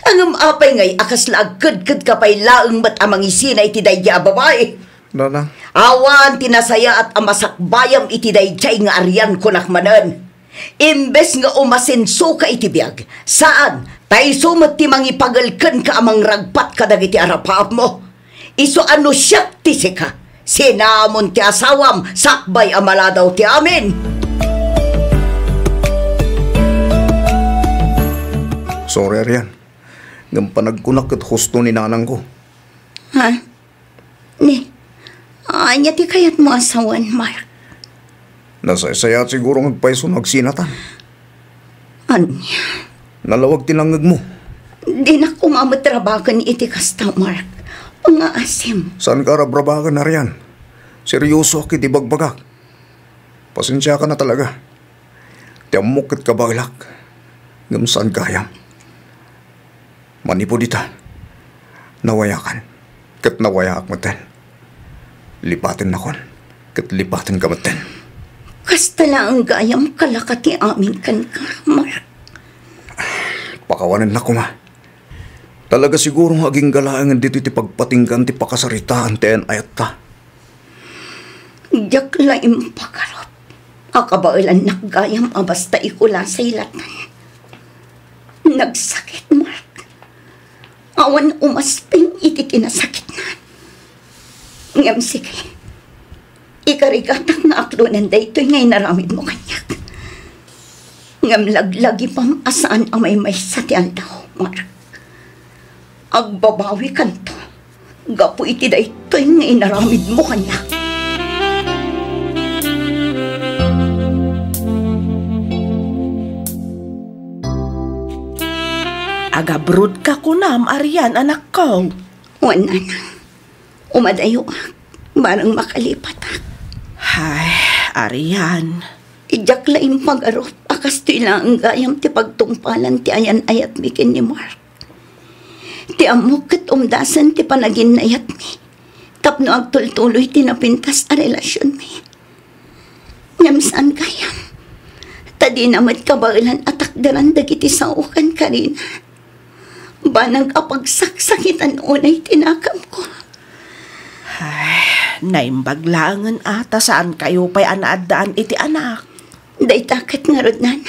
Ngem apay ngay a kasla agkedkedka pay laeng met a mangisina iti daydi a babai? Nanang. Awan ti nasayaat a masakbayam iti daydiay nga Arian, kunak manen. Imbes nga umasensoka iti biag, saan, ta isu met ti mangipagel kenka a mangragpat kadagiti arapaapmo. Isu a no siak ti sika, sinamon ti asawam sakbay a maladaw ti amin. Sorry, Arian. Ngem panagkunak ket husto ni nanangko. Ha? Ni, ania ti kayatmo a sawen, Mark? Nasaysayaat siguro nga agpayso no agsinatan. Ania? Nalawag ti nangngegmo. Dinak koma met rabaken iti kasta, Mark. Pangaasim. Saanka a rabrabaken, Arian. Seriosoak iti bagbagak. Pasensiakan a talaga. Ti ammok ket kabaelak, ngem saan gayam. Manipud ita, nawayakan, ket nawayaak metten. Lipatennakon, ket lipatenka metten. Kasta laeng gayam kalaka ti amin kenka, Mark. Pakawanennak koma. Talaga siguro nga agingga laengen ditoy ti pagpatinggaan ti pakasaritaan ti ayan-ayatta. Diak la impagarup a kabaelannak gayam a basta ikulasay latta. Nagsakit, Mark. Awan umasping iti kinasakitnan. Ngem sige, ikarigatak nga aklonen daytoy nga inaramidmo kaniak. Ngem laglagipem a saan a maymaysa ti aldaw, Mark. Agbabawikanto gapu iti daytoy nga inaramidmo kaniak. Agabrodka kunam, Arian, anakko. Wen, nanang. Umadayoak, bareng makalipatak. Ay, Arian. Diak la impagarup a kastoy laeng gayam ti pagtungpalan ti ayan-ayatmi ken ni Mark. Ti ammok ket umdasen ti panaginnayatmi tapno agtultuloy ti napintas a relasionmi. Ngem saan gayam, ta dina met kabaelan a takderan dagiti sao ken karina. Banag a pagsaksakitan unay ti nakemko. Ay, naimbag laengen a ta saankayo pay a naaddaan iti anak. Dayta ket ngarud, nanang.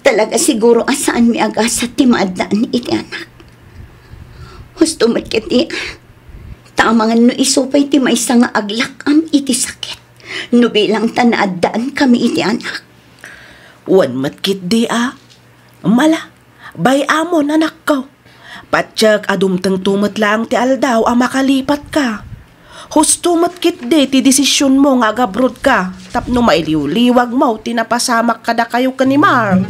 Talaga siguro a saanmi a gasat ti maaddaan iti anak. Husto met ketdi, ta amangan no isu pay ti maysa nga aglak-am iti sakit no bilang ta naaddaanmi iti anak. Wen met ketdi a. Mala, bay-amon, anakko. Patiek a dumtengto met laeng ti aldaw a makalipatka. Husto met ketdi ti desisionmo nga agabrodka tapno mailiwliwagmo ti napasamak kadakayo ken ni Mark.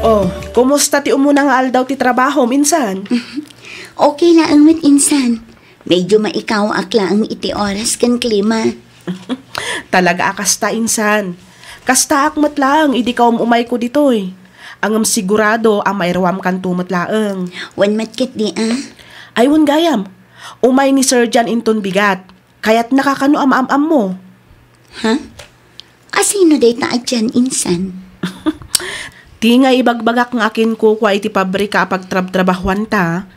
Oh, kumusta ti umuna nga aldaw ti trabahom, insan? Okay laeng met, insan. Medyo maikawaak laeng iti oras ken klima. Talaga a kasta, insan. Kastaak met laeng idi kaum-umayko ditoy. Ngem sigurado a mairuamkanto met laeng. Wen met ketdi a. Ay, wen gayam. Umay ni Sir John inton bigat. Kayatnaka kano a maam-ammo? Ha? Asino dayta a John, insan? Ti nga ibagbagak nga akinkukua iti pabrika a pagtrabtrabahuanta,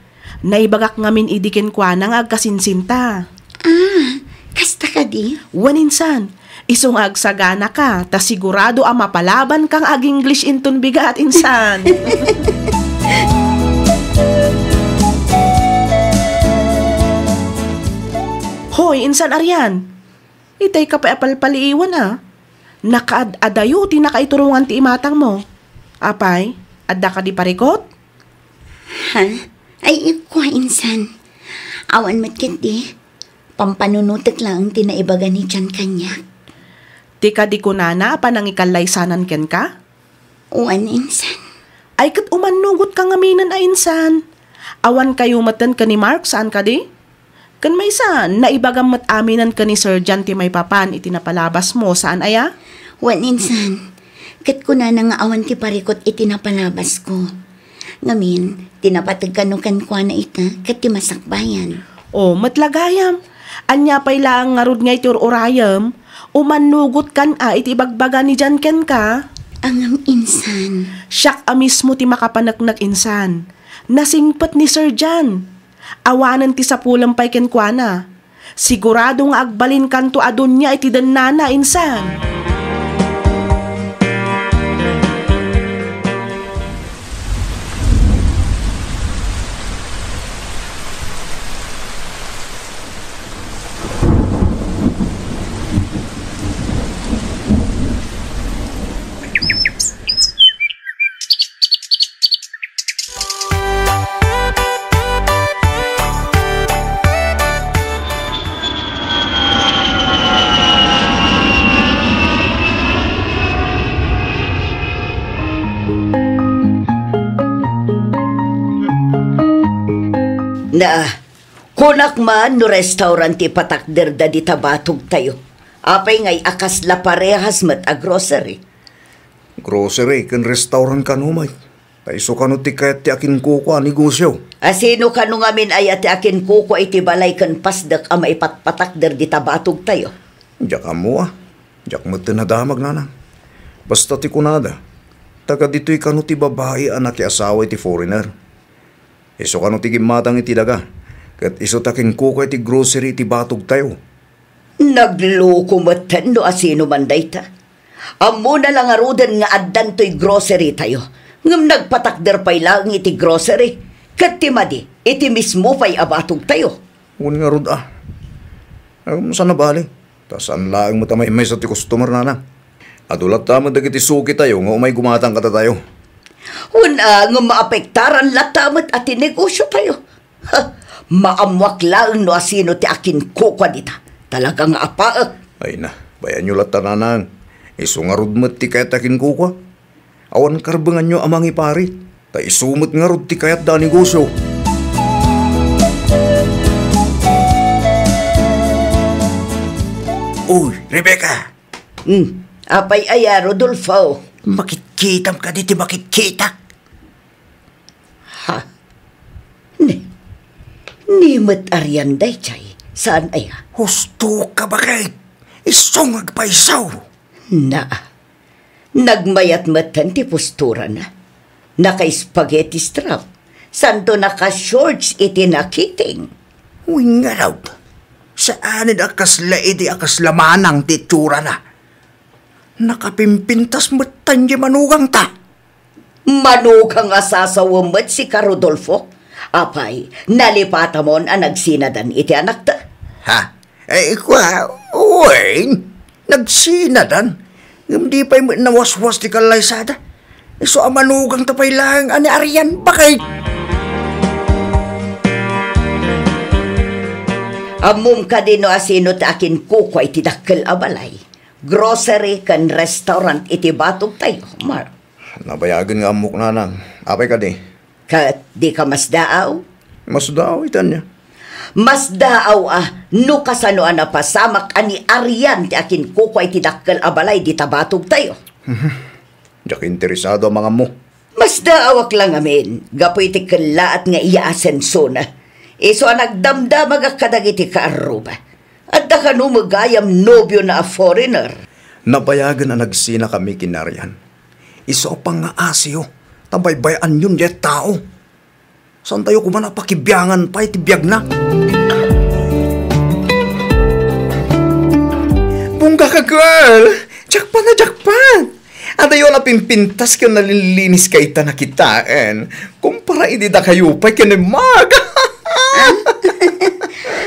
naibagak ngamin idi kenkuana nga agkasinsinta. Ah, kasta kadi? Wen, insan, isu nga agsaganaka, ta sigurado a mapalabanka nga ag-English inton bigat, insan. Hoy, insan Arian, itay ka pay a palpaliiwan a. Nakaad-adayo ti nakaiturongan ti imatangmo. Apay, adda kadi parikut? Ha? Ay, kua, insan. Awan met ketdi. Pampanunotek laeng ti naibaga ni John kaniak. Ti kadi kunana a panangikallaysanan kenka? Wen, insan. Ay, ket umannugotka ngaminen a insan. Awankayo meten ken ni Mark, saan kadi? Ken maysa, naibagam met aminen ken ni Sir John ti maipapan iti napalabasmo, saan aya? Wen, insan. Ket kunana nga awan ti parikut iti napalabasko. Ngamin, ti napateg kano kenkuana ita ket ti masakbayan. O, met la gayam. Ania pay laeng ngarud nga iti ur-urayem? Umannugotkan a iti ibagbaga ni John kenka? Ngem, insan. Siak a mismo ti makapaneknek, insan. Nasingpet ni Sir John. Awanen ti sapulem pay kenkuana. Sigurado nga agbalinkanto a dunia iti dennana, insan. Na, kunak man no restaurant ti ipatakderda dita batogtayo. Apay ngay a kasla parehas met a grocery? Grocery ken restaurant kano met. Ta isu kano ti kayat ti akinkukua a negosio. A sino kano ngamin aya ti akinkukua iti balay ken pasdek a maipatpatakder dita batogtayo? Diak ammo a. Diak met nadamag, nanang. Basta ti kunada, taga ditoy kano ti babai a nakiasawa iti foreigner. Isu kano ti gimmatang iti daga, ket isu ti akinkukua iti grocery iti batogtayo. Nagloko metten no asino man dayta. Ammona la ngaruden nga addan toy grocery tayo, ngem nagpatakder pay laeng iti grocery, ket ti madi, iti mismo pay a batog tayo. Wen ngarud a. Ngem saan a bali, ta saan laeng met a maymaysa ti customer, nanang. Adu latta met dagiti suki tayo nga umay gumatang kadatayo. Wen a, ngem maapektaran latta met a ti negosyo tayo. Ha, maammoak laeng no asino ti akinkukua dita. Talaga nga apaek. Ay na, bayanyo latta, nanang. Isu ngarud met ti kayat ti akinkukua. Awan karbenganyo a mangipari. Ta isu met ngarud ti kayatda a negosyo. Uy, Rebecca! Hmm, apay aya, Rodolfo? Makitkitam kadi ti makitkitak? Ha? Ni, ni met Arian dayjay, saan aya? Husto ka, baket? Isu nga agpayso. Na, nagmayat metten ti posturana. Naka-spaghetti strap. Santo naka-shorts iti nakiting. Wen ngarud, saanen a kasla idi a kasla manang ti itsurana. Nakapimpintas metten ti manugangta. Manugang a sasawem met sika, Rodolfo. Apay, nalipatamon a nagsinadan iti anakta? Ha? Ay, kua, wen, nagsinadan. Ngem di pay met nawaswas ti kallaysada. Isu a manugangta pay laeng a ni Arian, baket. Ammom kadi no asino ti akinkukua iti dakkel a balay, grocery ken restaurant iti batog tayo, Mark? Nabayagen nga ammok, nanang. Apay kadi? Ket dika masdaaw? Masdaaw iti ania? Masdaaw a no kasano a napasamak a ni Arian ti akinkukua iti dakkel a balay dita batog tayo. Diak interesado a mangammo. Masdaawak la ngamin, gapu iti kellaat nga iyaasensona. Isu a nagdamdamagak kadagiti kaarruba. Adda kano met gayam nobiona a foreigner? Nabayagen a nagsinakami ken ni Arian. Isu a pangngaasiyo, ta baybay-anyon diay tao. Saantayo koma a pakibiangan pay ti biagna. Bongga ka, girl! Jackpot na jackpot! Adayo a napimpintas ken nalinlinis ka ita nakitaen. Kumpara idi dakayo pay ken ni Mark. Ah?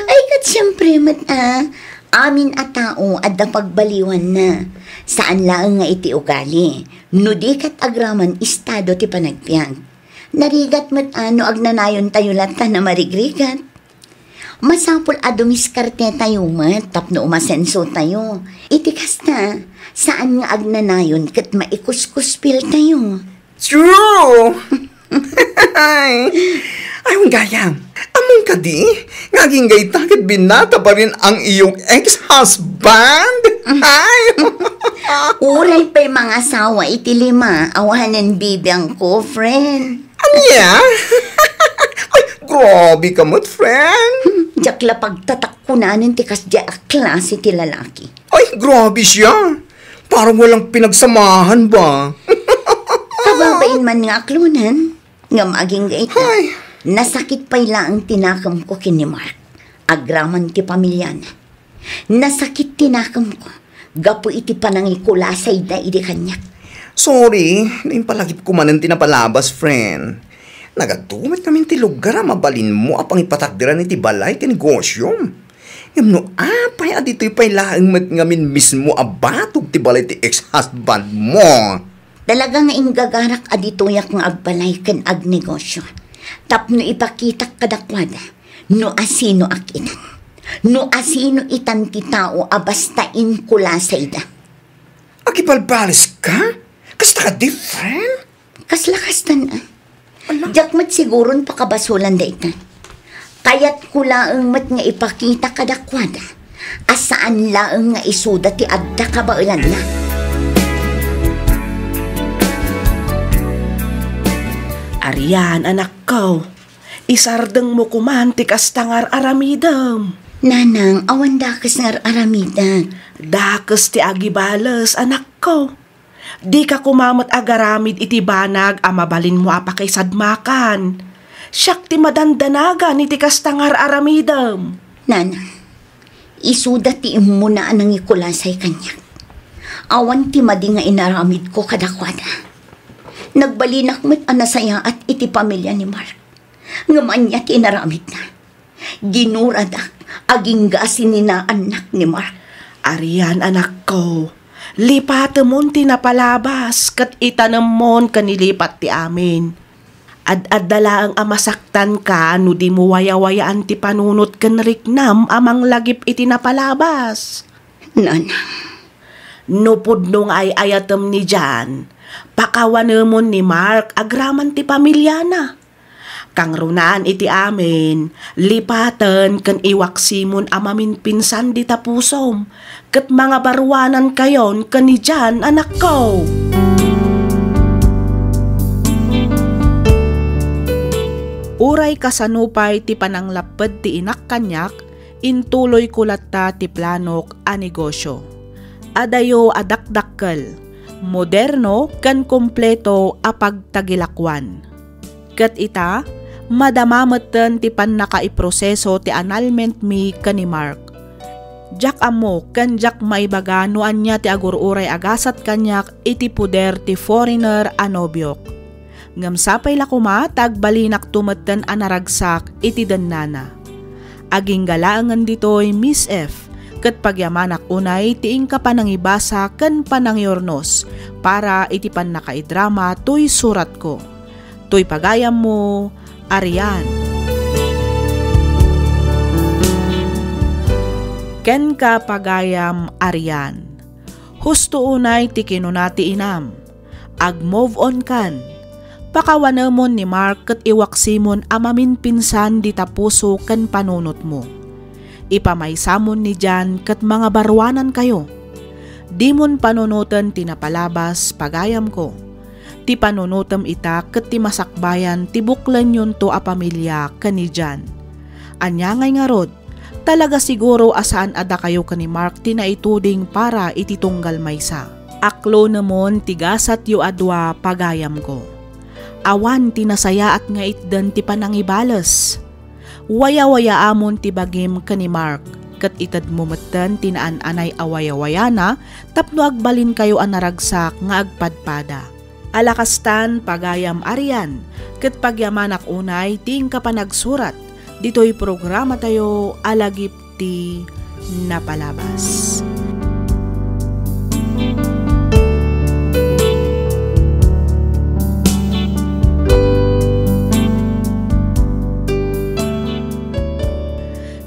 Ay, ket siempre met, ah. Amin a tao adda pagbaliwanna. Saan laeng nga iti ugali. No di ket agraman estado ti panagbiag. Narigat met a no agnanayon tayo latta a marigrigat. Masapul a dumiskarte tayo met tapno umasenso tayo. Iti kasta, saan nga agnanayon ket maikuskuspil tayo. True! Ay, ay, gayam. Ammom kadi, nga agingga ita ket binata pa rin ang iyong ex-husband? Ay! Uray pay mangasawa iti lima, awanen bibiangko, friend. Ania? Ay, grabe ka met, friend. Hmm, diak la pagtatakkunanen ti kasdiay a klase ti lalaki. Ay, grabe siya. Parang walang pinagsamahan ba? Kababain man nga aklonan, ngem agingga ita. Ay. Nasakit pay laeng ti nakemko ken ni Mark. Agraman ti pamiliana. Nasakit ti nakemko gapu iti panangikulasayda idi kaniak. Sorry, no impalagipko manen ti napalabas, friend. Nagadu met ngamin ti lugar a mabalinmo a pangipatakderan iti balay ken negosyom. Ngem no apay a ditoy pay laeng met ngamin mismo a batog ti balay ti ex-husbandmo? Talaga nga inggagarak a ditoyak nga agbalay ken agnegosyo tapno ipakitak kadakuada no asinoak itan. No asino itan ti tao a basta inkulasayda. Agibalbaliska? Kasta ka different? Kasla kastan, ah. Ala. Diak met siguron pakabasolan dayta. Kayatko laeng met nga ipakita kadakuada A saan laeng nga isuda ti adda kabaelanna. Arian, anakko, isardengmo koman ti kasta nga ar-aramidem. Nanang, awan dakes nga ar-aramidek. Dakes ti agibales, anakko. Dika koma met agaramid iti banag a mabalinmo a pakaisadmakan. Siak ti madandanagan iti kasta nga ar-aramidem. Nanang, isuda ti immuna a nangikulasay kaniak. Awan ti madi nga inaramidko kadakuada. Nagbalinak met a nasayaat iti pamilia ni Mark. Ngem ania ti inaramidna? Ginuradak agingga a sininaannak ni Mark. Arian, anakko, lipatemon ti napalabas ket itanemmon ken ilipat ti amin. Ad-adda laeng a masaktanka no dimo wayawayaan ti panunot ken riknam a manglagip iti napalabas. Nanang. No pudno nga ay-ayatem ni Jan, pakawanemon ni Mark agraman ti pamiliana. Kangrunaan iti amin, lipaten ken iwaksimon a maminpinsan dita pusom, ket mangabaruanankayon ken ni Jan, anakko. Uray kasano pay ti pananglapped ti inak kaniak, intuloyko latta ti planok a negosio. Adayo a dakdakkel, moderno, ken kompleto a pagtagilakoan. Ket ita, madama metten ti pannakaiproseso ti annulment mi ken ni Mark. Diak ammo ken diak maibaga no ania ti agur-uray a gasat kaniak iti poder ti foreigner a nobiok. Ngem sapay la koma ta agbalinakto metten a naragsak iti dennana. Agingga laengen ditoy, Miss F, ket pagyamanak unay ti inka panangibasa ken panangiurnos para iti pannakaidrama toy suratko. Toy pagayammo, Arian. Kenka, pagayam, Arian. Husto unay ti kinuna ti inam. Ag-move on kan. Pakawanemon ni Mark ket iwaksimon a maminpinsan dita puso ken panunotmo. Ipamaisamon ni Jan ket mangabaruanankayo. Dimon panunoten ti napalabas, pagayamko. Ti panunotem ita ket ti masakbayan ti buklenyonto a pamilia ken ni Jan. Ania ngay ngarud? Talaga siguro a saan a dakayo ken ni Mark ti naituding para iti tunggal maysa. Aklonemon ti gasatyo a dua, pagayamko. Awan ti nasayaat nga itden ti panangibales. Wayawayaamon ti bagim ken ni Mark, ket itedmo metten ti naan-anay a wayawayana tapno agbalinkayo a naragsak nga agpadpada. Ala kastan, pagayam Arian, ket pagyamanak unay ti inka panagsurat ditoy programatayo a Lagip ti Napalabas.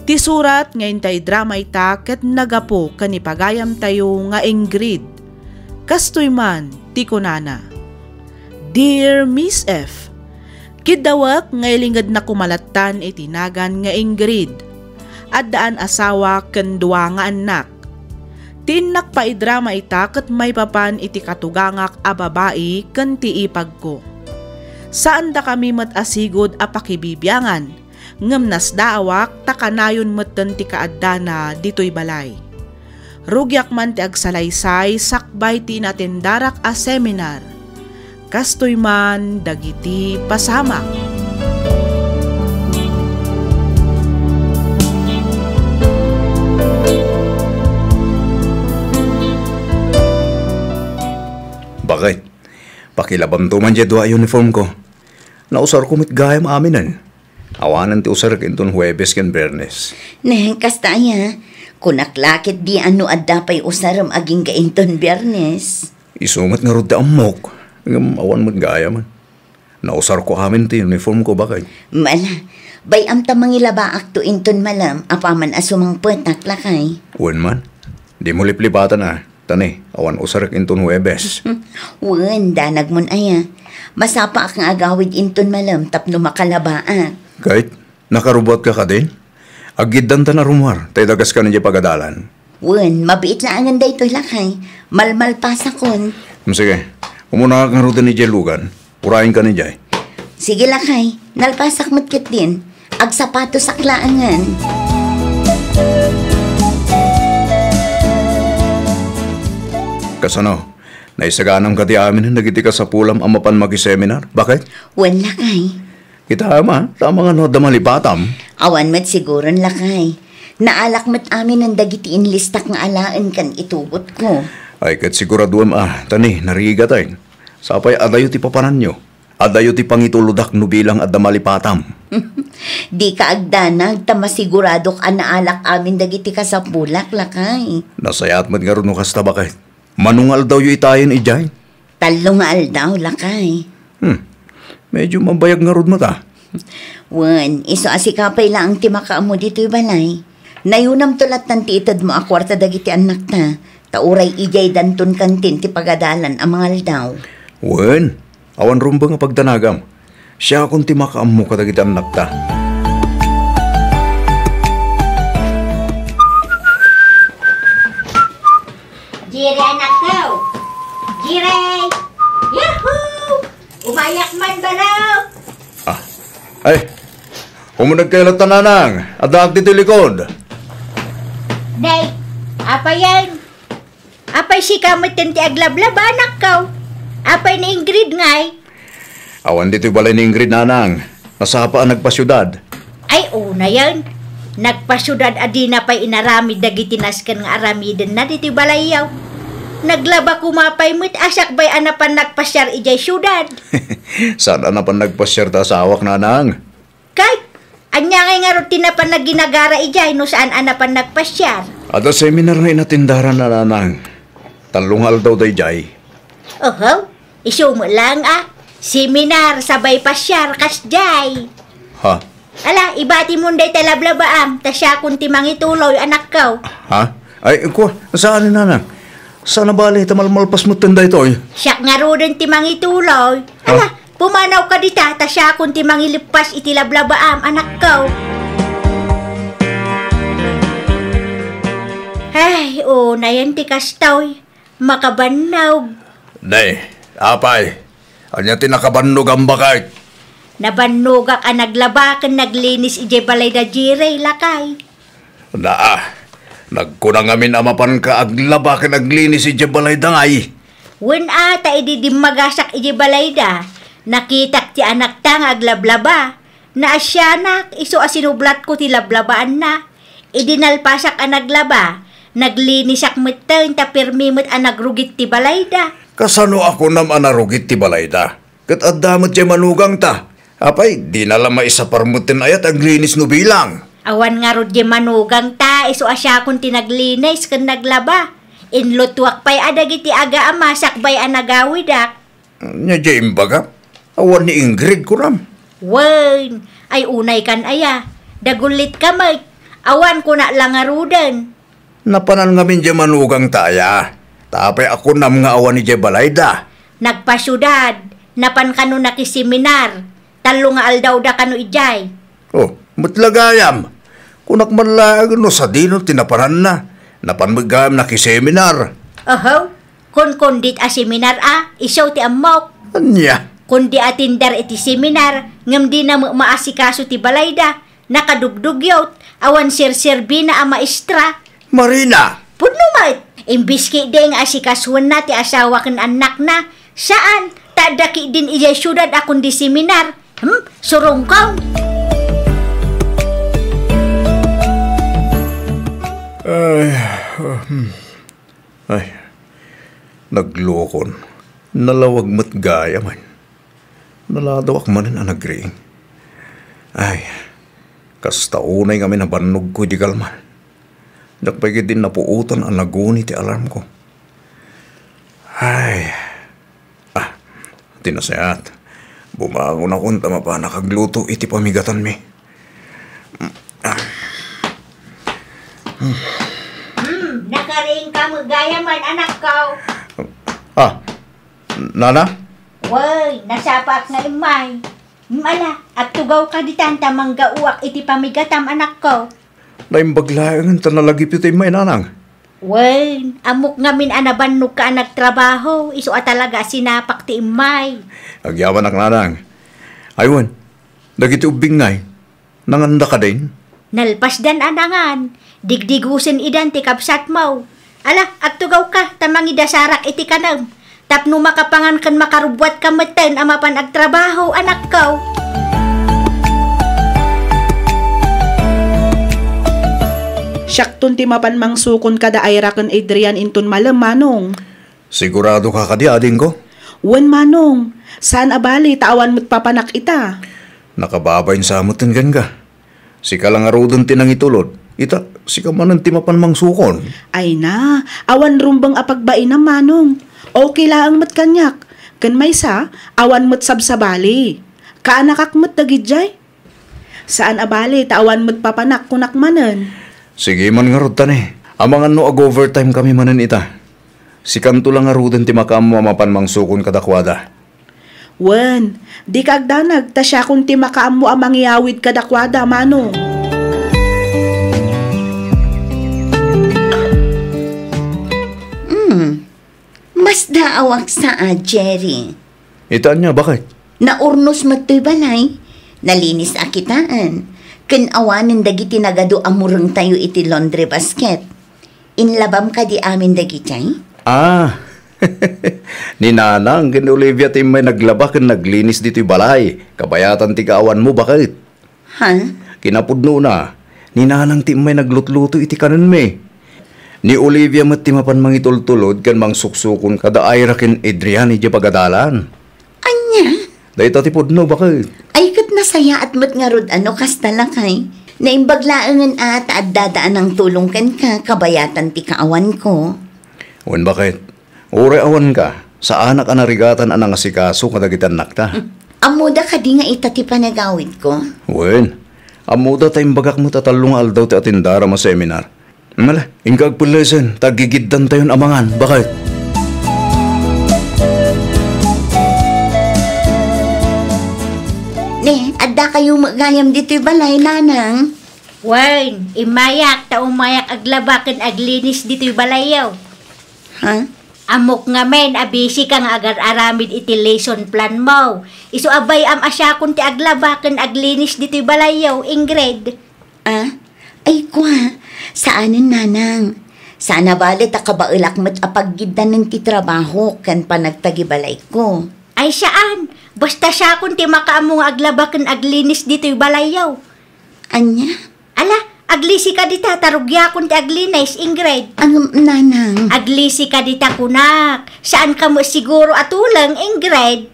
Ti surat nga inta idrama ita ket nagapu ken ni pagayamtayo nga Ingrid. Kastoy man ti kunana, Dear Miss F, kiddawek nga ilingednak koma lattan iti nagan nga Ingrid. Addaan asawa ken dua nga annak. Ti innak paidrama ita ket maipapan iti katugangak a babai ken ti ipagko. Saandakami met a sigud a pakibibiangan, ngem nasdaawak ta kanayon metten ti kaaddana ditoy balay. Rugiak man ti agsalaysay sakbay ti inatendarak a seminar. Kastoy man dagiti pasamak. Bakit? Pakilabamto man diay dua a uniformko. Nausarko met gayam aminen. Awanen ti usarek inton Huwebes ken Biyernes. Ne, kasta aya. Kunak la ketdi a no adda pay usarem agingga inton Biyernes. Isu met ngarud ti ammok, ngem awan met gayamen. Nausarko amin ti uniformko, bakay. Mala, bay-am ta mangilabaakto inton malem, apaman a sumangpetak, lakay. Wen man, dimo liplipatan a. Ta ne, awan usarek inton Huwebes. Wen, danagmon aya. Masapaak nga agawid inton malem tapno makalabaak. Kayat, nakarubuatka kadin? Aggiddanta a rummuar, ta idagaskan idiay pagadalan. Wen, mabiit laengen daytoy, lakay. Malmalpasakon. Mm, sige. Umunaka ngaruden idiay lugan. Urayenka idiay. Sige, lakay. Nalpasak met ketdin. Agsapatosak laengen. Kasano? Naisaganam kadi aminen dagiti kasapulam a mapan makiseminar? Baket? Wen, lakay. Kitaem, ta amangan no adda malipatam. Awan met siguron, lakay. Naalak met aminen dagiti inlistak nga alaen ken itugotko. Ay, ket siguraduem a, ta ni, narigat ay. Sapay adayo ti papananyo. Adayo ti pangitulodak no bilang adda malipatam. Dika agdanag, ta masiguradok a naalak amin dagiti kasapulak, lakay. Nasayaat met ngarud no kasta, baket. Mano nga aldawyo itayen idiay? Tallo nga aldaw, lakay. Hmm. Medyo mabayag ngarud met, a. Wen, isu a sika pay laeng ti makaammo ditoy balay. Nayunamto lattan ti itedmo a kuarta dagiti annakta, ta uray idiay danton kantin ti pagadalan a mangaldaw. Wen, awan rumbeng a pagdanagam. Siakon ti makaammo kadagiti annakta. Jire, anakko! Jire! Yahoo! Umayak man, baro! Ah, ay, umunegkayo latta, nanang. Addaak ditoy likod. Nay, apay yan? Apay sika met ti aglablaba, anakko? Apay ni Ingrid ngay? Awan ditoy balay ni Ingrid, nanang. Nasapa a nagpasiudad. Ay, unayen. Nagpasiudad a dina pay inaramid dagiti nasken nga aramidenna ditoy balayyo. Naglaba koma pay met a sakbay a napan nagpasiar idiay siudad. Saan a napan nagpasiar ti asawak, nanang? Kay, ania ngay ngarud ti napan nagginagara idiay no saan a napan nagpasiar? Adda seminar nga inatendaran, nanang. Tallo nga aldaw daydiay. Oho, isu met laeng a. Seminar, sabay pasiar, kasdiay. Ha? Ala, ibatimon dayta lablabaam, ta siakon ti mangituloy, anakko. Ha? Ay, kua, saan, nanang? Saan a bale, ta malmalpas metten daytoy? Siak ngaruden ti mangituloy. Ha? Ala, pumanawka dita, ta siakon ti mangileppas iti lablabaam, anakko. Ay, unayen ti kastoy. Makabannog. Nay, apay, ania ti nakabannogam, baket? Nabannogak a naglaba ken naglinis idiay balay da Jire, lakay. Naa, nagkuna ngamin a mapanka aglaba ken aglinis idiay balay da ngay. Wen a, ta idi dimmagasak idiay balayda, nakitak ti anakta nga aglablaba. Naasianak, isu a sinublatko ti lablabaanna. Idi nalpasak a naglaba, naglinisak metten ta permi met a nagrugit ti balayda. Kasano a kunam a narugit ti balayda? Ket adda met diay manugangta. Apay, dina la maisapar metten aya ti aglinis no bilang? Awan ngarud diay manugangta, isu a siakon ti naglinis ken naglaba. Inlutuak pay a dagiti agaama sakbay a nagawidak. Ania diay imbagam? Awan ni Ingrid, kunam? Wen, ay unaykan aya. Dagullitka met. Awan kuna la ngaruden. Napanan ngamin diay manugangta aya. Ta apay a kunam nga awan idiay balayda? Nagpasiudad. Napan kano nakiseminar. Tallo nga aldawda kano idiay. Oh, met la gayam. Kunak man laeng no sadino ti napananna. Napan met gayam nakiseminar. Oho. Kunkundit a seminar a, isu ti ammok. Ania? Kundi atender iti seminar, ngem dina met maasikaso ti balayda. Nakadugdugyot, awan serserbina a maestra. Marina! Pudno met! Imbes ketdi nga asikasoenna ti asawa ken annakna, saan, ta adda ketdin idiay siudad a kundi seminar. Hmm? Surungkong! Ay, hmm. Ay, naglukon. Nalawag met gayam. Naladawak manen a nagriing. Ay, kasta unay ngamin a bannogko idiay kalman. Diak pay ketdi napuotan a naguni ti alarmko. Ay, ah, ti nasayaat. Bumangonakon ta mapanak agluto iti pamigatanmi. Hmm, nakariingka met gayam, anakko. Ah, nana? Wen, nasapaak nga immay. Hmm, ala, agtugawka ditan ta manggaoak iti pamigatam, anakko. Naimbag laengen ta nalagipyo ti immay, nanang. Wen, ammok ngamin a nabannogka a nagtrabaho, isu a talaga a sinapak ti immay. Agyamanak, nanang. Ay wen, dagiti ubbing ngay, nanganda kadin? Nalpasdan a nangan, digdigusen idan ti kabsatmo. Ala, agtugawka, ta mangidasarak iti kanem. Tapno makapangan ken makarubbuatka metten a mapan agtrabaho, anakko. Siakton ti mapan mangsukon kada Ira ken Adrian inton malem, Manong. Siguradoka kadi, adingko? Wen, Manong. Saan a bali ta awan met papanak ita. Nakababain sa metten kenka. Sika la ngaruden ti nangitulod. Ita, sika manen ti mapan mangsukon. Ay na, awan rumbeng a pagbainam, Manong. Okay laeng met kaniak. Ken maysa, awan met sabsabali. Kaanakak met dagidiay. Saan a bali ta awan met papanak kunak manen. Sige man ngarud, tani. Amangan no ag-overtime kami manen ita. Sikanto la ngaruden ti makaammo a mapan mangsukon kadakuada. Wen, dika agdanag ta siakon ti makaammo a mangiyawid kadakuada, Manong. Hmm. Masdaawak sa a, Jerry. Ita ania, baket? Naurnos met toy balay. Nalinis a kitaen. Ken awanen dagiti nagadu a murengtayo iti laundry basket. Inlabam kadi amin dagiti? Ah, ni Nanang ken Olivia ti immay naglaba ken naglinis ditoy balay. Kabayatan ti kaawanmo, baket. Ha? Kinapudnona, ni Nanang ti immay naglutluto iti kanenmi. Ni Olivia met ti mapan mangitultulod ken mangsuksukon kada Ira ken Adrian idiay pagadalan. Ania? Dayta ti pudno, baket. Ay, ket nasayaat met ngarud a no kasta, lakay. Naimbag laengen a ta addada a nangtulong kenka, kabayatan ti kaawanko. Wen, baket. Uray awanka, saanak a narigatan a nangasikaso kadagiti annakta. Hmm. Ammoda kadi nga ita ti panagawidko? Wen, ammoda ta imbagak met a tallo nga aldaw ti atendaram a seminar. Mala, inka agpellesen, ta aggigiddantayon a mangan, baket. Ne, addakayo met gayam ditoy balay, Nanang? Wen, immayak, ta umayak aglaba ken aglinis ditoy balayyo. Ha? Ammok ngamin a busy ka nga agar-aramid iti lesson plan mo. Isu a bay-am a siakon ti aglaba ken aglinis ditoy balayyo, Ingrid. Ah? Ay, kua, saanen, Nanang. Saan a bali ta kabaelak met a paggiddanen ti trabaho ken panagtagibalayko. Ay, saan. Basta siakon ti makaammo nga aglaba ken aglinis ditoy balayyo. Ania? Ala, aglisi ka dita, ta rugiakon ti aglinis, Ingrid. Ano, Nanang? Aglisi ka dita, kunak. Saan ka mo siguro a tuleng, Ingrid?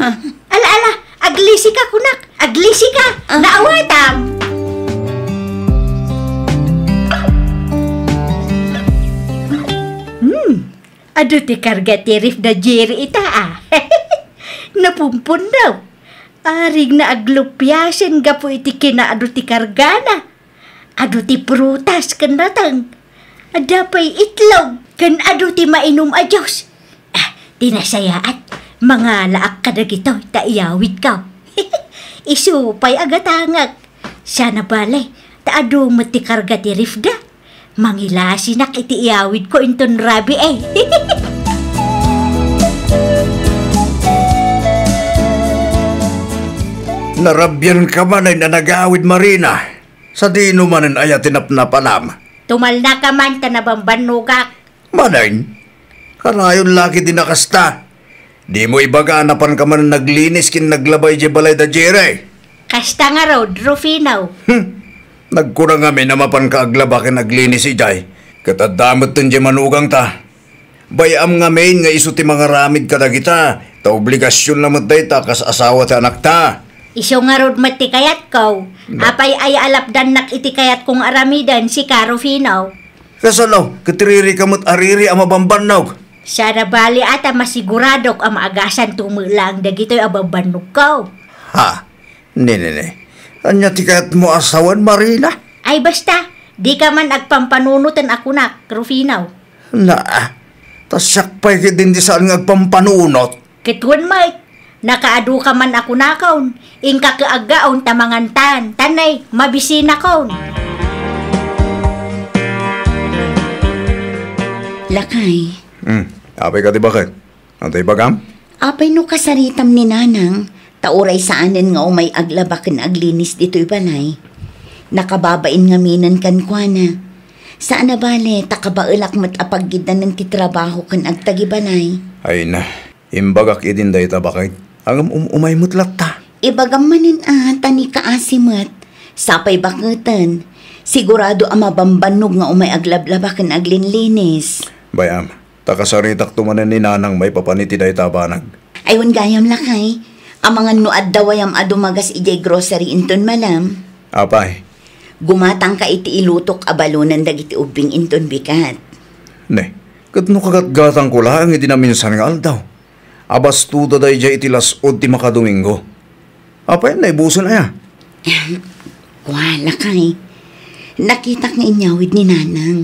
Ha? Ala, ala, aglisi ka, kunak. Aglisi ka. Ah. Naawatam. Hmm. Adu ti karga ti ref da Jerry ita, ah. Napumpundaw. Arigna aglupiasen gapu iti kinaadu ti kargana. Adu ti prutas ken nateng. Adda pay itlog ken adu ti mainum a juice. Ah, ti nasayaat, mangalaak kadagitoy ta iyawidko. Isu pay a gatangek. Saan a bale, ta adu met ti karga ti ref da. Mangilasinak iti iyawidko inton rabii. Narabianka manen a nagawid, Marina. Sadino manen aya ti napnapanam? Tumalnaka man ta nabambannogak. Manen? Kanayon la ketdi a kasta. Dimo ibaga a napanka manen naglinis ken naglaba idiay balay da Jerry? Kasta ngarud, Rufino. Hmm. Nagkuna ngamin a mapanka aglaba ken aglinis idiay. Ket adda metten diay manugangta. Bay-am ngamin nga isu ti mangaramid kadagita, ta obligasion na met dayta kas asawa ti anakta. Isu ngarud met ti kayatko. Ba- Apay aya a lapdannak iti kayatko nga aramiden, sika, Rufino? Kasano, ket riri ka met a riri a mabambannog? Saan a bali a ta masiguradok a maagasanto met laeng dagitoy a bambannogko. Ha? Ne, ne, ne. Ania ti kayatmo a sawen, Marina? Ay, basta, dika man agpampanunoten a kunak, Rufino. Naa, ta siak pay ketdin ti saan nga agpampanunot. Ket wen met, nakaaduka man a kunakon, inka ket aggaon ta mangantan, ta ne, mabisinakon. Lakay. Hmm, apay kadi baket? Anta ibagam? Apay no kasaritam ni Nanang, ta uray saanen nga umay aglaba ken aglinis ditoy balay? Nakababain ngamin kenkuana. Saan a bale, ta kabaelak met a paggiddanen ti trabaho ken agtagibalay. Ay na, imbagak idin dayta baket. Ngem um-, umay met latta. Ibagam manen a, ta ni kaasi met. Sapay baketen. Sigurado a mabambannog nga umay aglablaba ken aglinlinis. Bay-am, ta kasaritakto manen ni Nanang maipapan iti dayta a banag. Ay, wen gayam, lakay. Amangan no adda wayam a dumagas idiay grocery inton malem. Apay? Gumatangka iti ilutok a balonen dagiti ubbing inton bigat. Ne, ket no kagatgatangko laeng iti naminsan nga aldaw, a basto daydiay iti las-ud ti makadomingo. Apay, naibusen aya? Kua, lakay. Nakitak nga inyawid ni Nanang.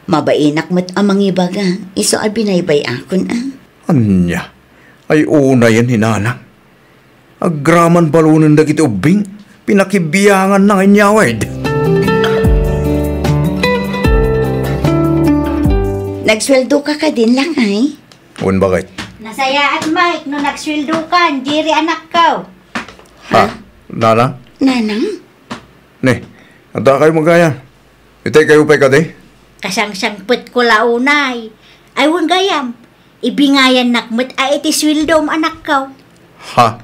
Mabainak met a mangibaga, isu a binaybay-akon a. Ania? Ay unayen ni Nanang. Agraman balonen dagiti ubbing, pinakibianganna nga inyawid. Nagsueldoka kadin, lakay? Wen, baket. Nasayaat, Mike, no nagsueldokan, Jerry, anakko. Ha? Ha? Nanang? Nanang? Ne, adda kayo magayam? Itay kayo pay kadi? Kasangsangpetko la unay. Ay, wen gayam. Ibingayannak met a iti sueldom, anakko. Ha?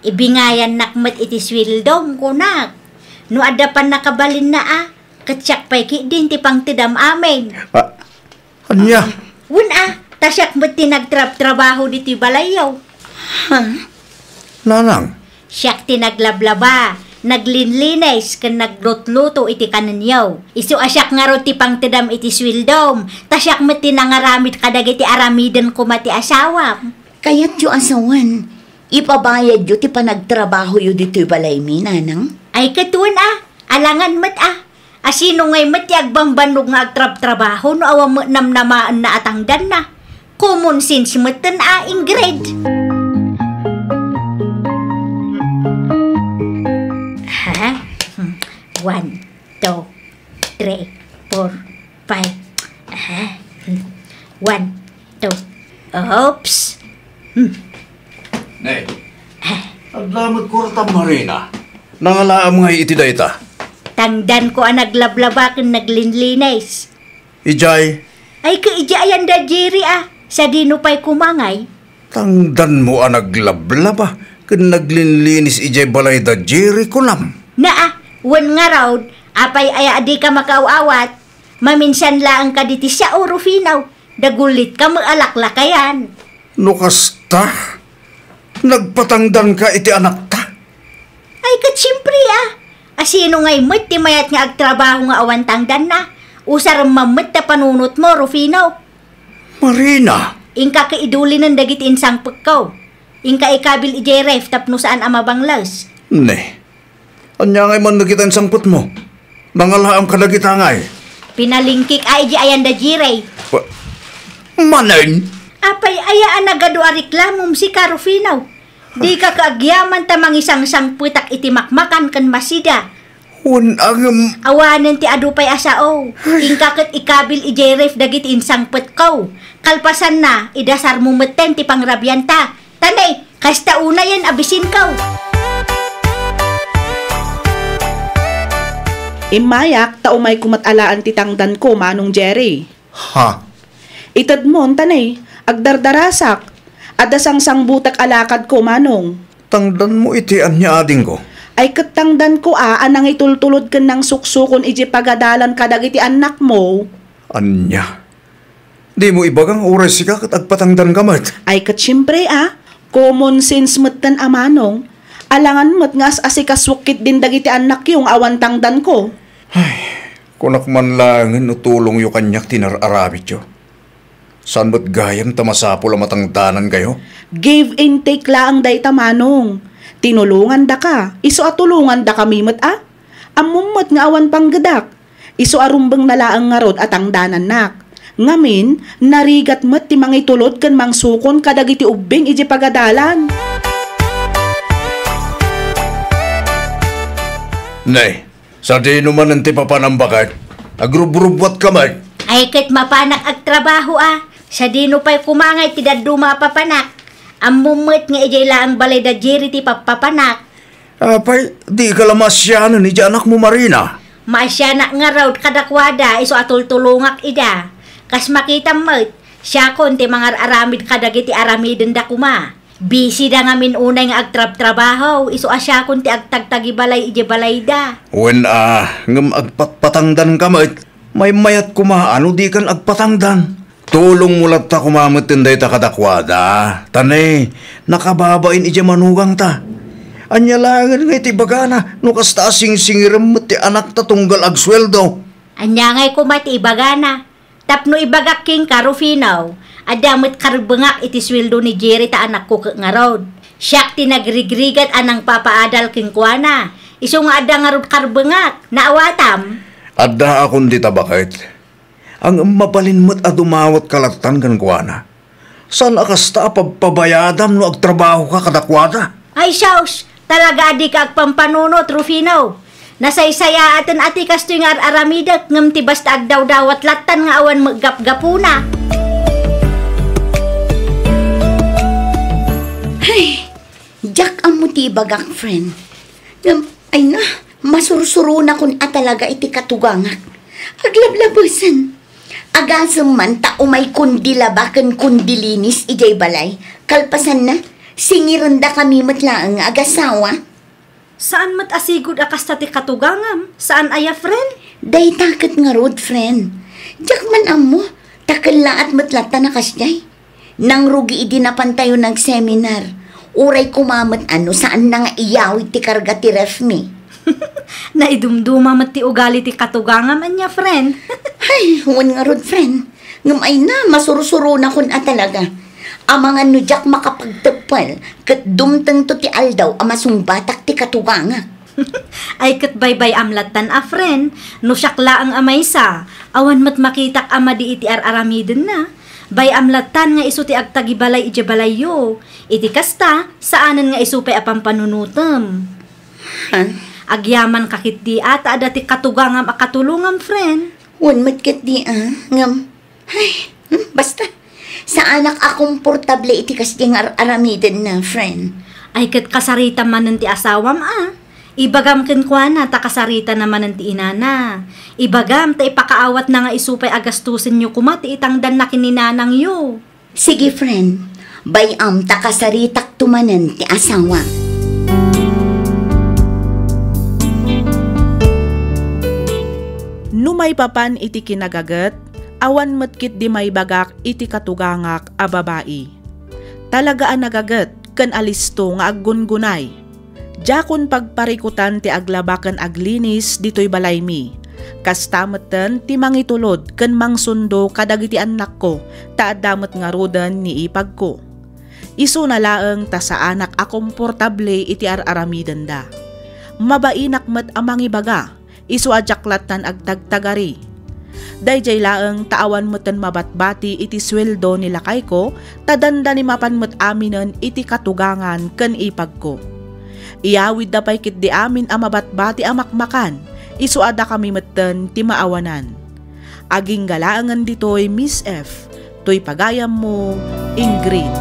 Ibingayannak met iti sueldom, kunak. No adda pannakabalinna a, ket siak pay ketdin ti pangtedam amin. Ah, ania? Wen a, ta siak met ti nagtrabtrabaho ditoy balayyo. Ha? Nanang? Siak ti naglablaba, naglinlinis, ken naglutluto iti kanenyo. Isu a siak ngarud ti pangtedam iti sueldom, ta siak met ti nangaramid kadagiti aramiden koma ti asawam. Kayatyo a sawen, ipabayadyo ti panagtrabahoyo ditoy balaymi, Nanang? Ay, ket wen a, alangan met a. Asino ngay met ti agbambannog nga agtrabtrabaho no awan met namnamaenna a tangdanna? Common sense metten a, Ingrid. Ha? Hmm. One, two, three, four, five. Ha? Hmm. One, two. Oops. Hmm. Nay, adda met kwartam, Marina. Nangalaam ngay iti dayta? Tangdanko a naglablaba ken naglinlinis. Idiay? Ay, ket idiay ayan da Jerry a. Sadino pay koma ngay? Tangdanmo a naglablaba ken naglinlinis idiay balay da Jerry, kunam? Naa, wen ngarud, apay aya a dika makaaw-awat? Maminsan laeng kadi ti sao, Rufino. Dagulitka met a laklakayan. No kasta, nagpatangdanka iti anakta? Ay, ket siempre a. Asino ngay met ti mayat nga agtrabaho nga awan tangdanna? Usarem man met ta panunotmo, Rufino. Marina! Inka ket idulinen dagiti insangpetko. Inka ikabil idiay ref tapno saan a mabangles. Ne. Ania ngay man dagita insangpetmo? Nangalaam kadagita ngay? Pinalingkik a idi ayan da Jiray. Wa-, manen? Apay aya a nagadu a reklamom sika, Rufino? Dika kaagyaman ta mangisangsangpetak iti makmakan ken masida. Wen, ngem awanen ti adu pay a sao. Ay. Inka ket ikabil idiay ref dagiti insangpetko. Kalpasanna, idasarmo metten ti pangrabianta. Tanay, kasta unayen a bisinko. Immayak ta umayko met alaen ti tangdanko, Manong Jerry. Ha? Itedmon, tanay, agdardarasak. Adda sangsangbutek a lakadko, Manong. Tangdanmo iti ania, adingko? Ay ket tangdanko a, a nangitultulod ken nangsuksukon idiay pagadalan kadagiti annakmo. Ania? Dimo ibaga nga uray sika ket agpatangdanka met? Ay ket siempre a, common sense metten a, Manong. Alangan met nga as-asikasuek ketdin dagiti annakyo nga awan tangdanko. Ay, kunak man laengen no tulongyo kaniak ti nar-aramidyo. Saan met gayam ta masapul a matangdanankayo? Give and take laeng dayta, Manong. Tinulongandaka, isu a tulongandakami met a. Ammom met nga awan panggedak. Isu a rumbengna laeng ngarud a tangdanannak. Ngamin, narigat met ti mangitulod ken mangsukon kadagiti ubbing idiay pagadalan. Nay, sadino manen ti papanam, baket? Agrubrubuatka met. Ay ket mapanak agtrabaho a, sadino pay koma nga iti dadduma a papanak? Ammom met nga idiay laeng balay da Jerry ti pappapanak. Apay, dika la maasianen idiay anakmo, Marina? Maasianak ngarud kadakuada isu a tultulongak ida. Kas makitam met, siakon ti mangar-aramid kadagiti aramidenda koma. Busy da ngamin unay nga agtrabtrabaho, isu a siakon ti agtagtagibalay idiay balayda. Wen a, ngem agpatpatangdanka met. Maymayat koma a no dikan agpatangdan. Tulongmo latta koma metten dayta kadakuada. Ta ne, nakababain idiay manugangta. Ania laengen nga iti ibagana no kasta a singsingirem met ti anakta tunggal agsueldo? Ania ngay koma ti ibagana? Tapno ibagak kenka, Rufino, adda met karbengak iti sueldo ni Jerry ta anakko ket ngarud. Siak ti nagrigrigat a nangpapaadal kenkuana. Isu nga adda ngarud karbengak. Naawatam? Addaakon dita baket. Ngem mabalin met a dumawatka lattan kenkuana. Saan a kasta a pabpabayadam no agtrabahoka kadakuada? Ay, sus! Talaga a dika agpampanunot, Rufino. Nasaysayaaten a ti kastoy nga ar-aramidek, ngem ti basta agdawdawat lattan nga awan met gapgapuna. Ay, diak ammo ti ibagak, friend. Ngem, ay na, masursuronakon a talaga iti katugangak. Aglablabesen. Agasem man ta umay kundi laba ken kundi linis idiay balay. Kalpasanna, singirendakami met laeng nga agasawa. Saan met a sigud a kasta ti katugangam? Saan aya, friend? Dayta ket ngarud, friend. Diak man ammo, ta kellaat met latta a kasdiay. Nangrugi idi napantayo nag-seminar. Uray koma met a no saanna nga iyawid ti karga ti ref mi. Naidumduma met ti ugali ti katugangam ania, friend. Ay, wen ngarud, friend. Ngem ay na, masursuronakon a talaga. Amangan no diak makapagteppel, ket dumtengto ti aldaw a masungbatak ti katugangak. Ay ket baybay-am lattan a friend, no siak laeng a maysa, awan met makitak a madi iti ar-aramidenna. Bay-am lattan nga isu ti agtagibalay idiay balayyo. Iti kasta, saanen nga isu pay a pampanunotem. Ha? Agyamanka ketdi a ta adda ti katugangam a katulongam, friend. Wen met ketdi a, ngem, ay, hmm, basta. Saanak a komportable iti kasdi nga ar-aramidenna, friend. Ay ket kasaritam manen ti asawam a. Ibagam kenkuana ta kasaritana manen ti inana. Ibagam ta ipakaawatna nga isu pay a gastusenyo koma ti itangdanna ken ni nanangyo. Sige, friend. Bay-am ta kasaritakto manen ti asawa. No maipapan iti kinagaget, awan met ketdi maibagak iti katugangak a babai. Talaga a nagaget ken alisto nga aggungunay. Diakon pagparikutan ti aglaba ken aglinis ditoy balaymi. Kasta metten ti mangitulod ken mangsundo kadagiti annakko ta adda met ngaruden ni ipagko. Isuna laeng ta saanak a komportable iti ar-aramidenda. Mabainak met a mangibaga, isu a diak lattan agtagtagari. Daydiay laeng ta awan metten mabatbati iti sueldo ni lakayko, ta dandani mapan met aminen iti katugangan ken ipagko. Iyawidda pay ketdi amin a mabatbati a makmakan, isu a dakami metten ti maawanan. Agingga laengen ditoy, Miss F. Toy pagayammo, Ingrid.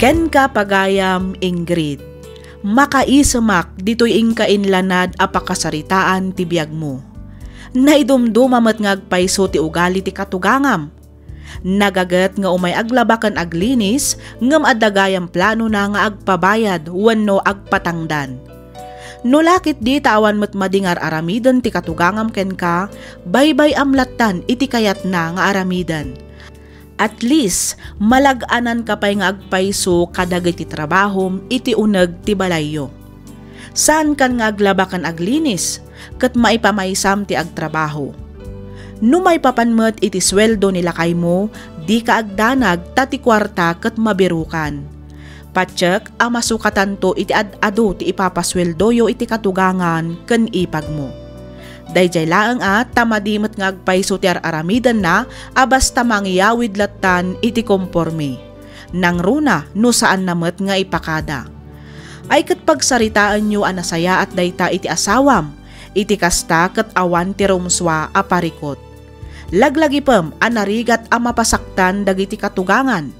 Kenka, pagayam, Ingrid. Makaisemak ditoy inkainlanad a pakasaritaan ti biagmo. Naidumduma met nga agpayso ti ugali ti katugangam. Nagaget nga umay aglaba ken aglinis, ngem adda gayam planona nga agpabayad wenno agpatangdan. No la ketdi ta awan met madi nga ar-aramiden ti katugangam kenka, baybay-am lattan iti kayatna nga aramiden. At least, malag-ananka pay nga agpayso kadagiti trabahom iti uneg ti balayyo. Saankan nga aglaba ken aglinis, ket maipamaysam ti agtrabaho. No maipapan met iti sueldo ni lakaymo, dika agdanag ta ti kuarta ket mabirukan. Patiek a masukatanto iti ad-adu ti ipapasueldoyo iti katugangan ken ipagmo. Daydiay laeng a ta madi met nga agpayso ti ar-aramidenna a basta mangiyawid lattan iti komporme. Nangruna no saanna met nga ipakada. Ay ket pagsaritaenyo a nasayaat dayta iti asawam, iti kasta ket awan ti rumsua a parikut. Laglagipem a narigat a mapasaktan dagiti katugangan.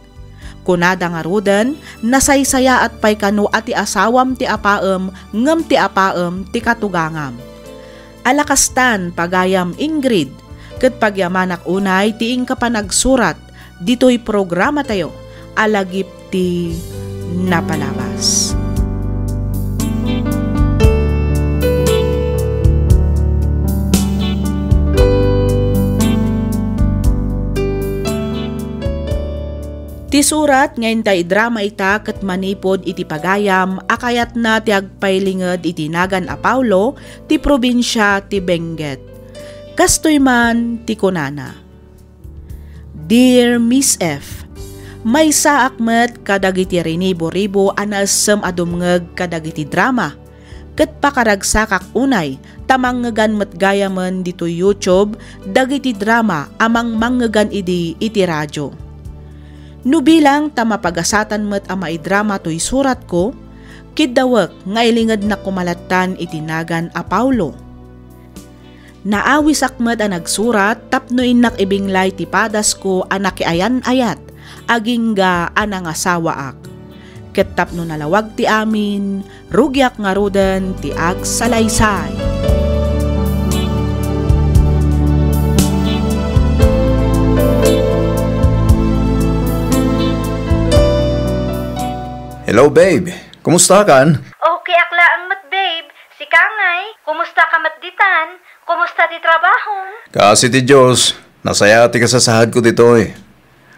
Kunada ngaruden, nasaysayaat pay kano a ti asawam ti apaem ngem ti apaem ti katugangam. Ala kastan, pagayam Ingrid, ket pagyamanak unay ti inka panagsurat ditoy programatayo a Lagip ti Napalabas. Ti surat nga inta idrama ita ket manipud iti pagayam a kayatna ti agpailinged iti nagan a Paulo ti probinsia ti Benguet. Kastoy man ti kunana, "Dear Miss F, maysaak met kadagiti rinibo-ribo a naessem a dumngeg kadagiti drama, ket pakaragsakak unay ta mangngegan met gayamen ditoy YouTube dagiti drama a mangmangngegan idi iti radio. No bilang ta mapagasatan met a maidrama toy suratko, kiddawek nga ilingednak koma lattan iti nagan a Paulo. Naawisak met a nagsurat tapno innak ibinglay ti padasko a nakiayan-ayat agingga a nangasawaak. Ket tapno nalawag ti amin, rugiak ngaruden ti agsalaysay." Hello, babe. Kumusta kan? Okay ak laeng met, babe. Sika ngay, kumusta ka met ditan? Kumusta ti trabahom? Kaasi ti Dios, nasaya ti kasasaadko ditoy.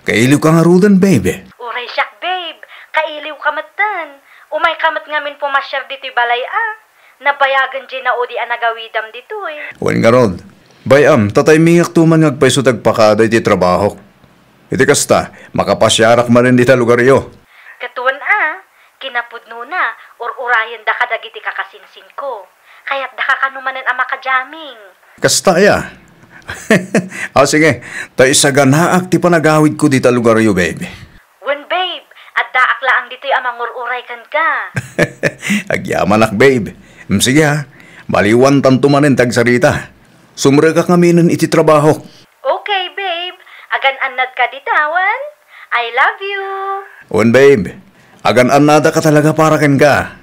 Kailiw ka ngaruden, babe. Uray siak, babe. Kailiw ka metten. Umay ka met ngamin pumasiar ditoy balay a. Nabayagen diay naudi a nagawidam ditoy. Wen ngarud, bay-am ta taymingakto man nga agpayso ti agpakada iti trabahok. Iti kasta, makapasiarak manen dita lugaryo. Ket wen a, kinapudnona, ur-urayenda kadagiti kakasinsinko. Kayatdaka kano manen a makajaming. Kasta aya? Aw, sige, ta isaganaak ti panagawidko dita lugaryo, babe. Wen, babe, addaak laeng ditoy a mangur-uray kenka. Agyamanak, babe. Mm, sige, ha. Maliwantanto manen ti agsarita. Sumrekak ngaminen iti trabahok. Okay, babe. Agan-annadka dita, wen? I love you. Wen, babe. Agan-annadaka talaga para kenka.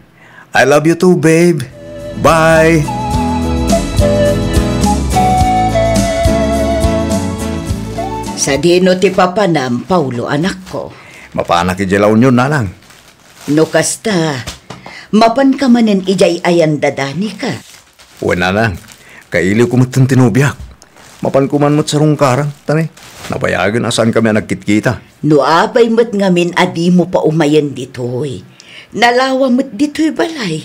I love you too, babe. Bye. Sadino ti papanam, Paulo, anakko? Mapanak idiay La Union, nanang. No kasta, mapanka manen idiay ayan da Danica? Wen, nanang, kailiwko metten ti nobiak. Mapanko man met sarungkarang, ta ne, nabayagen a saankami a nagkitkita. No apay met ngamin a dimo paumayen ditoy? Nalawa met ditoy balay.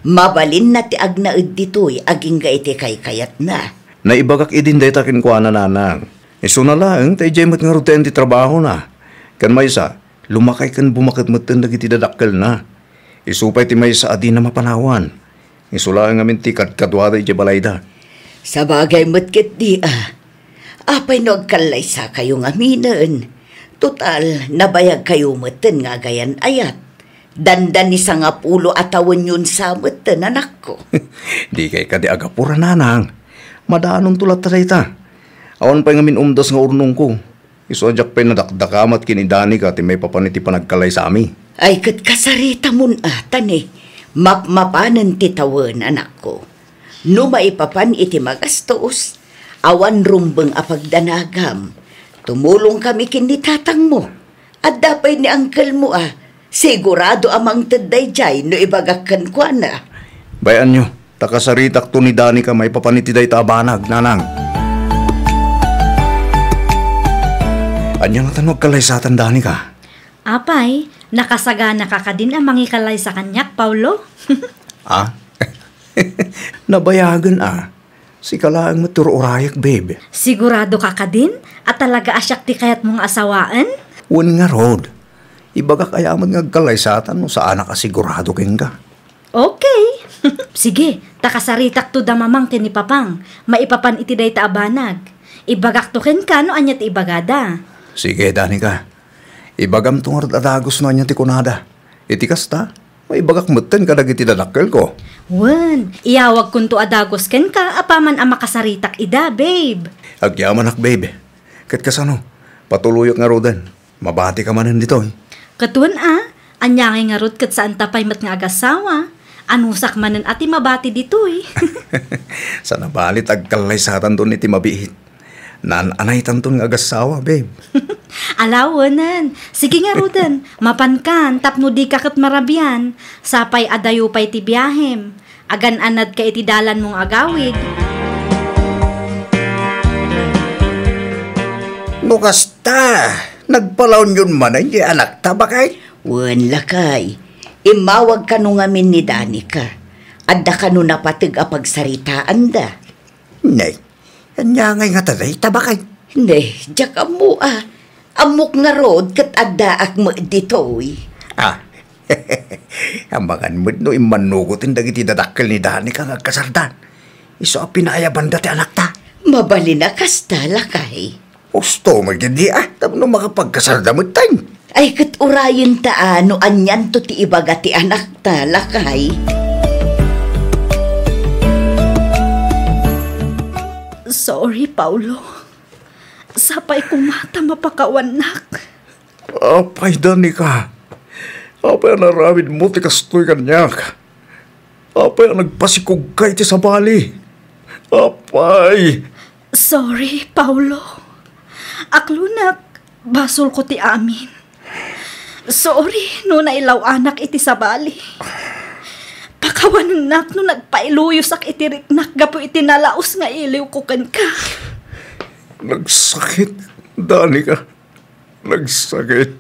Mabalinna ti agnaed ditoy agingga iti kaykayatna. Naibagak idin dayta kenkuana, nanang. Isuna laeng ta idiay met ngarud ti ayan ti trabahona. Ken maysa, lumakay ken bumaket metten dagiti dadakkelna. Isu pay ti maysa a dina mapanawan. Isu laeng ngamin ti kadkaduada idiay balayda. Sabagay met ketdi a. Apay no agkallaysakayo ngaminen? Total, nabayagkayo metten nga agayan-ayat. Dandani sangapulo a tawenyon sa metten, anakko. Dikay kadi agapura, nanang. Madaanonto latta dayta. Awan pay ngamin umdas nga urnongko. Isu a diak pay nadakdakamat ken ni Danica ti maipapan iti panagkallaysami. Ay, ket kasaritamon a, ta ne, mapmapanen ti tawen, anakko. No maipapan iti magastos, awan rumbeng a pagdanagam. Tumulongkami ken ni tatangmo. Adda pay ni angkelmo a, sigurado a mangted daydiay no ibagak kenkuana. Bay-anyo, ta kasaritakto ni Danica maipapan iti dayta a banag, nanang. Ania ngata no agkallaysatan, Danica? Apay, nakasaganaka kadin a mangikalaysa kaniak, Paulo? Ah? Nabayagen a. Sika laeng met ti ur-urayek, babe. Sigurado ka kadin a talaga a siak ti kayatmo nga asawaen? Wen ngarud. Ibagak aya met nga agkallaysatan no saanak a sigurado kenka. Okay. Sige, ta kasaritakto da mamang ken ni papang. Maipapan iti dayta a banag. Ibagakto kenka no ania ti ibagada. Sige, Danica. Ibagamto ngarud a dagus no ania ti kunada. Iti kasta, Maibagak metten kadagiti dadakkelko. Wen, iyawagkonto a dagus kenka apaman a makasaritak ida, babe. Agyamanak, babe. Ket kasano? Patuloyak ngaruden. Mabatika manen ditoy. Ket wen a, ania ngay ngarud ket saanta pay met nga agassawa? Anusak manen a ti mabati ditoy. Saan a bali ta agkallaysatanton iti mabiit. Naan-anaytanton nga agassawa, babe. Ala, wenen. Sige ngaruden, mapankan tapno dika ket marabian. Sapay a dayo pay ti biahem. Agan-anadka iti dalanmo nga agawid. No kasta, nagpalaonyon manen ti anakta, baket? Wen, lakay. Immawag kano ngamin ni Danica. Adda kano napateg a pagsaritaanda. Nay, ania ngay ngata dayta, baket? Ne, diak ammo a. Ammok ngarud ket addaak met ditoy. Ah. Amangan met no immannugoten dagiti dadakkel ni Danica nga agkasardan. Isu a pinaayabanda ti anakta. Mabalin a kasta, lakay. Usto met ketdi a, tapno makapagkasarda metten. Ay, ket urayenta a no anianto ti ibaga ti anakta, lakay. Sorry, Paulo. Sapay koma ta mapakawannak. Apay, Danica? Apay a naramidmo ti kastoy kaniak? Apay a nagpasikogka iti sabali? Apay! Sorry, Paulo. Aklunak, basolko ti amin. Sorry no nailaw-anak iti sabali. Pakawanennak no nagpailuyosak iti riknak gapu iti nalaus nga iliwko kenka. Nagsakit, Danica. Nagsakit.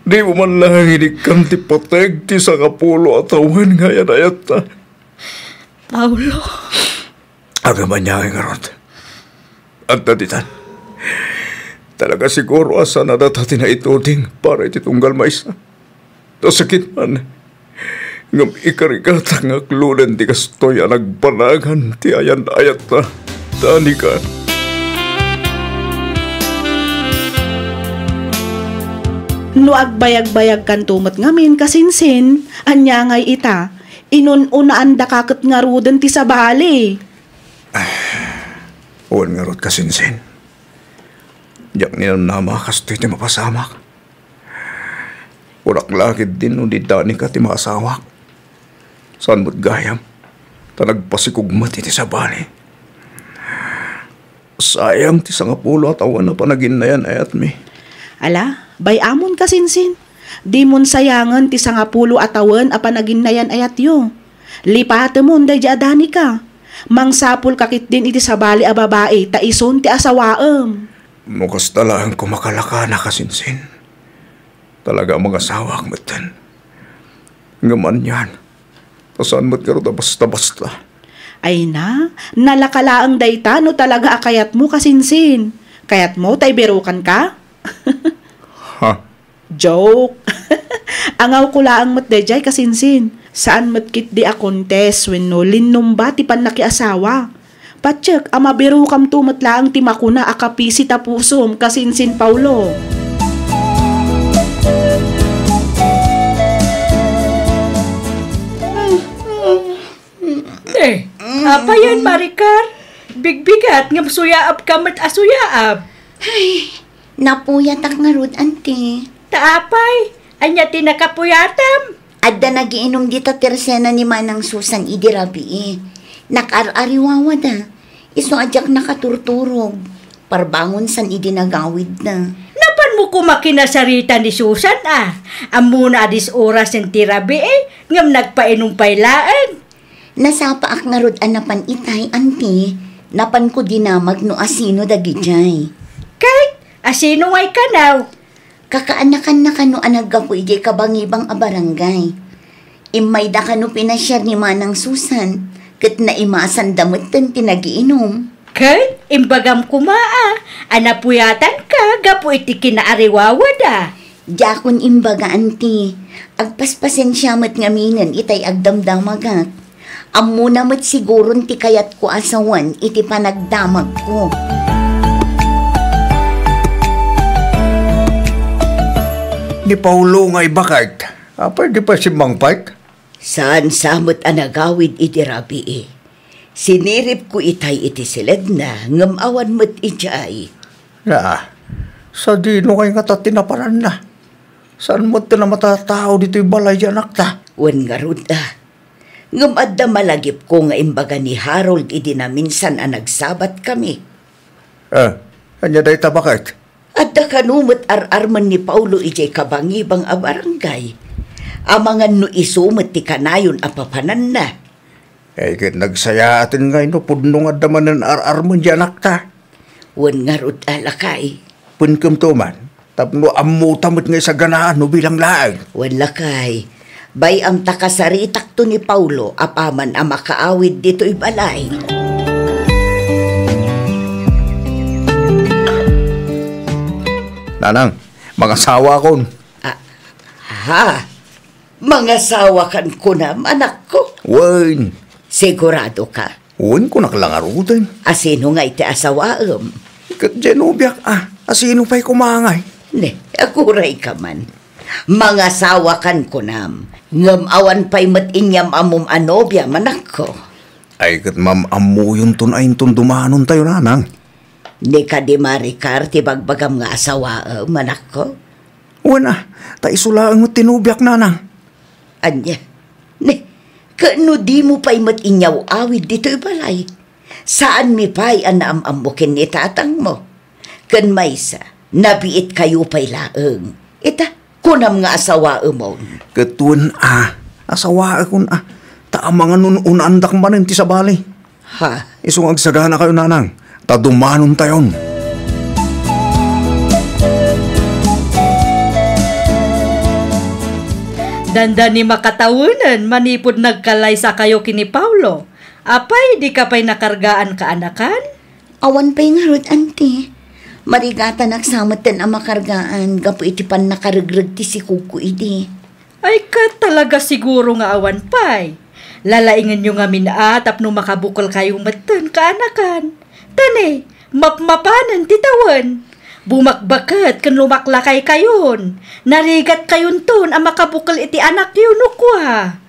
Dimo man laeng inikkan ti pateg ti sangapulo a tawen nga ayan-ayatta. Paulo. Agamaniay ngarud. Adda ditan. Talaga siguro a saan a data ti naituding para iti tunggal maysa. Ta sakit man. Ngem ikarigatak nga akluden ti kastoy a nagbanagan ti ayan-ayatta. Danica. No agbayagbayagkanto met ngamin, kasinsin, ania ngay ita? Inun-unaandaka ket ngaruden ti sabali. Wen ngarud, kasinsin. Diak ninamnama a kastoy ti mapasamak. Kunak la ketdin no di Danica ti maasawak. Saan met gayam, ta nagpasikog met iti sabali. Sayang ti sangapulo a tawen a panaginnayan-ayatmi. Ala, bay-amon, kasinsin. Dimon sayangen ti sangapulo a tawen a panaginnayan-ayatyo. Lipatemon daydiay a Danica. Mangsapulka ketdin iti sabali a babai ta isun ti asawaem. No kasta laeng koma kalakana, kasinsin. Talaga a mangasawak metten. Ngem anian, ta saan met ngarud a basta-basta. Ay na, nalaka laeng dayta no talaga a kayatmo, kasinsin. Kayatmo ta ibirukanka? Ha? Joke. Angawko laeng met daydiay, kasinsin. Saan met ketdi a contest wenno linnumba ti pannakiasawa. Patiek a mabirukamto met laeng ti makuna a kapisi ta pusom, kasinsin Paulo. Eh, apayen, Maricar? Bigbigat ngem suyaabka met a suyaab. Ay, napuyatak ngarud, anti. Ta apay, ania ti nakapuyatam? Adda nagiinum dita tersena ni Manang Susan idi rabii. Nakaar-ariwawada. Isu a diak nakaturturog. Parbangon san idi nagawidna. Napanmo koma kinasarita ni Susan a. Ammona a dis-orasen ti rabii, ngem nagpainum pay laeng. Nasapaak ngarud a napan itay, anti. Napanko dinamag no asino dagidiay. Ket asino ngay kano? Kakaanakanna kano a naggapu idiay kabangibang a barangay. Immayda kano pinasiar ni Manang Susan, ket naimasanda metten ti nagiinum. Ket imbagam koma a, a napuyatanka gapu iti kinaariwawada. Diakon imbaga, anti. Agpaspasensia met ngaminen itay agdamdamagak. Ammona met siguron ti kayatko a sawen iti panagdamagko. Ni Paulo nga ibaket, Apay di pay simmangpayk? Saan sa met a nagawid idi rabii. Siniripko itay iti siledna, ngem awan met idiay. Aa, sadino kay ngata ti naparanna? Saan met ti a matatao ditoy balay ti anakta? Wen ngarud a. Ngem adda malagipko nga imbaga ni Harold idi naminsan a nagsabatkami. Eh, ania dayta baket? Adda kano met ar-armen ni Paulo idiay kabangibang a barangay. Amangan no isu met ti kanayon a papananna. Eh, ket nagsayaaten ngay no pudno nga adda manen ar-armen diay anakta. Wen ngarud a, lakay. Penkemto man, tapno ammota met nga isaganaan no bilang laeng. Wen, lakay. Bay-am ta kasaritakto ni Paulo apaman a makaawid ditoy balay. Nanang, mangasawakon. Ah, ha? Mangasawakan kunam, anakko? Wen. Sigurado ka? Wen, kunak la ngaruden. A sino ngay ti asawaem? Ket diay nobiak a, a sino pay koma ngay? Ne, aguray ka man. Mangasawakan kunam, ngem awan pay met inyam-ammom a nobiam, anakko. Ay, ket mam-ammoyonton a inton dumanontayo, nanang. Ni kadi Maricar ti bagbagam nga asawaem, anakko? Wen a, ta isu laeng met ti nobiak, nanang. Ania? Ne, ket no dimo pay met inyaw-awid ditoy balay, saanmi pay a naam-ammo ken ni tatangmo. Ken maysa, nabiitkayo pay laeng. Ita, kunam nga asawaemon. Ket wen a, asawaekon a, ta amangan no un-unaandak manen ti sabali. Ha? Isu nga agsaganakayo, nanang, ta dumanontayon. Dandani makatawenen manipud nagkalaysakayo ken ni Paulo. Apay, dika pay nakargaan kaanakan? Awan pay ngarud, anti. Marigatanak sa metten a makargaan gapu iti pannakaregreg ti sikogko idi. Ay, ket talaga siguro nga awan pay. Lalaingenyo ngamin a tapno makabukelkayo metten kaanakan. Ta ne, mapmapanen ti tawen. Bumakbaket ken lumaklakaykayon. Narigatkayonton a makabukel iti anakyo no kua.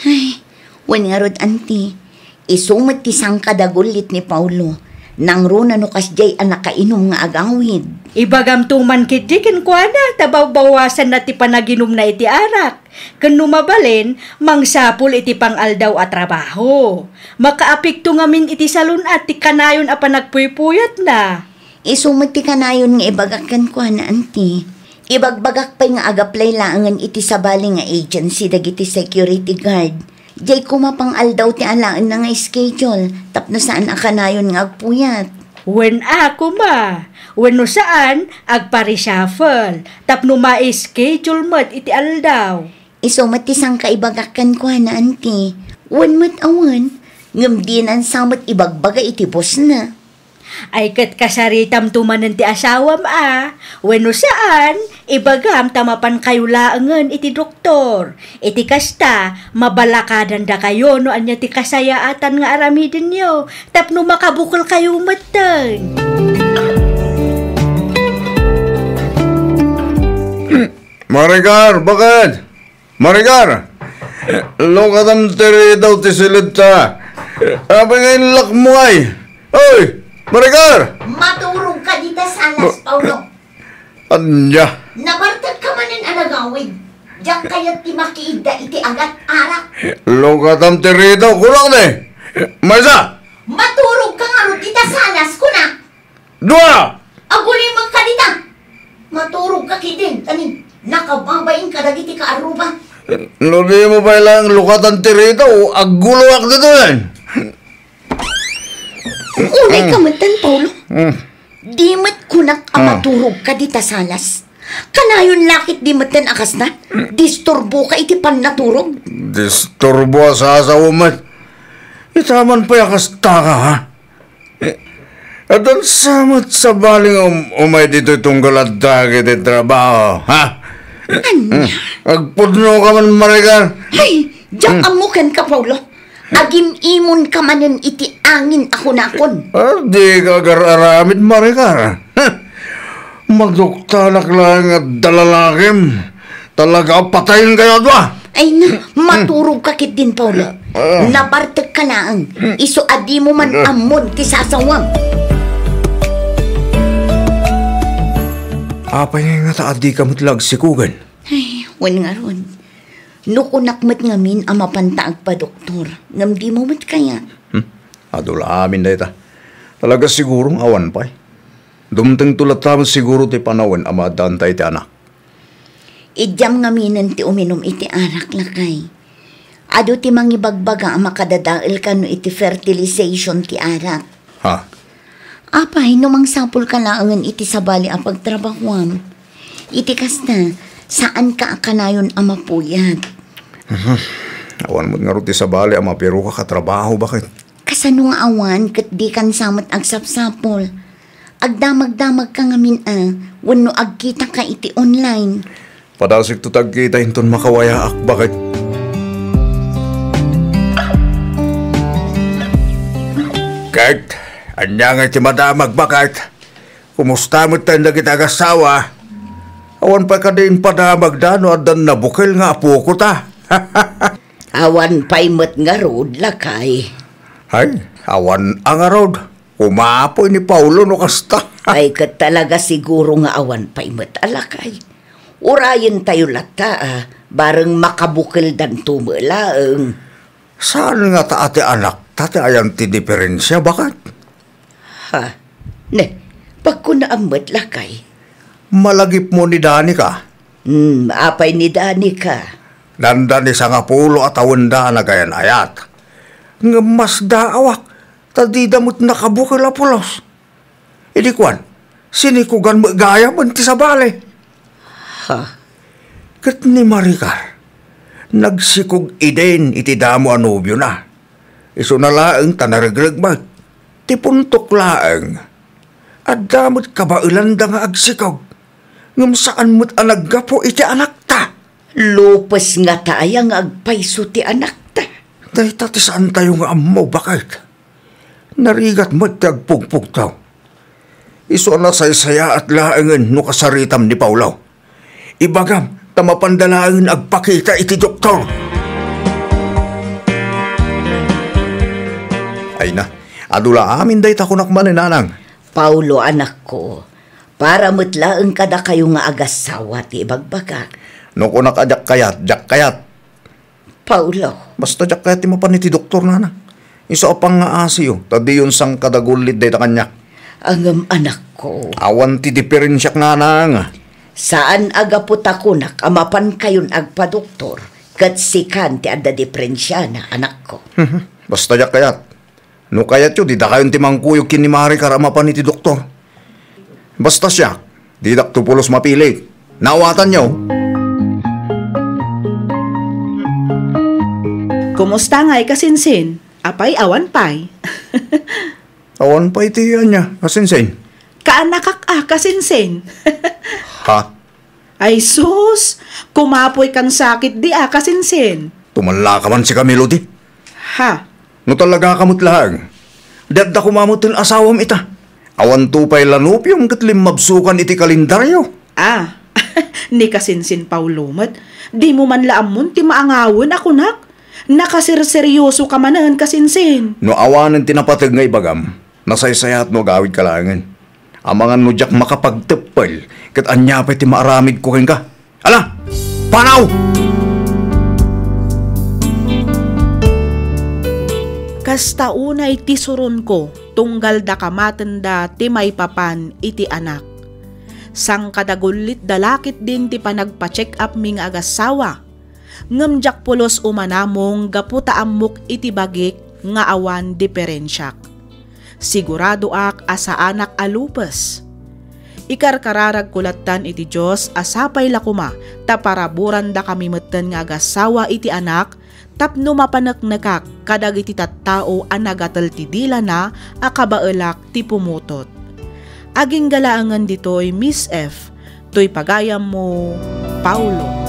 Ay, wen ngarud, anti. Isu met ti sangkadagullit ni Paulo. Nangruna no kasdiay a nakainum nga agawid. Ibagamto man ketdi kenkuana ta bawbawasanna ti panaginumna iti arak. Ken no mabalin, mangsapul iti pang-aldaw a trabaho. Makaapekto ngamin iti salun-at ti kanayon a panagpuypuyatna. Isu met ti kanayon nga ibagak kenkuana, anti. Ibagbagak pay nga agaplay laengen iti sabali nga agency dagiti security guard. Diay koma pang-aldaw ti alaenna nga schedule tapno saan a kanayon nga agpuyat. Wen a koma, wenno saan, agpa-reshuffle tapno ma-schedule met iti aldaw. Isu met ti sangkaibagak kenkuana, anti. Wen met a wen, ngem dinan sa met ibagbaga iti bossna. Ay, ket kasaritamto manen ti asawam a, wenno saan, ibagam ta mapankayo laengen iti doktor. Iti kasta, mabalakadandakayo no ania ti kasayaatan nga aramidenyo tapno makabukelkayo metten. Maricar, bakit? Maricar! Lukatam ti ridaw ti siledta. Apay nga inlakmo ay? Oy! Maricar! Maturog ka dita salas, Paulo. Ania? Nabartek ka manen a nagawid. Diak kayat ti makiidda iti agat arak. Lukatam ti ridaw, kunak ni. Maysa! Maturog ka ngarud dita salas, kunak. Dua! Agulimekka dita! Maturogka ketdin, ta ni, nakababain kadagiti kaarruba. No dimo pay laeng lukatan ti ridaw, agguluak ditoyen. Unay ka metten, Paulo. Mm. Di met kunak a Mm. maturogka dita salas. Kanayon la ketdi metten a kasta. Disturboka iti pannaturog. Disturbo a sasaw met. Ita man pay a kastaka, ha? Eh, addan sa met sabali nga um-, umay ditoy tunggal adda iti trabaho, ha? Ania? Hmm. Agpudno ka man, Maricar. Ay, diak Hmm. ammo kenka, Paulo. Agim-imonka manen iti angin a kunakon. Ah, di ka agar-aramid, Maricar. Huh. Maduktalak laeng nga adda lalakim. Talaga, patayen kayo, adua! Ay na, maturog ka ketdin, Paolo. Ah. Nabartek ka laeng. Isu a dimo man ammon ti sasawam. Apay nga ta adika met la agsikogen? Ay, wen ngarud. No kunak met ngamin a mapanta agpadoktor, ngem dimo met kayat. Hmm? Adu la amin dayta. Talaga siguro nga awan pay. Dumtengto latta met siguro ti panawen a maaddaanta iti anak. Idiam ngaminen ti uminum iti arak, lakay. Adu ti mangibagbaga a makadadael kano iti fertilization ti arak. Ha? Apay, no mangsapulka laengen iti sabali a pagtrabahuam. Iti kasta, saanka a kanayon a mapuyat. Mhm. Awan met ngarud ti sabali a mapiroka a trabaho, baket. Kasano nga awan ket dikan sa met agsapsapul? Agdamagdamagka ngamin a, wenno agkitaka iti online. Padasikto ti agkita inton makawayaak, baket. Ket, ania ngay ti madamag, baket? Kumusta met tayo dagiti agassawa? Awan pay kadi impadamagda no addan nabukel nga apokota? Awan pay met ngarud, lakay. Ay, awan a ngarud. Kumapoy ni Paolo no kasta. Ay, ket talaga siguro nga awan pay met a lakay. Urayentayo latta a, bareng makabukeldanto met laeng. Saan nga ta a ti anakta ti ayan ti diferensia, baket? Ha? Ne, pagkunaam met, lakay. Malagipmo ni Danica. Hmm, apay ni Danica? Dandani sangapulo a tawenda a nagayan-ayat. Ngem masdaawak, ta dida met nakabukel a pulos. Idi kuan, sinikugan met gayam ti sabali. Ha? Ket ni Maricar, nagsikog idin iti damo a nobiona. Isuna laeng ta naregreg met. Ti puntok laeng, adda met kabaelanda nga agsikog, ngem saan met a naggapu iti anakta. Lupes ngata aya nga agpayso ti anakta? Dayta ti saantayo nga ammo, baket. Narigat met ti agpugpugtaw. Isu a nasaysayaat laengen no kasaritam ni Paolo. Ibagam ta mapanda laengen agpakita iti doktor. Ay na, adu la amin dayta kunak manen, nanang. Paolo, anakko, para met laeng kadakayo nga agassawa ti ibagbagak. No kunak a diak kayat, diak kayat. Paolo. Basta diak kayat ti mapan iti doktor, nanang. Isu a pangngaasiyo, ta diyon sangkadagullit dayta kaniak. Ngem, anakko. Awan ti diferensiak, nanang. Saan a gapu ta kunak a mapankayon agpadoktor, ket sikan ti adda diferensiana, anakko. Mhm. Basta diak kayat. No kayatyo, didakayon ti mangkuyog ken ni Maricar a mapan iti doktor. Basta siak, didakto pulos mapilit. Naawatanyo? Kumusta ngay, kasinsin? Apay, awan pay? Awan pay ti ania, kasinsin? Kaanakak a, kasinsin. Ha? Ay sus, kumapoy kan sakit di a, kasinsin. Tumallaka man si Camilo di. Ha? No talaga ka met laeng, di adda koma met ti asawam ita. Awanto pay la nobiom ket limmabsokan iti kalendario. Ah, ni kasinsin Paolo met, dimo man la ammon ti maangawen a kunak. Nakaserseryoso ka manen, kasinsin. No awanen ti napateg nga ibagam, nasaysayaat no agawidka laengen. Amangan no diak makapagteppel, ket ania pay ti maaramidko kenka? Ala, panaw! Kasta unay ti suronko, tunggal da kamatenda ti maipapan iti anak. Sangkadagullitda la ketdin ti panagpa-check-up mi nga agassawa. Ngem diak pulos umanamong gapu ta ammok iti bagik nga awan diferensiak. Siguradoak a saanak a lupes. Ikarkararagko lattan iti Dios a sapay la koma ta paraburandakami metten nga agassawa iti anak tapno mapaneknekak kadagiti tattao a nagatel ti dilana a kabaelak ti pumutot. Agingga laengen ditoy, Miss F, toy pagayammo, Paolo.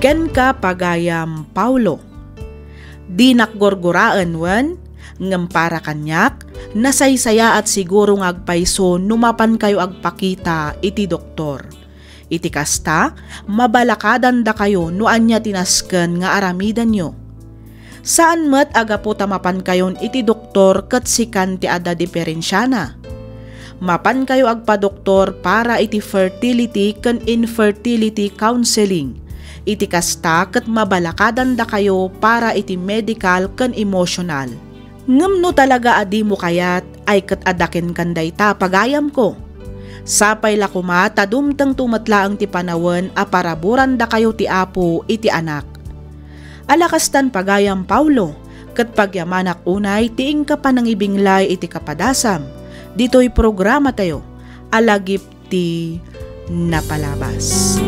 Kenka, pagayam Paolo. Dinak gurguraen wen, Ngem para kaniak, nasaysayaat siguro nga agpayso no mapankayo agpakita iti doktor. Iti kasta, mabalakadandakayo no ania ti nasken nga aramidenyo. Saan met a gapu ta mapankayon iti doktor ket sikan ti adda diperensiana. Mapankayo agpadoktor para iti fertility ken infertility counseling. Iti kasta ket mabalakadandakayo para iti medical ken emotional. Ngem no talaga a dimo kayat, ay ket adda kenkan dayta, pagayamko. Sapay la koma ta dumtengto met laeng ti panawen a paraburandakayo ti Apo iti anak. Ala kastan, pagayam Paulo, ket pagyamanak unay ti inka panangibinglay iti kapadasam ditoy programatayo a Lagip ti Napalabas.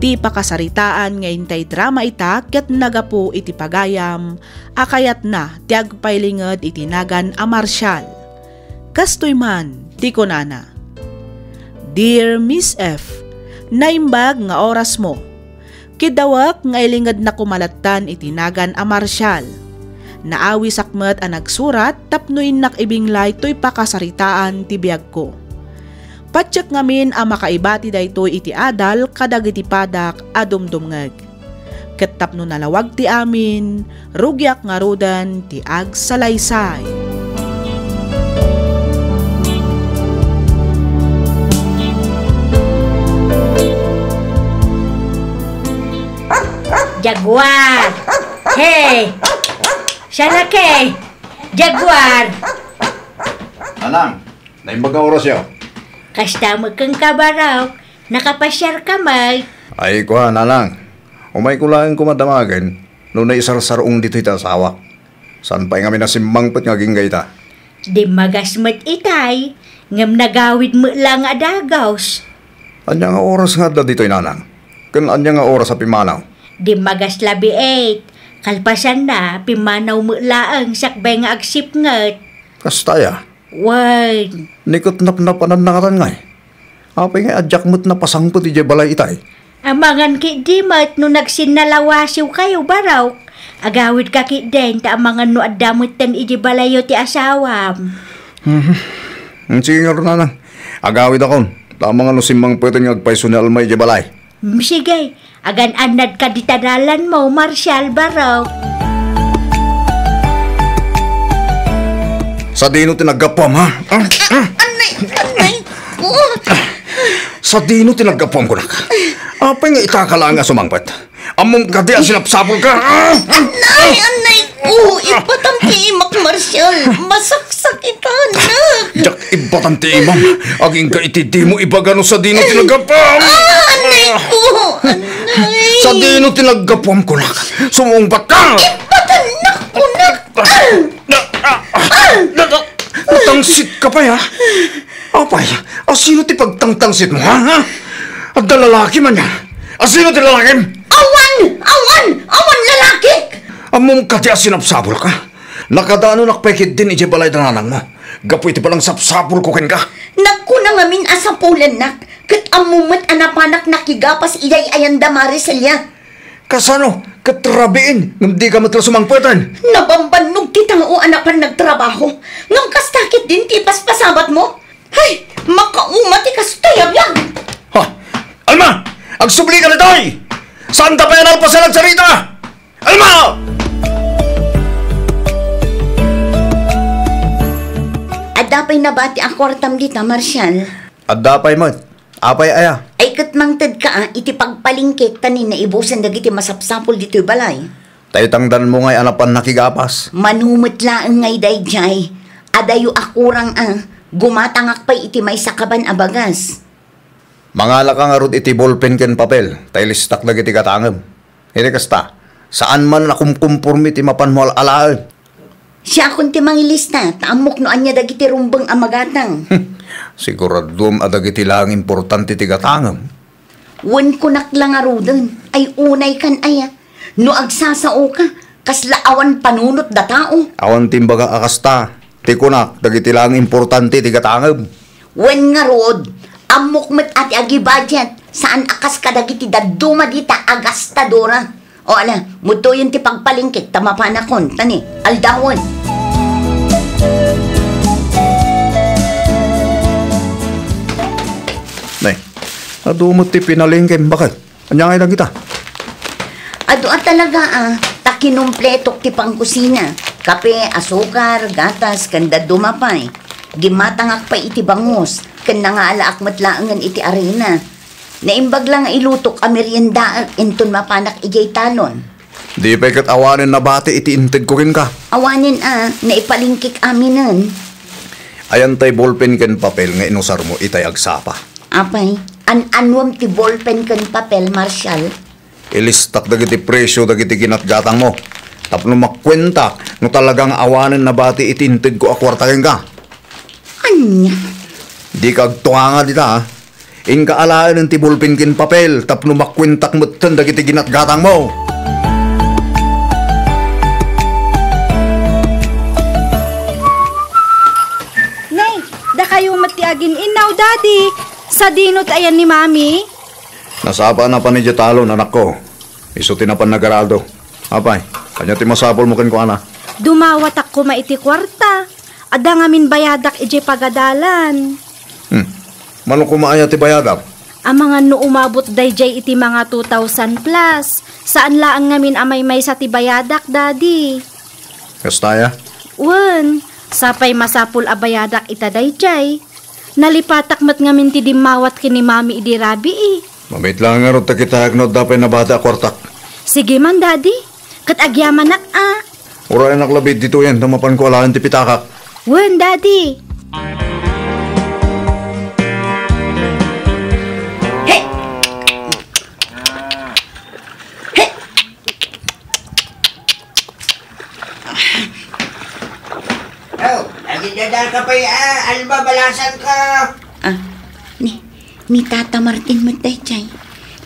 Ti pakasaritaan nga intay drama ita ket nagapu iti pagayam a kayatna ti agpailinged iti nagan a Marshall. Kastoy man ti kunana, "Dear Miss F, naimbag nga orasmo. Kiddawek nga ilingednak koma lattan iti nagan a Marshall. Naawisak met a nagsurat tapno innak ibinglay toy pakasaritaan ti biagko. Patiek ngamin a makaibati daytoy iti adal kadagiti padak a dumdumngeg. Ket tapno nalawag ti amin, rugiak ngaruden ti agsalaysay." Jaguar! Hey! Siya na, Kay! Jaguar! Nanang, naimbag nga orasyo. Kasta met kenka, Barok. Nakapasiar ka met. Ay, kua, Nanang. Umayko laeng koma damagen no naisarsar-ong ditoy ti asawak. Saan pay ngamin a simmangpet nga agingga ita? Dimmagas met itay, ngem nagawid met la nga adagus. Ania nga oras nga adda ditoy, Nanang? Ken ania nga oras a pimmanaw? Dimmagas labi eight. Kalpasanna, pimmanaw met laeng sakbay nga agsipnget. Kasta aya? Wen. Ni ket napnapananna ngatan ngay? Apay nga diak met napasangpet idiay balay itay? Amangan ketdi met no nagsinnalawasiwkayo, Barok. Agawidka ketdin ta amangan no adda metten idiay balayyo ti asawam. Mhm. Sige ngarud, Nanang. Agawidakon. Ta amangan no simmangpeten nga agpayso ni Alma idiay balay. Mm, sige. Agan-annadka dita dalanmo, Marshall, Barok. Sadino ti naggapuam, ha? Ah, ah. Anay, anay. Oh. Sadino ti naggapuam, kunak? Apay nga itaka laeng a sumangpet? Ammom kadi a sinapsapulka? Ah, ah. Anay, anay. Oh, ibatam ti imak, Marshall. Masaksakitan. Diak ibatam ti imam. Agingga iti dimo ibaga no sadino ti naggapuam. Ah, anay ko. Anay. Sadino ti naggapuam, kunak? Sumungbat ka. Ibatan na, kunak. Ah, ah, ah. Natangsit ka pa, ha? Apay, asino ti pagtangtangsit mo, ha? Ha? Adda lalaki man, ha? Asino ti lalakim? Awan! Awan! Awan lalaki! Ammom kadi a sinapsapulka? Nakadanunak pay ketdin idiay balay da nanangmo gapu iti panangsapsapulko kenka. Nagkuna ngamin a sapulennak, ket ammo met a napanak nakigapas idiay ayan da Maricelia. Kasano? Ket rabiin, ngem dika met la sumangpeten. Nabambannog ti tao a napan nagtrabaho, ngem kasta ketdin ti ipaspasabatmo? Hay, makauma ti kastoy a biag! Ha? Alma! Agsubli ka ditoy! Saanta pay a nalpasan agsarita? Alma! Adda pay nabati a kuartam dita, Marshall? Adda pay met. Apay aya? Ay ket mangtedka a iti pagpalingkek ta ni naibusen dagiti masapsapul ditoy balay. Tay tangdanmo ngay a napan nakigapas. Mano met laeng ngay daydiay. Adayo a kurang a, gumatangak pay iti maysa kaban a bagas. Mangalaka ngarud iti bolpen ken papel, ta ilistak dagiti gatangem. Iti kasta, saan man a kumkumporme ti mapanmo al-alaen. Siakon ti mangilista, ta ammok no ania dagiti rumbeng a magatang. Siguraduem a dagiti laeng importante ti gatangem. Wen kunak la ngaruden, ay unay kan aya. No agsasaoka, kasla awan panunot da tao. Awan ti imbagak a kasta. Ti kunak, dagiti laeng importante ti gatangem. Wen ngarud, ammok met a ti agi-budget, saan a kas kadagiti dadduma dita a gastadora. O ala, mudtoyen ti pagpalingkik ta mapanakon, tani, aldawen. Nay, adu met ti pinalingkem, baket? Ania ngay dagita? Adu a talaga, a, ta kinumpletok ti pangkusina. Kape, asukar, gatas, ken dadduma pay. Gimmatangak pay iti bangus, ken nangaalaak met laengen iti arina. Naimbag la nga ilutok a meriendaek inton mapanak idiay talon. Di pay ket awanen nabati iti integko kenka. Awanen a, naipalingkik aminen. Ayan tay bolpen ken papel nga inusarmo itay agsapa. Apay, an-anuem ti bolpen ken papel, Marshal? Ilistak dagiti presio dagiti ginatgatangmo. Tapno makuentak no talaga nga awanen nabati iti integko a kuarta kenka. Ania? Dika agtunganga dita, a. Inka alaen ti bolpen ken papel tapno makuentak metten dagiti ginatgatangmo. Nay, dakayo met ti agin-innaw, Daddy. Sadino ti ayan ni Mami? Nasapa a napan idiay talon, anakko. Isu ti napan nagarado. Apay, ania ti masapulmo kenkuana? Dumawatak koma iti kuarta. Adda ngamin bayadak idiay pagadalan. Hmm. Mano koma aya ti bayadak? Amangan no umabot daydiay iti mga two thousand plus. Saan laeng ngamin a maymaysa ti bayadak, Daddy. Kasta aya? Wen, sapay masapul a bayadak ita daydiay. Nalipatak met ngamin ti dimmawat ken ni Mami idi rabii. Mamit laeng ngarud ta kitaek no adda pay nabati a kuartak. Sige man, Daddy. Ket agyamanak a. Urayanak labi ditoyen ta mapanko alaen ti pitakak. Wen, Daddy. Hey! Hey! Oh, agindadaka pay, a, Alma, balasangko. Ah, ni, ni Tata Martin met daydiay.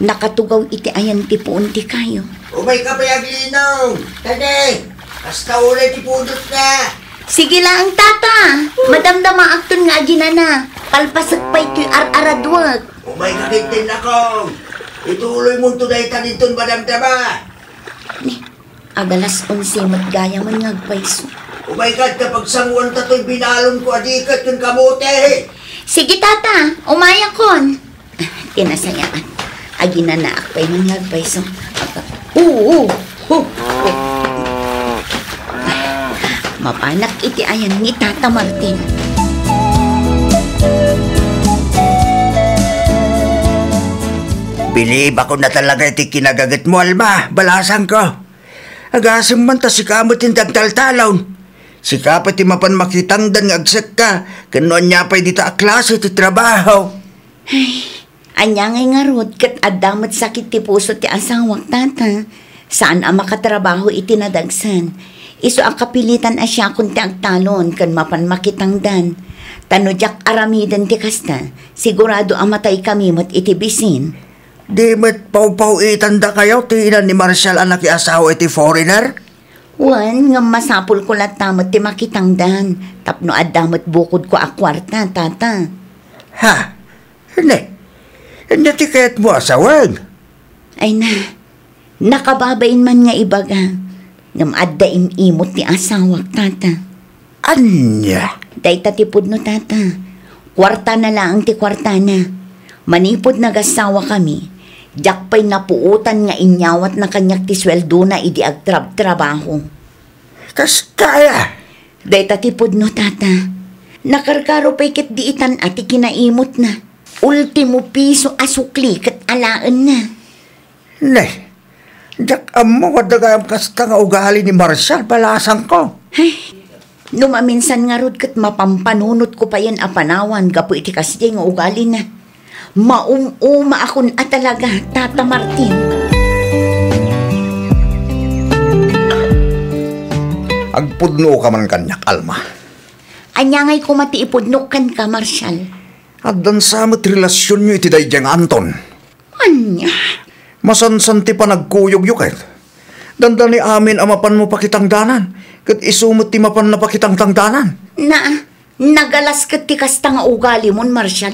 Nakatugaw iti ayan ti puon ti kayo. Umayka pay aglinong. Tadi, kasta ulay ti pudotna. Sige laeng, Tata. Madamdamaakton nga aginana. Palpasek pay toy ar-araduek. Umayka ketdin, nakong. Ituloymonto dayta dinton madamdama. Ni, Agalas onse met gayamen nga agpayso. Umayka ta pagsanguanta toy binalonko a diket ken kamote. Sige, Tata, umayakon. Ti nasayaat, aginanaak pay man nga agpayso. Aga, oo, oo, oo. Mapanak iti ayan ni Tata Martin. Bilibakon a talaga iti kinagagetmo, Alma, balasangko. Agasem man ta sika met ti agtaltalon. Sika pay ti mapan makitangdan nga agsekka, ken no ania pay dita a klase ti trabaho. Ay, ania ngay ngarud ket adda met sakit ti puso ti asawak, Tata. Saan a makatrabaho iti nadagsen. Isu a kapilitan a siakon ti agtalon ken mapan makitangdan. Ta no diak aramiden ti kasta, sigurado a mataykami met iti bisin. Di met pawpaw-itandakayo ti ina ni Marshall a nakiasawa iti foreigner? Wen, ngem masapulko latta met ti makitangdan, tapno adda met bukodko a kuarta, Tata. Ha? Ania? Ania ti kayatmo a sawen? Ay na, nakababain man nga ibaga, ngem adda im-imot ti asawak, Tata. Ania? Dayta ti pudno, Tata. Kuartana laeng ti kuartana. Manipud nagassawakami, diak pay napuotan nga inyawatna kaniak ti sueldona idi agtrabtrabaho. Kasta aya? Dayta ti pudno, Tata. Nakarkaro pay ket di itan a ti kinaimotna. Ultimo piso a sukli ket alaenna. Ne, diak ammo adda gayam kasta nga ugali ni Marshall, balasangko. Ay, no maminsan ngarud ket mapampanunotko payen a panawan gapu iti kasdiay nga ugalina. Maum-umaakon a talaga, Tata Martin. Agpudnoka man kaniak, Alma. Ania ngay koma ti ipudnok kenka, Marshall? Addan sa met relasionyo iti daydiay nga Anton. Ania? Masansan ti panagkuyogyo ket dandani amin a mapanmo pakitangdanan, ket isu met ti mapanna pakitangtangdanan. Na, nagalas ket ti kasta nga ugalimon, Marshall.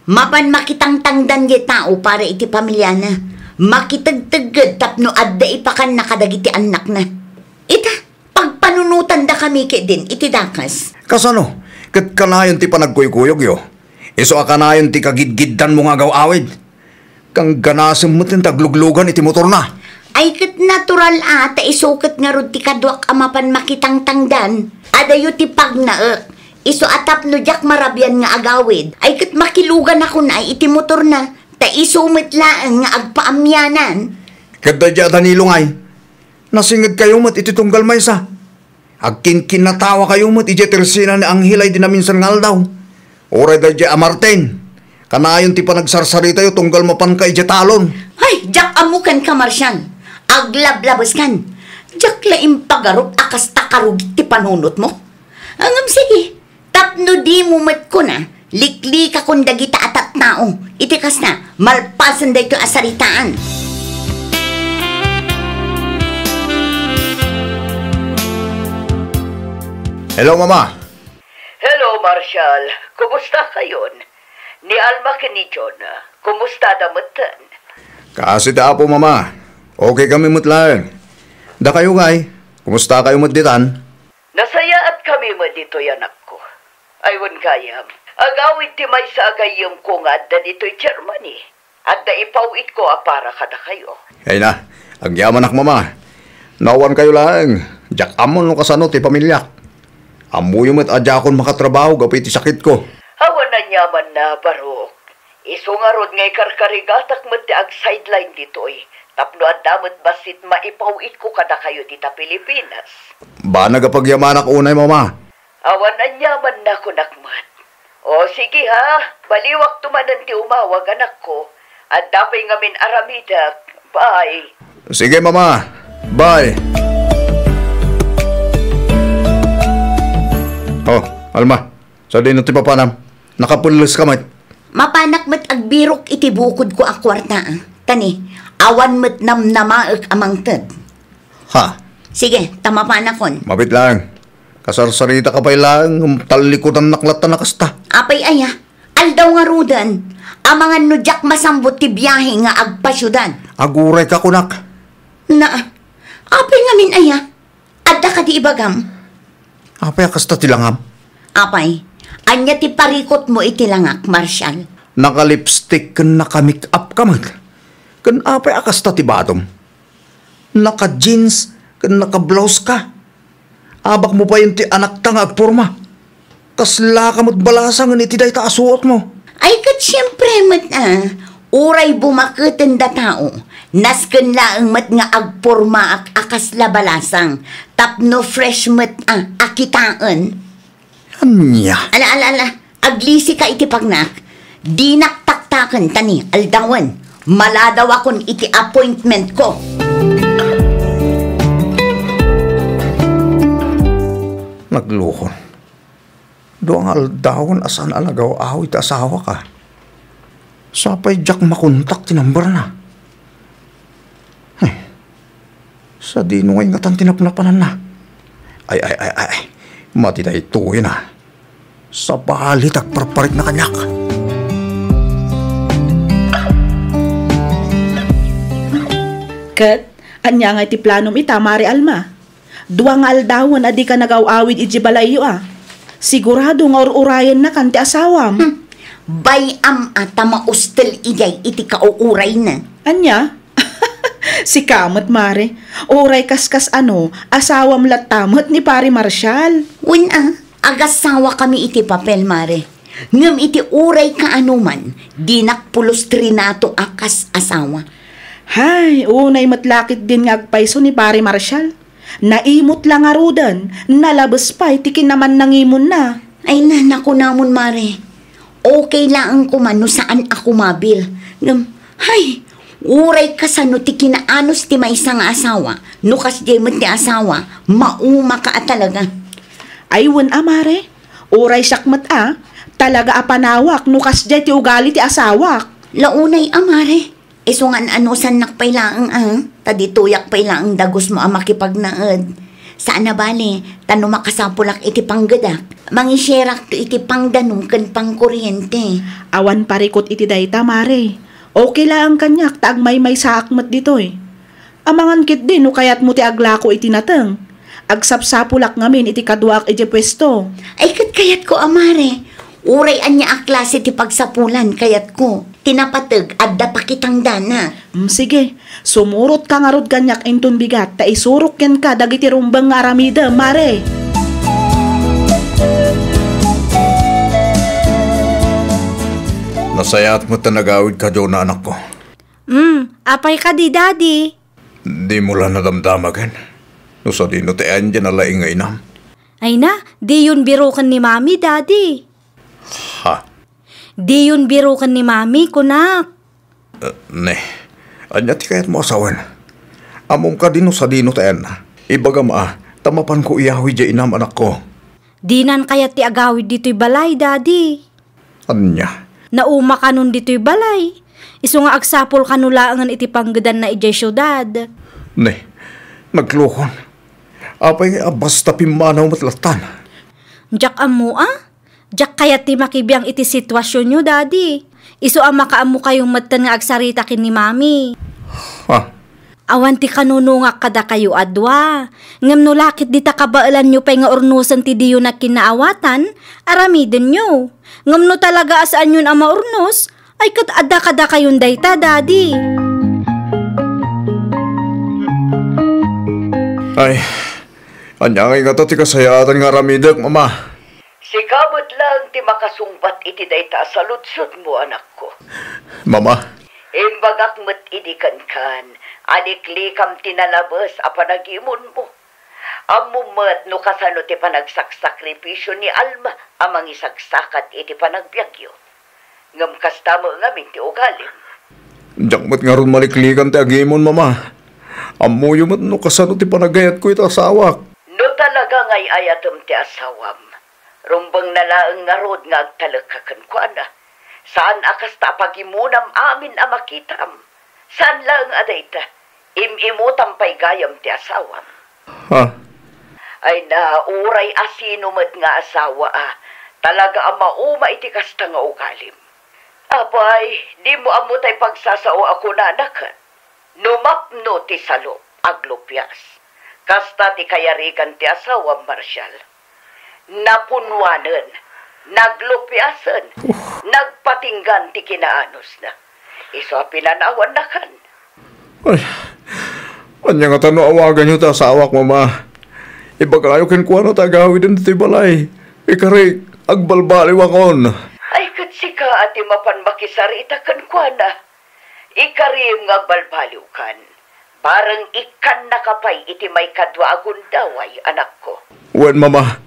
Mapan makitangtangdan diay tao para iti pamiliana. makitegtegged tapno adda ipakanna kadagiti annakna. Ita, pagpanunotandakami ketdin iti dakes. Kasano? Ket kanayon ti panagkuykuyogyo? Isu a kanayon ti kagidgiddanmo nga agaw-awid? Kangganasem met ti agluglugan iti motorna. Ay, ket natural a, ta isu ket ngarud ti kaduak a mapan makitangtangdan. Adayo ti pagnaek. Isu a tapno diak marabian nga agawid. Ay, ket makiluganakon ay iti motorna. Ta isu met laeng nga agpaamianan. Ket daydiay a Danilo ngay, nasingedkayo met iti tunggal maysa. Agkinkinatawakayo met idiay tersena ni Angel ay di naminsan nga aldaw. Uray daydiay a Martin, kanayon ti panagsarsaritayo tunggal mapanka idiay talon. Ay, diak ammo kenka, Marshal. Aglablabeskan. Diak la impagarup a kasta karugit ti panunotmo. Ngem sige, tapno dimo met kuna, liklikakon dagita a tattao. Iti kasta, malpasen daytoy a saritaan. Hello, Mama. Hello, Marshal. Kumusta kayon? Ni Alma ken ni John, kumusta da metten? Kaasi ti Apo, Mama. Okay kami met laeng. Dakayo, ngay, kumusta kayo met ditan? Nasayaat kami met ditoy, anakko. Ay, wen gayam, agawid ti maysa a gayyemko nga adda ditoy Germany. Adda ipaw-itko a para kadakayo. Ay na, agyamanak, Mama. No awan kayo laeng, diak ammo no kasano ti pamiliak. Ammoyo met a diakon makatrabaho gapu iti sakitko. Awan aniamanna, Barok. Isu ngarud nga ikarkarigatak met ti ag-sideline ditoy, tapno adda met bassit maipaw-itko kadakayo dita Pilipinas. Banag a pagyamanak unay, Mama. Awan aniamanna, kunak met. O, sige ha, baliwakto manen ti umawag, anakko. Adda pay ngamin aramidek. Bye. Sige, Mama. Bye. Oh, Alma, sadino ti papanam? Nakapelles ka met. Mapanak met agbirok iti bukodko a kuarta, a. Tani, awan met namnamaek a mangted. Ha? Sige, ta mapanakon. Mabit laeng. Kasarsarita ka pay laeng, tallikudannak latta na kasta. Apay aya? Aldaw ngaruden, amangan no diak masambut ti biahe nga agpasiudad. Aguray ka, kunak. Na, apay ngamin aya? Adda kadi ibagam? Apay a kasta ti langam? Apay, ania ti parikutmo iti langak, Marshal? Naka-lipstick ken naka-make-up ka met. Ken apay a kasta ti badom? Naka-jeans ken naka-blouse ka. Abakmo payen ti anakta nga agporma. Kasla ka met balasangen iti dayta a suotmo. Ay, ket siempre met, a, uray bumaketen da tao, nasken laeng met nga agpormaak a kasla balasang, tapno fresh met, a, a kitaen. Ania? Ala, ala, ala, aglisi ka iti pagnak. Dinak taktaken, tani, aldawen, maladawakon iti appointment ko. Nagluhon. Dua nga aldawen a saan a nagaw-awid ti asawak, a. Sapay diak makontak ti numberna. Ay, sadino ngay ngatan ti napnapananna? Ay, ay, ay, ay, ay. Mati daytoyen, a. Sabali ti agparparikna kaniak. Ket, ania ngay ti planom ita, Mare Alma? Dua nga aldawen a dika nagaw-awid idiay balayyo, a. Sigurado nga ur-urayennakan ti asawam. Hmm. Bay-am a ta maustel idiay iti kauurayna. Ania? Sika met, Mare. Uray kaskas-ano, asawam latta met ni Pare Marshal. Wen a, agasawakami iti papel, Mare. Ngem iti uray kaano man, dinak pulos trinato a kas asawa. Hay, unay met la ketdin nga agpayso ni Pare Marshal. Naimut la ngaruden, nalabes pay ti kinamannangimonna. Ay na, nakunamon, Mare. Okay laeng koma no saan a kumabil. Ngem, hay, uray kasano ti kinaanus ti maysa nga asawa, no kasdiay met ti asawa, maumaka a talaga. Ay, wen a, Mare. Uray siak met a, talaga a panawak no kasdiay ti ugali ti asawak. La unay a, Mare. Isu nga an-anusannak pay laeng a, ta ditoyak pay laeng dagusmo a makipagnaed. Saan a bale, ta no makasapulak iti panggedak, mangisierakto iti pangdanum ken pangkuriente. Awan parikut iti dayta, Mare. Okay laeng kaniak ta agmaymaysaak met ditoy. Amangan ketdi no kayatmo ti aglako iti nateng. Agsapsapulak ngamin iti kaduaak idiay puesto. Ay, ket kayatko a, mare. Uray ania a klase ti pagsapulan, kayatko. Ti napateg, adda pakitangdana. Mm, sige. Sumurotka ngarud kaniak inton bigat, ta isurok kenka dagiti rumbeng nga aramidem, mare. Nasayaat met ta nagawidka, Jonah, anakko. Mm, apay kadi, Daddy? Dimo la nadamdama ken no sadino ti ayan diay nalaing nga inam? Ay na, diyon biroken ni Mami, Daddy. Ha? Diyon biroken ni Mami, kunak. Eh, ne, ania ti kayatmo a sawen? Ammom kadi no sadino ti ayanna? Ibagam a, ta mapanko iyawi diay inam, anakko. Dinan kayat ti agawid ditoy balay, Daddy. Ania? Naumakanon ditoy balay. Isu nga agsapul kano laengen iti panggedanna idiay siudad. Ne, naglukon. Apay nga basta pimmanaw met lattan? Diak ammo a. Diak kayat ti makibiang iti situasionyo, Daddy. Isu a makaammokayo metten nga agsarita ken ni Mami. Ha? Awan ti kanunungak kadakayo a dua. Ngem no lakit dita kabaelanyo pay nga urnosen ti diyo nagkinnaawatan, aramidenyo. Ngem no talaga a saanyon a maurnos, ay ket adda kadakayon dayta, Daddy. Ay, ania ngay ngata ti kasayaatan nga aramidek, Mama? Sika met laeng ti makasungbat iti dayta a saludsodmo, anakko. Mama. Imbagak met idi kenkan a liklikam ti nalabes a panagimonmo. Ammom met no kasano ti panagsaksakripisio ni Alma a mangisagsakat iti panagbiagyo. Ngem kasta met ngamin ti ugalim. Diak met ngarud maliklikan ti agimon, Mama. Ammoyo met no kasano ti panagayatko iti asawak. No talaga nga ay-ayatem ti asawam, rumbengna laeng ngarud nga agtalekka kenkuana. Saan a kasta a pagimonam amin a makitam. Saan laeng a dayta, im-imutam pay gayam ti asawam. Ha? Ay na, uray asino met nga asawa a talaga a mauma iti kasta nga ugalim. Apay, dimo ammo tay pagsasao a kunana ket, "No mapno ti salop, aglupias." Kasta ti kayarigan ti asawam, Marshall. Napunwanen, naglupiasen, nagpatinggan ti kinaanusna. Isu a pinanawannakan. Ay, ania ngata no awaganyo ti asawak, Mama? Ibagayo kenkuana ta agawiden ditoy balay. Ikarik, agbalbaliwakon. Ay, ket sika a ti mapan makisarita kenkuana. Ikarim nga agbalbaliwkan. Bareng ikkannaka pay iti maikadua a gundaway, anakko. Wen, Mama.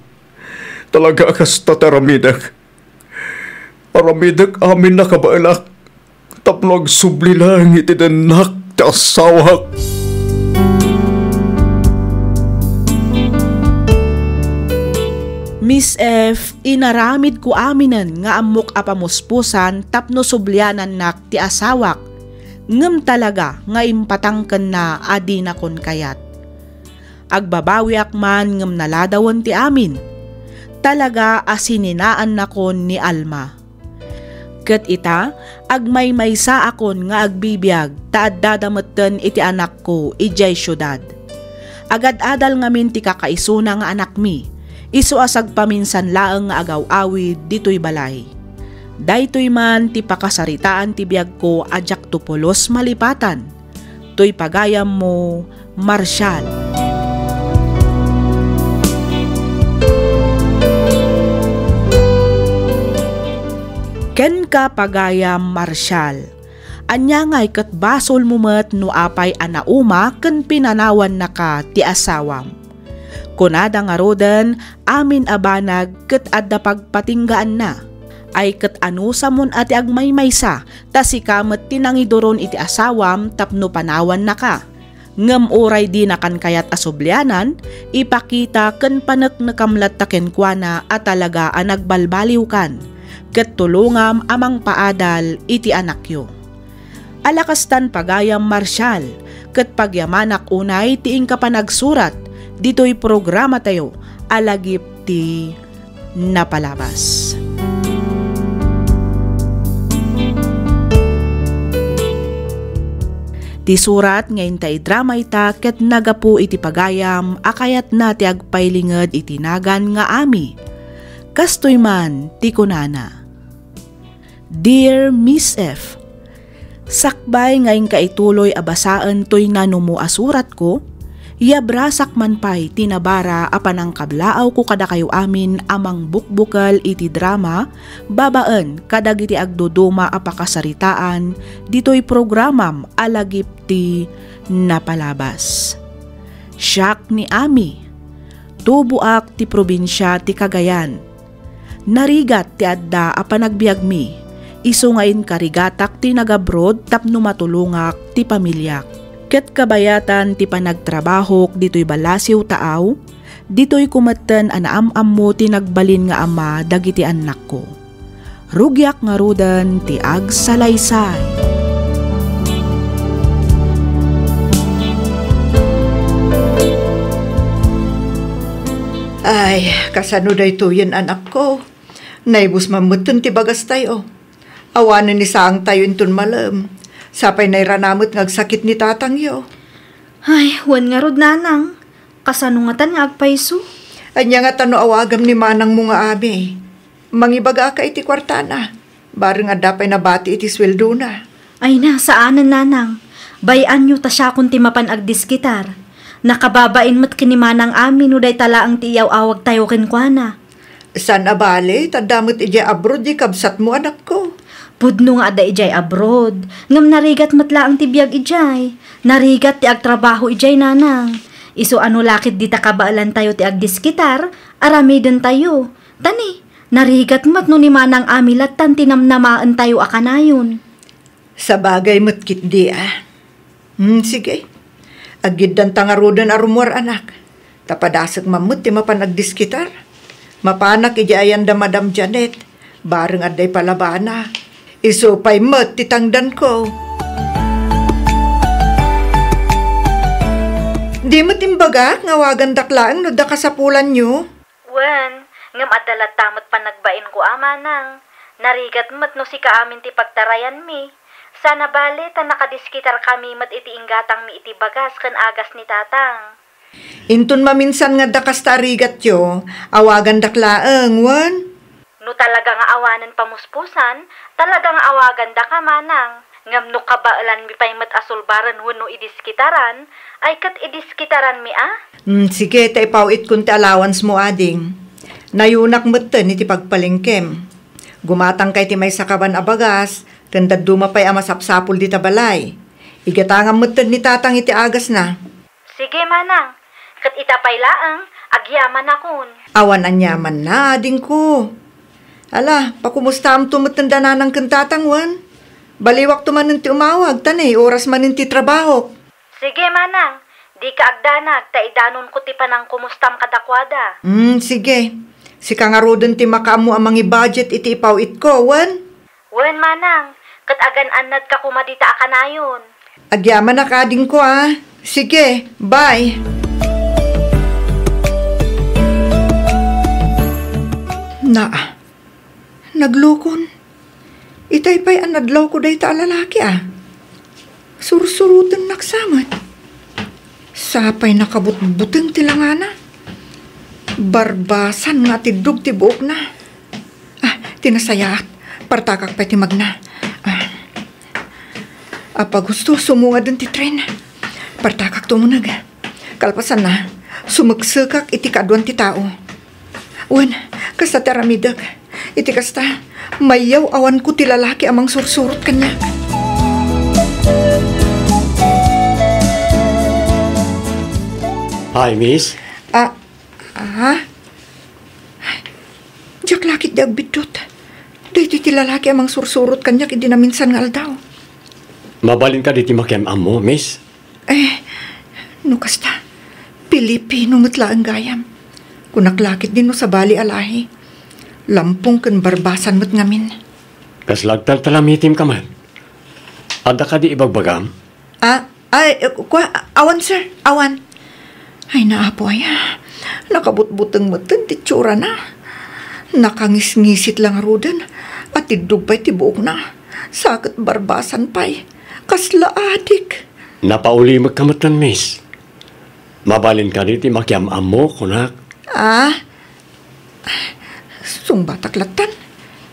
Talaga a kasta ti aramidek. Aramidek amin a kabaelak tapno agsubli laeng iti dennak ti asawak. Miss F, inaramidko aminen nga ammok a pamuspusan tapno sublianannak ti asawak. Ngem talaga nga impatangkenna a dinakon kayat. Agbabawiak man ngem naladawen ti amin. Talaga a sininaannakon ni Alma. Ket ita, agmaymaysaakon nga agbibiag ta addada metten iti anakko idiay siudad. Agad-adal ngamin ti kakaisuna nga anakmi, isu a sagpaminsan laeng nga agaw-awid ditoy balay. Daytoy man ti pakasaritaan ti biagko a diakto pulos malipatan. Toy pagayammo, Marshall. Kenka, pagayam Marshall, ania ngay ket basolmo met no apay a nauma ken pinanawannaka ti asawam? Kunada ngaruden, amin a banag ket adda pagpatinggaanna. Ay ket anusamon a ti agmaymaysa, ta sika met ti nangiduron iti asawam tapno panawannaka. Ngem uray dinakan kayat a sublianan, ipakita ken paneknekam latta kenkuana a talaga a nagbalbaliwkan, ket tulongam a mangpaadal iti anakyo. Alakastan pagayam Marshall, ket pagyamanak unay ti inka panagsurat ditoy programatayo a Lagip ti Napalabas. Isurat nga inta idrama ita ket nagapu iti pagayam a kayatna ti agpailinged iti nagan nga Ami. Kastoy man ti kunana, Dear Miss F, sakbay nga inka ituloy a basaen toy nanumo a suratko, yabrasak man pay ti nabara a panangkablaawko kadakayo amin a mangbukbukel iti drama babaen kadagiti agduduma a pakasaritaan ditoy programam a lagip ti napalabas. Siak ni Ami. Tuboak ti probinsia ti Cagayan. Narigat ti adda a panagbiagmi, isu nga inkarigatak ti nagabroad tapno matulongak ti pamiliak. Ket kabayatan ti panagtrabahok ditoy balasiw taaw, ditoy kumetten a naam-ammo ti nagbalin nga ama dagiti annakko. Rugiak ngaruden ti agsalaysay. Ay, kasano daytoyen, anakko? Naibus man metten ti bagastayo. Awanen ni saangtayo inton malem. Sapay nairana met nga agsakit ni tatangyo. Ay, wen ngarud, nanang. Kasano ngatan nga agpayso? Ania ngata no awagam ni manangmo nga Ami? Mangibagaka iti kuartana. Bareng adda pay nabati iti sueldona. Ay na, saanen, nanang. Bay-anyo ta siakon ti mapan agdiskitar. Nakababain met ken ni Manang Ami no dayta laeng ti iyaw-awagtayo kenkuana. Saan a bale, ta adda met idiay abroad diay kabsatmo, anakko. Pudno nga adda idiay abroad, ngem narigat met laeng ti biag idiay. Narigat ti agtrabaho idiay, nanang. Isu a no la ket dita kabaelantayo ti agdiskitar, aramidentayo. Ta ni, narigat met no ni Manang Ami lattan ti namnamaentayo a kanayon. Sabagay met ketdi a. Hmm, sige. Aggiddanta ngaruden a rummuar, anak. Ta padasek man met ti mapan agdiskitar. Mapanak idiay ayan da Madam Janet. Bareng adda ipalabana. Isu pay met ti tangdanko. Di met imbagak nga awagandak laeng no adda kasapulanyo? Wen, ngem adda latta met panagbainko a, manang. Narigat met no sika amin ti pagtarayanmi. Saan a bale ta nakadiskitarkami met iti inggatangmi iti bagas ken agas ni tatang. Inton maminsan nga adda kasta a rigatyo, awagandak laeng, wen? No talaga nga awanen pamuspusan, talaga nga awagandaka, manang. Ngem no kabaelanmi pay met a sulbaren wenno idiskitaran, ay ket idiskitaranmi a? Hmm, sige, ta ipaw-itkon ti allowance mo, ading. Nayunak metten iti pagpalengkem. Gumatangka iti maysa kaban a bagas, ken dadduma pay a masapsapul dita balay. Igatangam metten ni tatang iti agasna. Sige, manang. Ket ita pay laeng, agyamanakon. Awan aniamanna, adingko. Ala, pakumustaamto metten da nanang ken tatang, wen? Baliwakto manen ti umawag, ta nay oras manen ti trabahok. Sige, manang. Dika agdanag, ta idanonko ti panangkumustam kadakuada. Hmm, sige. Sika ngaruden ti makaammo a mangi-budget iti ipaw-itko, wen? Wen, manang, ket agan-annadka koma dita a kanayon. Agyamanak, adingko, a. Sige, bye. Naa, naglukon. Itay pay a nadlawko dayta a lalaki, a. Sursurotennak sa met. Sapay nakabutbuteng ti langana. Barbasan nga atiddog ti buokna. Ah, ti nasayaat. Partakak pay ti magna. Ah. Apag husto, sumungaden ti tren. Partakak tumuneg. Kalpasanna, sumeksekak iti kaaduan ti tao. Wen, kasta ti aramidek. Iti kasta, mayaw-awanko ti lalaki a mangsursurot kaniak. Hi, miss. Ah, ah? Diak la ketdi agbiddut. Daytoy ti lalaki a mangsursurot kaniak idi naminsan nga aldaw. Mabalin kadi ti makiam-ammo, miss? Eh, no kasta, Pilipino met laeng gayam. Kunak la ketdi no sabali a lahi. Lampong ken barbasan met ngamin. Kasla agtaltalamitimka met? Adda kadi ibagbagam? Ah, ay, eh, kua, awan, sir, awan. Ay, naapo aya. Nakabutbuteng metten ti itsurana. Nakangisngisit la ngaruden. Atiddog pay ti buokna. Sa ket barbasan pay. Kasla adik. Napaulimekka metten, miss. Mabalin kadi ti makiam-ammo, kunak? Ah? Sungbatak lattan.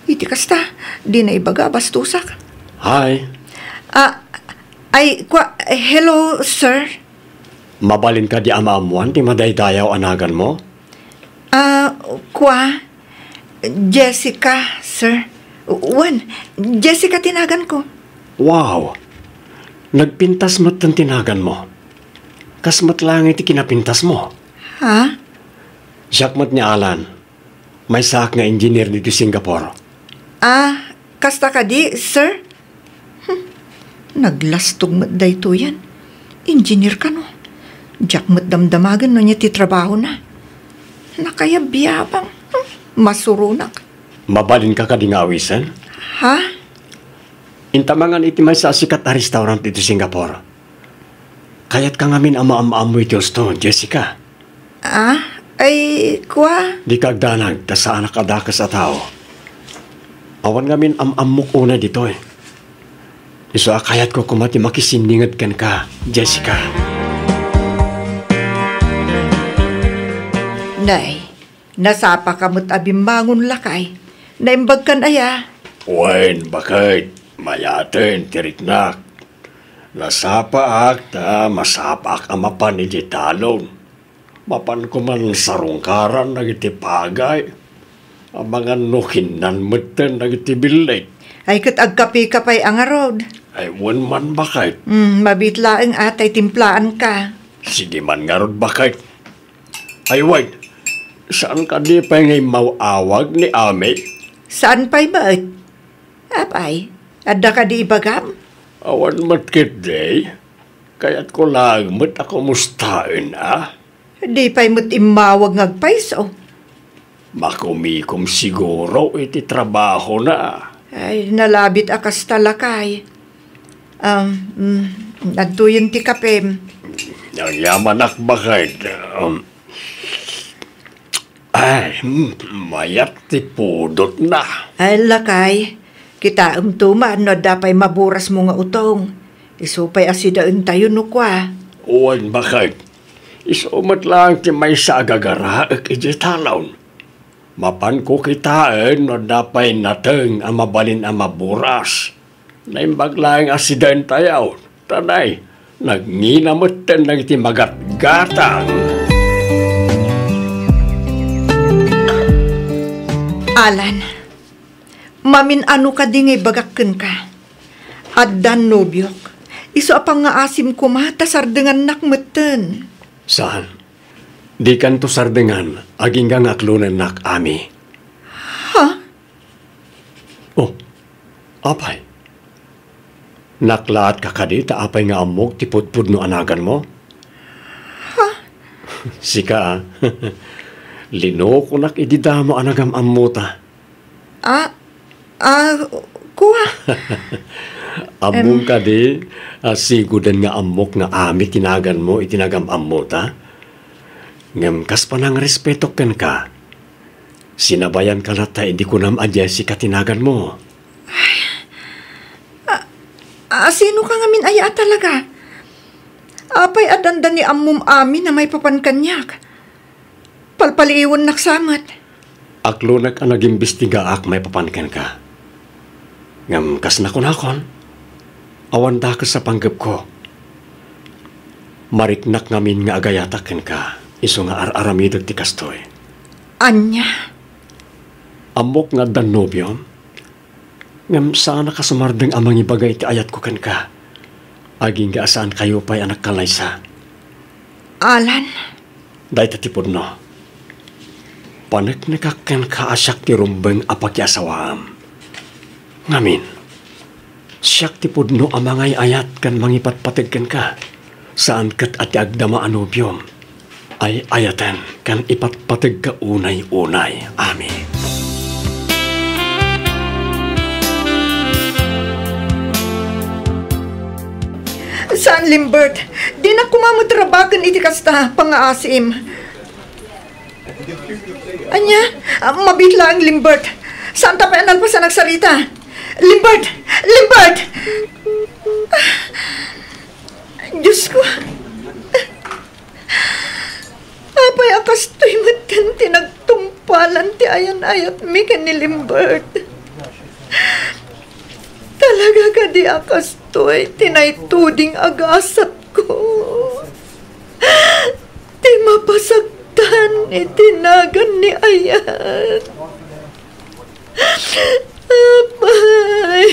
Iti kasta, di naibaga, bastusak. Hi. Ah, ay, kwa, hello, sir. Mabalin kadi a maammoan ti madaydayaw a naganmo? Ah, kwa, Jessica, sir. Wen, Jessica ti naganko. Wow! Nagpintas metten ti naganmo. Kas met laeng iti kinapintasmo. Ha? Siak met ni Alan. Maysaak nga engineer ditoy Singapore. Ah, kasta kadi, sir? Hmm, naglastog met daytoyen. Engineer kano. Diak met damdamagen no ania ti trabahona. Nakayabyabang. Hmm, masuronak. Mabalinka kadi nga awisen? Ha? Inta mangan iti maysa a sikat a restaurant iti Singapore. Kayatka ngamin a maam-ammo iti husto, Jessica. Ah? Ay, kwa? Dika agdanag, ta saanak a dakes a tao. Awan ngamin am-ammok unay ditoy. Isu a kayatko koma ti makisinninged kenka, Jessica. Nay, nasapaka met a bimmangon, lakay. Naimbagkan aya? Wen, baket, mayaten ti riknak. Nasapaak ta masapaak a mapan iti talon. Mapan koman sarungkaran dagiti pagay. Amangan no kinnan metten dagiti billig. Ay, ket agkapeka pay a ngarud. Ay, wen man, baket. Hmm, mabiit laeng a tay timplaanka. Sige man ngarud, baket. Ay, wait. Saan kadi pay nga immaw-awag ni Ami? Saan pay met? Apay, adda kadi ibagam? Awan met ketdi. Kayatko laeng met a kumustaen, a? Di pay met immawag nga agpayso. Makumikom siguro iti trabahona. Ay, nalabit a kasta, lakay. Um, mm, adtoyen ti kapem. Agyamanak, baket. Um, Ay, hmm, mayat ti pudotna. Ay, lakay, kitaemto man no adda pay maburasmo nga utong. Isu pay a sidaentayo no kua. Wen, baket. Isu met laeng ti maysa a gagaraek idiay talon. Mapanko kitaen no adda pay nateng a mabalin a maburas. Naimbag laeng a sidaentayo, ta nay, nagngina metten dagiti magatgatang. Alan, mamin-ano kadi nga ibagak kenka? Addan nobiok. Isu a pangngaasim koma ta sardengannak metten. Saan? Dikanto sardengan, agingga nga aklonennak, Ami. Ha? Oh, apay? Naklaatka kadi ta apay nga ammok ti pudpudno a naganmo? Ha? Sika, a. Linokonak idi damo a nagam-ammota. Ah, ah, kua? Ammom Em. kadi, a, siguden nga ammok nga Ami ti naganmo iti nagam-ammota? Ngem kas panangrespetok kenka, sinabayanka latta idi kunam a Jessica ti naganmo. A, a, sino ka ngamin aya a talaga? Apay a dandani ammom amin a maipapan kaniak? Palpaliiwennak sa met. Aklonek a nagimbestigaak maipapan kenka. Ngem kas nakunakon, awan dakes a panggepko. Mariknak ngamin nga agayatak kenka, isu nga ar-aramidek ti kastoy. Ania? Ammok nga addan nobiom, ngem saanak a sumardeng a mangibaga iti ayatko kenka, agingga a saankayo pay a nagkallaysa. Alan? Dayta ti pudno. Paneknekak kenka a siak ti rumbeng a pakiasawaam. Ngamin, siak ti pudno a mangay-ayat ken mangipatpateg kenka. Saan ket a ti agdama a nobiom. Ay-ayaten ken ipatpategka unay-unay, Ami. Saan, Limbert. Dinak koma met rabaken iti kasta, pangngaasim. Ania? Ah, mabiit laeng, Limbert. Saanta pay a nalpasan agsarita. Limbert! Limbert! Diosko, apay a kastoy metten ti nagtungpalan ti ayan-ayatmi ken ni Limbert? Talaga kadi a kastoy ti naituding a gasatko? Ti mapasaktan iti nagan ni Ayan. Apay,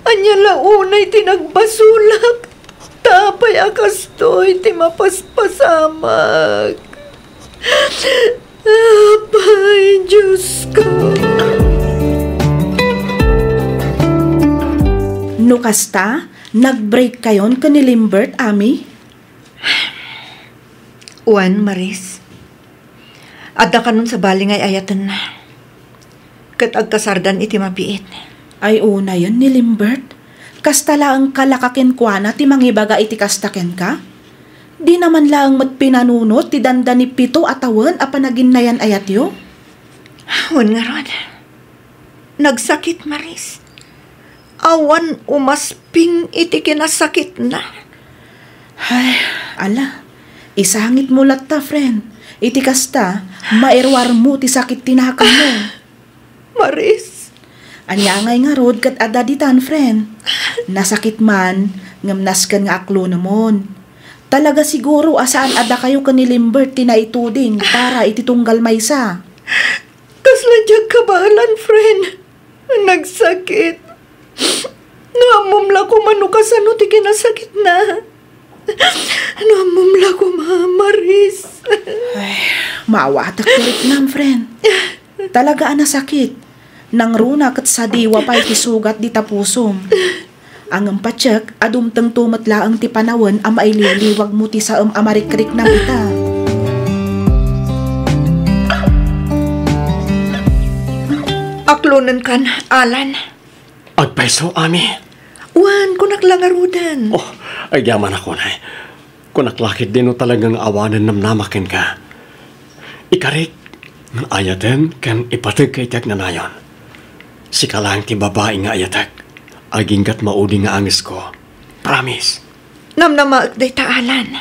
ania la unay ti nagbasolak? Ta apay a kastoy ti mapaspasamak? Apay, Diosko. No kasta, nag-break kayon ken ni Limbert, Ami? Wen, Maris. Adda kanon sabali nga ay-ayatenna. Ket agkasardan iti mabiit. Ay, unayen ni Limbert. Kasta laeng kalaka kenkuana ti mangibaga iti kasta kenka? Dina man laeng met pinanunot ti dandani pito a tawen a panaginnayan-ayatyo? Wen ngarud. Nagsakit, Maris. Awan umasping iti kinasakitna. Ay, ala, isangitmo latta, friend. Iti kasta, mairuarmo ti sakit ti nakemmo. Maris. Ania ngay ngarud ket adda ditan, friend? Nasakit man, ngem nasken nga aklonemon. Talaga siguro a saan a dakayo ken ni Limbert ti naituding para iti tunggal maysa. Kasla diak kabaelan, friend. Nagsakit. No ammom la koma no kasano ti kinasakitna. No ammom la koma, Maris. Ay, maawatek ti riknam, friend. Talaga a nasakit. Nangruna ket sadiwa pay ti sugat dita pusom. Ngem patiek a dumtengto met laeng ti panawen a maililiwagmo ti saem a marikriknam ita. Aklonenkan, Alan. Agpayso, Ami. Wen, kunak la ngaruden. Oh, agyamanak unay. Kunak la ketdi no talaga nga awanen namnama kenka. Ikarik nga ayaten ken ipateg ka iti agnanayon. Sika laeng ti babai nga ayatek. Aginggat maudi nga angesko. Promise. Namnamaek dayta, Alan.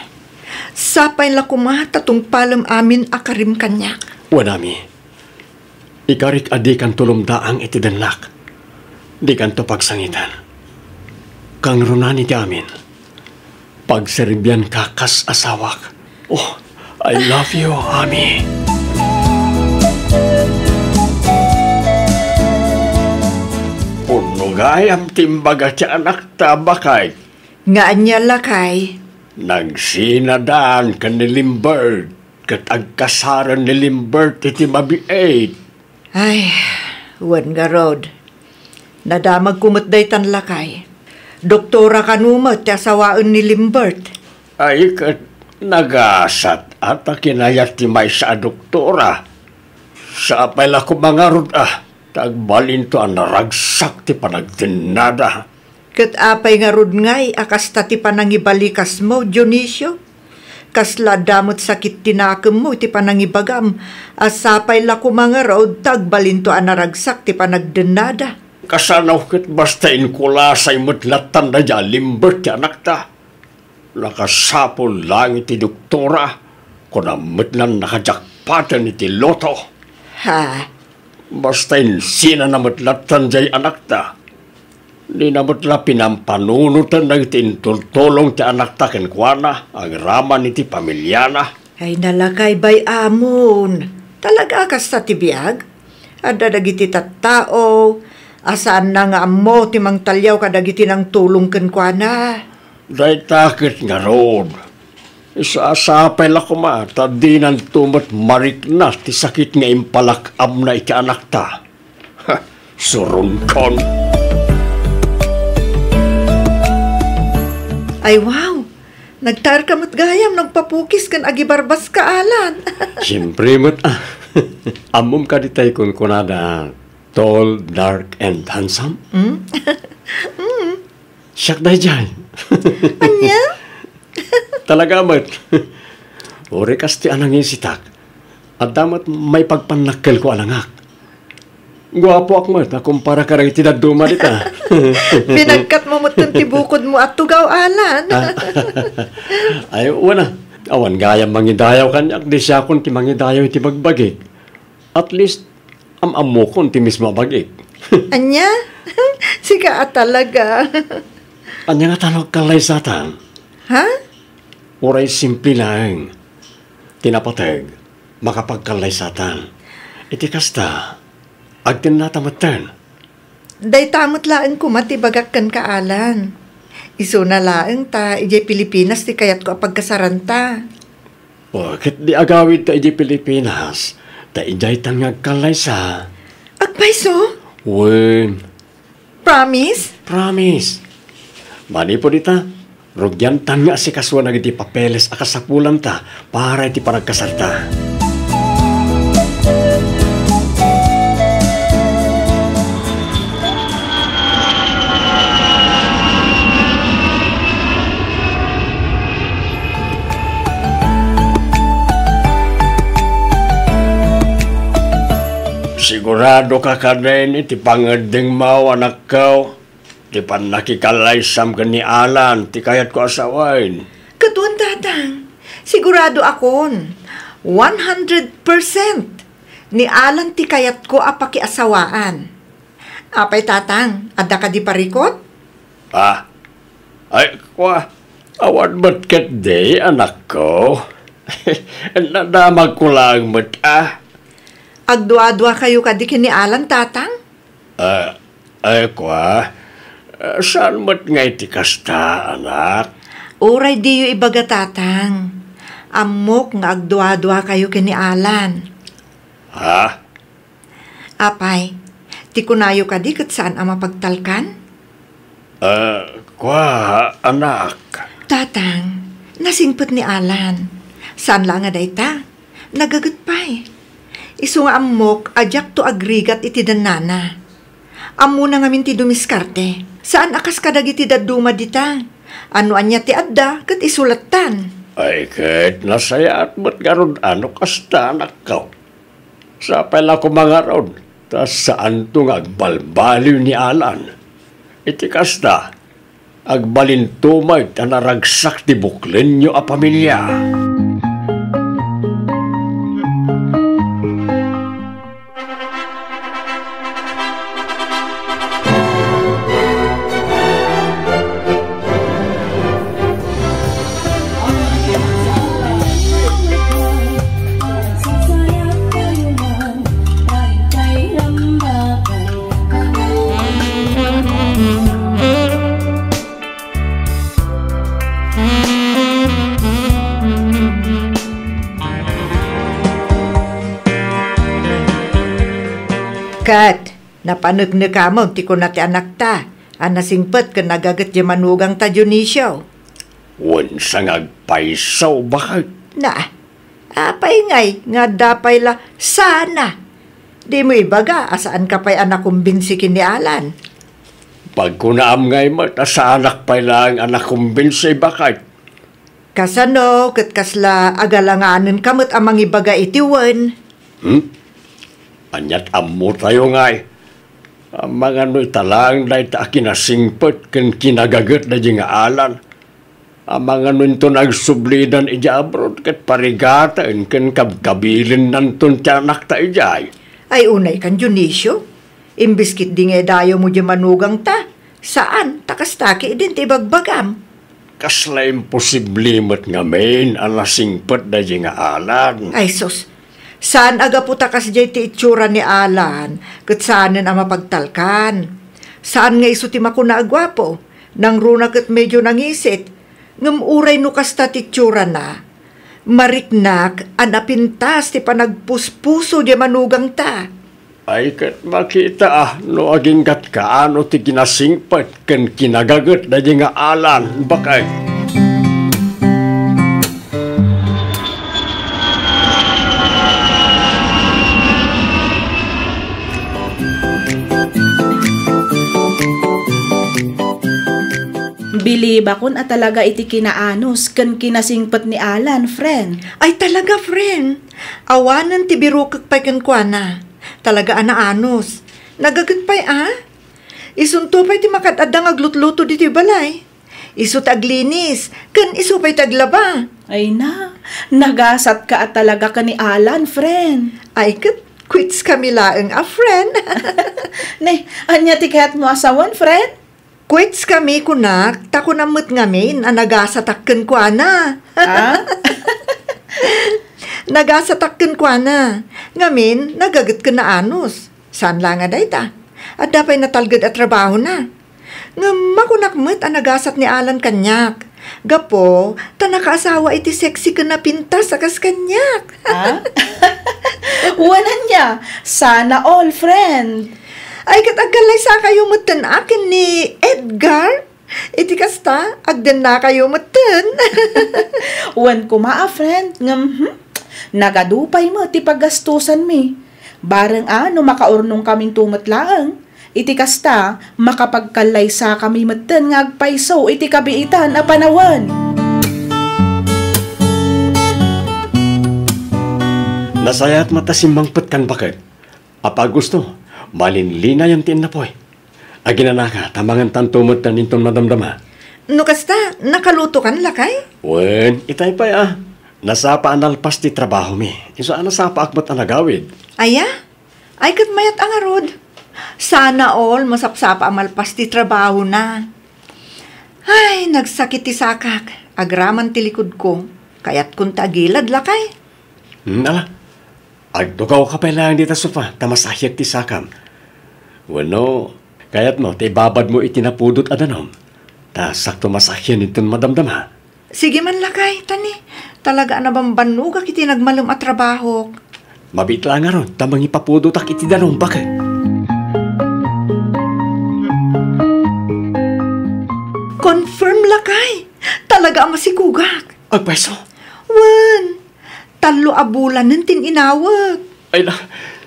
Sapay la koma ta tungpalem amin a karim kaniak. Wen, Ami. Ikarik a dikanto lumdaang iti dennak. Dikanto pagsangiten. Kangrunaan iti amin. Pagserbianka kas asawak. Oh, I love you, Ami. Pudno gayam ti imbaga ti anakta, baket. Nga ania, lakay? Nagsinadan ken ni Limbert, ket agkasaren ni Limbert iti mabiit. Ay, wen ngarud. Nadamagko met daytan, lakay. Doktora kano met ti asawaen ni Limbert. Ay, ket nagasat a ta kinayat ti maysa a doktora. Sapay la koma ngarud a ta agbalinto a naragsak ti panagdennada. Ket apay ngarud ngay a kasta ti panangibalikasmo, Dionisio? Kasla adda met sakit ti nakemmo iti panangibagam a sapay la koma ngarud ta agbalinto a naragsak ti panagdennada. Kasano ket basta inkulasay met lattan daydiay a Limbert ti anakta? Nakasapul laeng iti doktora, kuna met lan nakajakpaten iti loto. Ha? Basta insinana met lattan diay anakta. Dina met la pinampanunotna iti intultulong ti anakta kenkuana, agraman iti familiana. Ay, nalakay bay-amon. Talaga a kasta ti biag? Adda dagiti tattao a saanna nga ammo ti mangtaliaw kadagiti nangtulong kenkuana. Dayta ket ngarud, isasapay la koma ta dinanto met marikna ti sakit nga impalak-amna iti anakta. Ha, suronkon. Ay, wow! Nagtaerka met gayam no agpapukis ken agibarbaska, Alan. Siempre met, ah. Ammom kadi tay kunkunada, tall, dark, and handsome? Mm? Mm. Siak daydiay. Ania? Talaga met. Uray kas ti a nangisitak, adda met maipagpannakkelko a langak. Guapoak met a kumpara kadagiti dadduma dita. Pinagkatmo metten ti bukodmo a tugaw, Alan. Ah. Ay, wen a. Awan gayam mangidayaw kaniak, di siakon ti mangidayaw iti bagbagik. At least, am-ammokon ti mismo a bag-ik. Ania? Sika a talaga. Ania ngata no agkallaysatan? Ha? Uray simple laeng ti napateg, makapagkallaysatan. Iti kasta, agtennata metten. Dayta met laeng koma ti bagak kenka, Alan. Isuna laeng ta idiay Pilipinas ti kayatko a pagkasaranta. O, ket di agawidta idiay Pilipinas, ta idiaytan nga agkallaysa. Agpayso? Wen. Promise? Promise. Manipud ita, rugiantan nga asikasuan dagiti papeles a kasapulanta para iti panagkasarta. Siguradoka kadin iti pangeddengmo, anakko, ti pannakikallaysam ken ni Alan ti kayatko a sawen? Ket wen, Tatang, siguradoakon, one hundred percent ni Alan ti kayatko a pakiasawaan. Apay, Tatang, adda kadi parikut? Ah, ay, kua, awan met ketdi, anakko. Nadamagko laeng met, ah. Agduaduakayo kadi ken ni Alan, Tatang? Ah, ay, kua, ah, saan met nga iti kasta, anak? Uray diyo ibaga, Tatang. Ammok nga agduaduakayo ken ni Alan. Ha? Apay, ti kunayo kadi ket saan a mapagtalkan? Ah, kua, anak. Tatang, nasingpet ni Alan. Saan la nga dayta, nagaget pay. Isu nga ammok a diakto agrigat iti dannana. Ammona ngamin ti dumiskarte. Saan a kas kadagiti dadduma dita. A no ania ti adda, ket isulattan. Ay, ket nasayaat met ngarud a no kasta, anakko. Sapay la koma ngarud, ta saanto nga agbalbaliw ni Alan. Iti kasta, agbalinto met a naragsak ti buklenyo a pamilia. Ket, napaneknekamon ti kuna ti anakta a nasingpet ken nagaget diay manugangta, Dionisio. Wen sa nga agpayso, baket. Na, apay ngay nga adda pay la sana? Dimo ibaga a saanka pay a nakumbinsi ken ni Alan? Pagkunaam ngay met a saanak pay laeng a nakumbinsi, baket. Kasano ket kasla agalanganenka met a mangibaga iti wen? Hmm? Ania't ammotayo ngay? Amangan no ita laeng dayta a kinasingpet ken kinagaget daydiay nga Alan. Amangan no inton agsublidan idiay abroad ket parigaten ken kabkabilinnanton ti anakta idiay. Ay, unay kan, Dionisio. Imbes ketdi nga idayawmo diay manugangta, saan, ta kasta ketdin ti ibagbagam. Kasla imposible met ngamin a nasingpet daydiay nga Alan. Ay sus, saan a gapu ta kasdiay ti itsura ni Alan, ket saanen a mapagtalkan. Saan nga isu ti makuna a guapo, nangruna ket medio nangisit, ngem uray no kasta ti itsurana, mariknak a napintas ti panagpuspuso diay manugangta. Ay, ket makita a no agingga't kaano ti kinasingpet ken kinagaget daydiay nga Alan, baket. Bilibakon a talaga iti kinaanus ken kinasingpet ni Alan, friend. Ay, talaga, friend. Awanen ti birukek pay kenkuana. Talaga a naanus. Nagaget pay a? Isunto pay ti makad-adda nga aglutluto ditoy balay. Isu ti aglinis, ken isu pay ti aglaba. Ay na, nagasatka a talaga ken ni Alan, friend. Ay, ket quits kami laeng a friend. Ne, ania ti kayatmo a sawen, friend? Quits kami, kunak, ta kunam met ngamin a nagasatak kenkuana. Ah? Nagasatak kenkuana. Ngamin, nagaget ken naanus. Saan la nga dayta. Adda pay natalged a trabahona. Ngem makunak met a nagasat ni Alan kaniak. Gapu ta nakaasawa iti sexy ken napintas a kas kaniak. Ah? Wen ania, sana all, friend. Ay, ket agkallaysakayo metten a ken ni Edgar? Iti kasta, agdennakayo metten. Wen koma a friend, ngem, hmm, nagadu pay met ti paggastusanmi. Bareng a no makaurnongkaminto met laeng. Iti kasta, makapagkallaysakami metten nga agpayso iti kabiitan a panawen. Nasayaat met a simmangpetkan, baket. Apa Augusto, malinlinayan ti innapoy. Aginanaka, ta mangantanto metten inton madamdama. No kasta, nakalutokan, lakay? Wen, itay pay a. Nasapa a nalpas ti trabahomi. Isu a nasapaak met a nagawid. Aya? Ay, ket mayat a ngarud. Sana all masapsapa a malpas ti trabahona. Ay, nagsakit ti sakak. Agraman ti likudko. Kayatkon ti agilad, lakay. Hmm, ala. Agtugawka pay laeng dita sofa, ta masahiek ti sakam. Wenno, kayatmo ta ibabadmo iti napudot a danum, ta sakto masahian inton madamdama. Sige man, lakay, ta ni, talaga a nabambannogak iti nagmalem a trabahok. Mabiit la ngarud ta mangipapudotak iti danum, baket. Confirm, lakay. Talaga a masikugak. Agpayso? Wen, tallo a bulanen ti inawek. Ay na,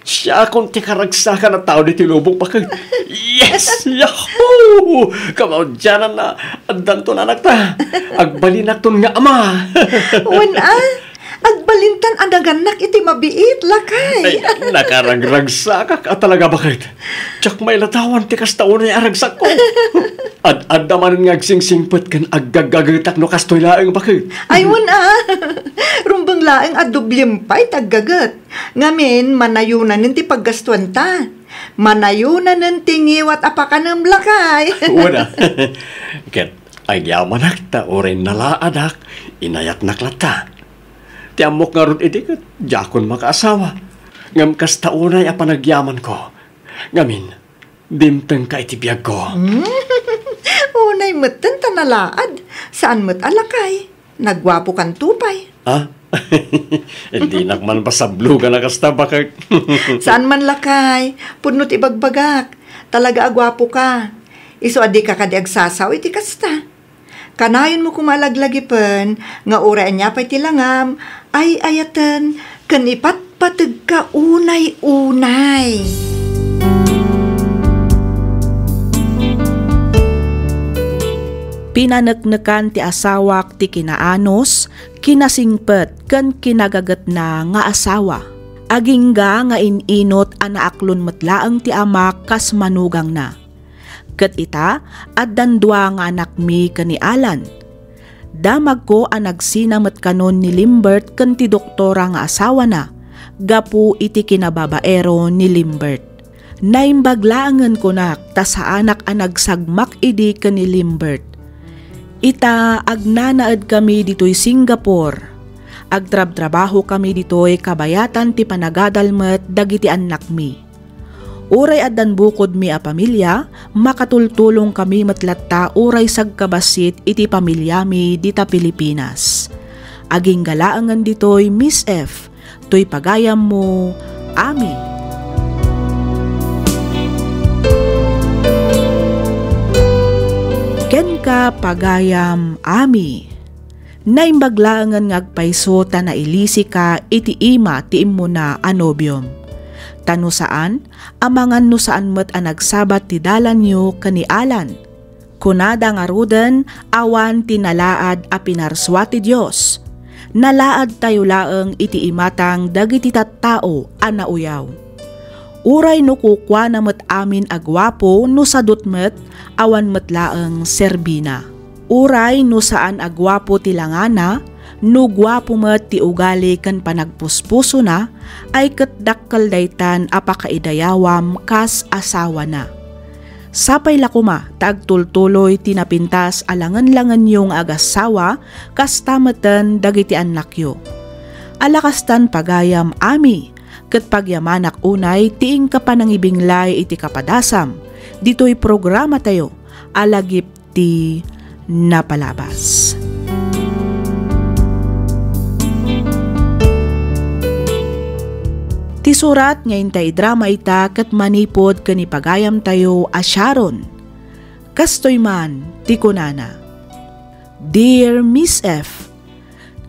siakon ti karagsakan a tao ditoy lubong, baket. Yes! Yahoo! Kamaudiananna, addanton anakta. Agbalinakton nga ama. Wen a, agbalintan a nagannak iti mabiit, lakay. Ay, na-, nakaragragsakak a talaga, baket. Diak mailatawan ti kasta unay a ragsakko. Ad-adda manen nga agsingsingpet ken aggaggagetak no kastoy laeng, baket. Ay, wen a. Rumbeng laeng a doblem pay ti aggaget. Ngamin, manayonanen ti paggastuanta. Manayonanen ti ngiwat a pakanem, lakay. Wen a. Ket agyamanak ta uray nalaadak, inayatnak latta. Ti ammok ngarud idi ket diakon makaasawa. Ngem kasta unay a panagyamanko. Ngamin, dimtengka iti biagko. Mm. Unay metten ta nalaad. Saan met a lakay. Nagguapokanto pay. Ah? Dinak man pasablogan a kasta, baket. Saan man lakay. Pudno ti ibagbagak. Talaga a guapoka. Isu a dika kadi agsasao iti kasta. Kanayonmo koma a laglagipen nga uray ania pay ti langam, ay-ayaten, ken ipatpategka unay-unay. Pinaneknekan ti asawak ti kinaanus, kinasingpet, ken kinagagetna nga asawa. Agingga nga in-inut a naaklon met laeng ti amak kas manugangna. Ket ita, addan dua nga anakmi ken ni Alan. Damagko a nagsina met kanon ni Limbert ken ti doktora nga asawana gapu iti kinababaero ni Limbert. Naimbag laengen kunak ta saanak a nagsagmak idi ken ni Limbert. Ita, agnanaedkami ditoy Singapore. Agtrabtrabahokami ditoy kabayatan ti panagadal met dagiti annakmi. Uray addan bukodmi a pamilia, makatultulongkami met latta uray sagkabassit iti pamiliami dita Pilipinas. Agingga laengen ditoy, Miss F, toy pagayammo, Ami. Kenka, pagayam, Ami. Naimbag laengen nga agpayso ta nailisika iti ima ti immuna a nobiom. Ta no saan, amangan no saan met a nagsabat ti dalanyo ken ni Alan. Kunada ngaruden, awan ti nalaad a pinarsua ti Dios. Nalaadtayo laeng iti imatang dagiti tattao a nauyaw. Uray no kukuana met amin a guapo, no sadut met, awan met laeng serbina. Uray no saan a guapo ti langana, no guapo met ti ugali ken panagpuspusona, ay ket dakkel daytan a pakaidayawam kas asawana. Sapay la koma ta agtultuloy ti napintas a langenlangenyo nga agassawa, kasta meten dagiti annakyo. Ala kastan pagayam, Ami, ket pagyamanak unay ti inka panangibinglay iti kapadasam ditoy programatayo a Lagip ti Napalabas. Ti surat nga inta idrama ita ket manipud ken ni pagayamtayo a Sharon. Kastoy man ti kunana, Dear Miss F,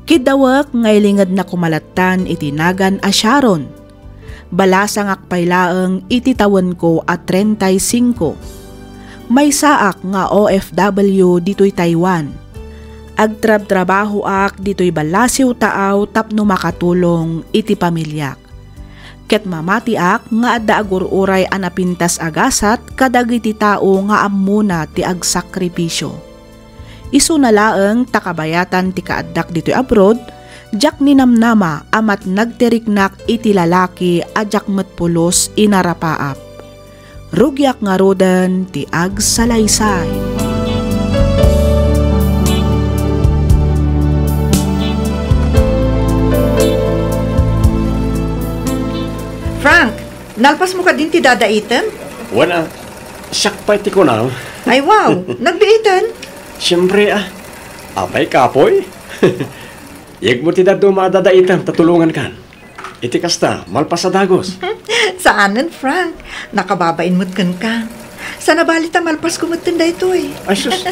Kiddawek nga ilingedna koma lattan iti nagan a Sharon. Balasangak pay laeng iti tawenko a treinta y cinco. Maysaak nga O F W ditoy Taiwan. Agtrabtrabahoak ditoy ballasiw taaw tapno makatulong iti pamiliak. Ket mamatiak nga adda agur-uray a napintas a gasat kadagiti tao nga ammona ti agsakripisio. Isuna laeng ta kabayatan ti kaaddak ditoy abroad, diak ninamnama a matnag ti riknak iti lalaki a diak met pulos inarapaap. Rugiak ngaruden ti agsalaysay. Frank, nalpasmo kadin ti dadaitem? Wen a, siak pay ti kunam. Ay, wow! Nagbiiten? Siempre, a. Apay, kapoy? Yegmo ti dadduma a dadaitem ta tulongankan. Iti kasta, malpas a dagus. Saanen, Frank. Nakababain met kenka. Sana bali ta malpasko metten daytoy. Ay, sus.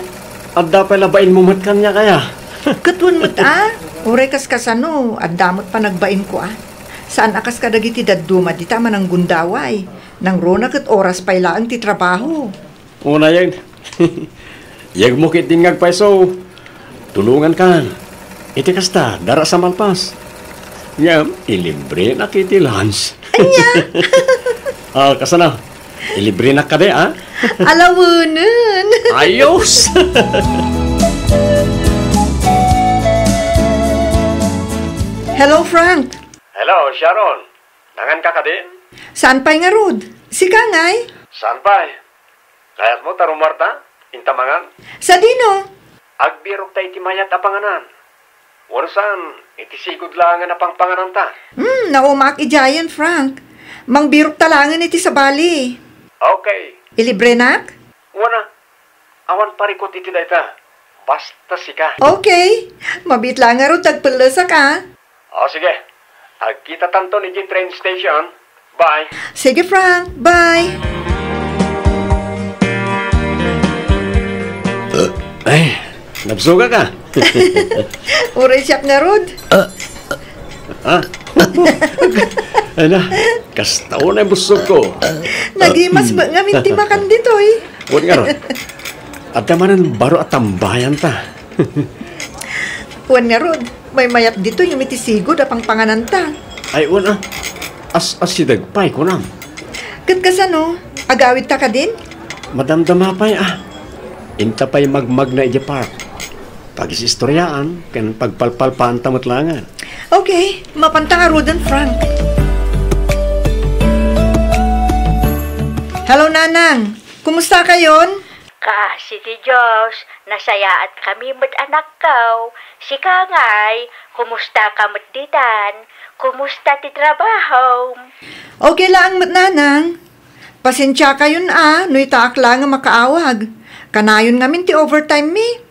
Adda pay la bainmo met kaniak aya. Ket wen met a, uray kas kasano, adda met panagbainko a. Saan a kas kadagiti dadduma dita a mananggundaway. Nangruna ket oras pay laeng ti trabaho. Unayen. Yegmo ketdin nga agpayso. Tulongankan. Iti kasta, dara sa malpas. Ngem, ilibrenak iti lunch. Ania? Ah, kasano? Ilibrenak kadi, a? Alawenen. Ayos! Hello, Frank. Hello, Sharon. Nanganka kadin? Saan pay ngarud? Sika ngay? Saan pay? Kayatmo ta rumuarta? Inta mangan? Sadino? Agbirokta iti mayat a panganan. Wenno saan, iti sigud laengen a pangpangananta. Hmm, naumaak idiayen, Frank. Mangbirokta laengen iti sabali. Okay. Ilibrenak? Wen a, awan parikut iti dayta. Basta sika. Okay. Mabiit laeng ngarud ta agpellesak a. O, sige. Agkitatanton idiay train station. Bye. Sige, Frank. Bye. Ay, nabsogak a. Uray siak ngarud. Ah? Ay na, kasta unay busog ko. Nagimas met ngamin ti makan ditoy. Wen ngarud, adda manen baro a tambayanta. Wen ngarud, maymayat ditoy ngem iti sigud a pangpangananta. Ay, wen a. As-asideg pay, kunam. Ket kasano? Agawidta kadin? Madamdama pay a. Inta pay magmagna idiay park. Pagis-istoriaan ken pagpalpalpaanta met laengen. Okay, mapanta ngaruden, Frank. Hello, Nanang. Kumusta kayon? Kaasi ti Dios, nasayaatkami met, anakko. Sika ngay, kumusta ka met ditan? Kumusta ti trabahom? Okay laeng met, Nanang. Pasensiakayon a no itaak laeng a makaawag. Kanayon ngamin ti overtime mi.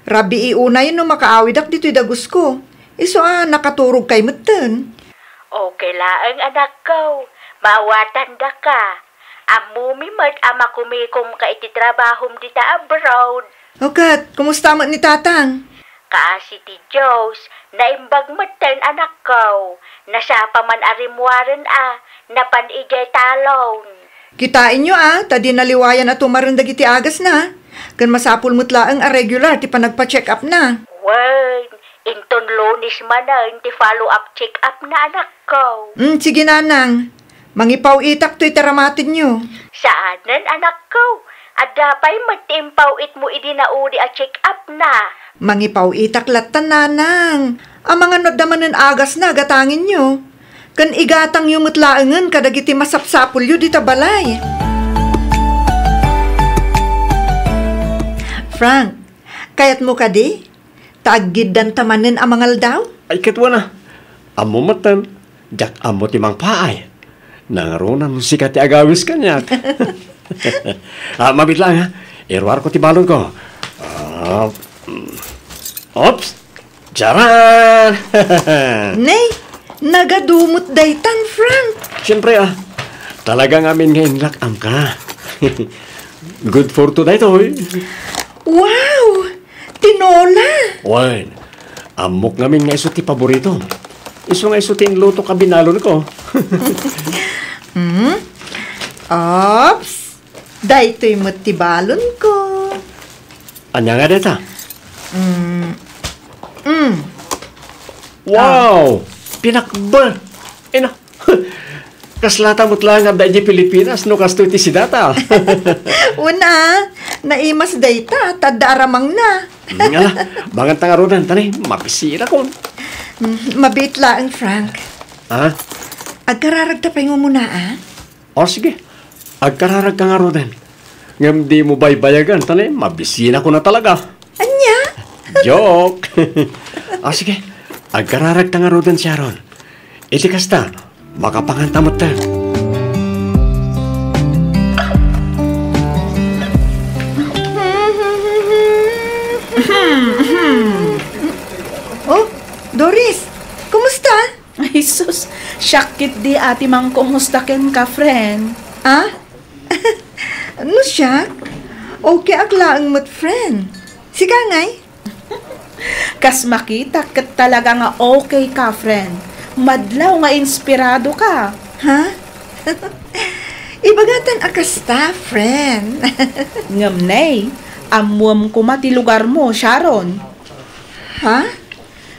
Rabii unay no makaawidak ditoy dagusko. Isu a nakaturogkay metten. Okay laeng, anakko. Maawatandaka. Ammomi met a makumikomka iti trabahom dita abroad. O ket, kumusta met ni Tatang? Kaasi ti Dios, naimbag metten, anakko. Nasapa man a rimmuaren a napan idiay talon. Kitaenyo a, ta di naliwayan a tumaren dagiti agasna. Ken masapul met laeng a regular ti panagpa-check-upna. Wen, inton Lunes manen ti follow-up check-upna, anakko. Mm, sige, Nanang. Mangipaw-itak toy taramatenyo. Saanen, anakko. Adda pay met ti impaw-itmo idi naudi a check-up na. Mangipaw-itak latta, nanang. Amangan no adda manen agasna a gatangenyo. Ken igatangyo met laengen kadagiti masapsapulyo dita balay. Frank, kayatmo kadi? Ta aggiddanta manen a mangaldaw? Ay, ket wen a. Ammo metten, diak ammo ti mangpaay. Nangarunan sika ti agawis kaniak. Ah, mabiit laeng, ha? Iruarko ti balonko. Ah, mm. Oops! Charan! Nay, nagadu met daytan, Frank. Siyempre, ah. Talaga ngamin nga inlak-am ka. Good for two daytoy. Wow! Tinola! Wen, ammok ngamin nga isu ti paboritom. Isu nga isu ti inlutok a binalonko. Hmm? Ops! Daytoy met ti balonko. Ania nga dayta? Mm. Mm. Wow! Pinakbet! Ina, Kaslata met laeng adda idiay Pilipinas no kastoy ti sidata. Wen a, naimas dayta, ta adda aramangna. Ngala, banganta ngaruden, ta ne, mabisinakon. Mm, mabiit laeng, Frank. Ha? Agkararagta pay ngungunaak? O, sige. Agkararagka ngaruden. Ngem dimo baybayagan, ta ne, mabisinakon a talaga. Ania? Joke. O, sige. Agkararagta ngaruden, Sharon. Iti kasta, makapanganta metten. Oh, Doris, kumusta? Ay, sus, siak ketdi a ti mangkumusta kenka, friend. Ah? No siak? Okay ak laeng met, friend. Sika ngay? Kas makitak ket talaga nga okay ka, friend. Madlaw nga inspirado ka. Ha? Ibagatan a kasta, friend. Ngem nay, ammuem koma ti lugarmo, Sharon. Ha?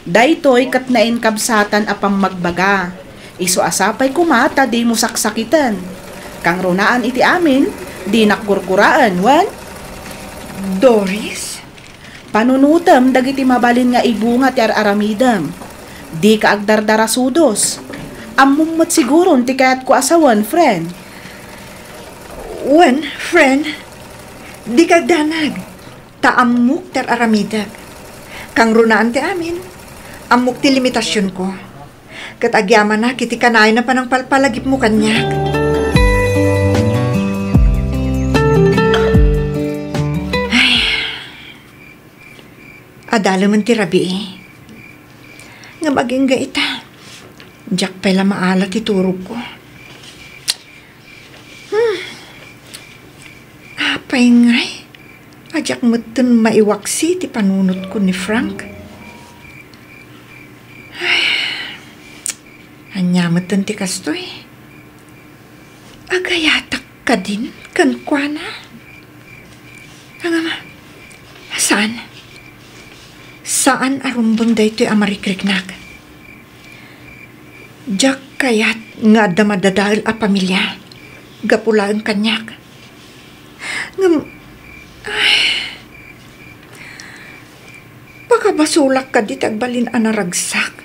Daytoy ket nainkabsatan a pammagbaga. Isu a sapay koma ta dimo saksakiten. Kangrunaan iti amin, dinak gurguraen, wen? Doris? Panunotem dagiti mabalin nga ibunga ti ar-aramidem. Dika agdardarasudos. Ammom met siguron ti kayatko a sawen, friend. Wen, friend. Dika agdanag. Ta ammok ti ar-aramidek. Kangrunaan ti amin, ammok ti limitasionko. Ket agyamanak iti kanayon a panangpalpalagipmo kaniak. Ay. Adalemen ti rabii. Ngem agingga ita, diak pay la maala ti turogko. Hmm. Apay ngay? Diak metten maiwaksi ti panunotko ni Frank. Ay, ania metten ti kastoy? Agayatak kadin kenkuana? Ngem, saan. Saan a rumbeng daytoy a marikriknak. Diak kayat nga adda madadael a pamilia gapu laeng kaniak. Ngem, ay, pakabasolak kadi ti agbalin a naragsak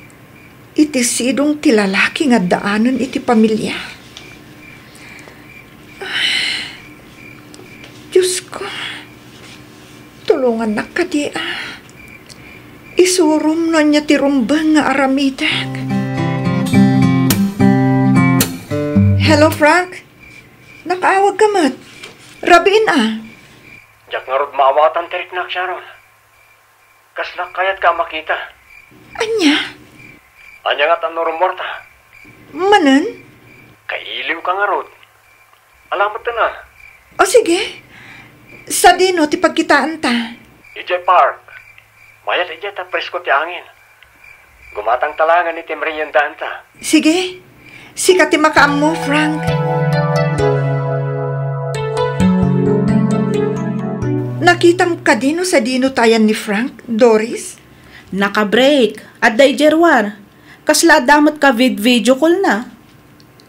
iti sidong ti lalaki nga addaanen iti pamilia. Ay, Diosko, tulongannak kadi a. Isurom no ania ti rumbeng nga aramidek. Hello, Frank? Nakaawag ka met. Rabiin a. Diak ngarud maawatan ti riknak, Sharon. Kasla kayatka a makita. Ania? Ania nga tanno rummuarta? Manen? Kailiw ka ngarud. Alamet na. O sige. Sadino ti pagkitaanta? Idiay park. Mayat idiay ta presko ti angin. Gumatang ta laengen iti meriendaanta. Sige. Sika ti makaammo, Frank. Nakitam kadi no sadino ti ayan ni Frank, Doris? Naka-break. Adda idiay ruar. Kasla adda met ka vid-, video call na.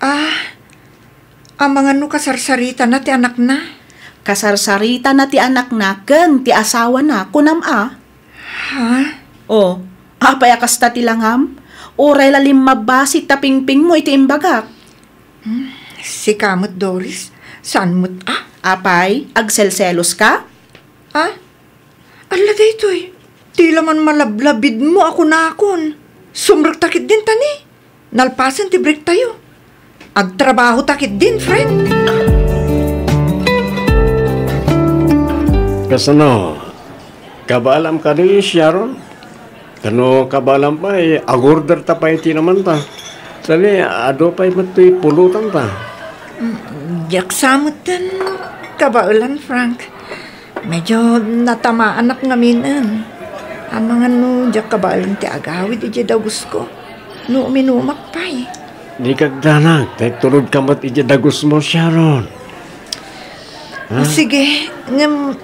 Ah, Amangan no kasarsaritana ti anakna? Kasarsaritana ti anakna ken ti asawana, kunam a? Ha? O, apay a kasta ti langam? Uray la limmabasi ta pingpingmo iti imbagak. Hmm, sika met, Doris. Saan met a? Apay, agselselos ka? A? Alla daytoy, ti la man malablabidmo a kunakon. Sumrekta ketdin, tani. Nalpasen ti breaktayo. Agtrabahota ketdin, friend. Kasano? Kabaalam kadi, Sharon? Kano kabaalam pay, agorder ta pay ti namanta. Sali, adu pay met toy pulotanta. Mm, diak sa metten kabaelan, Frank. Medyo natamaanak ngaminen. Amangan no diak kabaelan ti agawid idiay dagusko no uminumak pay. Dika agdanag, ta itulodka met idiay dagusmo, Sharon. Ha? Sige, ngem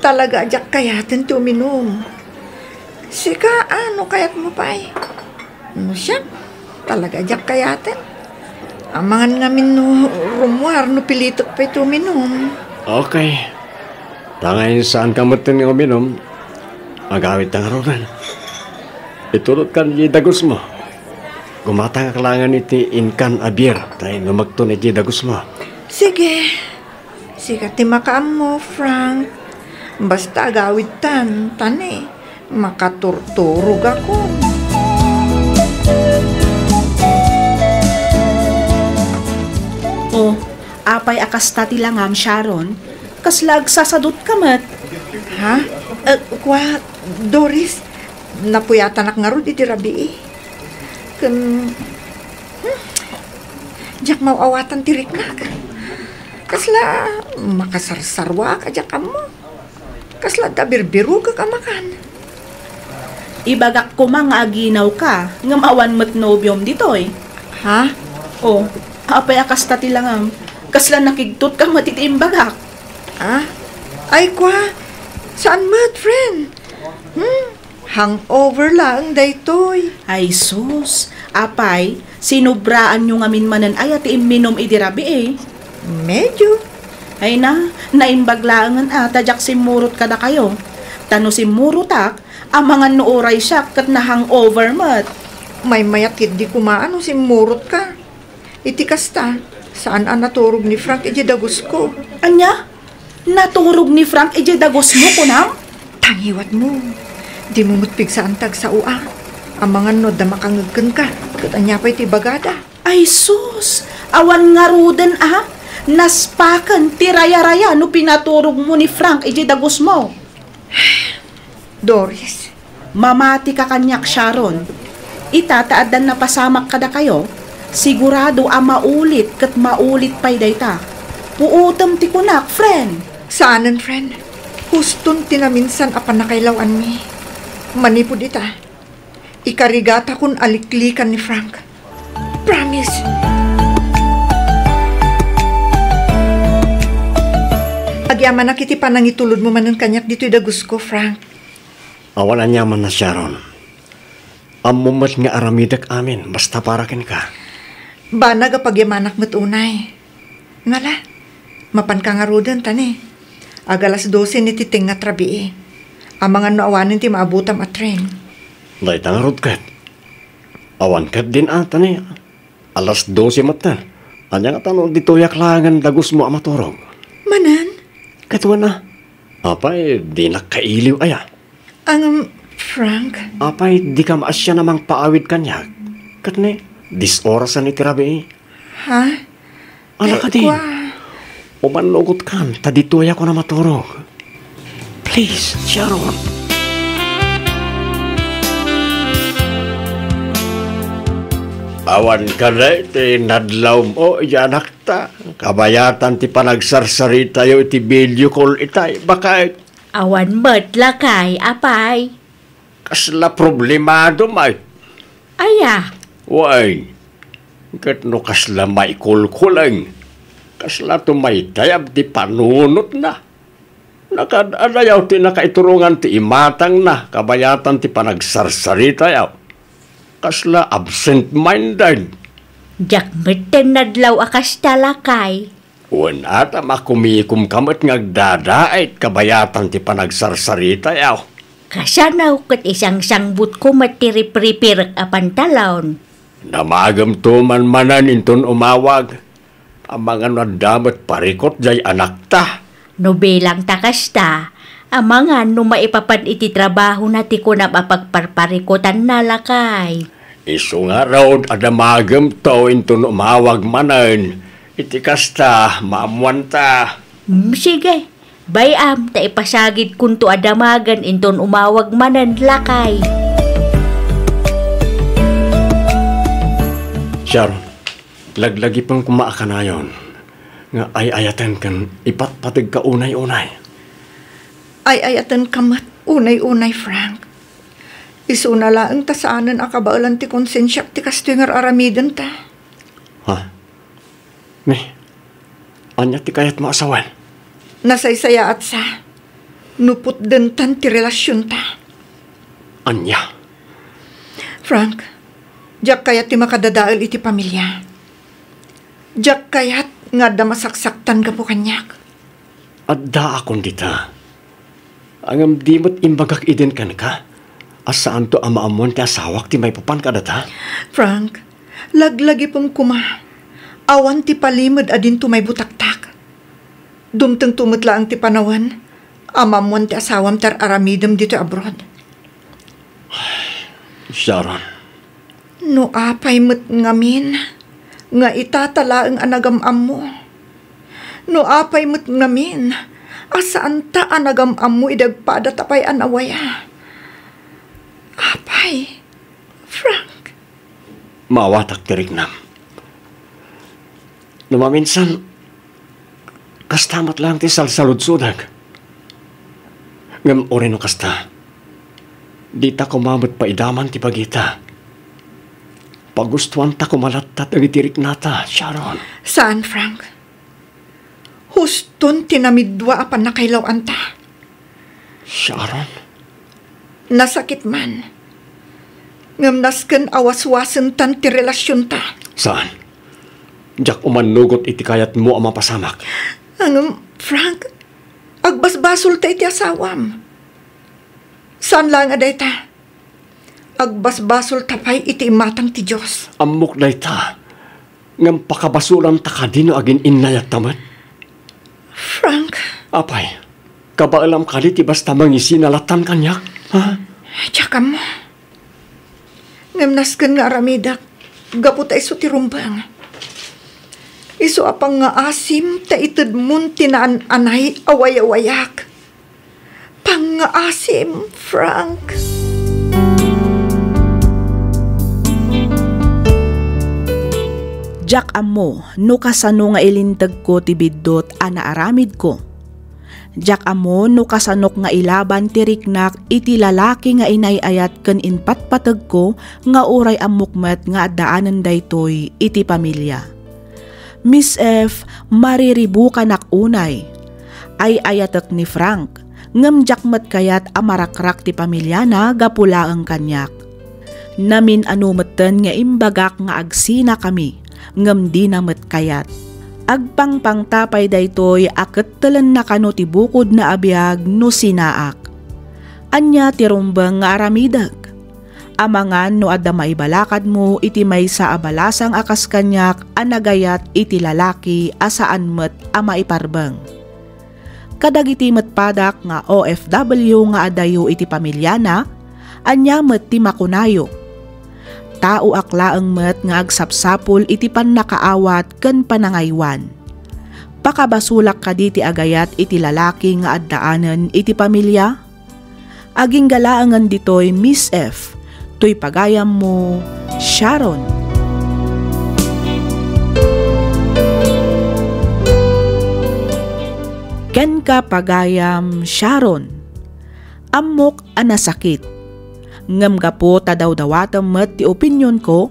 talaga a diak kayaten ti uminum. Sika, ano kayatmo pay? No siak, talaga a diak kayaten. Amangan ngamin no rummuar no pilitek pay ti uminum. Okay. Ta ngay saanka metten nga uminum, agawidta ngaruden. Itulodkan idiay dagusmo. Gumatangak laengen iti inkan a beer, ta inumekton idiay dagusmo. Sige. Sika ti makaammo, Frank. Basta agawidtan, tani, makaturturogakon. O, apay a kasta ti langam, Sharon? Kasla agsasadutka met? Ha? Eh, kua, Doris, napuyatanak ngarud iti rabii. Ken, hmm, diak maw-awatan ti riknak. Kasla makasarsaruak a diak ammo. Kasla adda birbirokek a makan. Ibagak koma nga aginawka, ngem awan met nobiom ditoy. Ha? O, apay a kasta ti langam? Kasla nakigtotka met iti imbagak. Ah? Ay, kua, saan met, friend? Hmm? Hangover laeng daytoy. Ay sus, apay, sinubraanyo ngamin manen aya ti imminum idi rabii? Medyo. Ay na, naimbag laengen a ta diak simmurot kadakayo. Ta no simmurotak, amangan no uray siak ket na-hangover met. Maymayat ketdi koma a no simmurotka. Iti kasta, saan a naturog ni Frank idiay dagusko. Ania? Naturog ni Frank idiay dagusmo, kunam? Tangiwatmo. Dimo met pigsaan ti agsao a. Amangan no adda makangngeg kenka, ket ania pay ti ibagada? Ay sus! Awan ngaruden a! Naspaken ti rayaraya no pinaturogmo ni Frank idiay dagusmo. Doris. Mamatika kaniak, Sharon. Ita ta addan napasamak kadakayo, sigurado a maulit ket maulit pay dayta. Puotem ti kunak, friend. Saanen, friend. Huston ti naminsan a pannakailaw-anmi. Manipud ita, ikarigatakon a liklikan ni Frank. Promise. Agyamanak iti panangitulodmo manen kaniak ditoy dagusko, Frank. Awan aniamanna, Sharon. Ammom met nga aramidek amin, basta para kenka. Banag a pagyamanak met unay. Ngala, mapanka ngaruden, tani. Ag alas dose ni ti tengnga ti rabii. Amangan no awanen ti maabutam a tren. Dayta ngarud ket. Awan ketdin a, tani. Alas dose met. Ania ngata no ditoyak laengen dagusmo a maturog? Manen? Ket wen a. Apay, dinak kailiw aya? Ngem, Frank. Apay, dika maasian a mangpaawid kaniak? Ket ne, dies orasen iti rabii. Ha? Ala kadi. Kua. Umannugotkan, ta ditoyak a maturog. Please, Sharon. Awan kadi ti nadlawmo, anakta. Kabayatan ti panagsarsaritayo iti video call itay, bakay. Awan met lakay, apay. Kasla problemadom ay. Aya? Wen, ket no kasla maikulkuleng, kasla tumaytayab ti panunotna. Nakaad-adayaw ti nakaiturongan ti imatangna kabayatan ti panagsarsaritayaw. Kasla absent-minded. Diak metten nadlaw a kasta, lakay. Wen, adda makumikomka met nga agdadaet kabayatan ti panagsarsaritayo. Kasano ket isangsangbutko met ti ripripirek a pantalon? Damagemto man manen inton umawag. Amangan no adda met parikut jay anakta. No bilangta kasta, amangan no maipapan iti trabahona ti kunam a pagparparikutanna, lakay. Isu ngarud a damagemto inton umawag manen. Iti kasta, maammuanta. Mm, sige. Bay-am ta ipasagidkonto a damagen inton umawag manen, lakay. Sharon, laglagipen koma a kanayon nga ay-ayaten ken ipatpategka unay-unay. Ay-ayatenka met unay-unay, Frank. Isuna laeng ta saanen a kabaelan ti konsensiak ti kastoy nga ar-aramidenta. Ha? Ni, ania ti kayatmo a sawen? Nasaysayaat sa no putdentan ti relasionta. Ania? Frank, diak kayat ti makadadael iti pamilia. Diak kayat nga adda masaksaktan gapu kaniak. Addaakon dita. Ngem di met imbagak idin kenka a saanto a maammuan ti asawak ti maipapan kadata? Frank, laglagipem koma. Awan ti palimed a dinto maibutaktak. Dumtengto met laeng ti panawen a maammuan ti asawam ti ar-aramidem ditoy abroad. Sharon. No apay met ngamin nga itata laeng a nagam-ammo. No apay met ngamin a saanta a nagam-ammo idi agpadata pay a nawaya. Apay, Frank. Maawatak ti riknam. No maminsan, kasta met laeng ti salsaludsodek. Ngem uray no kasta, dita koma met paidaman ti bagita. Pagustuanta koma latta dagiti riknata, Sharon. Saan, Frank. Huston ti namidua a pannakailawanta. Sharon? Nasakit man. Ngem nasken a waswasentan ti relasionta. Saan? Diak umannugot iti kayatmo a mapasamak. Ngem, Frank, agbasbasolta iti asawam. Saan laeng a dayta. Agbasbasolta pay iti imatang ti Dios. Ammok dayta. Ngem pakabasolanta kadi no agin-innayatta met? Frank. Apay, kabaelam kadi ti basta mangisina lattan kaniak? Ha? Diak ammo. Ngem nasken nga aramidek, gapu ta isu ti rumbeng. Isu a pangngaasim ta itedmon ti naan-anay a wayawayak. Pangngaasim, Frank. Diak ammo no kasano nga ilintegko ti biddut a naaramidko. Diak ammo no kasanok nga ilaban ti riknak iti lalaki nga inay-ayat ken impatpategko nga uray ammok met nga addaanen daytoy iti pamilia. Miss F, mariribukanak unay. Ay-ayatek ni Frank, ngem diak met kayat a marakrak ti pamiliana gapu laeng kaniak. Namin-ano metten nga imbagak nga agsinakami, ngem dina met kayat. Agpangpangta pay daytoy a kettelenna kano ti bukodna a biag no sinaak. Ania ti rumbeng nga aramidek? Amangan no adda maibalakadmo iti maysa a balasang a kas kaniak a nagayat iti lalaki a saan met a maiparbeng. Kadagiti met padak nga O F W nga adayo iti pamiliana, ania met ti makunayo? Taoak laeng met nga agsapsapul iti pannakaawat ken panangaywan. Pakabasolak kadi ti agayat iti lalaki nga addaanen iti pamilia? Agingga laengen ditoy, Miss F. Toy pagayammo, Sharon. Kenka, pagayam, Sharon. Ammok a nasakit. Ngem gapu ta dawdawatem met ti opinionko,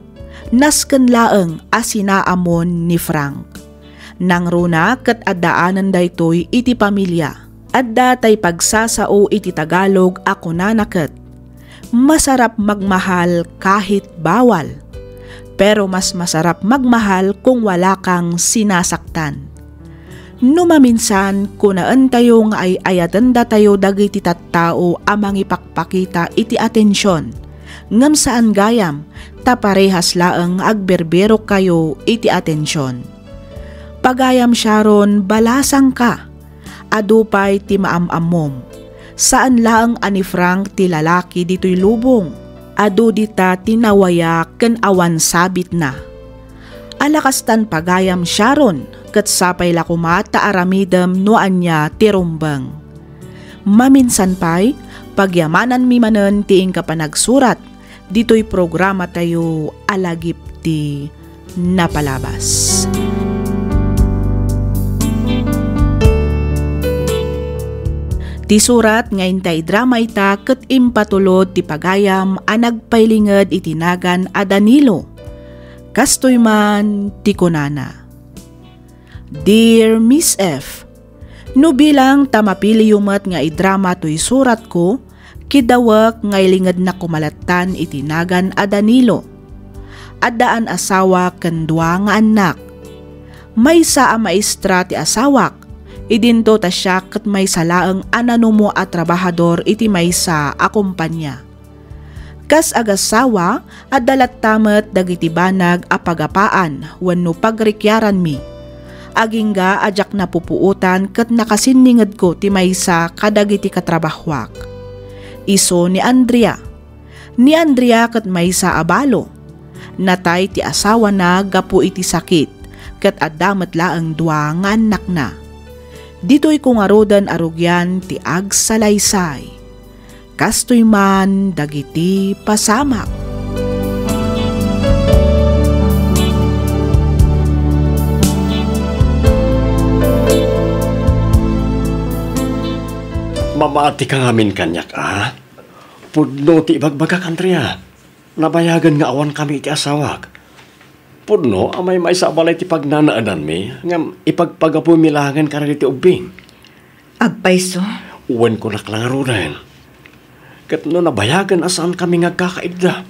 nasken laeng a sinaamon ni Frank. Nangruna ket addaanen daytoy iti pamilia. Adda tay pagsasao iti Tagalog a kunana ket, "Masarap magmahal kahit bawal." Pero mas masarap magmahal kung wala kang sinasaktan. No maminsan, kunaentayo nga ay-ayatendatayo dagiti tattao a mangipakpakita iti atension, ngem saan gayam ta parehas laeng nga agberberokkayo iti atension. Pagayam Sharon, balasangka. Adu pay ti maam-ammom. Saan laeng a ni Frank ti lalaki ditoy lubong. Adu dita ti nawaya ken awan sabitna. Ala kastan pagayam Sharon, ket sapay la koma ta aramidem no ania ti rumbeng. Maminsan pay, pagyamananmi manen ti inka panagsurat ditoy programatayo a Lagip ti Napalabas. Ti surat nga inta idrama ita ket impatulod ti pagayam a nagpailinged iti nagan a Danilo. Kastoy man ti kunana, Dear Miss F, no bilang ta mapiliyo met nga idrama toy suratko, kidawek nga ilingednak koma lattan iti nagan a Danilo. Addaan asawa ken dua nga annak. Maysa a maestra ti asawak, idinto ta siak ket maysa laeng a nanumo a trabahador iti maysa a kompania. Kas agassawa, adda latta met dagiti banag a pagapaan wenno pagrikiaranmi. Agingga a diak napupuotan ket nakasinningedko ti maysa kadagiti katrabahuak. Isu ni Andrea. Ni Andrea ket maysa a balo. Natay ti asawana gapu iti sakit, ket adda met laeng dua nga annakna. Ditoyko ngaruden a rugian ti agsalaysay. Kastoy man dagiti pasamak. Mamatika ngamin kaniak, a? Pudno ti ibagbagak, Andrea. Nabayagen nga awankami iti asawak. Pudno a maymaysa a balay ti pagnanaedanmi, ngem ipagpagapuy mi laengen kadagiti ubbing. Agpayso? Wen, kunak la ngaruden. Ket no nabayagen a saankami nga agkakaidda?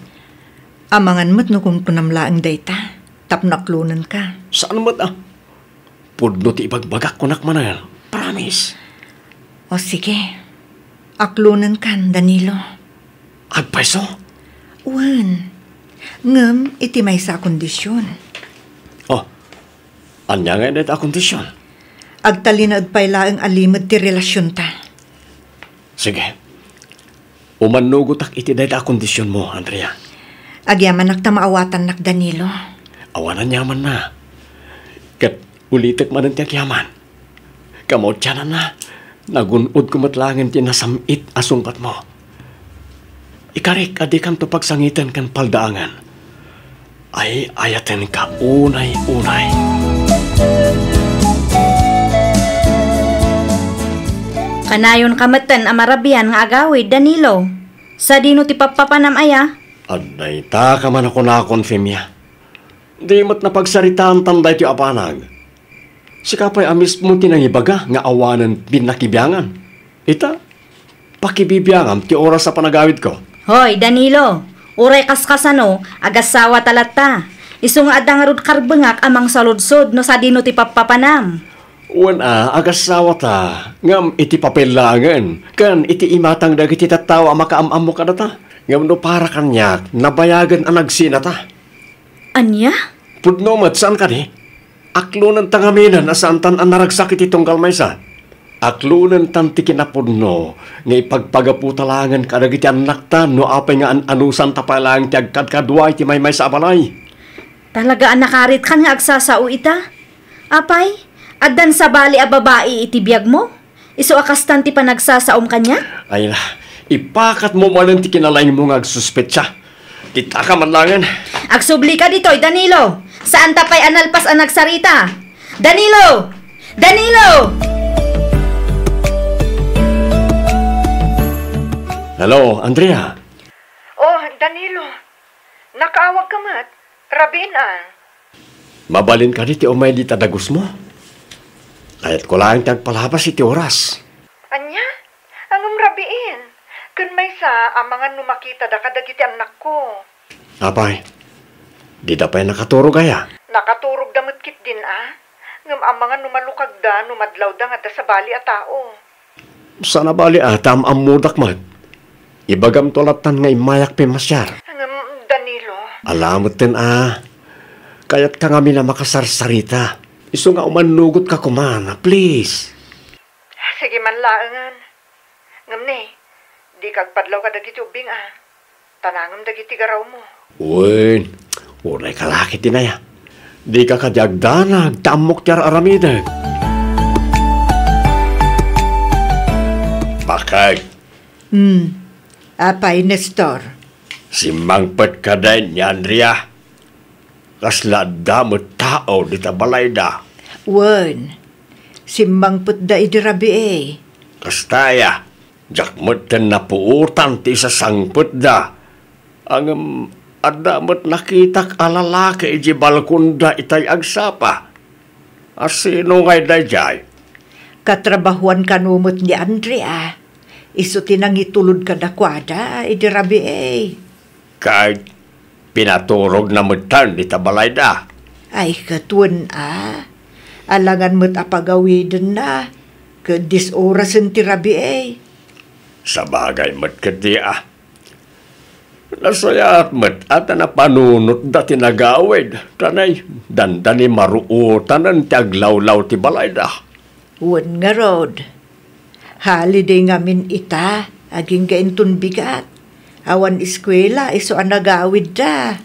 Amangan met no kunkunam laeng dayta, tapno aklonenka. Saan met a. Pudno ti ibagbagak, kunak manen. Promise. O sige. Aklonenkan, Danilo. Agpayso? Wen. Ngem iti maysa a kondision. O, ania ngay dayta a kondision? Agtalinaed pay laeng a limed ti relasionta. Sige. Umannugotak iti dayta a kondisionmo, Andrea. Agyamanak ta maawatannak, Danilo. Awan aniamanna. Ket ulitek manen ti agyaman. Kammautiananna, nagun-odko met laengen ti nasam-it a sungbatmo. Ikarik a dikanto pagsangiten ken paldaangen. Ay-ayatenka unay-unay. Kanayonka metten a marabian nga agawid, Danilo. Sadino ti pappapanam aya? Adda ita ka man a kunakon, Femia. Di met napagsaritaantan daytoy a banag. Sika pay a mismo ti nangibaga nga awanen pinnakibiangan. Ita, pakibibiangam ti oras a panagawidko. Hoy, Danilo, uray kaskasano, agassawa ta latta. Isu nga adda ngarud karbengak a mangsaludsod no sadino ti pappapanam. Wen a, agassawa ta, ngem iti papel laengen, ken iti imatang dagiti tattao a makaam-ammo kadata. Ngem no para kaniak, nabayagen a nagsinata. Ania? Pudno met, saan kadi? Aklonenta ngaminen a saantan a naragsak iti tunggal maysa. Aklonentan ti kinapudno nga ipagpagaputa laengen kadagiti annakta no apay nga an-anusanta pay laeng ti agkadkadua iti maymaysa a balay. Talaga a nakaritkan nga agsasao ita? Apay, addan sabali a babai iti biagmo? Isu a kastan ti panagsasaom kaniak? Ay na, ipakatmo manen ti kinalaingmo nga agsuspetsa. Dittaka man laengen. Agsublika ditoy, Danilo! Saanta pay a nalpas a nagsarita! Danilo! Danilo! Hello, Andrea. Oh, Danilo. Nakaawagka met. Rabiin a. Mabalin kadi ti umay dita dagusmo? Kayatko laeng ti agpalabas iti oras. Ania? Ngem rabiin. Ken maysa, amangan no makitada kadagiti annakko. Apay, Dida pay nakaturog aya? Nakaturogda met ketdin a. Ngem amangan no malukagda no madlawda nga adda sabali a tao. Saan a bali a ta am-ammodak met. Ibagamto lattan nga immayak pimmasiar. Ngem, Danilo. Ala metten a. Kayatka ngamin a makasarsarita. Isu nga umannugotka koma, please. Sige man laengen. Ngem ne, dika agpadlaw kadagiti ubbing a. Tanangem dagiti garawmo. Wen, unay ka la ketdin aya. Dika kadi agdanag ta ammok ti ar-aramidek. Bakit? Hmm. Apay, Nestor? Simmangpet kadi ni Andrea? Kasla adda met tao dita balayda? Wen, simmangpetda idi rabii. Kasta aya, diak metten napuotan ti isasangpetda. Ngem adda met nakitak a lalaki idiay balkonda itay agsapa. A sino ngay daydiay? Katrabahuan kano met ni Andrea. Isu ti nangitulod kadakuada idi rabii. Ket pinaturogna metten dita balayda? Ay, ket wen a. Alangan met a pagawidenna, ket dies orasen ti rabii. Sabagay met ketdi a. Nasayaat met a ta napanunotda ti nagawid, ta nay, dandani maruotanen ti aglawlaw ti balayda. Wen ngarud, holiday ngamin ita, agingga inton bigat. Awan eskuela, isu a nagawidda.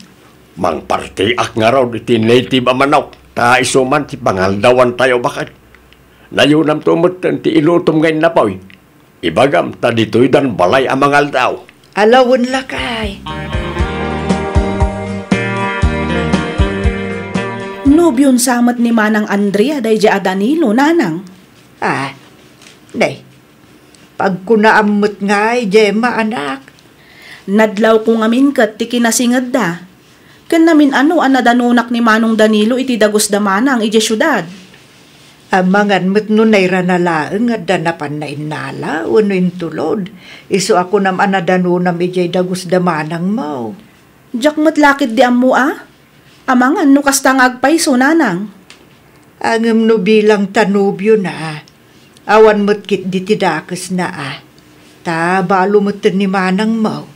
Mangpartiak ngarud iti native a manok, ta isu man ti pangaldawantayo, baket. Nayunamto metten ti ilutom nga innapoy. Ibagam ta ditoydan balay a mangaldaw. Ala wen lakay. Nobion sa met ni Manang Andrea daydiay a Danilo, nanang? Ah, nay, pagkunaam met ngay, Gemma, anak. Nadlawko ngamin ket ti kinasingedda. Ken namin-ano a nadanonak ni Manong Danilo iti dagus da manang idiay siudad. Amangan met no nairana laeng nga adda napan nainnala wenno intulod, isu a kunam a nadanonam idiay dagus da manangmo. Diak met la ketdi ammo a. Amangan no kasta nga agpayso, nanang. Ngem no bilang ta nobiona, awan met ketdi ti dakesna a. Ta balo metten ni manangmo.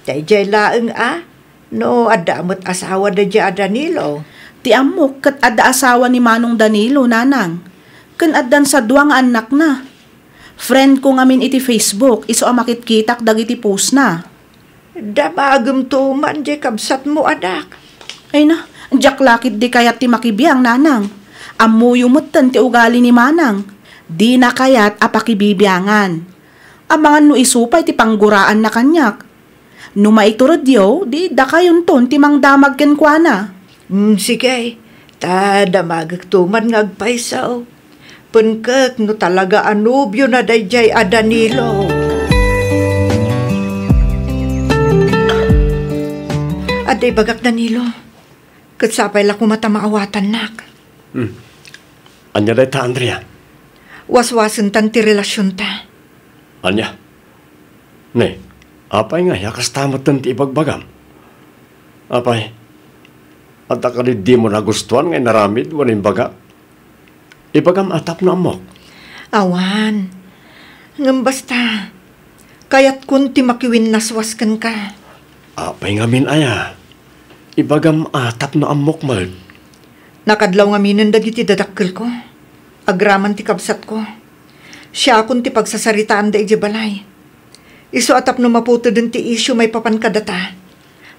Daydiay laeng a, no adda met asawa daydiay a Danilo. Ti ammok ket adda asawa ni Manong Danilo, nanang. Ken addan sa dua nga annakna. Friend ko ngamin iti Facebook, isu a makitkitak dagiti postna. Damagemto man diay kabsatmo, anak. Ay na, diak la ketdi kayat ti makibiang, nanang. Ammoyo metten ti ugali ni manang. Dina kayat a pakibibiangan. Amangan no isu pay ti pangguraanna kaniak. No maituredyo, di dakayonton ti mangdamag kenkuana. Mm, sige, ta damagekto man nga agpayso. Penkek no talaga a nobiona daydiay a Danilo. Adda ibagak, Danilo. Ket sapay la koma ta maawatannak. Hmm. Ania dayta, Andrea? Waswasentan ti relasionta. Ania? Ne, apay ngay a kasta metten ti ibagbagam? Apay, adda kadi dimo nagustuan nga inaramid wenno imbagak? Ibagam a tapno ammok. Awan. Ngem basta, kayatkon ti makiwinnaswas kenka. Apay ngamin aya? Ibagam a tapno ammok met. Nakadlaw ngaminen dagiti dadakkelko. Agraman ti kabsatko. Siakon ti pagsasaritaanda idiay balay. Isu a tapno maputeden ti isyu maipapan kadata.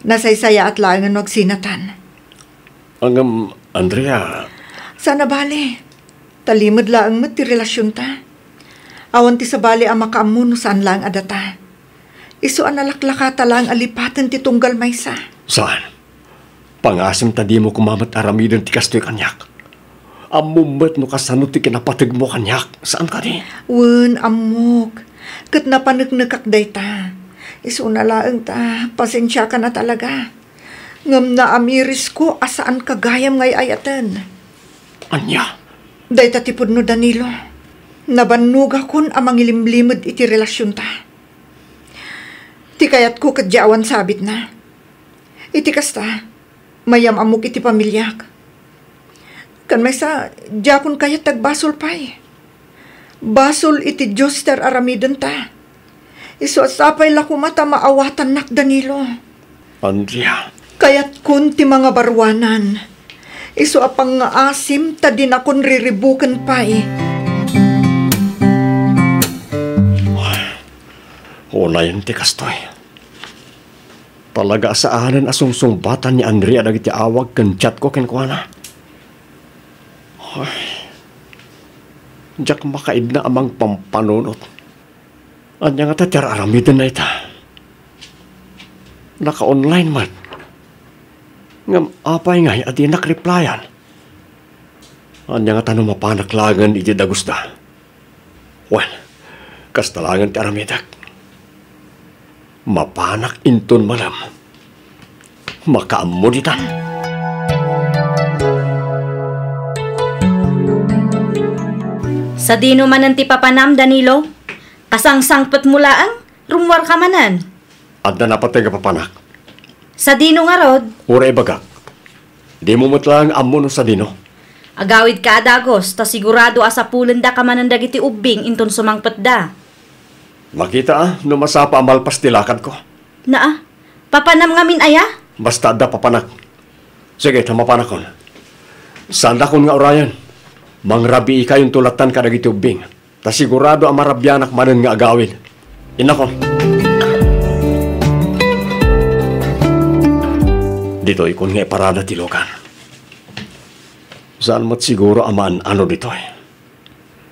Nasaysayaat laengen no agsinatan. Ngem, Andrea. Saan a bale. Talimed laeng met ti relasionta. Awan ti sabali a makaammo no saan laeng a data. Isu a nalaklakata laeng a lipaten ti tunggal maysa. Saan? Pangasim ta dimo koma met aramiden ti kastoy kaniak. Ammom met no kasano ti kinapategmo kaniak, saan kadi? Wen, ammok. Ket napaneknekak dayta. Isuna laeng ta, pasensiakan a talaga. Ngem naamirisko a saanka gayam nga ay-ayaten. Ania? Dayta ti pudno, Danilo. Nabannogakon a mangilimlimed iti relasionta. Ti kayatko ket di awan sabitna. Iti kasta, Mayam-ammok iti pamiliak. Ken maysa, diakon kayat ti agbasol pay. Basol iti Dios ti ar-aramidenta. Isu a sapay la koma ta maawatannak, Danilo. Andrea. Kayatkon ti mangabaruanan. Isu a pangngaasim ta dinakon riribuken pay. Unayen ti kastoy. Talaga a saanen a sungsungbatan ni Andrea dagiti awag ken chatko kenkuana. Ay, diak makaidna a mangpampanunot. Ania ngata ti ar-aramidenna ita? Naka-online met. Ngem apay ngay a dinak replyan? Ania ngata no mapanak laengen iti dagusda? Wen, kasta laengen ti aramidek. Mapanak inton malem. Makaammo ditan. Sadino manen ti papanam, Danilo? Kasangsangpetmo laeng? Rummuarka manen? Adda napateg a papanak. Sadino ngarud? Uray ibagak. Dimo met laeng ammo no sadino. Agawidka a dagus, ta sigurado a sapulendaka manen dagiti ubbing inton sumangpetda. Makita a no masapa a malpas ti lakadko. Naa, papanam ngamin aya? Basta adda papanak. Sige, ta mapanakon. Saandakon nga urayen. Mangrabiikayonto lattan kadagiti ubbing. Ta sigurado a marabianak manen nga agawid. Innakon. Ditoykon nga iparada ti lugan. Saan met siguro a maan-ano ditoy.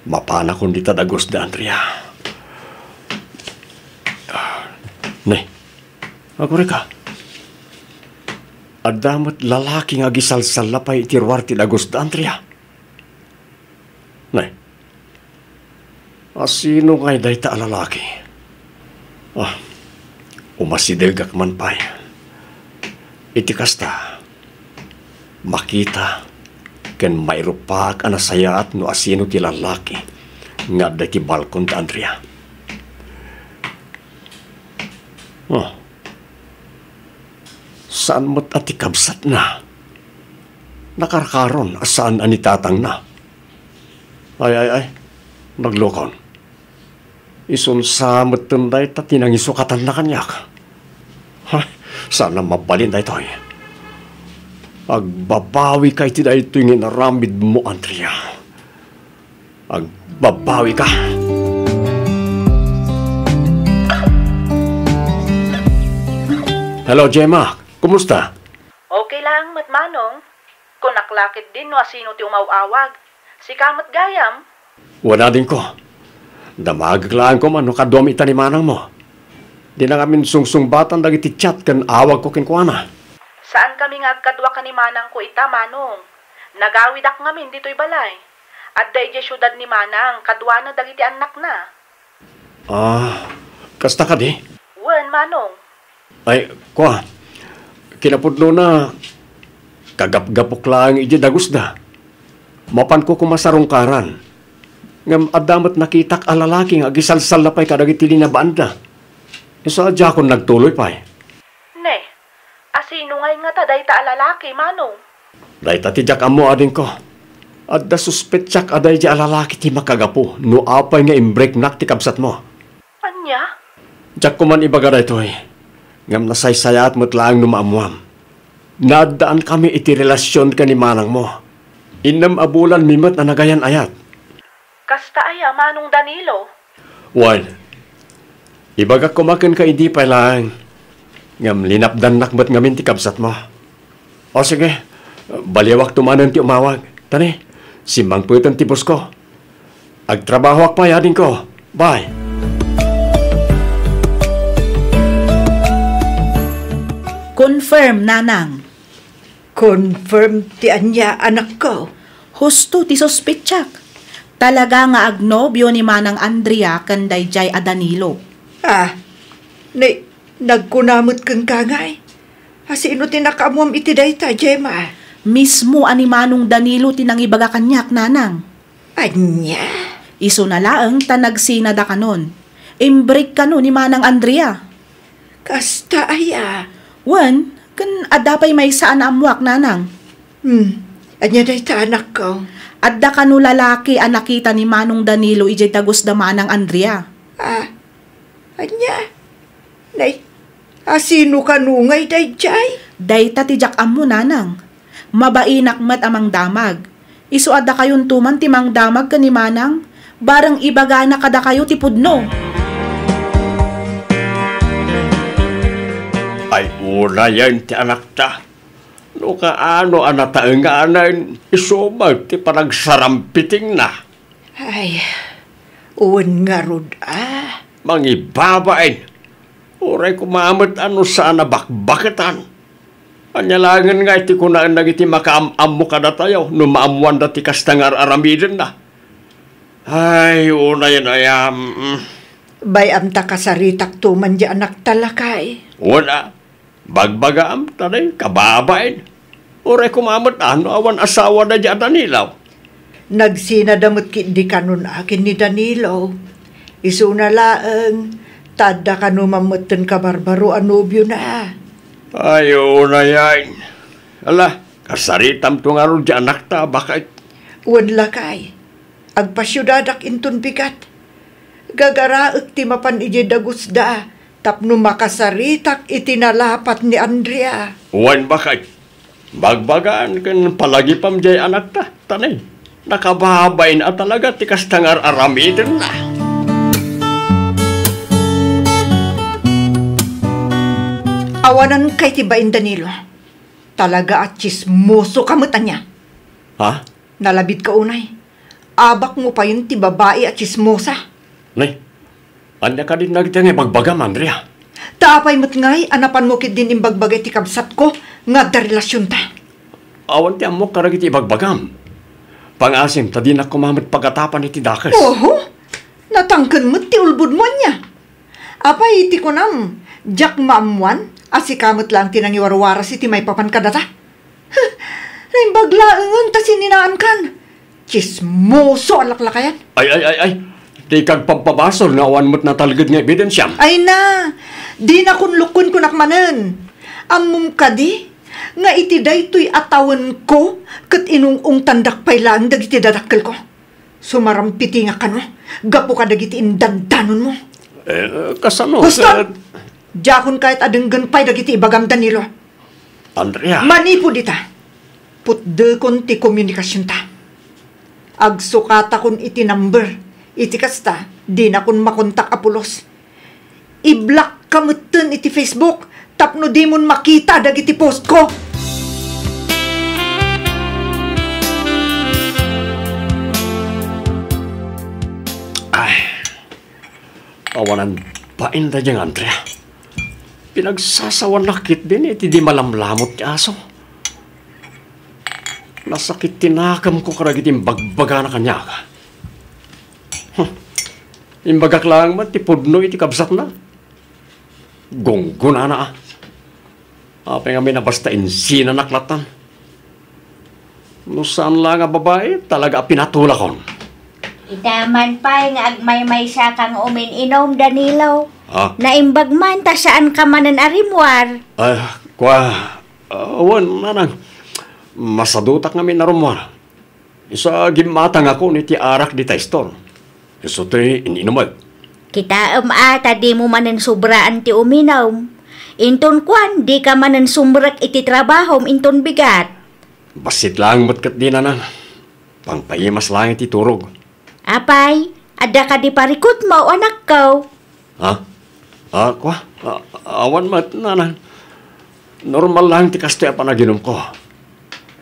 Mapanakon dita dagus da Andrea. Ne, agurayka. Adda met lalaki nga agisalsalla pay iti ruar ti dagus da Andrea. Ne, asino ngay dayta a lalaki? Ah, umasidegak man pay. Iti kasta, makita ken mairupaak a nasayaat no asino ti lalaki nga adda iti balkon da Andrea. Ah, saan met a ti kabsatna. Nakarkaron a saan a ni tatangna. Ay, ay, ay, naglukon. Isun sa metten dayta ti nangisukatanna kaniak. Ha? Saan a mabalin daytoy. Agbabawika iti daytoy nga inaramidmo, Andrea. Agbabawika. Hello, Gemma. Kumusta? Okay laeng met, Manong. Kunak la ketdin no asino ti umaw-awag. Sika met gayam? Wen, adingko. Damagek laeng koma no kaduam ita ni manangmo. Dina ngamin sungsungbatan dagiti chat ken awagko kenkuana. Saankami nga agkadua ken ni manangko ita, Manong. Nagawidak ngamin ditoy balay. Adda idiay siudad ni manang kaduana dagiti annakna. Ah, kasta kadi? Wen, Manong. Ay, kua, kinapudnona, kagapgapok laeng idiay dagusda. Mapanko koma sarungkaran. Ngem adda met nakitak a lalaki nga agisalsalla pay kadagiti linabaanda. Isu a diakon nagtuloy pay. Ne, asino ngay ngata dayta a lalaki, Manong? Dayta ti diak ammo, adingko. Adda suspetsak a daydiay a lalaki ti makagapu no apay nga imbreknak ti kabsatmo. Ania? Diak koman ibaga daytoy, ngem nasaysayaat met laeng no maammuam. Naaddaankami iti relasion ken ni manangmo. Innem a bulanmi met a nagayan-ayat. Kasta aya, Manong Danilo? Wen, ibagak koma kenka idi pay laeng, ngem linapdannak met ngamin ti kabsatmo. O sige, baliwakto manen ti umawag. Ta ne, simmangpeten ti busko. Agtrabahoak pay, adingko. Bye. Confirm, Nanang. Confirm ti ania, anakko? Husto ti suspetsak. Talaga nga agnobio ni Manang Andrea ken daydiay a Danilo. Ah, ni, nagkuna met kenka ngay? Asino ti nakaammuam iti dayta, Gemma? Mismo a ni Manong Danilo ti nangibaga kaniak, Nanang. Ania? Isuna laeng ta nagsinada kanon. Imbrik kano ni Manang Andrea. Kasta aya? Wen, Ken adda pay maysa a naammoak, nanang. Hmm. Ania dayta, anakko? Adda kano lalaki a nakita ni Manong Danilo idiay dagus da Manang Andrea. Ah, ania? Nay, a sino kano ngay daydiay? Dayta ti diak ammo, nanang. Mabainak met a mangdamag. Isu a dakayonto man ti mangdamag ken ni Manang, bareng ibagana kadakayo ti pudno. Ay, unayen ti anakta. No kaano a nataenganen, isu met ti panagsarampitingna. Ay, wen ngarud a. Mangibabain. Uray koma met a no saan a bakbaketan. Ania laengen nga iti kunaen dagiti makaam-ammo kadatayo no maammoanda ti kasta nga ar-aramidenna? Ay, unayen aya, mm. Bay-am ta kasaritakto man diay anakta, lakay. Wen a, bagbagaam, ta di, kababain. Uray koma met a no awan asawa daydiay a Danilo. Nagsinada met ketdi kanon a ken ni Danilo. Isuna laeng, ta adda kano man metten kabarbaro a nobiona. Ay, unayen. Ala, kasaritamto ngarud diay anakta, baket. Wen, lakay. Agpasiudadak inton bigat. Gagaraek ti mapan idiay dagusda tapno makasaritak iti nalapat ni Andrea. Wen, baket. Bagbagaan ken palagipam diay anakta, ta ni, nakababain a talaga ti kasta nga ar-aramidenna. Awanan kay ti bain, Danilo. Talaga a tsismoso ka met ania. Ha? Nalabit ka unay. Abak mo payen ti babai a tsismosa. Nay, ania kadi dagiti nga ibagbagam, Andrea? Ta apay met ngay a napanmo ketdin imbagbaga iti kabsatko nga adda relasionta? Awan ti ammok kadagiti ibagbagam. Pangasim ta dinak koma met pagatapan iti dakes. Oho, natangken met ti ulbodmo ania. Apay iti kunam, diak maammoan a sika met laeng ti nangiwarwaras iti maipapan kadata? Huh, naimbag laengen ta sininaankan. Tsismoso a laklakayan. Ay, ay, ay, ay. Ti kagpabpabasol nga awan met natalged nga ebidensiam. Ay na, dinakon lukkuenkunak manen. Ammom kadi nga iti daytoy a tawenko ket inung-ungtandak pay laeng dagiti dadakkelko. Sumarampitingak kano gapu kadagiti indandanonmo. Eh, kasano? Husto! Ket diakon kayat a denggen pay dagiti ibagam, Danilo. Andrea. Manipud ita, putdekon ti komunikasionta. Agsukatakon iti number. Iti kasta, dinakon makontak a pulos. I-block ka metten iti Facebook tapno dimon makita dagiti postko. Ay, awanan bain daydiay nga Andrea. Pinagsasawanak ketdin iti di malamlamut ti aso. Nasakit ti nakemko kadagiti imbagbagana kaniak. Huh. Imbagak laeng met ti pudno iti kabsatna. Gunggonana a. Apay ngamin a basta insinanak latan? No saan la nga babai, talaga a pinatulakon. Ita man pay nga agmaymaysa ka nga umin-inom, Danilo. Ah? Naimbag man ta saan ka manen a rimmuar. Ah, kua, ah, wen, nanang. Masadutak ngamin a rummuar. Isu a gimmatangakon iti arak dita store. Isu ti in-inumek. Kitaem a ta dimo manen sobraan ti uminum. Inton kuan, dika manen sumrek iti trabahom inton bigat. Bassit laeng met ketdi, nanang. Pangpaimas laeng iti turog. Apay, adda kadi parikutmo, anakko? Ha? Ah, kua? Ah, awan met, nanang. Normal laeng ti kastoy a panaginumko.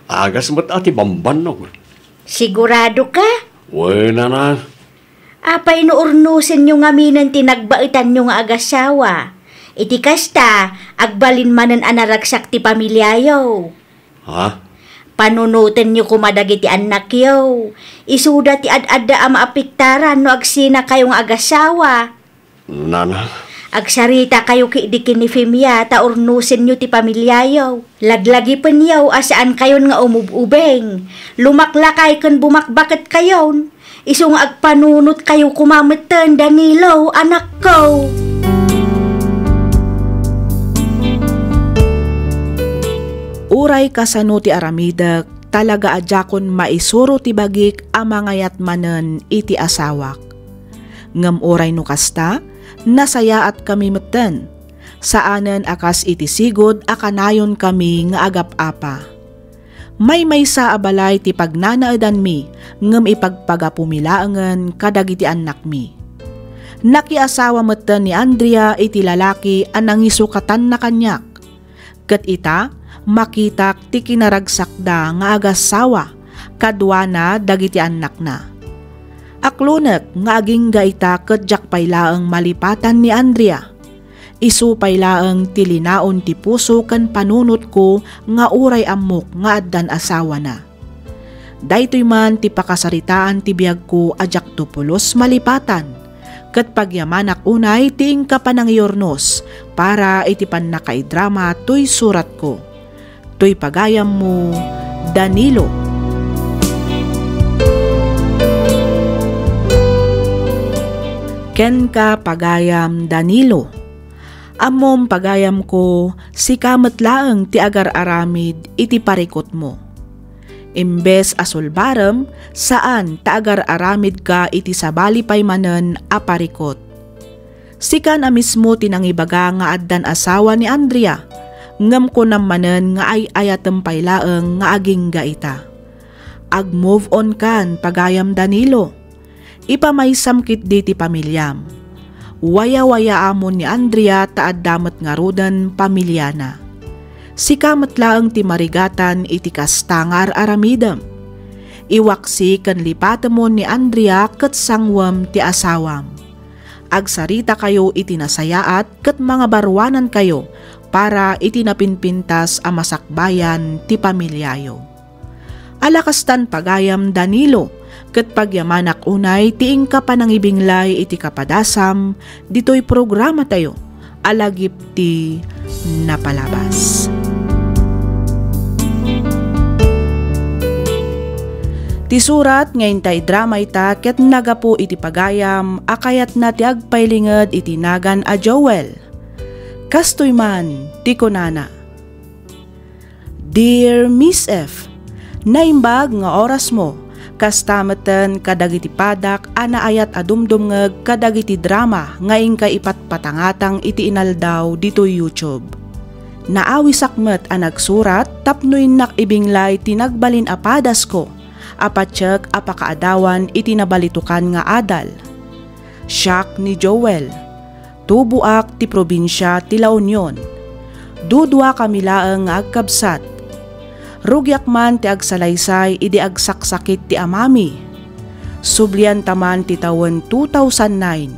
Agas met a ti bambannog. Sigurado ka? Wen, nanang. Apay no urnosenyo ngaminen ti nagbaetanyo nga agasawa? Iti kasta, agbalin manen a naragsak ti pamiliayo. Ha? Panunotenyo koma dagiti annakyo. Isuda ti ad-adda a maapektaran no agsinakayo nga agasawa. Nana. Agsaritakayo ketdi ken ni Femia ta urnosenyo ti pamiliayo. Laglagipenyo a saankayon nga umub-ubing. Lumaklakay ken bumakbaketkayon. Isu nga agpanunotkayo koma metten, Danilo, anakko. Uray kasano ti aramidek, talaga a diakon maisuro ti bagik a mangayat manen iti asawak. Ngem uray no kasta, nasayaatkami metten. Saanen a kas iti sigud a kanayonkami nga agap-apa. Maymaysa a balay ti pagnanaedanmi ngem ipagpagapumi laengen kadagiti annakmi. Nakiasawa metten ni Andrea iti lalaki a nangisukatanna kaniak. Ket ita, makitak ti kinaragsakda nga agassawa kaduana dagiti annakna. Aklonek nga agingga ita ket diak pay laeng malipatan ni Andrea. Isu pay laeng ti linaon ti puso ken panunotko nga uray ammok nga addan asawana. Daytoy man ti pakasaritaan ti biagko a diakto pulos malipatan, ket pagyamanak unay ti inka panangiyurnos para iti pannakaidrama toy suratko. Toy pagayammo, Danilo. Kenka, pagayam Danilo. Ammom, pagayamko, sika met laeng ti agar-aramid iti parikutmo. Imbes a sulbarem, saan ta agar-aramidka iti sabali pay manen a parikut. Sikan a mismo ti nangibaga nga addan asawa ni Andrea, ngem kunam manen nga ay-ayatem pay laeng nga agingga ita. Ag-move on kan, pagayam Danilo. Ipamaysam ketdi ti pamiliam. Wayawayaamon ni Andrea ta adda met ngaruden pamiliana. Sika met laeng ti marigatan iti kasta nga ar-aramidem. Iwaksi ken lipatemon ni Andrea ket sanguem ti asawam. Agsaritakayo iti nasayaat ket mangabaruanankayo para iti napinpintas a masakbayan ti pamiliayo. Ala kastan, pagayam Danilo, ket pagyamanak unay ti inka panangibinglay iti kapadasam ditoy programatayo a lagip ti napalabas. Ti surat nga inta idrama ita ket nagapu iti pagayam a kayatna ti agpailinged iti nagan a Joel. Kastoy man ti kunana, Dear Miss F, naimbag nga orasmo, kasta metten kadagiti padak a naayat a dumdumngeg kadagiti drama nga inka ipatpatangatang iti inaldaw ditoy YouTube. Naawisak met a nagsurat tapno innak ibinglay ti nagbalin a padasko a patiek a pakaadawan iti nabalitokan nga adal. Siak ni Joel. Tuboak ti probinsia ti La Union. Duduakami laeng nga agkabsat. Rugiak man ti agsalaysay idi agsaksakit ti amami. Sublianta man ti tawen two thousand nine.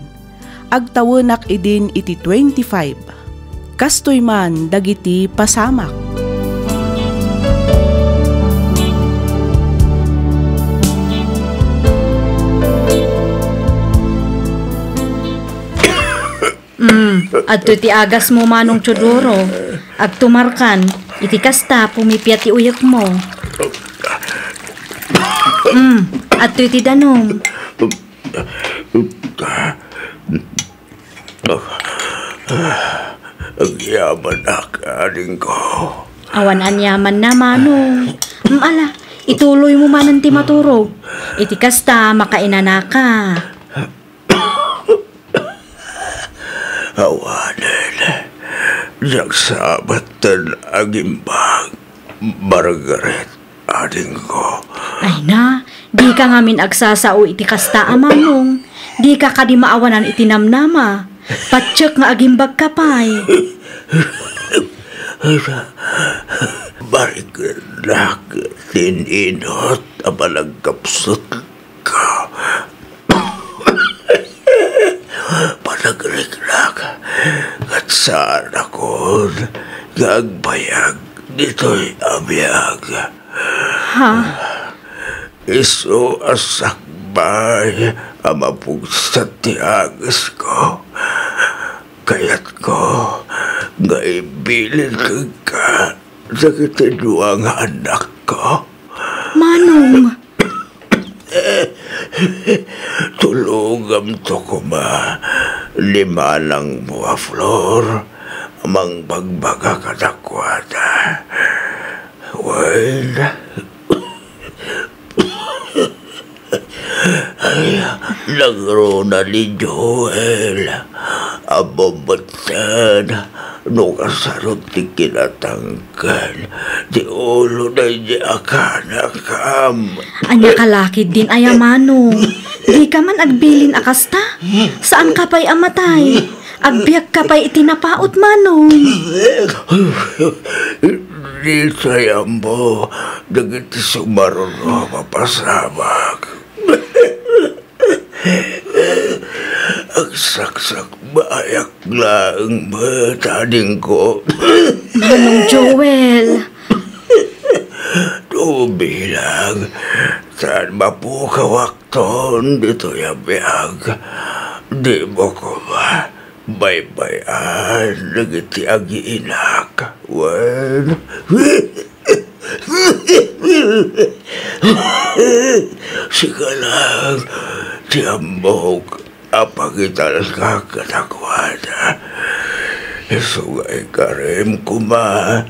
Agtawenak idin iti twenty-five. Kastoy man dagiti pasamak. Mm, adtoy ti agasmo, Manong Teodoro. Agtumarkan, iti kasta, pumipia ti uyekmo. Mm, adtoy ti danum. Agyamanak, adingko. Awan aniamanna, Manong. Mm, ala, ituloymo manen ti maturog. Iti kasta, makainanaka. Awanen, diak sa metten agimbag, Margaret, adingko. Ay na, dika ngamin agsasao iti kasta a Manong. Dika kadi maawanan iti namnama. Patiek nga agimbagka pay. Barikenak ti ininut a panagkapsut. Ka. Panagriknak, ket saanakon nga agbayag ditoy a biag. Ha? Isu a sakbay a mapugsa ti agesko. Kayatko nga ibilin kenka dagiti dua nga annakko. Manong! Tulogamto koma ni manangmo a Flor a mangbagbaga kadakuada. Wen, ay, nagruna ni Joel. Ammom metten no kasano ti kinatangken ti ulo daydi a kaanakam. Ania ka la ketdin aya, Manong? Dika man agbilin a kasta? Saanka pay a matay? Agbiagka pay iti napaut, Manong. Ditoy ammo dagiti sumaruno a mapasamak. Agsaksakbayak laeng met, adingko. Manong Joel. Tubilang, saan mapukawakton ditoy a biag? Dimo koma baybay-an dagiti agiinak. Wen, sika lang ti ammok a pangitalka kadakuada. Isu nga ikarem koma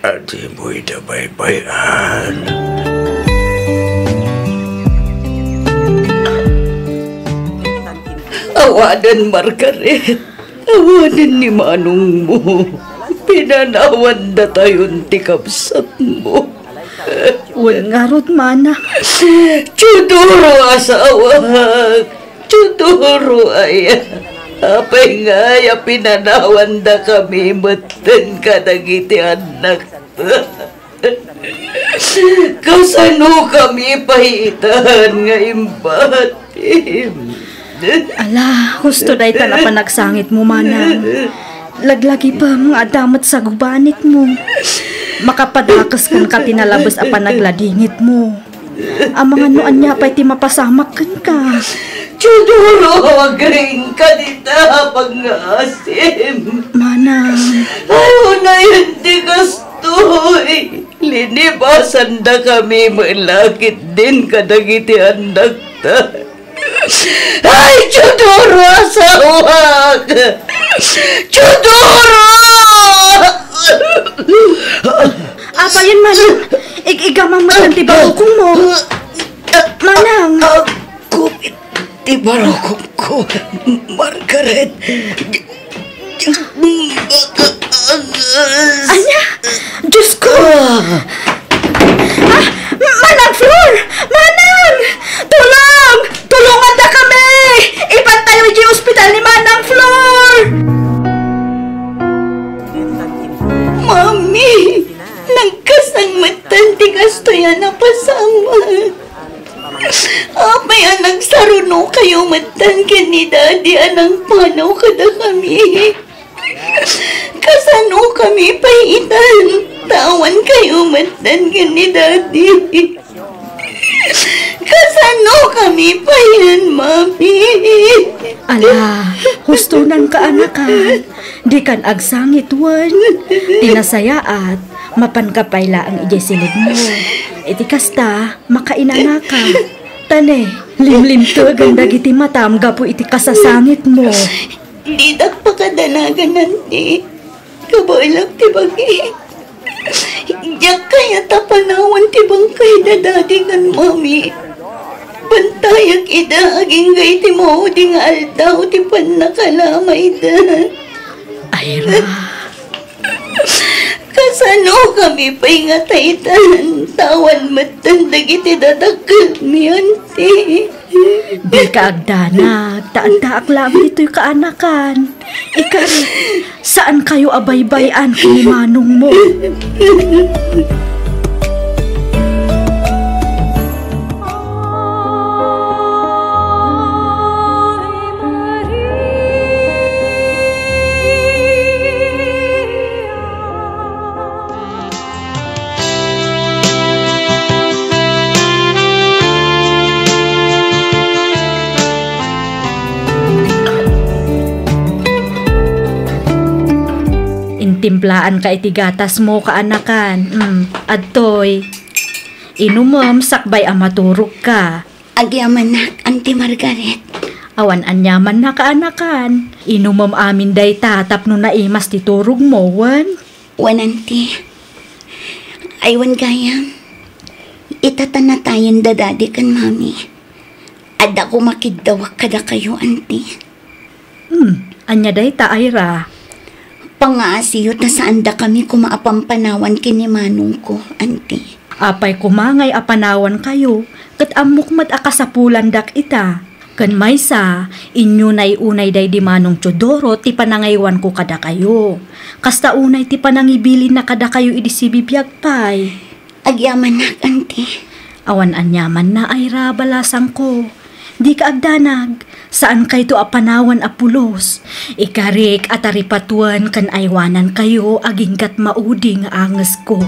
a dimo ida baybay-an. Awanen, Margaret. Awanen ni manongmo. Pinanawandatayon ti kabsatmo. Wen ngarud, Manang. Teodoro, asawak. Teodoro aya. Apay nga aya pinanawandakami metten kadagiti annakta? Kasanokami pay itan nga imbatim? Ala, husto dayta a panagsangitmo, Manang. Laglagipem nga adda met sagubanitmo. Makapadakes kenka ti nalabes a panagladingitmo. Amangan no ania pay ti mapasamak kenka. Teodoro, agingga dita a pangngaasim. Manang. Ay, unayen ti kastoy. Linibasandakami met la ketdin kadagiti annakta. Ay, Teodoro, asawak! Teodoro! Apayen, Manang. Ig-igamam met ti barukongmo. Manang. Agkupit ti barukongko, Margaret. Ania? Diyos ko! Ah! Ah! Manang Flor! Manang! Tulong! Tulongandakami! Ipantayo idiay ospital ni Manang Flor! Mami! Nagkasangmetan ti kastoy a napasamak. Apay a nagsarunokayo metten ken ni Daddy a nangpanaw kadakami? Kasanokami pay itan ta awankayo metten ken ni Daddy? Kasanokami payen, Mami? Ala, husto nang kaanakan. Dikan agsangit wen. Ti nasayaat, mapanka pay laeng idiay silibmo. Iti kasta, makainanaka. Ta ne, limlimtegen dagiti matam gapu iti kasasangitmo. Ditak pakadanagan, Auntie. Kabaelak ti bagi. Diak kayat a panawen ti bangkay da Daddy ken Mami. Bantayak ida agingga iti maudi nga aldaw ti pannakalamayda. Ira. Kasanokami pay nga taytan, ta awan metten dagiti dadakkelmi, Auntie. Dika agdanag, ta addaak laeng ditoy kaanakan. Ikari, saankayo a baybay-an ken ni manongmo. Intimplaanka iti gatasmo, kaanakan. Mm, adtoy. Inumem sakbay a maturogka. Agyamanak, Auntie Margaret. Awan aniamanna, kaanakan. Inumem amin dayta tapno naimas ti turogmo, wen? Wen, Auntie. Ay, wen gayam. Ita ta natayen da Daddy ken Mami. Adda koma kiddawak kadakayo, Auntie. Hmm, ania dayta, Ira? Pangaasiyo ta saandakami koma a pampanawan ken ni manongko, Auntie. Apay koma ngay a panawankayo, ket ammok met a kasapulandak ita. Ken maysa, inyo nay unay daydi Manong Teodoro ti panangaywanko kadakayo. Kasta unay ti panangibilinna kadakayo idi sibibiag pay. Agyamanak, Auntie. Awan aniamanna, Ira, balasangko. Dika agdanag. Saankayto a panawan a pulos. Ikarik a taripatuen ken aywanankayo aginggat maudi nga angesko.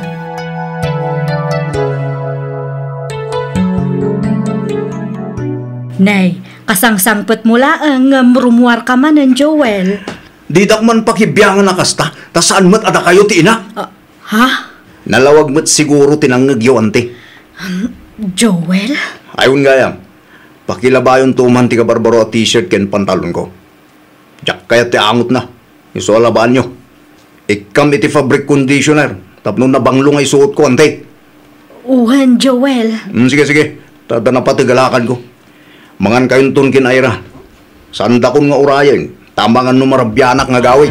Nay, kasangsangpetmo laeng ngem rummuarka manen, Joel. Didak man pakibiangan a kasta, ta saan met a dakayo ti ina. Ah, ha? Nalawag met siguro ti nangngegyo, Auntie. Um, Joel? Ay, wen gayam. Pakilabayonto man ti kabarbaro a t-shirt ken pantalonko. Diak kayat ti angotna. Isu a labaanyo. Ikkam iti fabric conditioner tapno nabanglo nga isuotko, Auntie. Wen, Joel. Mm, sige, sige. Ta adda napateg a lakadko. Mangankayonton ken Ira. Saandakon nga urayen, ta amangan no marabianak nga agawid.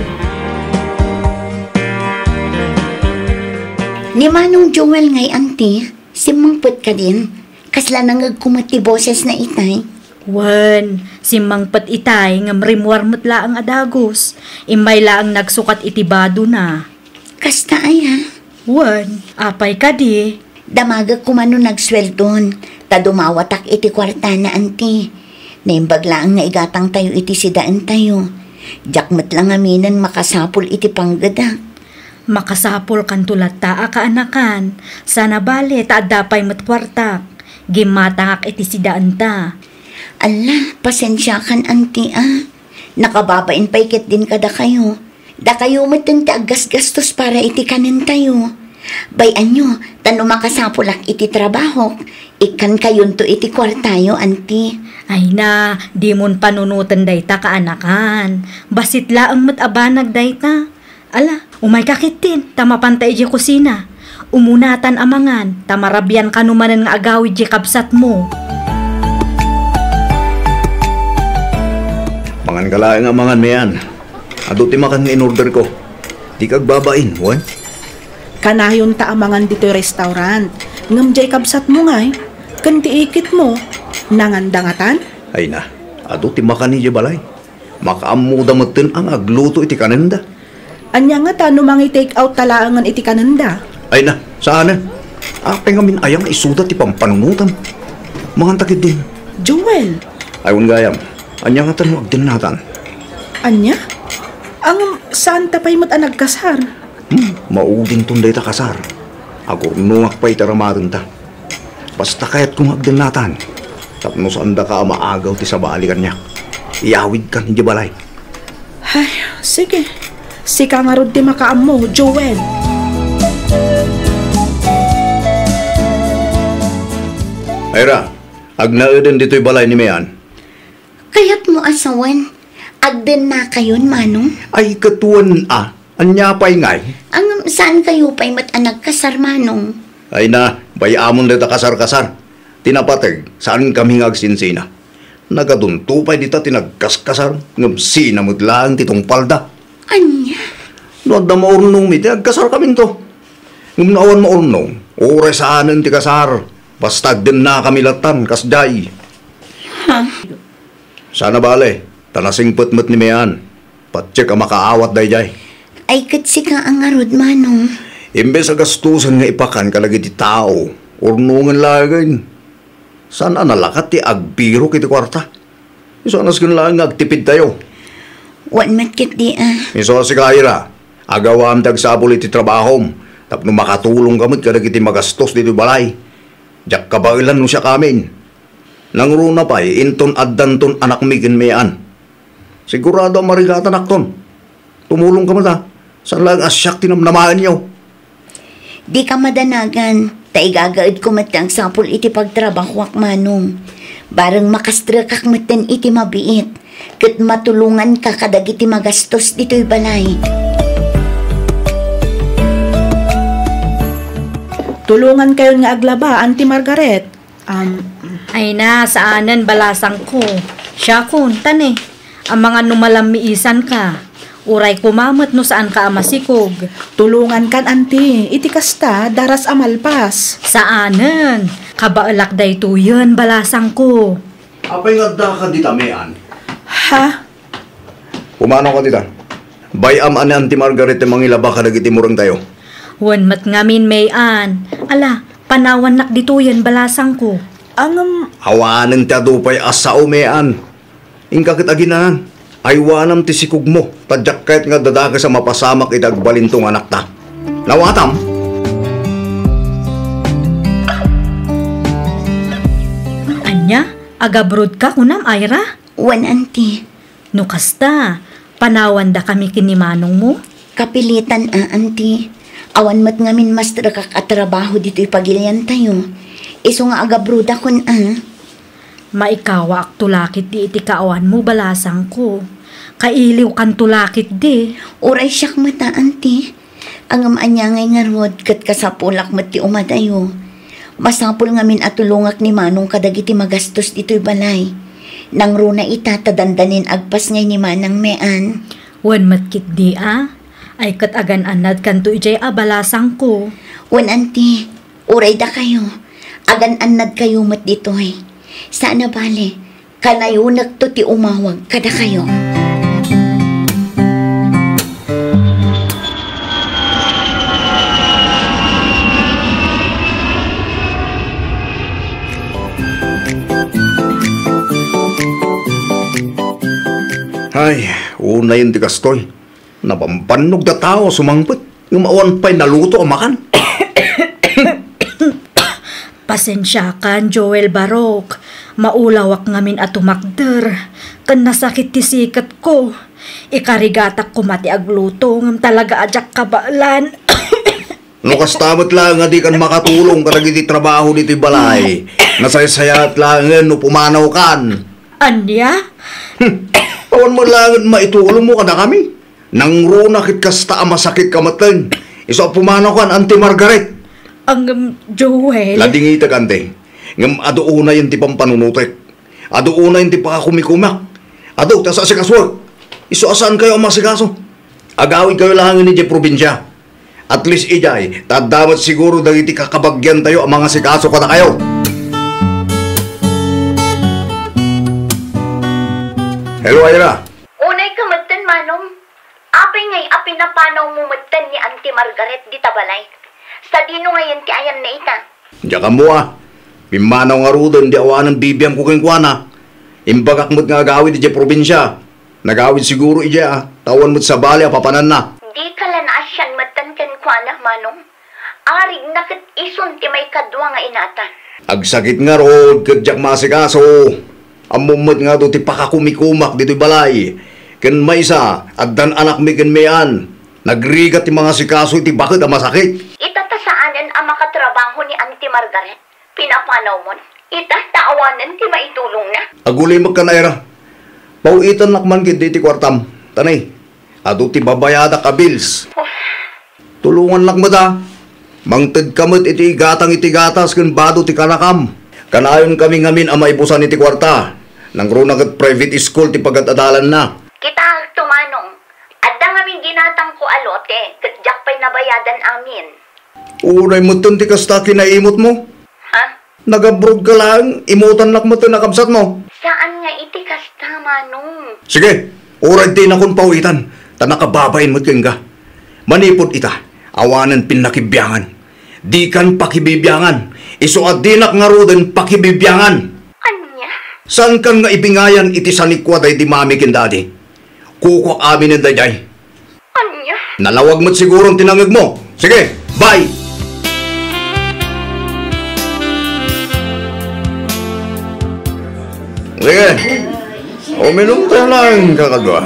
Ni Manong Joel ngay, Auntie, simmangpet kadin. Kasla nangngegko met ti bosesna itay. Wen, simmangpet itay ngem rimmuar met laeng a dagus. Immay laeng nagsukat iti badona. Kasta aya? Wen, apay kadi? Damagek koma no nagsueldon, ta dumawatak iti kuartana, Auntie. Naimbag laeng nga igatangtayo iti sidaentayo. Diak met la ngaminen makasapul iti panggedak. Makasapulkanto latta a kaanakan. Sana bale ta adda pay met kuartak. Gimmatangak iti sidaenta. Alla, pasensiakan, Auntie, a. Nakababain pay ketdin kadakayo. Dakayo metten ti aggasgastos para iti kanentayo. Bay-anyo, ta no makasapulak iti trabahok, ikkankayonto iti kuartayo, Auntie. Ay na, dimon panunoten dayta kaanakan. Bassit laeng met a banag dayta. Ala, umayka ketdin, ta mapanta idiay kusina. Umunatan a mangan, ta marabian kano manen nga agawid diay kabsatmo. Manganka laeng a mangan, Mean. Adu ti makan nga in-orderko. Dika agbabain, wen? Kanayonta a mangan ditoy restaurant. Ngem diay kabsatmo ngay, ken ti iketmo, nanganda ngatan? Ay na, adu ti makan idiay balay. Makaammoda metten a nga agluto iti kanenda. Ania ngata no mangi-take out ta laengen iti kanenda? Ay na, saanen. Apay ngamin aya nga isuda ti pampanunotam? Manganta ketdin. Joel! Ay, wen gayam. Ania ngata no agdennatan? Ania? Ngem saanta pay met a nagkasar? Hmm, maudinton dayta kasar. Agurnongak pay iti aramatenta. Basta kayatko nga agdennatan. Tapno saandaka a maagaw ti sabali kaniak. Iyawidkan idiay balay. Ay, sige. Sika ngarud ti makaammo, Joel. Ira, agnaeden ditoy balay ni Mean. Kayatmo a sawen, agdennakayon, Manong? Ay, ket wen a. Ania pay ngay? Ngem, saankayo pay met a nagkasar, Manong? Ay na, bay-amon dayta kasar-kasar. Ti napateg, saankami nga agsinsina. Nagadunto pay dita ti nagkaskasar, ngem sina met laeng ti tungpalda. Ania? No adda maurnongmi, ti agkasarkaminto. Ngem no awan maurnong, uray saanen ti kasar. Basta agdennakami lattan, kasdiay. Ha? Sana bale, ta nasingpet met ni Mean. Patiek a makaawat daydiay. Ay, ket sika a ngarud, Manong. Imbes a gastusen nga ipakan kadagiti tao, urnongen laengen. Saan a nalakat ti agbirok iti kuarta? Isu a nasken laeng nga agtipidtayo. Wen met ketdi a. Isu a sika, Ira, agawam ti agsapul iti trabahom tapno makatulongka met kadagiti magastos ditoy balay. Diak kabaelan no siakamin. Nangruna pay inton addanton anakmi ken Mean. Sigurado a marigatanakton. Tumulongka met a. Saan laeng a siak ti namnamaenyo. Dika madanagan, ta igagaedko met ti agsapul iti pagtrabahoak, Manong. Bareng makastrekak metten iti mabiit, ket matulonganka kadagiti magastos ditoy balay. Tulongankayon nga aglaba, Auntie Margaret. Am, Ay na, saanen, balasangko. Siakon, tane. Amangan no malammiisanka. Uray koma met no saanka a masikog. Tulongankan, Auntie. Iti kasta, daras a malpas. Saanen. Kabaelak daytoyen, balasangko. Apay nga addaka dita, Mean? Ha? Pumanaw ka dita. Bay-am a ni Auntie Margaret ti mangilaba kadagiti murengtayo. Wen met ngamin, Mean. Ala, panawannak ditoyen, balasangko. Ngem, awanen ti adu pay a sao, Mean. Inka ket aginan, aywanam ti sikogmo, ta diak kayat nga addadakes a mapasamak iti agbalinto nga anakta. Nawatam? Ania? Agabrodka, kunam, Ira? Wen, Auntie. No kasta, panawandakami ken ni manongmo? Kapilitan a, Auntie. Awan met ngamin mastrekak a trabaho ditoy pagiliantayo. Isu nga agabrodakon a. Maikawaakto la ketdi iti kaawanmo, balasangko. Kailiwkanto la ketdi. Uray siak met a, Auntie. Ngem ania ngay ngarud ket kasapulak met ti umadayo. Masapul ngamin a tulongak ni manong kadagiti magastos ditoy balay. Nangruna ita ta dandanin agpasngay ni manang, Mean. Wen met ketdi a, ay ket agan-annadkanto idiay a, balasangko. Wen, Auntie, uray dakayo, agan-annadkayo met ditoy. Saan a bale, kanayonekto ti umawag kadakayo. Ay, unayen ti kastoy. Nabambannog da tao a sumangpet, ngem awan pay naluto a makan. Pasensiakan, Joel Barok. Maulawak ngamin a tumakder, ken nasakit ti siketko. Ikarigatak koma ti agluto, ngem talaga a diak kabaelan. No kasta met laeng a dikan makatulong kadagiti trabaho ditoy balay, nasaysayaat laengen no pumanawkan. Ania? Hmm. Awan met laengen maitulongmo kadakami. Nangruna ket kasta a masakitka metten. Isu a pumanawkan, Auntie Margaret. Ngem, Joel. Ladingitek, Auntie. Ngem adu unayen ti pampanunotek. Adu unayen ti pakakumikumak. Adu ti asaasikasuek. Isu a saankayo a masikaso. Agawidkayo laengen idiay probinsia. At least idiay, ta adda met siguro dagiti kakabagiantayo a mangasikaso kadakayo. Hello, Ira. Unayka metten, Manong. Apay ngay a pinapanawmo metten ni Auntie Margaret dita balay? Sadino ngayen ti ayanna ita? Diak ammo a. Pimmanaw ngaruden idi awanen bibiangko kenkuana. Imbagak met nga agawid idiay probinsia. Nagawid siguro idiay a, ta awan met sabali a papananna. Dika la naasian metten kenkuana, Manong. Arigna ket isun ti maikadua nga inata. Agsakit ngarud ket diak maasikaso. Ammom met nga adu ti pakakumikumak ditoy balay. Ken maysa, addan anakmi ken Mean. Nagrigat ti mangasikaso iti baket a masakit. Ita ta saanen a makatrabaho ni Auntie Margaret. Pinapanawmon. Ita ta awanen ti maitulongna. Agulimek kan Ira. Paw-itannak man ketdi ti kuartam. Tanay, adu ti babayadak a bills. Tulongannak met a. Mangtedka met iti igatang iti gatas ken bado ti kanakam. Kanayonkami ngamin a maibusan iti kuarta. Nangruna ket private school ti pagad-adalanna. Kitaek to, Manong. Adda ngamin ginatangko a lote, ket diak pay nabayadan amin. Uray metten ti kasta kinaimutmo? Ha? Nagabrodka laeng, imutannak metten a kabsatmo. Saan nga iti kasta, Manong. Sige, uray dinakon paw-itan, ta nakababain met kenka. Manipud ita, awanen pinnakibiangan. Dikan pakibibiangan, isu a dinak ngaruden pakibibiangan. Ania? Saankan nga ibingayan iti sanikua daydi mami ken dadi? Kukuak aminen daydiay. Ania? Nalawag met siguro ti nangngegmo. Sige, bye! Sige, uminom tayo lang, kakadwa.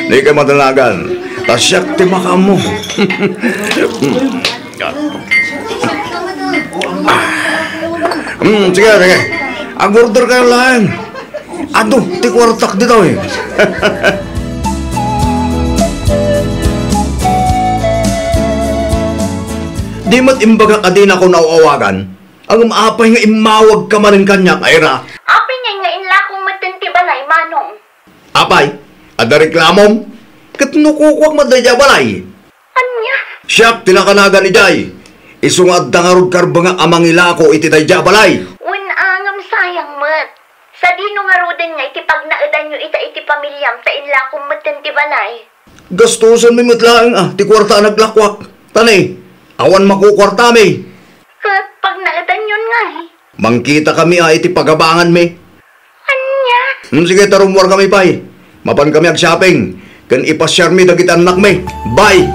Di ka madanagan. Ta siak ti makaammo. Hmm, sige, sige. Ag-order kayo lang. Adu, ti kuartak ditoy. Di met imbagak a dinakon aw-awagan. Ngem apay nga immawagka manen kaniak, Ira? Apay ngay nga inlakong metten ti balay, Manong? Apay, adda reklamom? Ket no kukuak met daydiay a balay? Ania? Siak ti nakanagan idiay. Isu nga adda ngarud karbengak a mangilako iti daydiay a balay. Wen a, ngem sayang met. Sadino ngaruden nga iti pagnaedanyo ita iti pamiliam ta inlakom metten ti balay? Gastusenmi met laeng a ti kuarta a naglakuak. Ta ne, awan makukuartami. Ket pagnaedanyon ngay? Mangkitakami a iti pagabanganmi. Ania? Hmm, sige, ta rummuarkami pay. Mapankami agshopping ken ipasiarmi dagiti annakmi. Bye!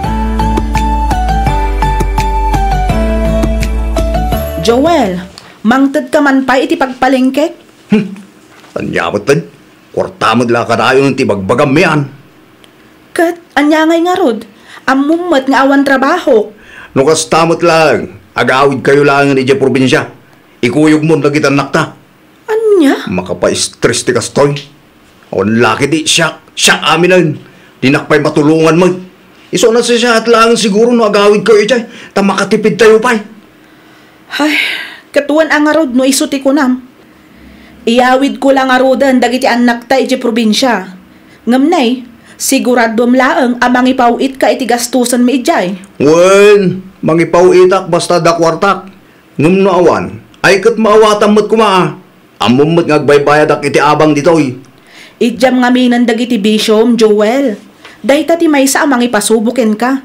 Joel, mangtedka man pay iti pagpalengkek? Hmm. Ania met, Ted? Kuarta met la kanayon ti ibagbagammi, an? Ket ania ngay ngarud? Ammom met nga awan trabahok. No kasta met laeng, agawidkayo laengen idiay probinsia. Ikuyogmon dagiti annakta. Ania? Makapaistres ti kastoy. Awan la ketdi siak, siak aminen. Dinak pay matulongan met. Isu a nasayaat laeng siguro no agawidkayo idiay, ta makatipidtayo pay. Ay, ket wen a ngarud no isu ti kunam. Iyawidko la ngaruden dagiti annakta idiay probinsia. Ngem nay, siguraduem laeng a mangipaw-itka iti gastusenmi idiay. Wen, mangipaw-itak basta adda kuartak. Ngem no awan, ay ket maawatam met koma a. Ammom met nga agbaybayadak iti abang ditoy. Idiam ngaminen dagiti bisiom, Joel. Dayta ti maysa a mangipasubo kenka.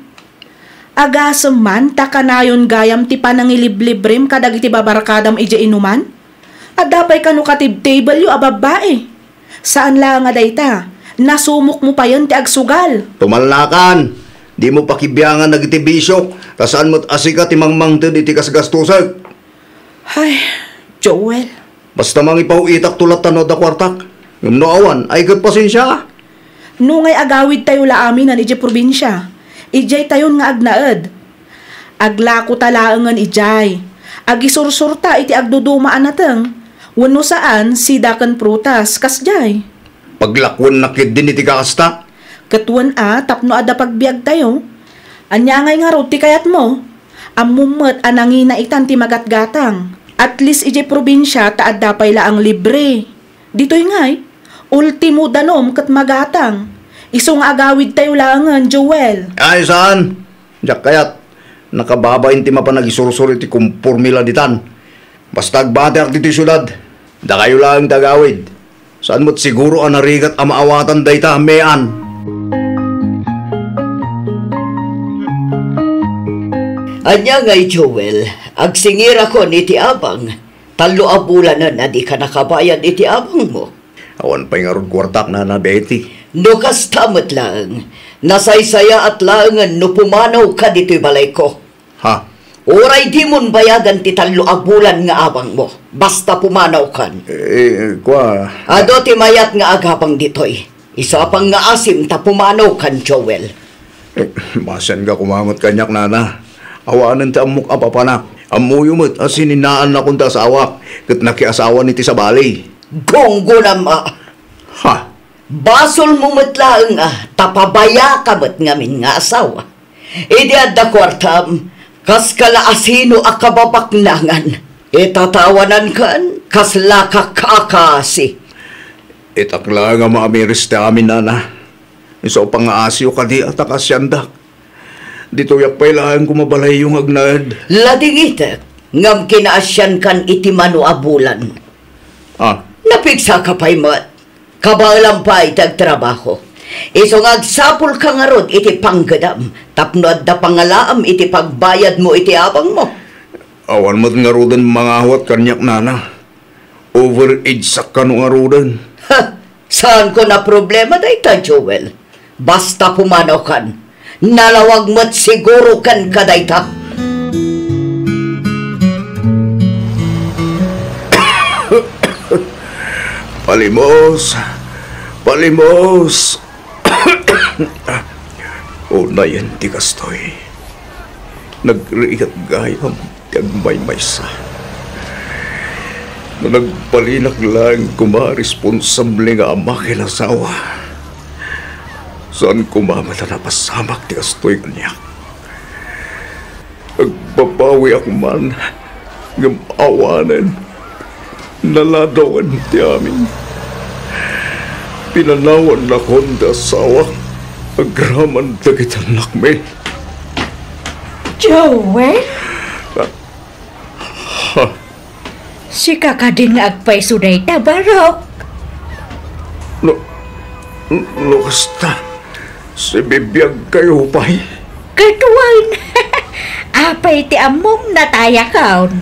Agasem man ta kanayon gayam ti panangiliblibrem kadagiti babarkadam idiay inuman? Adda pay kano katibtibelyo a babbai? Saan laeng a dayta, nasumokmo payen ti agsugal. Tumalnakan! Dimo pakibiangan dagiti bisiok, ta saan met a sika ti mangmangted iti kasgastosek. Ay, Joel. Basta mangipaw-itakto latta no adda kuartak. Ngem no awan, ay ket pasensia. No ngay agawidtayo la aminen idiay probinsia, idiaytayon nga agnaed. Aglakota laengen idiay. Agisursurta iti agduduma a nateng, wenno saan, sida ken prutas, kasdiay. Paglakuennak ketdin iti kasta. Ket wen a, tapno adda pagbiagtayo. Ania ngay ngarud ti kayatmo? Ammom met a nangina itan ti magatgatang. At least idiay probinsia ta adda pay laeng libre. Ditoy ngay, ultimo danom ket magatang. Isu nga agawidtayo laengen, Joel. Ay, saan? Diak kayat. Nakababain ti mapan agisursor iti komporme la ditan. Basta agbatiak ditoy siudad, dakayo laeng ti agawid. Saan met siguro a narigat a maawatan dayta, Mean? Ania ngay, Joel, agsingirakon iti abang? Tallo a bulanen a dika nakabayad iti abangmo. Awan pay ngarud kuartak, Nana Betty. No kasta met laeng, nasaysayaat laengen no pumanawka ditoy balayko. Ha? Uray dimon bayadan ti tallo a bulan nga abangmo, basta pumanawkan. Eh, kua. Adu ti mayat nga agabang ditoy. Isu a pangngaasim ta pumanawkan, Joel. Eh, masianka koma met kaniak, Nana. Awanen ti ammok a papanak. Ammoyo met a sininaannakon ti asawak ket nakiasawan iti sabali. Gunggonam a. Ha? Basolmo met laeng a ta pabayaka met ngamin nga asawa. Idi adda kuartam, kas kala asino a kababaknangan. Itatawanankan, kasla kakakasi. Itak laeng a maamiris ti amin, Nana. Isu a pangaasiyo kadi a ta kaasiandak. Ditoyak pay laeng koma balayyo nga agnaed. Ladingitek, ngem kinaasiankan iti mano a bulan. Ah. Napigsaka pay met. Kabaelam pay ti agtrabaho. Isu nga agsapulka ngarud iti panggedam tapno adda pangalaam iti pagbayadmo iti abangmo. Awan met ngaruden mangawat kaniak, Nana. Overage-ak kano ngaruden. Ha! Saanko a problema dayta, Joel. Basta pumanawkan. Nalawag met siguro kenka dayta. Palimos! Palimos! Unayen ti kastoy. Nagrigat gayam ti agmaymaysa. No nagbalinak laeng koma responsable nga ama ken asawa, saan koma met a napasamak ti kastoy kaniak. Ag-, Babawiak man, ngem awanen, naladawen ti amin. Pinanawannakon ti asawak agraman dagiti annakmi. Joel? Ah, ha? Sika kadin nga agpayso dayta, Barok? No, no kasta, sibibiagkayo pay? Ket wen, apay ti ammom, natayakon?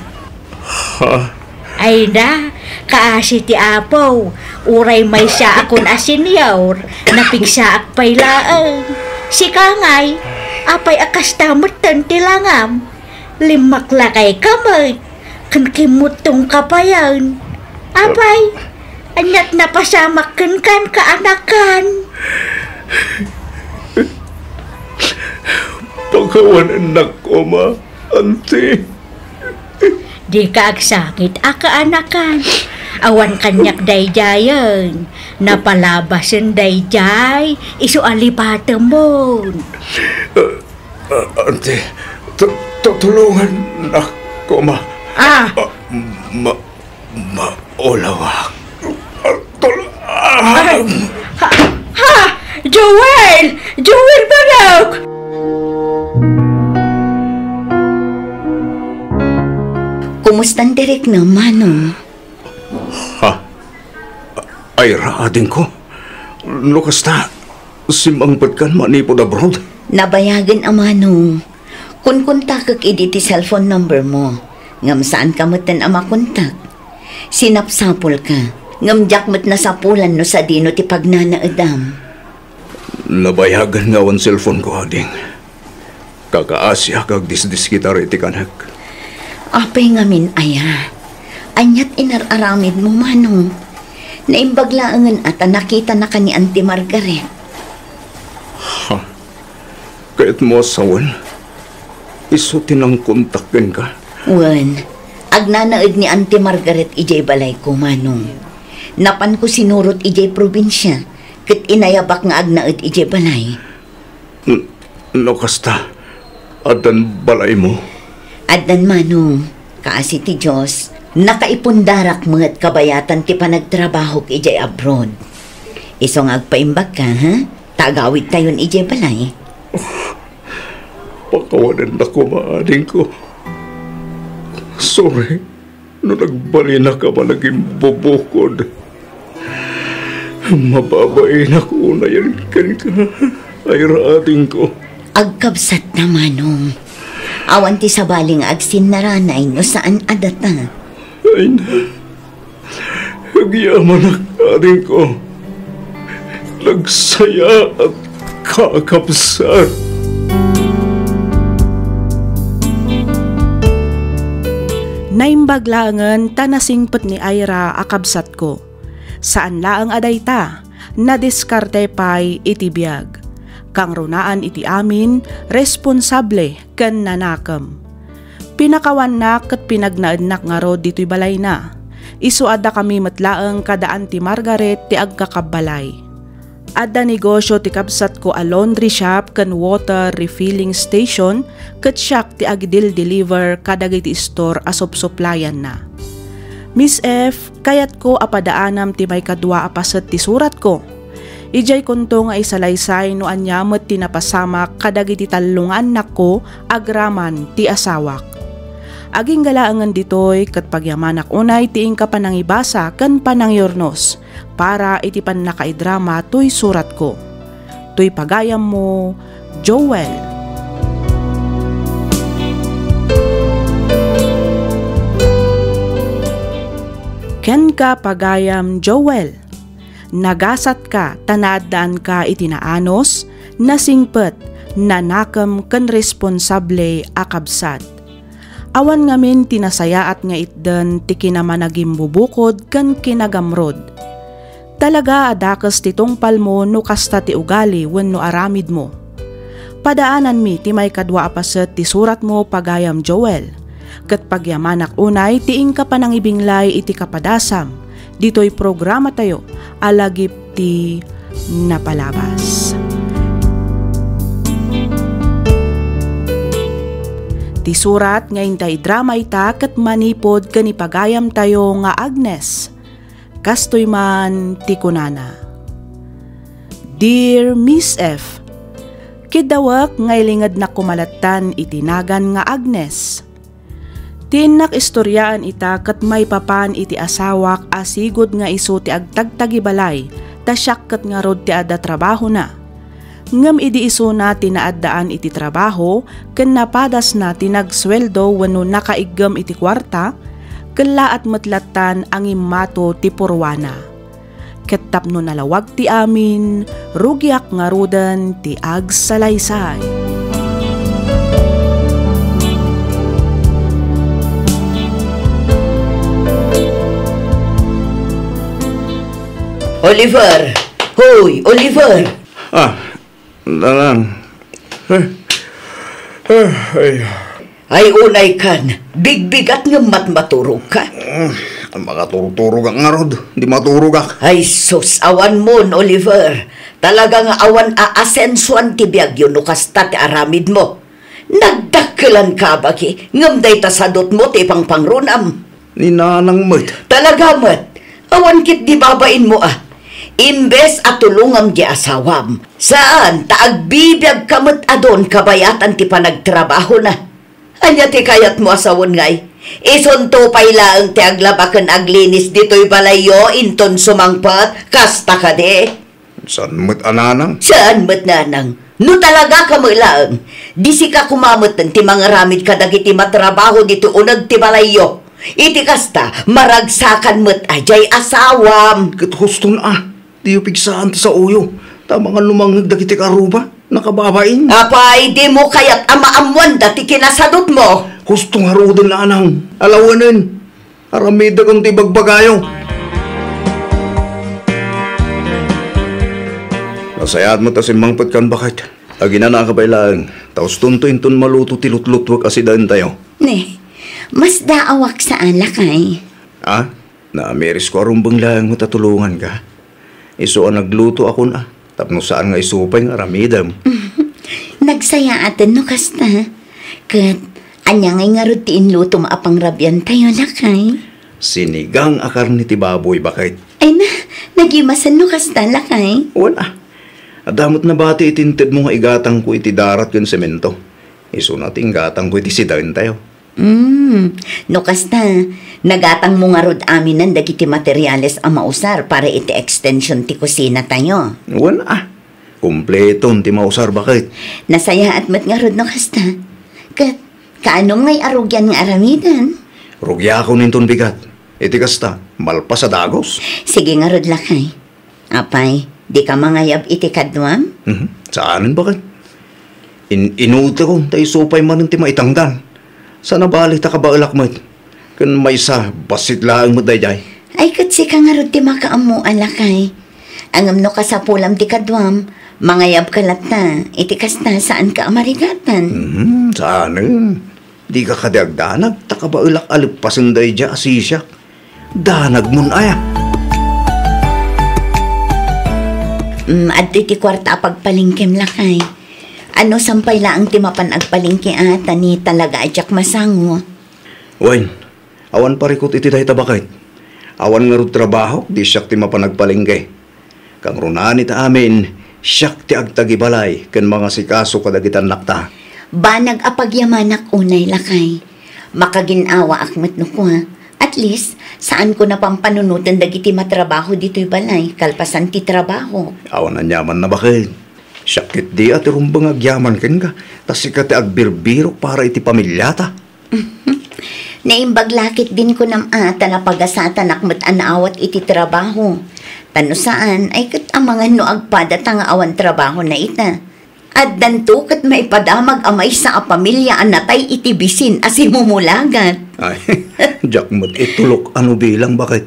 Ha? Ay na, kaasi ti Apo, uray maysaakon a senior, napigsaak pay laeng. Sika ngay, apay a kasta metten ti langam? Limmaklakayka met, ken kimmuttongka payen. Apay, ania't napasamak kenka, kaanakan? Pakawanennak koma, Auntie. Dika agsakit a kaanakan. Awan kaniak daydiayen. Napalabasen daydiay, isu a lipatemon. Ah, ah, Auntie, tu-, tu-, tulongannak koma. Ah! Ah, ma-, maulawak. Ah, tul-, ah! Ay! Ha? Ha? Joel! Joel Barok! Kumustan ti riknam, Manong? Ha? Ay ra, adingko. No kasta, simmangpetkan manipud abroad? Nabayagen a, Manong. Kunkuntakek idi ti cellphone number mo. Ngem saanka metten a makontak. Sinapsapulka. Ngem diak met nasapulan no sadino ti pagnanaedam. Nabayagen nga awan cellphone ko, ading. Kakaasiak agdisdiskitar iti kanek. Apay ngamin aya? Ania't inar-aramidmo, Manong? Naimbag laengen a ta nakitanaka ni Auntie Margaret. Ha? Kayatmo a sawen? Isu ti nangkontak kenka? Wen, agnanaed ni Auntie Margaret idiay balayko, Manong. Napanko sinurot idiay probinsia, ket inayabak nga agnaed idiay balay. N-, no kasta, addan balaymo? Addan, Manong. Kaasi ti Dios, nakaipundarak met kabayatan ti panagtrabahok idiay abroad. Isu nga agpaimbagka, ha? Ta agawidtayon idiay balay. Pakawanennak koma, adingko. Sorry no nagbalinak a managimbubukod. Mababainak unayen kenka, ay ra, adingko. Agkabsat ta, Manong. Awan ti sabali nga agsinnaranay no saan a data. Ay na. Agyamanak, adingko. Nagsayaat, kakabsat. Naimbag laengen ta nasingpet ni Ira a kabsatko. Saan laeng a dayta, nadiskarte pay iti biag. Kangrunaan iti amin, responsable ken nanakem. Pinakawannak ket pinagnaednak ngarud ditoy balayna. Isu a dakami met laeng kada Auntie Margaret ti agkakabbalay. Adda negosio ti kabsatko a laundry shop ken water refilling station, ket siak ti agdildeliver kadagiti istor a supsuplayanna. Miss F, kayatko a padaanam ti maikadua a paset ti suratko. Idiay kunto nga isalaysay no ania met ti napasamak kadagiti tallo nga annakko agraman ti asawak. Agingga laengen ditoy ket pagyamanak unay ti inka panangibasa ken panangiurnos para iti pannakaidrama toy suratko. Toy pagayammo, Joel. Kenka, pagayam Joel. Nagasatka ta naaddaanka iti naanus, nasingpet, nanakem ken responsable a kabsat. Awan ngamin ti nasayaat nga itden ti kinamanagimbubukod ken kinagamrud. Talaga a dakes ti tungpalmo no kasta ti ugali wenno aramidmo. Padaananmi ti maikadua a paset ti suratmo, pagayam Joel, ket pagyamanak unay ti inka panangibinglay iti kapadasam ditoy programatayo a Lagip ti Napalabas. Isurat nga intay drama ita ket manipud ken ipagayamtayo nga Agnes. Kastoy man ti kunana, "Dear Miss F, kiddawek nga ilingednak koma lattan iti nagan nga Agnes. Ti innak istoriaan ita ket maipapan iti asawak a sigud nga isu ti agtagtagibalay, ta siak ket ngarud ti adda trabahona. Ngem idi isuna ti naaddaan iti trabaho ken napadasna ti nagsueldo wenno nakaiggem iti kuarta, kellaat met lattan a ngimmato ti purwana. Ket tapno nalawag ti amin, rugiak ngaruden ti agsalaysay." Oliver! Hoy, Oliver! Ah, Nanang. Eh, eh, ay. Ay, unay kan. Bigbigat ngem matmaturogka. Mm, makaturturogak ngarud. Di maturogak. Ay, sus, awan mon, Oliver. Talaga nga awan aasensuan ti biagyo no kasta ti aramidmo. Nagdakkelanka, bagi, ngem dayta sadutmo ti ipangpangrunam. Ni Nanang met. Talaga met, awan ket di babainmo a. Imbes a tulongam di asawam, saan ta agbibiagka met a don kabayatan ti panagtrabahona. Ania ti kayatmo a sawen ngay? Isunto pay laeng ti aglaba ken aglinis ditoy balayyo inton sumangpet, kasta kadi? Saan met a nanang? Saan met nanang? No talagaka met laeng, di sika koma met ti mangaramid kadagiti matrabaho ditoy uneg ti balayyo. Iti kasta, maragsakan met a diay asawam. Ket huston a, diyo pigsaan ti saoyo. Ta amangan no mangngeg dagiti karuba, nakababain. Apay, dimo kayat a maammoanda ti kinasadutmo? Husto ngaruden, nanang. Alawenen. Aramidek ti ibagbagayo. Nasayaat met a simmangpetkan, baket. Aginanaka pay laeng, ta hustonto inton maluto ti lutlutuek a sidaentayo. Ne, masdaawak saan, lakay. Ah? Naamirisko a rumbeng laeng met a tulonganka. Isu a nagluto a kun a, tapno saan nga isu pay nga aramidem. Nagsayaaten no kasta. Ket, ania ngay ngarud ti inlutom a pangrabiantayo, lakay? Sinigang a karne ti baboy, baket. Ay na, nagimasen no kasta, lakay. Wen a. Adda met nabati iti intedmo nga igatangko iti darat ken semento. Isuna ti inggatangko iti sidaentayo. Mm, no kasta, nagatangmo ngarud aminen dagiti materiales a mausar para iti extension ti kusinatayo. Wen a, kumpleton ti mausar, baket. Nasayaat met ngarud no kasta. Ket, kaanum ngay a rugian nga aramiden? Rugiakon inton bigat. Iti kasta, malpas a dagus. Sige ngarud, lakay. Apay, dika mangayab iti kaduam? Mhm. Saanen, baket. In-, inutekon ta isu pay manen ti maitangdan. Saan a bali ta kabaelak met. Ken maysa, bassit laeng met daydiay. Ay, ket sika ngarud ti makaammo a lakay. Ngem no kasapulam ti kaduam, mangayabka latta. Iti kasta, saanka a marigatan. Mhm, saanen. Dika kadi agdanag, ta kabaelak a leppasen daydiay a sisiak. Danagmon aya? Mm, adtoy ti kuarta a pagpalengkem, lakay. Anusam pay laeng ti mapan agpalengke a, ta ni talaga a diak masango. Wen, awan parikut iti dayta, baket. Awan ngarud trabahok, di siak ti mapan agpalengke. Kangrunaan ita amin, siak ti agtagibalay ken mangasikaso kadagiti annakta. Banag a pagyamanak unay, lakay. Makagin-awaak met no kua. At least, saanko napampanunoten dagiti matrabaho ditoy balay, kalpasan ti trabaho. Awan aniamanna, baket. Siak ketdi a ti rumbeng agyaman kenka, ta sika ti agbirbirok para iti pamiliata. Naimbag la ketdin kunam a ta napagasatanak met a naawat iti trabaho. Ta no saan, ay ket amangan no agpadata nga awan trabahona ita. Addanto ket maipadamag a maysa a pamilia a natay iti bisin a simumulagat. Ay, diak met itulok a no bilang, baket.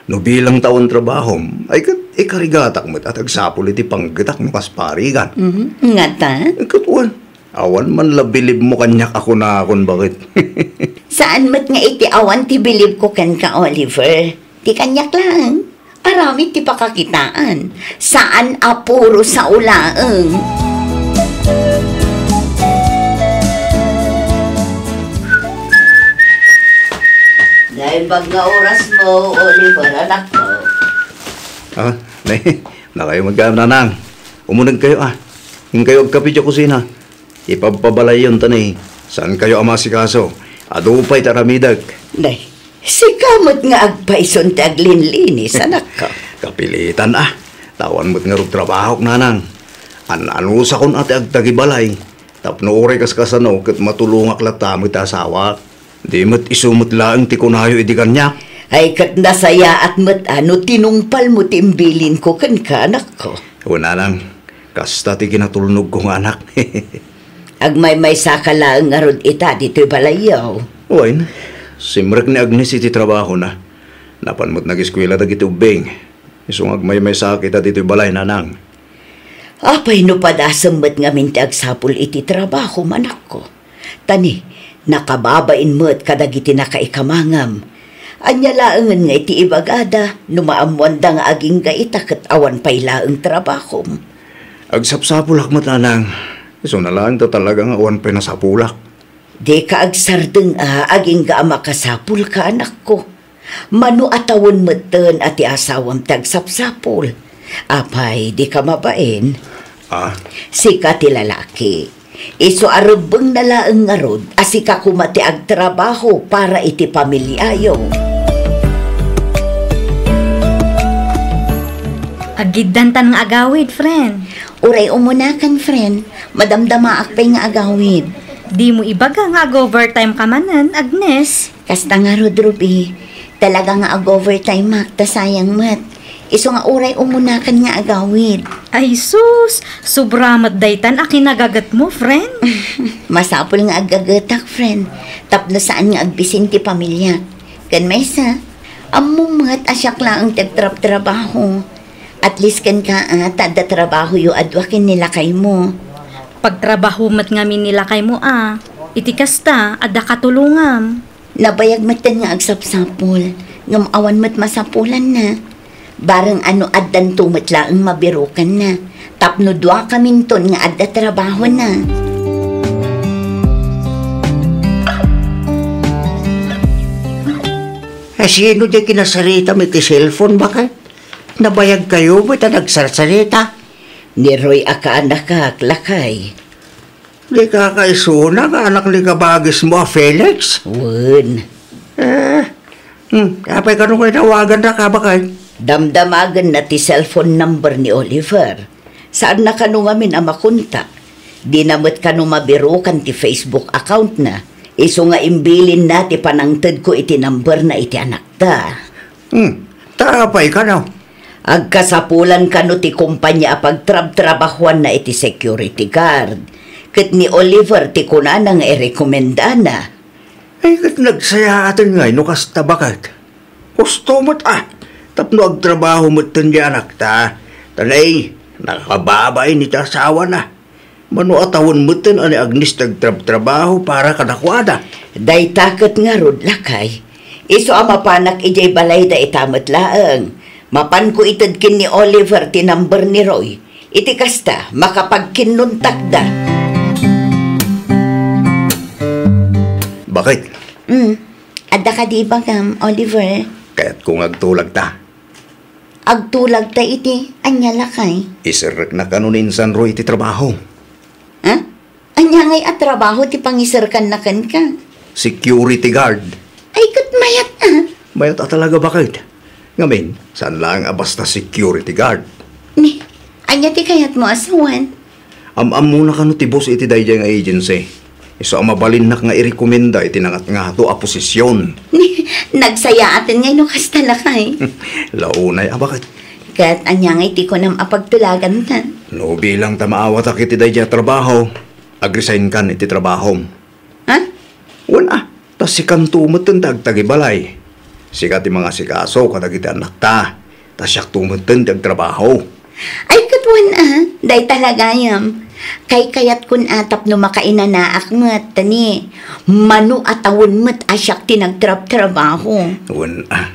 No bilang ta awan trabahom, ay ket ikarigatak met a ti agsapul iti panggetak no kas parigan. Mhm. Ngata? Ket wen, awan man la bilibmo kaniak a kunakon, baket. Saan met nga iti awan ti bilibko kenka, Oliver. Ti kaniak laeng, aramid ti pakakitaan. Saan a puro sao laeng. Naimbag nga orasmo, Oliver, anakko. Ah, nay, nakayo met gayam, nanang. Umunegkayo, ah. Inkayo agkape idiay kusina. Ipabpabalayon ta ni, saankayo a maasikaso. Adu pay ti aramidek. Nay, sika met nga agpayson ti aglinlinis, anakko. Kapilitan, ah. Ta awan met ngarud trabahok, nanang. An-anusakon a ti agtagibalay. Tapno uray kaskasano ket matulongak latta met ti asawak. Di met isu met laeng ti kunayo idi kaniak. Ay, ket nasayaat met a no tinungpalmo ti imbilinko kenka, anakko. Wen, nanang, kasta ti kinatulnogko nga anak. Agmaymaysaka laeng ngarud ita ditoy balayyo. Wen, simrek ni Agnes iti trabahona. Napan met nageskuela dagiti ubbing. Isu nga agmaymaysaak ita ditoy balay, nanang. Apay no padasem met ngamin ti agsapul iti trabahom, anakko? Ta ni, nakababain met kadagiti nakaikamangam. Ania laengen nga iti ibagada no maammoanda nga agingga ita ket awan pay laeng trabahom? Agsapsapulak met, nanang. Isuna laeng ta talaga nga awan pay nasapulak. Dika agsardeng a agingga a makasapulka, anakko. Mano a tawen metten a ti asawam ti agsapsapul. Apay, dika mabain? Ah? Sika ti lalaki. Isu a rebbengna laeng ngarud a sika koma ti agtrabaho para iti pamiliayo. Aggiddantan nga agawid, friend. Uray umunakan, friend. Madamdamaak pay nga agawid. Dimo ibaga nga ag-overtime ka manen, Agnes. Kasta ngarud, Ruby. Talaga nga ag-overtime-ak, ta sayang met. Isu nga uray umunakan nga agawid. Ay sus, sobra met daytan a kinagagetmo, friend. Masapul nga aggagetak, friend. Tapno saan nga agbisin ti pamiliak. Ken maysa, ammom met a siak laeng ti agtrabtrabaho. At least kenka, ah, ta adda trabahoyo a dua ken ni lakaymo. Pagtrabaho met ngamin ni lakaymo, ah. Iti kasta, adda katulongam. Nabayag metten nga agsapsapul, ngem awan met masapulanna. Bareng a no addanto met laeng mabirukanna, tapno duakaminton nga adda trabahona. Asino di kinasaritam iti cellphone, baket? Nabayagkayo met a nagsarsarita? Ni Roy a kaanakak, lakay. Di ka kaisuna nga anak ni kabagismo a Felix? Wen. Eh, hmm, apay kano nga inawagannak, baket? Damdamagenna ti cellphone number ni Oliver. Saanna kano ngamin a makontak. Dina met kano mabirukan ti Facebook account-na. Isu nga imbilinna ti panangtedko iti number-na iti anakta. Hmm, ta apay kano? Agkasapulan kano ti kompania a pagtrabtrabahuanna iti security guard, ket ni Oliver ti kunana nga irekomendana. Ay, ket nagsayaaten ngay no kasta, baket. Husto met, ah, tapno agtrabaho metten di anakta. Ta nay, nakababain iti asawana. Mano a tawen metten a ni Agnes ti agtrabtrabaho para kadakuada. Dayta ket ngarud, lakay. Isu a mapanak idiay balayda ita met laeng. Mapanko ited ken ni Oliver ti number ni Roy. Iti kasta, makapagkinnontakda. Baket? Mm. Adda kadi ibagam, Oliver? Kayatko nga agtulagta. Agtulagta iti ania, lakay? Iserrekna kano ni insan Roy iti trabaho. Ha? Ania ngay a trabaho ti pangiserkanna kenka? Security guard. Ay, ket mayat, ah. Mayat a talaga, baket. Ngamin, saan laeng a basta security guard. Ni, ania ti kayatmo a sawen? Am-ammona kano ti boss iti daydiay nga agency. Isu a mabalinnak nga irekomenda iti nangatngato a posisyon. Nagsayaaten ngay no kasta, lakay. Launay a, baket. Ket ania ngay ti kunam a pagtulaganta? No bilang ta maawatak iti daydiay a trabaho, agresign kan iti trabahom. Ha? Wen a, ta sikanto metten ti agtagibalay. Sika ti mangasikaso kadagiti annakta, ta siakto metten ti agtrabaho. Ay, ket wen a, dayta la gayam. Kaykayatkon a tapno makainanaak met, ta ni, mano a tawen met a siak ti nagtrabtrabaho. Wen a,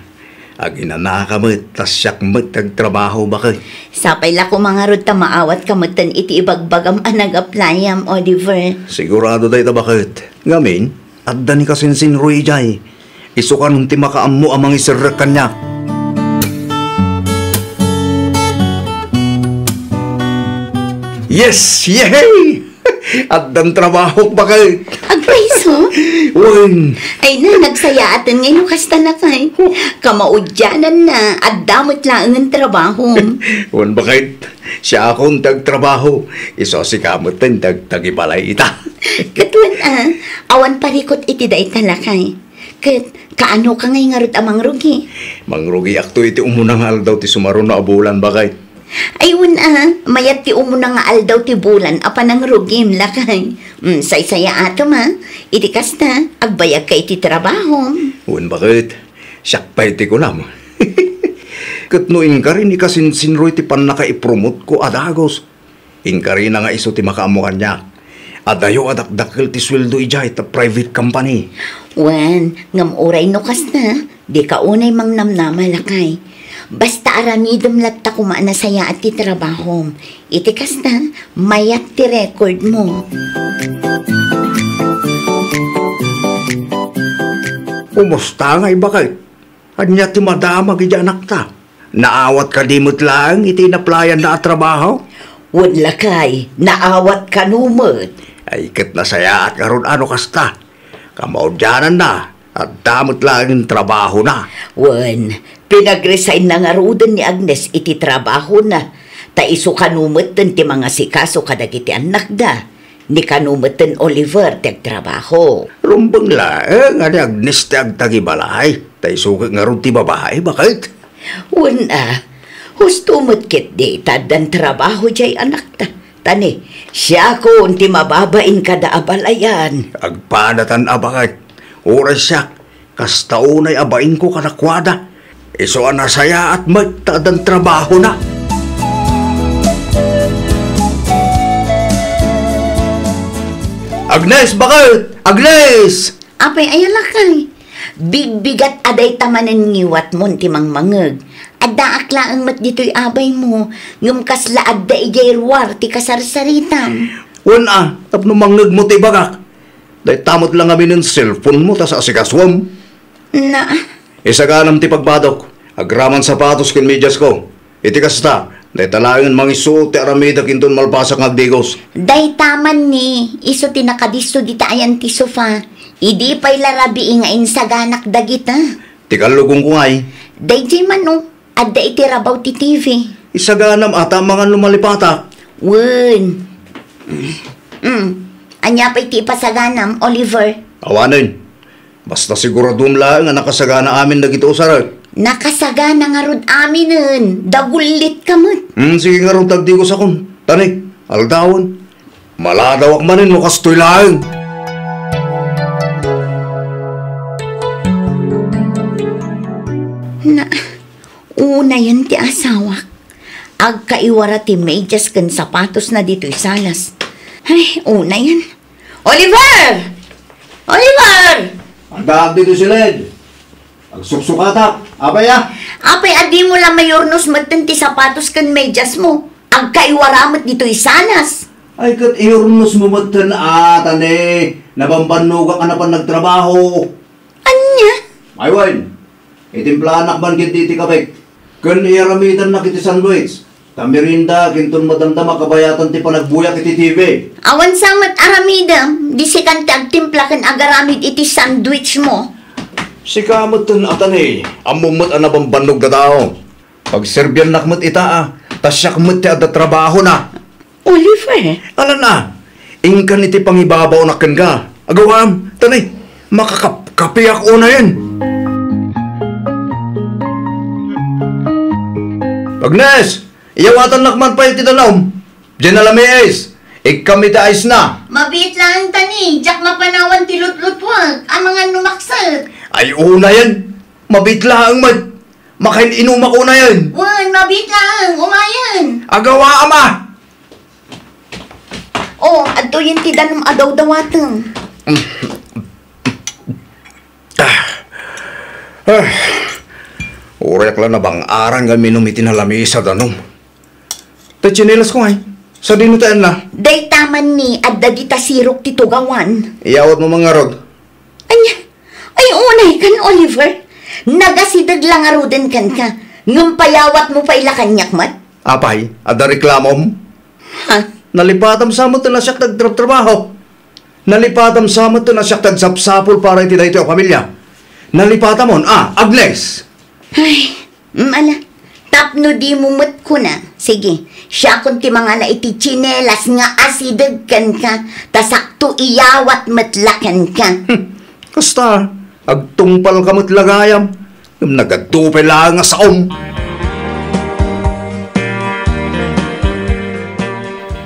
aginanaka met, ta siak met ti agtrabaho, baket. Sapay la koma ngarud ta maawatka metten iti ibagbagam a nag-applyam, Oliver. Sigurado dayta, baket. Ngamin, adda ni kasinsin Roy idiay. Isu kanon ti makaammo a mangiserrek kaniak. Yes! Yehey! Addan trabahok, baket. Agpayso? Wen. Ay na, nagsayaaten ngay no kasta, lakay. Kamaudiananna, adda met laengen trabahom. Wen, baket. Siakon ti agtrabaho. Isu a sika met ti agtagibalay ita. Ket wen a, awan parikut iti dayta, lakay. Ket kaanoka ngay ngarud a mangrugi? Mangrugiakto iti umuna nga aldaw ti sumaruno a bulan, baket. Ay, wen a, mayat ti umuna nga aldaw ti bulan a panangrugim, lakay. Mm, saysayaatem a. Iti kasta, agbayagka iti trabahom. Wen, baket. Siak pay ti kunam. Ket no inkari ni kasinsinroy ti pannakaipromotko a dagus, inkarina nga isu ti makaammo kaniak. Adayo a dakdakkel ti sueldo idiay ta private company. Wen, ngem uray no kasta, dika unay mangnamnama, lakay. Basta aramidem latta koma a nasayaat ti trabahom. Iti kasta, mayat ti recordmo. Kumusta ngay, baket? Ania ti madamag iti anakta? Naawat kadi met laeng iti inaplayanna a trabaho? Wen, lakay, naawat kano met. Ay, ket nasayaat ngarud a no kasta. Kamaudiananna, adda met laeng trabahona. Wen, pinag-resignna ngaruden ni Agnes iti trabahona, ta isu kano metten ti mangasikaso kadagiti annakda. Ni kano metten Oliver ti agtrabaho. Rumbeng laeng a ni Agnes ti agtagibalay, ta isu ket ngarud ti babai, baket. Wen a, husto met ketdi ta addan trabaho diay anakta. Ta ni, siakon ti mababain kada a balayan. Agpadatan a, baket. Uray siak, kasta unay a bainko kadakuada. Isu a nasayaat met ta addan trabahona. Agnes, baket! Agnes! Apay, aya lakay? Bigbigat a dayta manen ngiwatmon ti mangmangeg. Addaak laeng met ditoy abaymo, ngem kasla adda idiay ruar ti kasarsaritam. Wen a, tapno mangngegmo ti ibagak. Dayta met la ngaminen cellphone mo ta saasikasuem. Na. Isaganam ti pagbadok. Agraman sapatos ken mediasko. Iti kasta, dayta laengen mangisuot ti aramidek inton malpasak nga agdigos. Dayta man ni, isu ti nakadisso dita ayan ti sofa. Idi pay la rabii nga insaganak dagita. Ti kallugongko ngay. Daydiay man, o. Adda iti rabaw ti T V. Isaganam a ta amangan no malipatak. Wen. Mm. Ania pay ti ipasaganam, Oliver? Awanen. Basta siguraduem laeng a nakasagana amin dagiti usarek. Nakasagana ngarud aminen. Dagullitka met. Hmm, sige ngarud ta agdigosakon. Ta ni, aldawen. Maladawak manen no kastoy laeng. Na, unayen ti asawak. Agkaiwara ti medias ken sapatosna ditoy salas. Ay, unayen. Oliver! Oliver! Addaak ditoy siled. Agsuksukatak. Apay a? Apay a dimo la mayurnos metten ti sapatos ken mediasmo? Agkaiwara met ditoy salas. Ay, ket iyurnosmo metten a, ta ni, nabambannogak a napan nagtrabaho. Ania? Ay wen, itimplaanak man ketdi ti kabek, ken iyaramidannak iti sandwich. Ta merienda, ken inton madamdama kabayatan ti panagbuyak iti T V. Awan sa met aramidem, di sikan ti agtimpla ken agaramid iti sandwichmo. Sika metten a, ta ni, ammom met a nabambannog a tao. Pagserbiannak met ita a, ta siak met ti adda trabahona. Oliver. Alan a, inkan iti pangibabaonak kenka. Agawam, ta ni, makakapkapiak unayen. Agnes, iyawatannak man pay ti danum. Diay nalamiis, ikkam iti ice na. Mabiit laeng ta ni, diak mapanawan ti lutlutwek, amangan no makset. Ay, unayen, mabiit laeng met. Makain-inumak unayen. Wen, mabiit laeng, umayen. Agawa, ama. O, adtoyen ti danum a dawdawatem. Ah. Ah. Uray ak la nabang-aran nga minum iti nalamiis a danum. Ta tsinelas ko ngay. Sadino ti anna? Dayta man ni adda dita sirok ti tugawan. Iyawat mo man ngarud. Ania? Ay, una Ay, kan Oliver, nagasideg la ngaruden kenka, ngem payawatmo pay la kaniak met? Apay, adda reklamom? Ha? Nalipatam sa met no siak ti agtrabtrabaho. Nalipatam sa met no siak ti agsapsapul para iti daytoy a pamilia. Nalipatamon, a, Agnes! Ay, mm, ala. Tapno dimo met kuna. Sige, siakon ti mangala iti tsinelas nga asideg kenka, ta sakto iyawat met la kenka. Hmm. Kasta, agtungpalka met la gayam. Ngem nagadu pay laeng a saom.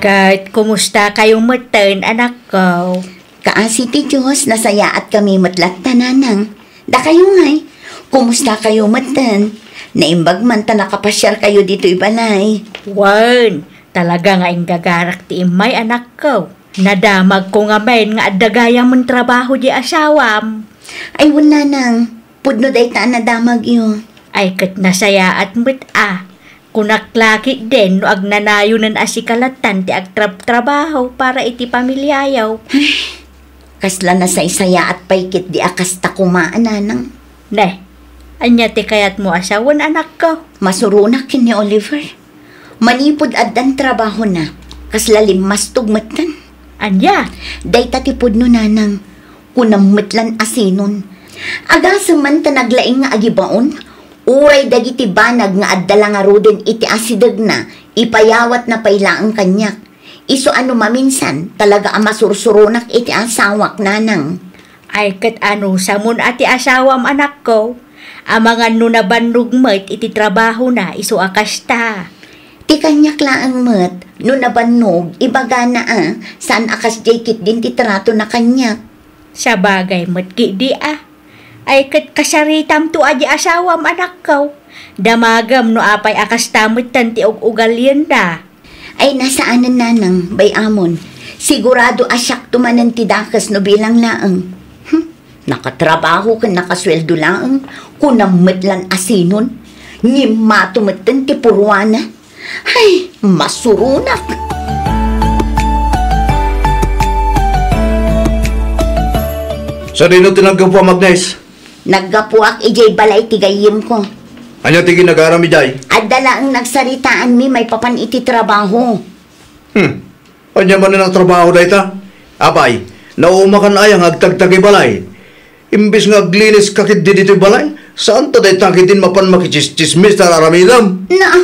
Ket kumusta kayo metten, anakko? Kaasi ti Dios, nasayaatkami met latta, nanang. Dakayo ngay, kumusta kayo metten? Naimbag man ta nakapasiar kayo ditoy balay. Wen, talaga nga inggagarak ti immay, anakko. Nadamagko ngamin nga adda gayam trabaho di asawam. Ay, wen, nanang, pudno dayta a nadamagyo. Ay, ket nasayaat met a. Kunak la ketdin no agnanayonen a sika lattan ti agtrabtrabaho para iti pamiliayo. Ay, kasla nasaysayaat pay ketdi a kasta koma a, nanang. Ne, ania ti kayatmo a sawen, anakko? Masuronak ken ni Oliver. Manipud addan trabahona, kasla limmastog metten. Ania? Dayta ti pudno, nanang. Kunam met lan a sinon. Agasem man ta naglaing nga agibaon, uray dagiti banag nga adda la ngaruden iti asidegna, ipayawatna pay laeng kaniak. Isu a no maminsan, talaga a masursuronak iti asawak, nanang. Ay, ket anusamon a ti asawam, anakko? Amangan no nabannog met iti trabahona, isu a kasta. Ti kaniak laeng met, no nabannog, ibagana a, saan a kasdiay ketdin ti tratona kaniak. Sabagay met ketdi a. Ay, ket kasaritamto a di asawam, anakko. Damagem no apay a kasta metten ti ug-ugalienna. Ay, nasaanen, nanang, bay-amon. Sigurado a siakto manen ti dakes no bilang laeng. Hmm, nakatrabaho ken nakasueldo laeng, kunam met lan a sinon. Ngimmato metten ti puruana. Ay, masuronak! Sadino ti naggapuam, Agnes? Naggapuak idiay balay ti gayyemko. Ania ti ginagaram idiay? Adda laeng nagsaritaanmi maipapan iti trabaho. Hmm. Ania manen a trabaho dayta? Apay, naumakan aya nga agtagtagi balay? Imbes nga agliniska ketdi ditoy balay, saan ta dayta ketdin mapan makitsismis ta aramidem? Naa,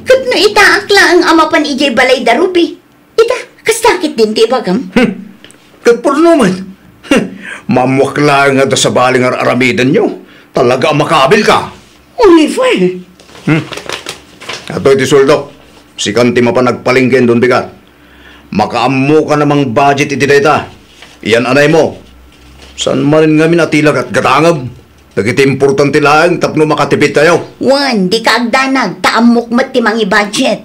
ket no itaak laeng a mapan idiay balay da Ruby, ita, kasta ketdin ti ibagam? Hmm. Ket pudno met. Hmm. Maammoak laeng nga adda sabali nga ar-aramidenyo. Talaga a makabilka. Oliver! Hmm. Adtoy ti sueldok. Sikan ti mapan agpalengke, Don Bigat. Makaammokan a mang-budget iti dayta. Iyan-anaymo. Saan manen ngamin a ti la gatgatangem. Dagiti importante laeng tapno makatipidtayo. Wen, dika agdanag, ta ammok met ti mangi-budget.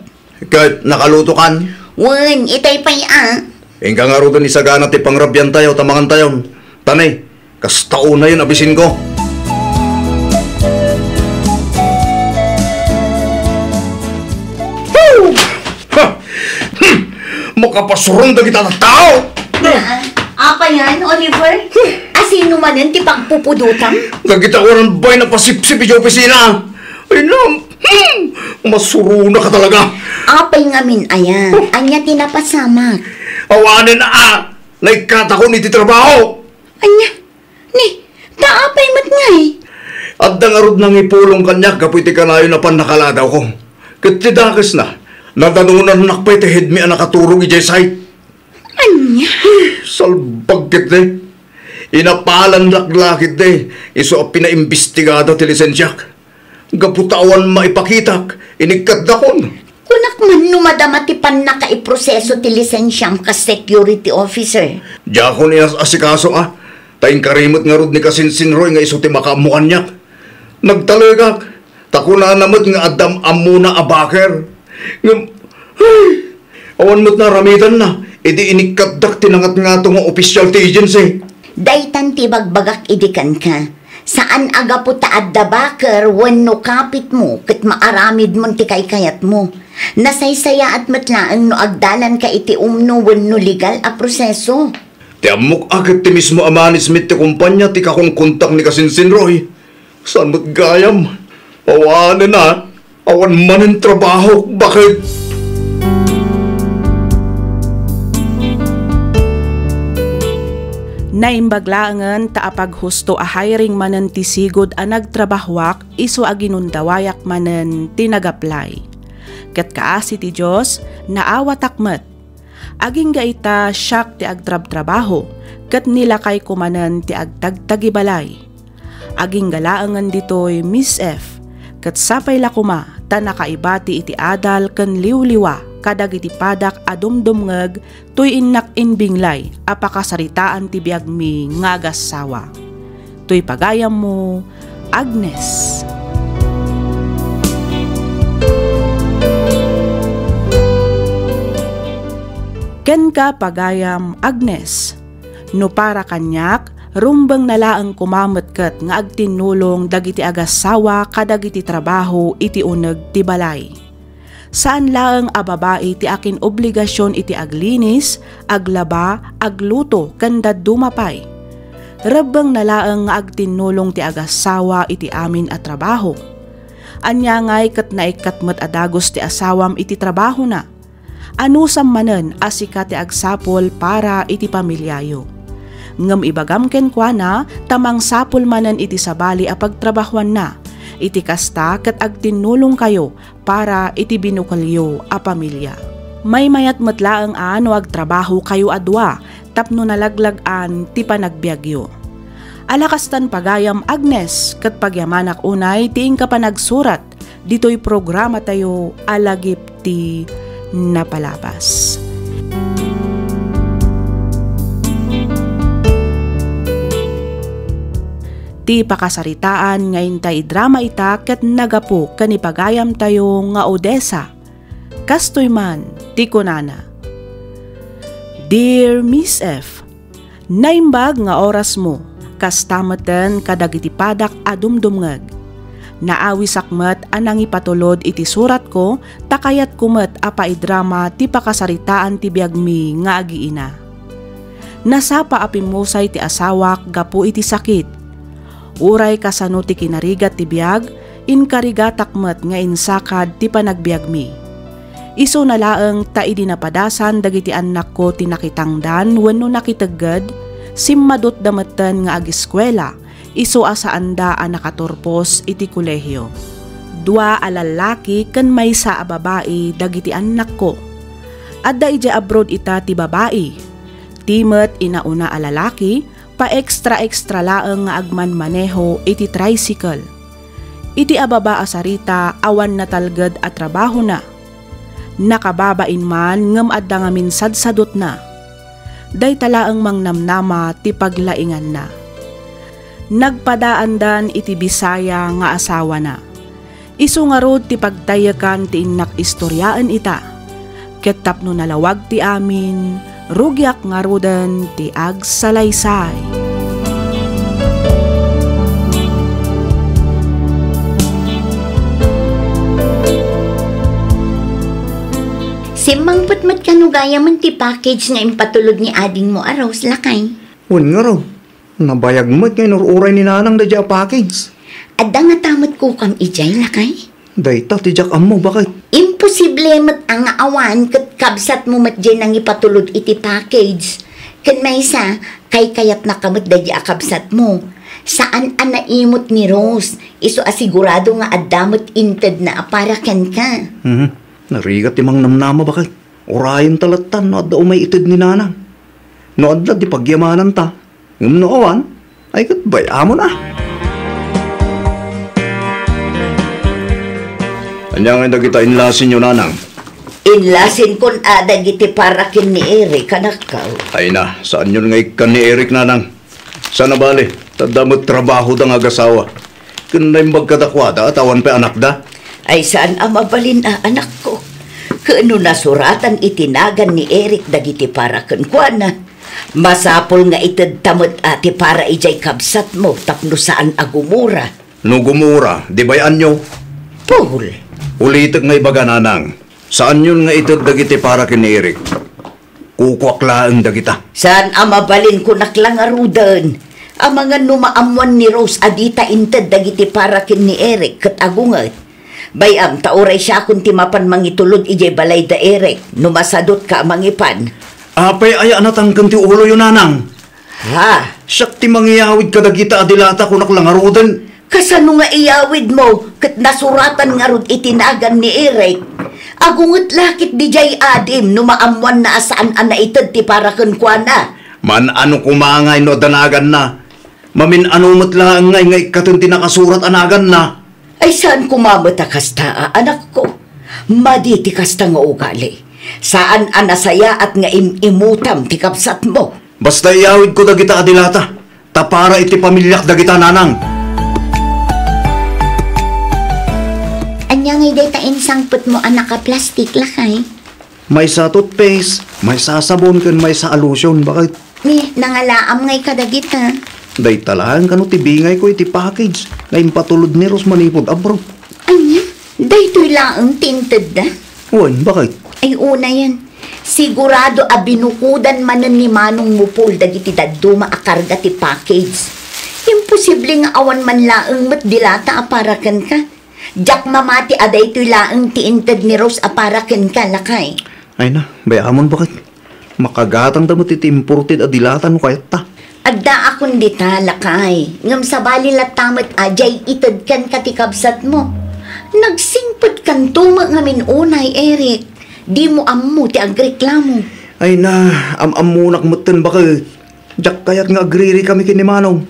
Ket nakalutokan? Wen, itay pay a. Inka ngaruden isagana ti pangrabiantayo ta mangantayon. Ta ne, kasta unayen a bisinko. Huh! Ha! Hmm! Makapasuron dagita tattao! Ah, apa yan, Oliver? Asino manen ti pagpupudotam? Dagita awan bay napasipsip iti opisina. Ay, nam! Hmm! Masuronaka talaga! Apay ngamin aya? Ania ti napasamak? Awanen a! Naikkatakon iti trabaho! Ania? Ni, ta apay met ngay? Adda ngarud nangipulong kaniak gapu iti kanayon a pannakaladawko. Ket ti dakesna, nadanonannak pay ti headmi a nakaturog idiay site. Ania? Salbag ketdi. Inapalandak la ketdi, isu a pinaimbestigada ti lisensiak. Gapu ta awan maipakitak, inikkatdakon. Kunak man no madama ti pannakaiproseso ti lisensiam kas security officer. Diakon inas-asikaso a, ta inkari met ngarud ni Kasinsinroy nga isu ti makaammo kaniak. Nagtalekak, ta kunana met nga adda am-ammona a baker. Ngem, ay, awan met naramidanna, idi inikkatdak ti nangatngato nga opisyal ti agency. Daytan ti ibagbagak idi kenka. Saan a gapu ta adda baker wenno kapitmo ket maaramidmon ti kaykayatmo. Nasaysayaat met laeng no agdalanka iti umno wenno legal a proseso. Ti ammok a ket ti mismo a management ti kumpanya ti kakunkontak ni kasinsin Roy. Saan met gayam? Awanen a, awan manen trabaho, baket. Naimbag laengen ta apaghusto a hiring manen ti sigud a nagtrabahoak isu a ginundawayak manen ti nag-apply. Ket kaasi ti Dios, naawatak met. Agingga ita siak ti agtrabtrabaho, ket ni lakayko manen ti agtagtagibalay. Agingga laengen ditoy Miss F, ket sapay la koma ta nakaibati iti adal ken liwliwa kadagiti padak a dumdumngeg toy innak imbinglay a pakasaritaan ti biagmi nga agassawa. Toy pagayammo, Agnes. Kenka, pagayam Agnes, no para kaniak, rumbengna laeng koma met ket nga agtinnulong dagiti agassawa kadagiti trabaho iti uneg ti balay. Saan laeng a babai ti akin-obligasion iti aglinis, aglaba, agluto, ken dadduma pay. Rebbengna laeng nga agtinnulong ti agassawa iti amin a trabaho. Ania ngay ket naikkat met a dagus ti asawam iti trabahona? Anusam manen a sika ti agsapul para iti pamiliayo. Ngem ibagam kenkuana ta mangsapul manen iti sabali a pagtrabahoanna. Iti kasta ket agtinnulongkayo para iti binukelyo a pamilia. Maymayat met laeng a no agtrabahokayo a dua tapno nalaglag-an ti panagbiagyo. Ala kastan, pagayam Agnes, ket pagyamanak unay ti inka panagsurat ditoy programatayo a Lagip ti Napalabas. Ti pakasaritaan nga inta idrama ita ket nagapu ken ni pagayamtayo nga Odessa. Kastoy man ti kunana, Dear Miss F, naimbag nga orasmo, kasta meten kadagiti padak a dumdumngeg. Naawisak met a nangipatulod iti suratko ta kayatko met a paidrama ti pakasaritaan ti biagmi nga agiina. Nasapa a pimmusay ti asawak gapu iti sakit. Uray kasano ti kinarigat ti biag, inkarigatak met nga insakad ti panagbiagmi. Isuna laeng ta idi napadasan dagiti annakko ti nakitangdan wenno nakitegged, simmadutda metten nga agiskuela, isu a saanda a nakaturpos iti kolehio. Dua a lallaki ken maysa a babai dagiti annakko. Adda idiay abroad ita ti babai. Ti met inauna a lalaki, paextra-extra laeng nga agmanmaneho iti tricycle. Iti ababa a sarita, awan natalged a trabahona. Nakababain man ngem adda ngamin sadsadutna. Dayta laeng mangnamnama ti paglainganna. Nagpadaandan iti Bisaya nga asawana. Isu ngarud ti pagtayekkan ti innak istoriaen ita. Ket tapno nalawag ti amin, rugiak ngaruden ti agsalaysay. Simmangpet met kano gayamen ti package nga impatulod ni adingmo a Rose, lakay? Wen ngarud, nabayag met nga inur-uray ni Nanang daydiay a package. Adda ngata met kukam idiay, lakay? Dayta ti diak ammo, baket. Imposible met a nga awan ket kabsatmo met diay nangipatulod iti package. Ken maysa, kaykayatnaka met daydiay a kabsatmo. Saan a naimut ni Rose, isu a sigurado nga adda met intedna a para kenka. Mhm. Narigat ti mangnamnama, baket. Urayenta latta no adda umay ited ni Nanang. No adda, di pagyamananta. Ngem no awan, ay ket bay-amon a. Ania ngay dagita inlasinyo, Nanang? Inlasinkon a dagiti para ken ni Eric, anakko. Ay na, saanyon nga ikkan ni Eric, Nanang. Sana bale, ta adda met trabahoda nga agasawa. Ken naimbag kadakuada a ta awan pay anakda. Ay saan a mabalin a, anakko. Ken no nasuratan iti nagan ni Eric dagiti para kenkuana, masapul nga itedta met a ti para idiay kabsatmo tapno saan a gumura. No gumura, di bay-anyo? Paul! Ulitek nga ibaga, Nanang, saanyon nga ited dagiti para ken ni Eric. Ukoak laeng dagita. Saan a mabalin, kunak la ngaruden. Amangan no maammuan ni Rose a dita inted dagiti para ken ni Eric ket agunget. Bay-am ta uray siakon ti mapan mangitulod idiay balay da Eric no masadutka a mangipan. Apay aya a natangken ti uloyo, nanang? Ha? Siak ti mangiyawid kadagita a dilata, kunak la ngaruden. Kasano nga iyawidmo ket nasuratan ngarud iti nagan ni Eric? Agunget la ketdi diay adim no maammuanna a saan a naited ti para kenkuana. Man-ano koma ngay no adda naganna? Mamin-ano met laeng ngay nga ikkaten ti nakasurat a naganna? Ay, saan koma met a kasta a anakko. Madi ti kasta nga ugali. Saan a nasayaat nga im-imutam ti kabsatmo. Basta iyawidko dagita a dilata, ta para iti pamiliak dagita, nanang. Ania ngay dayta insangpetmo a nakaplastik, lakay? Maysa a toothpaste, maysa a sabon, ken maysa a lotion, baket. Ni, nangalaam ngay kadagita? Dayta laeng kano ti bingayko iti package nga impatulod ni Rose manipud abroad. Ania? Daytoy laeng ti intedda? Wen, baket. Ay, unayen. Sigurado a binukodan manen ni Manongmo Paul dagiti dadduma a karga ti package. Imposible nga awan man laeng met dilata a para kenka. Diak mamati a daytoy laeng ti inted ni Rose a para kenka, lakay. Ay na, bay-amon, baket. Makagatangda met iti imported a dilata no kayatta. Addaakon dita, lakay. Ngem sabali latta met a diay ited kenka ti kabsatmo. Nagsingpetkanto met ngamin unay, Eric. Dimo ammo ti agreklamo. Ay na, am-ammonak metten, baket. Diak kayat nga agririkami ken ni Manong.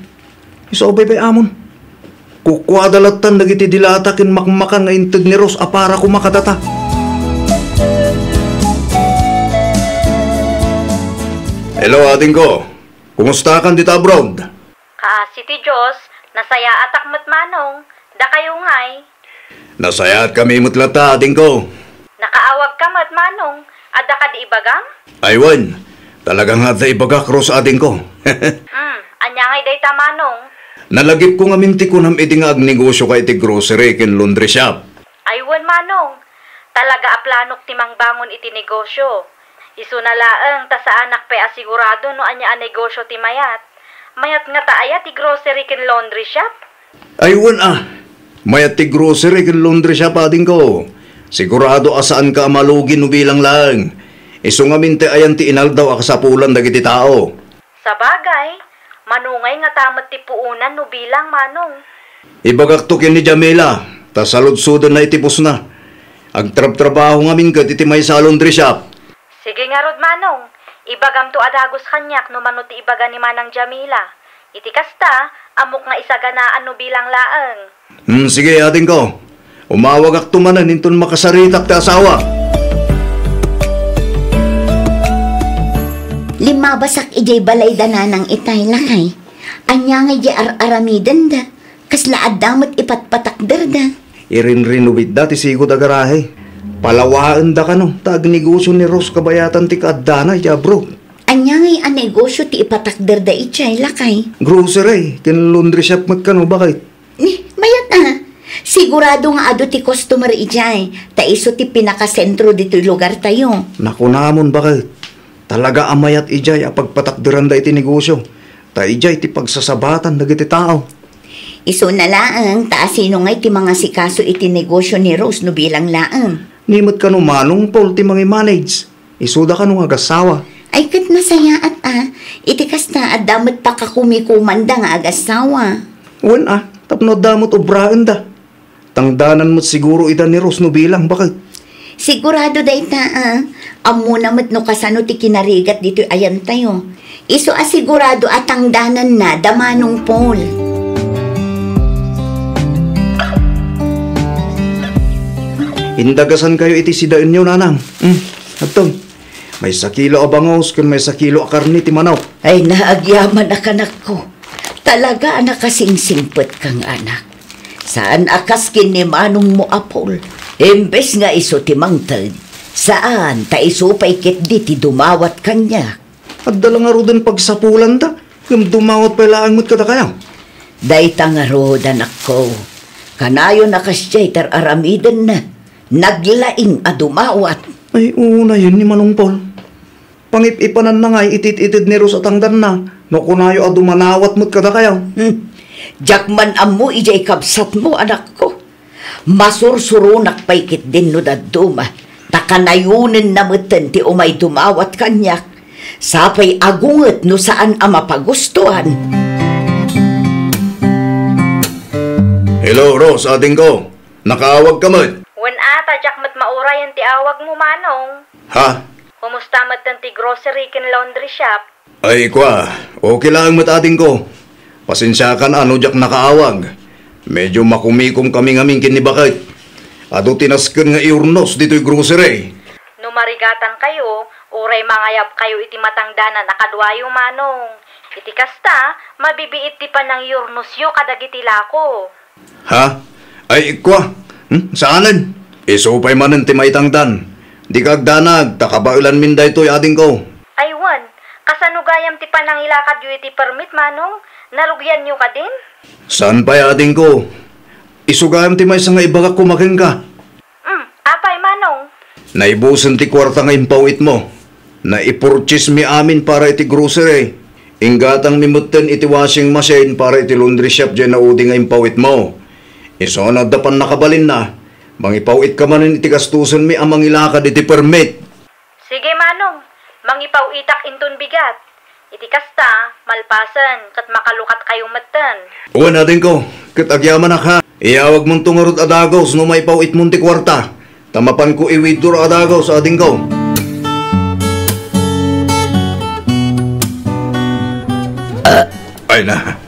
Isu a bay-amon. Kukuada lattan dagiti dilata ken makmakan nga inted ni Rose a para koma kadata. Hello, adingko. Kumustakan dita abroad? Kaasi ti Dios, nasayaatak met, Manong. Dakayo ngay? Nasayaatkami met latta, adingko. Nakaawagka met, Manong. Adda kadi ibagam? Ay wen, talaga nga adda ibagak, Rose, adingko. Hmm, ania ngay dayta, Manong? Nalagipko ngamin ti kunam idi nga agnegosioka iti grocery ken laundry shop. Ay wen, Manong. Talaga a planok ti mangbangon iti negosio. Isuna laeng ta saanak pay a sigurado no ania a negosio ti mayat. Mayat ngata aya ti grocery ken laundry shop? Ay wen a, mayat ti grocery ken laundry shop, adingko. Sigurado a saanka a malugi no bilang laeng. Isu ngamin ti ayan ti inaldaw a kasapulan dagiti tao. Sabagay, manungay ngata met ti puonan no bilang, Manong. Ibagakto ken ni Jamila, ta saludsodenna iti pusna. Agtrabtrabaho ngamin ket iti maysa a laundry shop. Sige ngarud, Manong. Ibagamto a dagus kaniak no mano ti ibaga ni Manang Jamila. Iti kasta, ammok nga isaganaan no bilang laeng. Hmm, sige, adingko. Umawagakto manen inton makasaritak ti asawa. Limmabasak idiay balay da nanang itay, lakay. Ania ngay diay ar-aramidenda? Kasla adda met ipatpatakderda. Irinrenovate da ti sigud a garahe. Palawaenda kano ta agnegosio ni Rose kabayatan ti kaaddana iti abroad. Ania ngay a negosio ti ipatakderda idiay, lakay? Grocery ken laundry shop met kano, baket. Ni, mayat a. Sigurado nga adu ti customer idiay, ta isu ti pinakasentro ditoy lugartayo. Nakunamon, baket. Talaga a mayat idiay a pagpatakderanda iti negosio, ta idiay ti pagsasabatan dagiti tao. Isuna laeng, ta asino ngay ti mangasikaso iti negosio ni Rose no bilang laeng? Ni met kano Manong Paul ti mangimanage. Isuda kano nga agassawa. Ay, ket nasayaat a. Iti kasta, adda met pakakumikomanda nga agassawa. Wen a, tapno adda met obraenda. Tangdanan met siguro ida ni Rose no bilang, baket. Sigurado dayta a. Ammona met no kasano ti kinarigat ditoy ayantayo. Isu a sigurado a tangdananna da Manong Paul. Indagasankayo iti sidaenyo, nanang. Hmm, adtoy. Maysa kilo a bangus ken maysa kilo a karne ti manok. Ay, naagyamanak, anakko. Talaga a nakasingsingpet kang anak. Saan a kas ken ni manongmo a Paul. Imbes nga isu ti mangted, saan ta isu pay ketdi ti dumawat kaniak. Adda la ngaruden pagsapulanda, ngem dumawat pay laeng met kadakayo. Dayta ngarud, anakko, kanayon a kasdiay ti ar-aramidenna, naglaing a dumawat. Ay, unayen ni Manong Paul. Pangip-ipananna ngay iti it-ited ni Rose a tangdanna. No kunayo a dumanawat met kadakayo. Hmm. Diak man ammo idiay kabsatmo, anakko. Masursuronak pay ketdin no dadduma, ta kanayonenna metten ti umay dumawat kaniak. Sapay agunget no saan a mapagustoan. Hello, Rose, adingko. Nakaawag ka met? Wen a, ta diak met maurayen ti awagmo, Manong. Ha? Kumusta metten ti grocery ken laundry shop? Ay, kua, okay laeng met, adingko. Pasensiakan a no diak nakaawag. Medyo makumikom kami ngamin ken ni baket. Adu ti nasken nga iurnos ditoy grocery. No marigatankayo, uray mangayabkayo iti matangdanan a kaduayo, Manong. Iti kasta, mabibiit ti panangiurnosyo kadagiti lako. Ha? Ay, kua. Hmm? Saanen? Isu pay manen ti maitangdan. Dika agdanag, ta kabaelanmin daytoy, adingko. Ay wen, kasano gayam ti panangilakadyo iti permit, Manong? Narugianyo kadin? Saan pay, adingko? Isu gayam ti maysa nga ibagak koma kenka. Hmm, apay, Manong? Naibusen ti kuarta nga impaw-itmo. Naipurchasemi amin para iti grocery. Inggatangmi metten iti washing machine para iti laundry shop diay naudi nga impaw-itmo. Isu no adda pannakabalinna, mangipaw-itka manen iti gastusenmi a mangilakad iti permit. Sige, Manong. Mangipaw-itak inton bigat. Iti kasta, malpasen, ket makalukatkayo metten. Wen, adingko, ket agyamanak, ha. Iyawagmonto ngarud a dagus no maipaw-itmon ti kuarta. Ta mapanko i-withdraw a dagus, adingko. Ay na,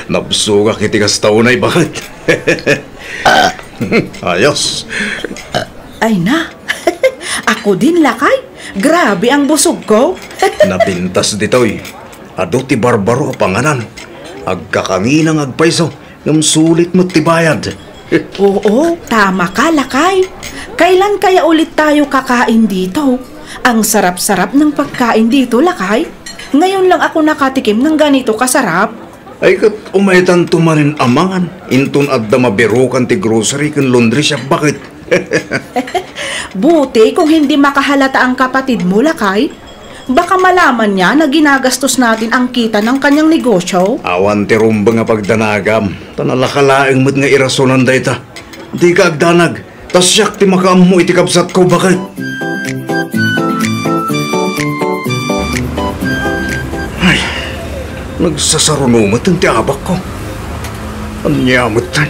nabsogak iti kasta unay, baket. Ayos. Ay na, ako din, lakay. Grabe ang busog ko. Napintas ditoy. Adu ti barbaro a panganan. Agkakangina nga agpayso. Ngem sulit met ti bayad. Oo, tama ka, lakay. Kailan kaya ulit tayo kakain dito? Ang sarap-sarap ng pagkain dito, lakay. Ngayon lang ako nakatikim ng ganito kasarap. Ay, ket umaytanto manen a mangan. Inton adda mabirukan ti grocery ken laundry shop, baket. Buti kung hindi makahalata ang kapatid mo, lakay. Baka malaman niya na ginagastos natin ang kita ng kanyang negosyo. Awan ti rumbeng a pagdanagam, ta nalaka laeng met nga irasonan dayta. Dika agdanag, ta siak ti makaammo iti kabsatko, baket. Ay, nagsasaruno met ti abakko. Ania met tay?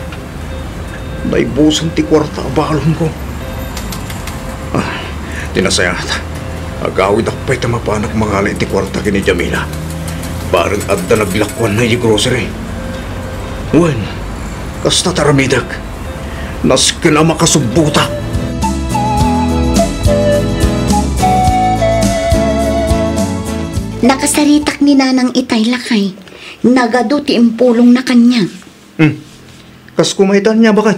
Naibusen ti kuarta a balonko. Ah, ti nasayaat, agawidak pay ta mapanak mangala iti kuarta ken ni Jamila. Bareng adda naglakuanna iti grocery. Wen, kasta ti aramidek. Nasken a makasubbotak. Nakasaritak ni Nanang itay, lakay. Nagadu ti impulongna kaniak. Hmm. Kas kumaytan nia, baket?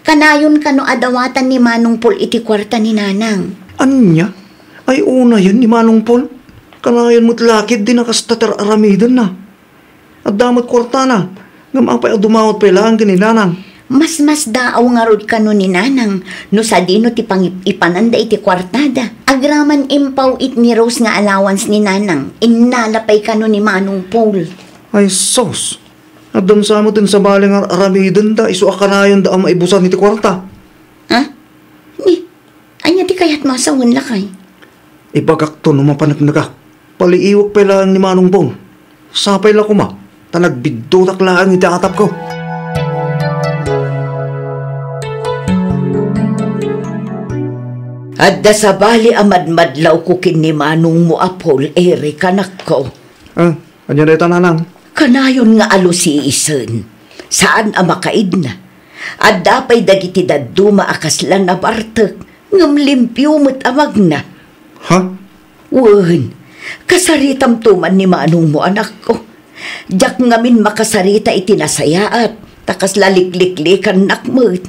Kanayon kano a dawatan ni Manong Paul iti kuarta ni Nanang. Ania? Ay, unayen ni Manong Paul? Kanayon met la ketdi a kasta ti ar-aramidenna. Adda met kuartana, ngem apay a dumawat pay laeng ken ni Nanang? Masmasdaaw ngarud kano ni Nanang no sadino ti pangip-ipananda iti kuartada. Agraman impaw-it ni Rose nga allowance ni Nanang, innala pay kano ni Manong Paul. Ay, sus! Addan sa met ti sabali nga ar-aramidenda isu a kanayonda a maibusan iti kuarta. Ha? Ni, ania ti kayatmo a sawen, lakay? Ibagakto no mapaneknekak. Paliiwek pay laeng ni Manong Paul. Sapay la koma, ta nagbiddutak laeng iti atapko. Adda sabali a madmadlawko ken ni manongmo a Paul, Eric, anakko. Ah, ania dayta, Nanang? Kanayon nga alusiisen. Saan a makaidna. Adda pay dagiti dadduma a kasla nabartek, ngem limpio met a magna. Ha? Wen, kasaritamto man ni manongmo, anakko. Diak ngamin makasarita iti nasayaat, ta kasla likliklikannak met.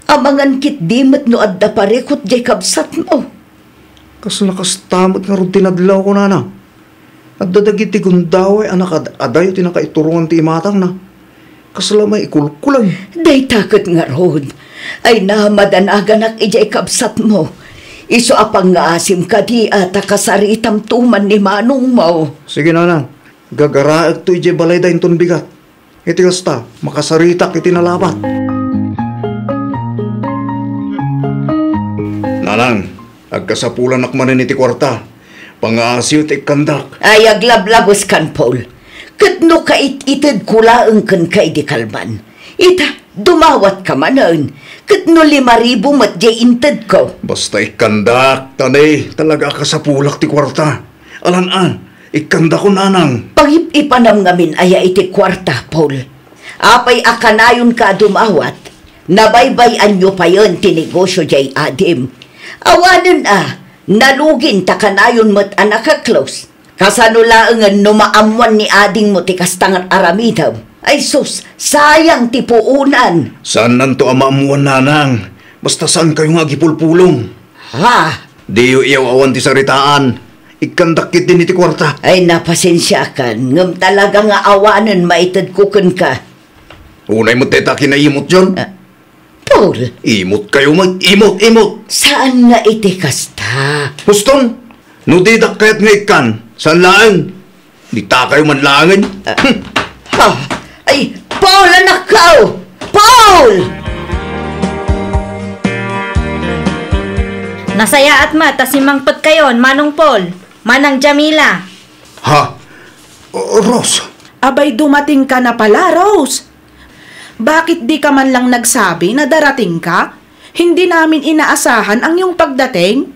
Amangan ketdi met no adda parikut diay kabsatmo. Kasla kasta met ngarud ti nadlawko, Nanang. Adda dagiti gundaway a nakaad-adayo ti nakaiturongan ti imatangna. Kasla maikulkuleng. Dayta ket ngarud, ay na madanaganak idiay kabsatmo. Isu a pangngaasim kadi a ta kasaritamto man ni manongmo. Sige, nanang. Gagaraekto idiay balayda inton bigat. Iti kasta, makasaritak iti nalabat. Nanang, agkasapulanak manen iti kuarta. Pangaasiw ti ikkandak. Ay, aglablabeskan, Paul. Ket no kait-itedko laeng kenka idi kalman, ita, dumawatka manen. Ket no lima ribu met diay intedko. Basta ikkandak, ta ne, talaga a kasapulak ti kuarta. Alan-an, ikkandakon, nanang. Pangip-ipanam ngamin aya iti kuarta, Paul. Apay a kanayonka a dumawat? Nabaybay-anyo payen ti negosio diay adim. Awanen a, nalugin ta kanayon met a nakaklos. Kasano laengen no maammuan ni adingmo ti kasta nga aramidem? Ay sus, sayang ti puonan. Saannanto a maammuan, nanang. Basta saankayo nga agipulpulong. Ha? Diyo iyaw-awan ti saritaan. Ikkandak ketdin iti kuarta. Ay, napasensiakan, ngem talaga nga awanen maitedko kenka. Unay met dayta kinaimutyon. Ah, Paul. Imotkayo met, imot, imot. Saan nga iti kasta? Huston, no didak kayat nga ikkan, saan laeng? Ditakayo man laengen. Ah, ha? Ay, Paul, anakko! Paul! Nasayaat met ta simmangpetkayon, Manong Paul, Manang Jamila. Ha? O, Rose? Abay, dumating ka na pala, Rose. Bakit di ka man lang nagsabi na darating ka? Hindi namin inaasahan ang iyong pagdating.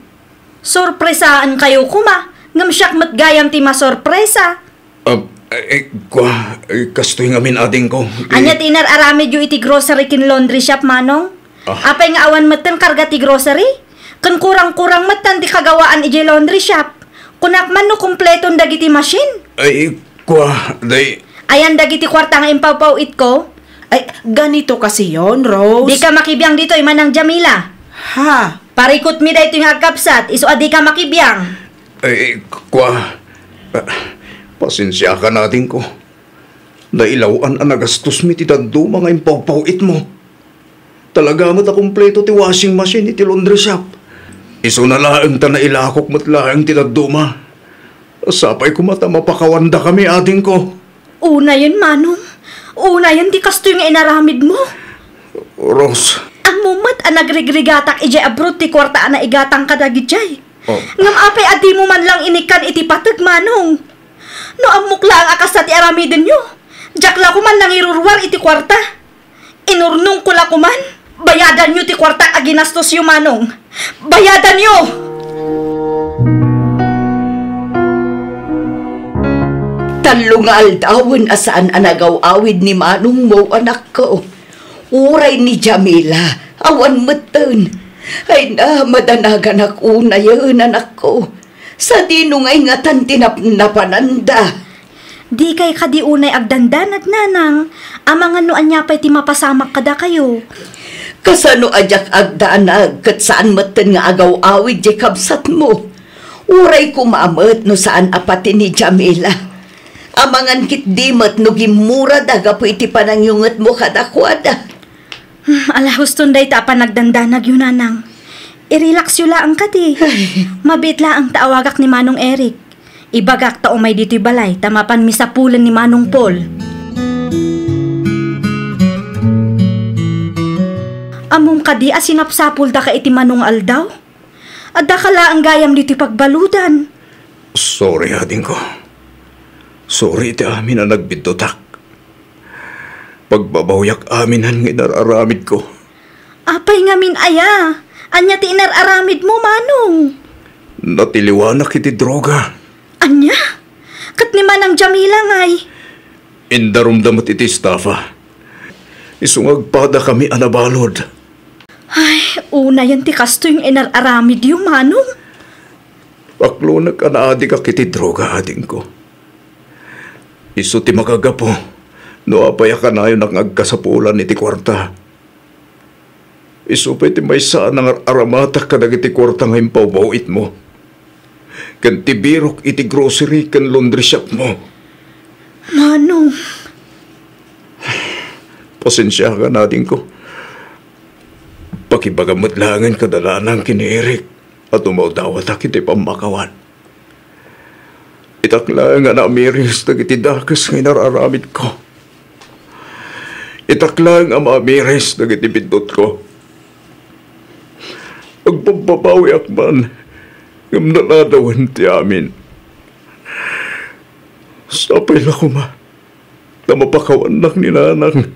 Sorpresaan kayo koma, ngem siak met gayam ti masorpresa. Ah, eh, eh, kua, eh, kastoy ngamin, adingko. Ti Ania ti inar-aramidyo iti grocery ken laundry shop, Manong? Ah. Apay nga awan metten karga ti grocery? Ken kurang-kurang metten ti kagawaan idiay laundry shop. Kunak man no kompleton dagiti machine. Ay, kua, day. Ayan dagiti kuarta nga impawpaw-itko? Ay, ganito kasi yon, Rose. Dika makibiang ditoy, Manang Jamila. Ha? Parikutmi daytoy nga agkabsat, isu a dika makibiang. Ay, kua, ah, pasensiakan, adingko. Nailaw-an a nagastosmi ti dadduma nga impawpaw-itmo. Talaga met a kompleto ti washing machine iti laundry shop. Isuna laeng ta nailakok met laeng ti dadduma. Sapay koma ta mapakawandakami, adingko. Unayen, Manong. Unayen ti kastoy nga inaramidmo. Rose. Ammom met a nagrigrigatak idiay abroad ti kuarta a naigatang kadagijay. Oh. Ngem apay a dimo man lang inikkan iti pateg, Manong? No ammok laeng a kasta ti aramidenyo, diak la koman nangiruruar iti kuarta. Inurnongko la koman, bayadanyo ti kuartak a ginastosyo, Manong. Bayadanyo! Tallo nga aldawen a saan a nagaw-awid ni manongmo, anakko. Uray ni Jamila, awan metten. Ay na, madanaganak unayen, anakko. Sadino nga ingatan ti napnapananda? Dikay kadi unay agdandanag, nanang, amangan no ania pay ti mapasamak kadakayo. Kasano a diak agdanag ket saan metten nga agaw-awid diay kabsatmo? Uray koma met no saan a pati ni Jamila. Amangan ketdi met no gimmurada gapu iti panangyungetmo kadakuada. Hmm, ala, huston dayta a panagdandanagyo, nanang. I-relaxyo laeng kadi. Ay. Mabiit laeng ta awagak ni Manong Eric. Ibagak ta umay ditoy balay ta mapanmi sapulen ni Manong Paul. Ammom kadi a sinapsapuldaka iti mano nga aldaw? Addaka laeng gayam ditoy pagbaludan. Sorry, adingko. Sorry iti amin a nagbiddutak. Pagbabawiak aminan nga inar-aramidko. Apay ngamin aya? Ania ti inar-aramidmo, Manong? Natiliwanak iti droga. Ania? Ket ni Manang Jamila ngay? Indarumda met iti estafa. Isu nga agpadakami a nabalud. Ay, unayen ti kastoy nga inar-aramidyo, Manong. Paklonek a naaddikak iti droga, adingko. Isu ti makagapu no apay a kanayonak nga agkasapulan iti kuarta. Isu pay ti maysa a nangar-aramatak kadagiti kuarta nga impawpaw-itmo ken ti birok iti grocery ken laundry shopmo. Manong. Pasensiakan, adingko. Pakibagam met laengen kada nanang ken ni Eric. a dumawdawatak iti pammakawan. Itak laeng a naamiris dagiti dakes nga inararamidko. Itak laeng a maamiris dagiti biddutko. Agbabbabawiak man, ngem naladawen ti amin. Sapay la koma ta mapakawannak ni nanang.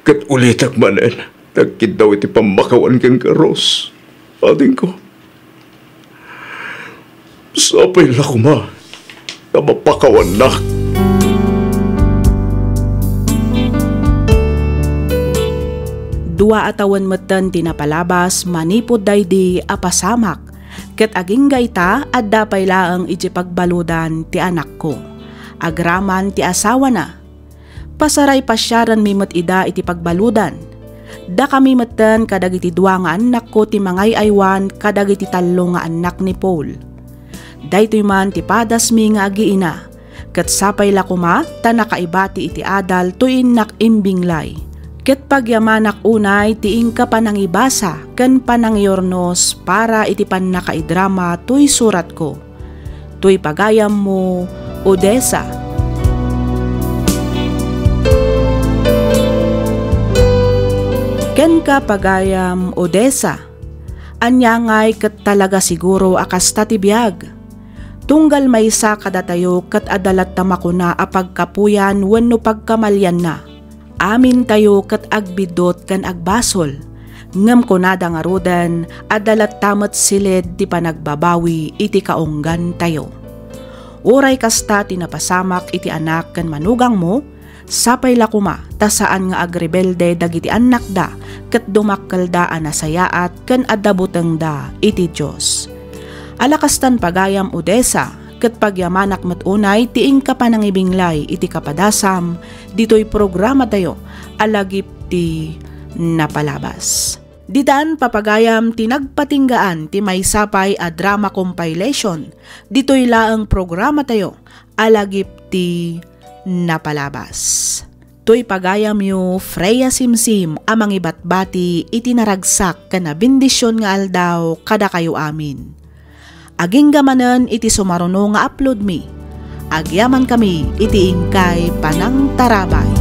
Ket ulitek manen, nagkiddaw iti pammakawan kenka, Rose, adingko. Sapay la koma ta mapakawannak. Dua a tawen metten ti napalabas manipud daydi a pasamak, ket agingga ita, adda pay laeng iti pagbaludan ti anakko. Agraman ti asawana. Pasaray pasiaranmi met ida iti pagbaludan. Dakami metten kadagiti dua nga annakko ti mangay-aywan kadagiti tallo nga annak ni Paul. Daytoy man ti padasmi nga agiina, ket sapay la koma ta nakaibati iti adal toy innak imbinglay. Ket pagyamanak unay ti inka panangibasa ken panangiurnos para iti pannakaidrama toy suratko. Toy pagayammo, Odessa. Kenka, pagayam Odessa, ania ngay ket talaga siguro a kasta ti biag. Tunggal maysa kadatayo ket adda latta makuna a pagkapuyan wenno pagkamalianna. Amintayo ket agbiddut ken agbasol, ngem kunada ngaruden, adda latta met silid ti panagbabawi iti kaunggantayo. Uray kasta ti napasamak iti anak ken manugangmo, sapay la koma ta saan nga agrebelde dagiti annakda ket dumakkelda a nasayaat ken adda butengda iti Dios. Ala kastan, pagayam Odessa, ket pagyamanak met unay ti inka panangibinglay iti kapadasam ditoy programatayo a Lagip ti Napalabas. Ditan, papagayam, ti nagpatinggaan ti maysa pay a drama compilation ditoy laeng programatayo a Lagip ti Napalabas. Toy pagayamyo, Freya Simsim a mangibatbati iti naragsak ken a bendision nga aldaw kadakayo amin. Agingga manen iti sumaruno nga uploadmi. Agyamankami iti inkay panangtarabay.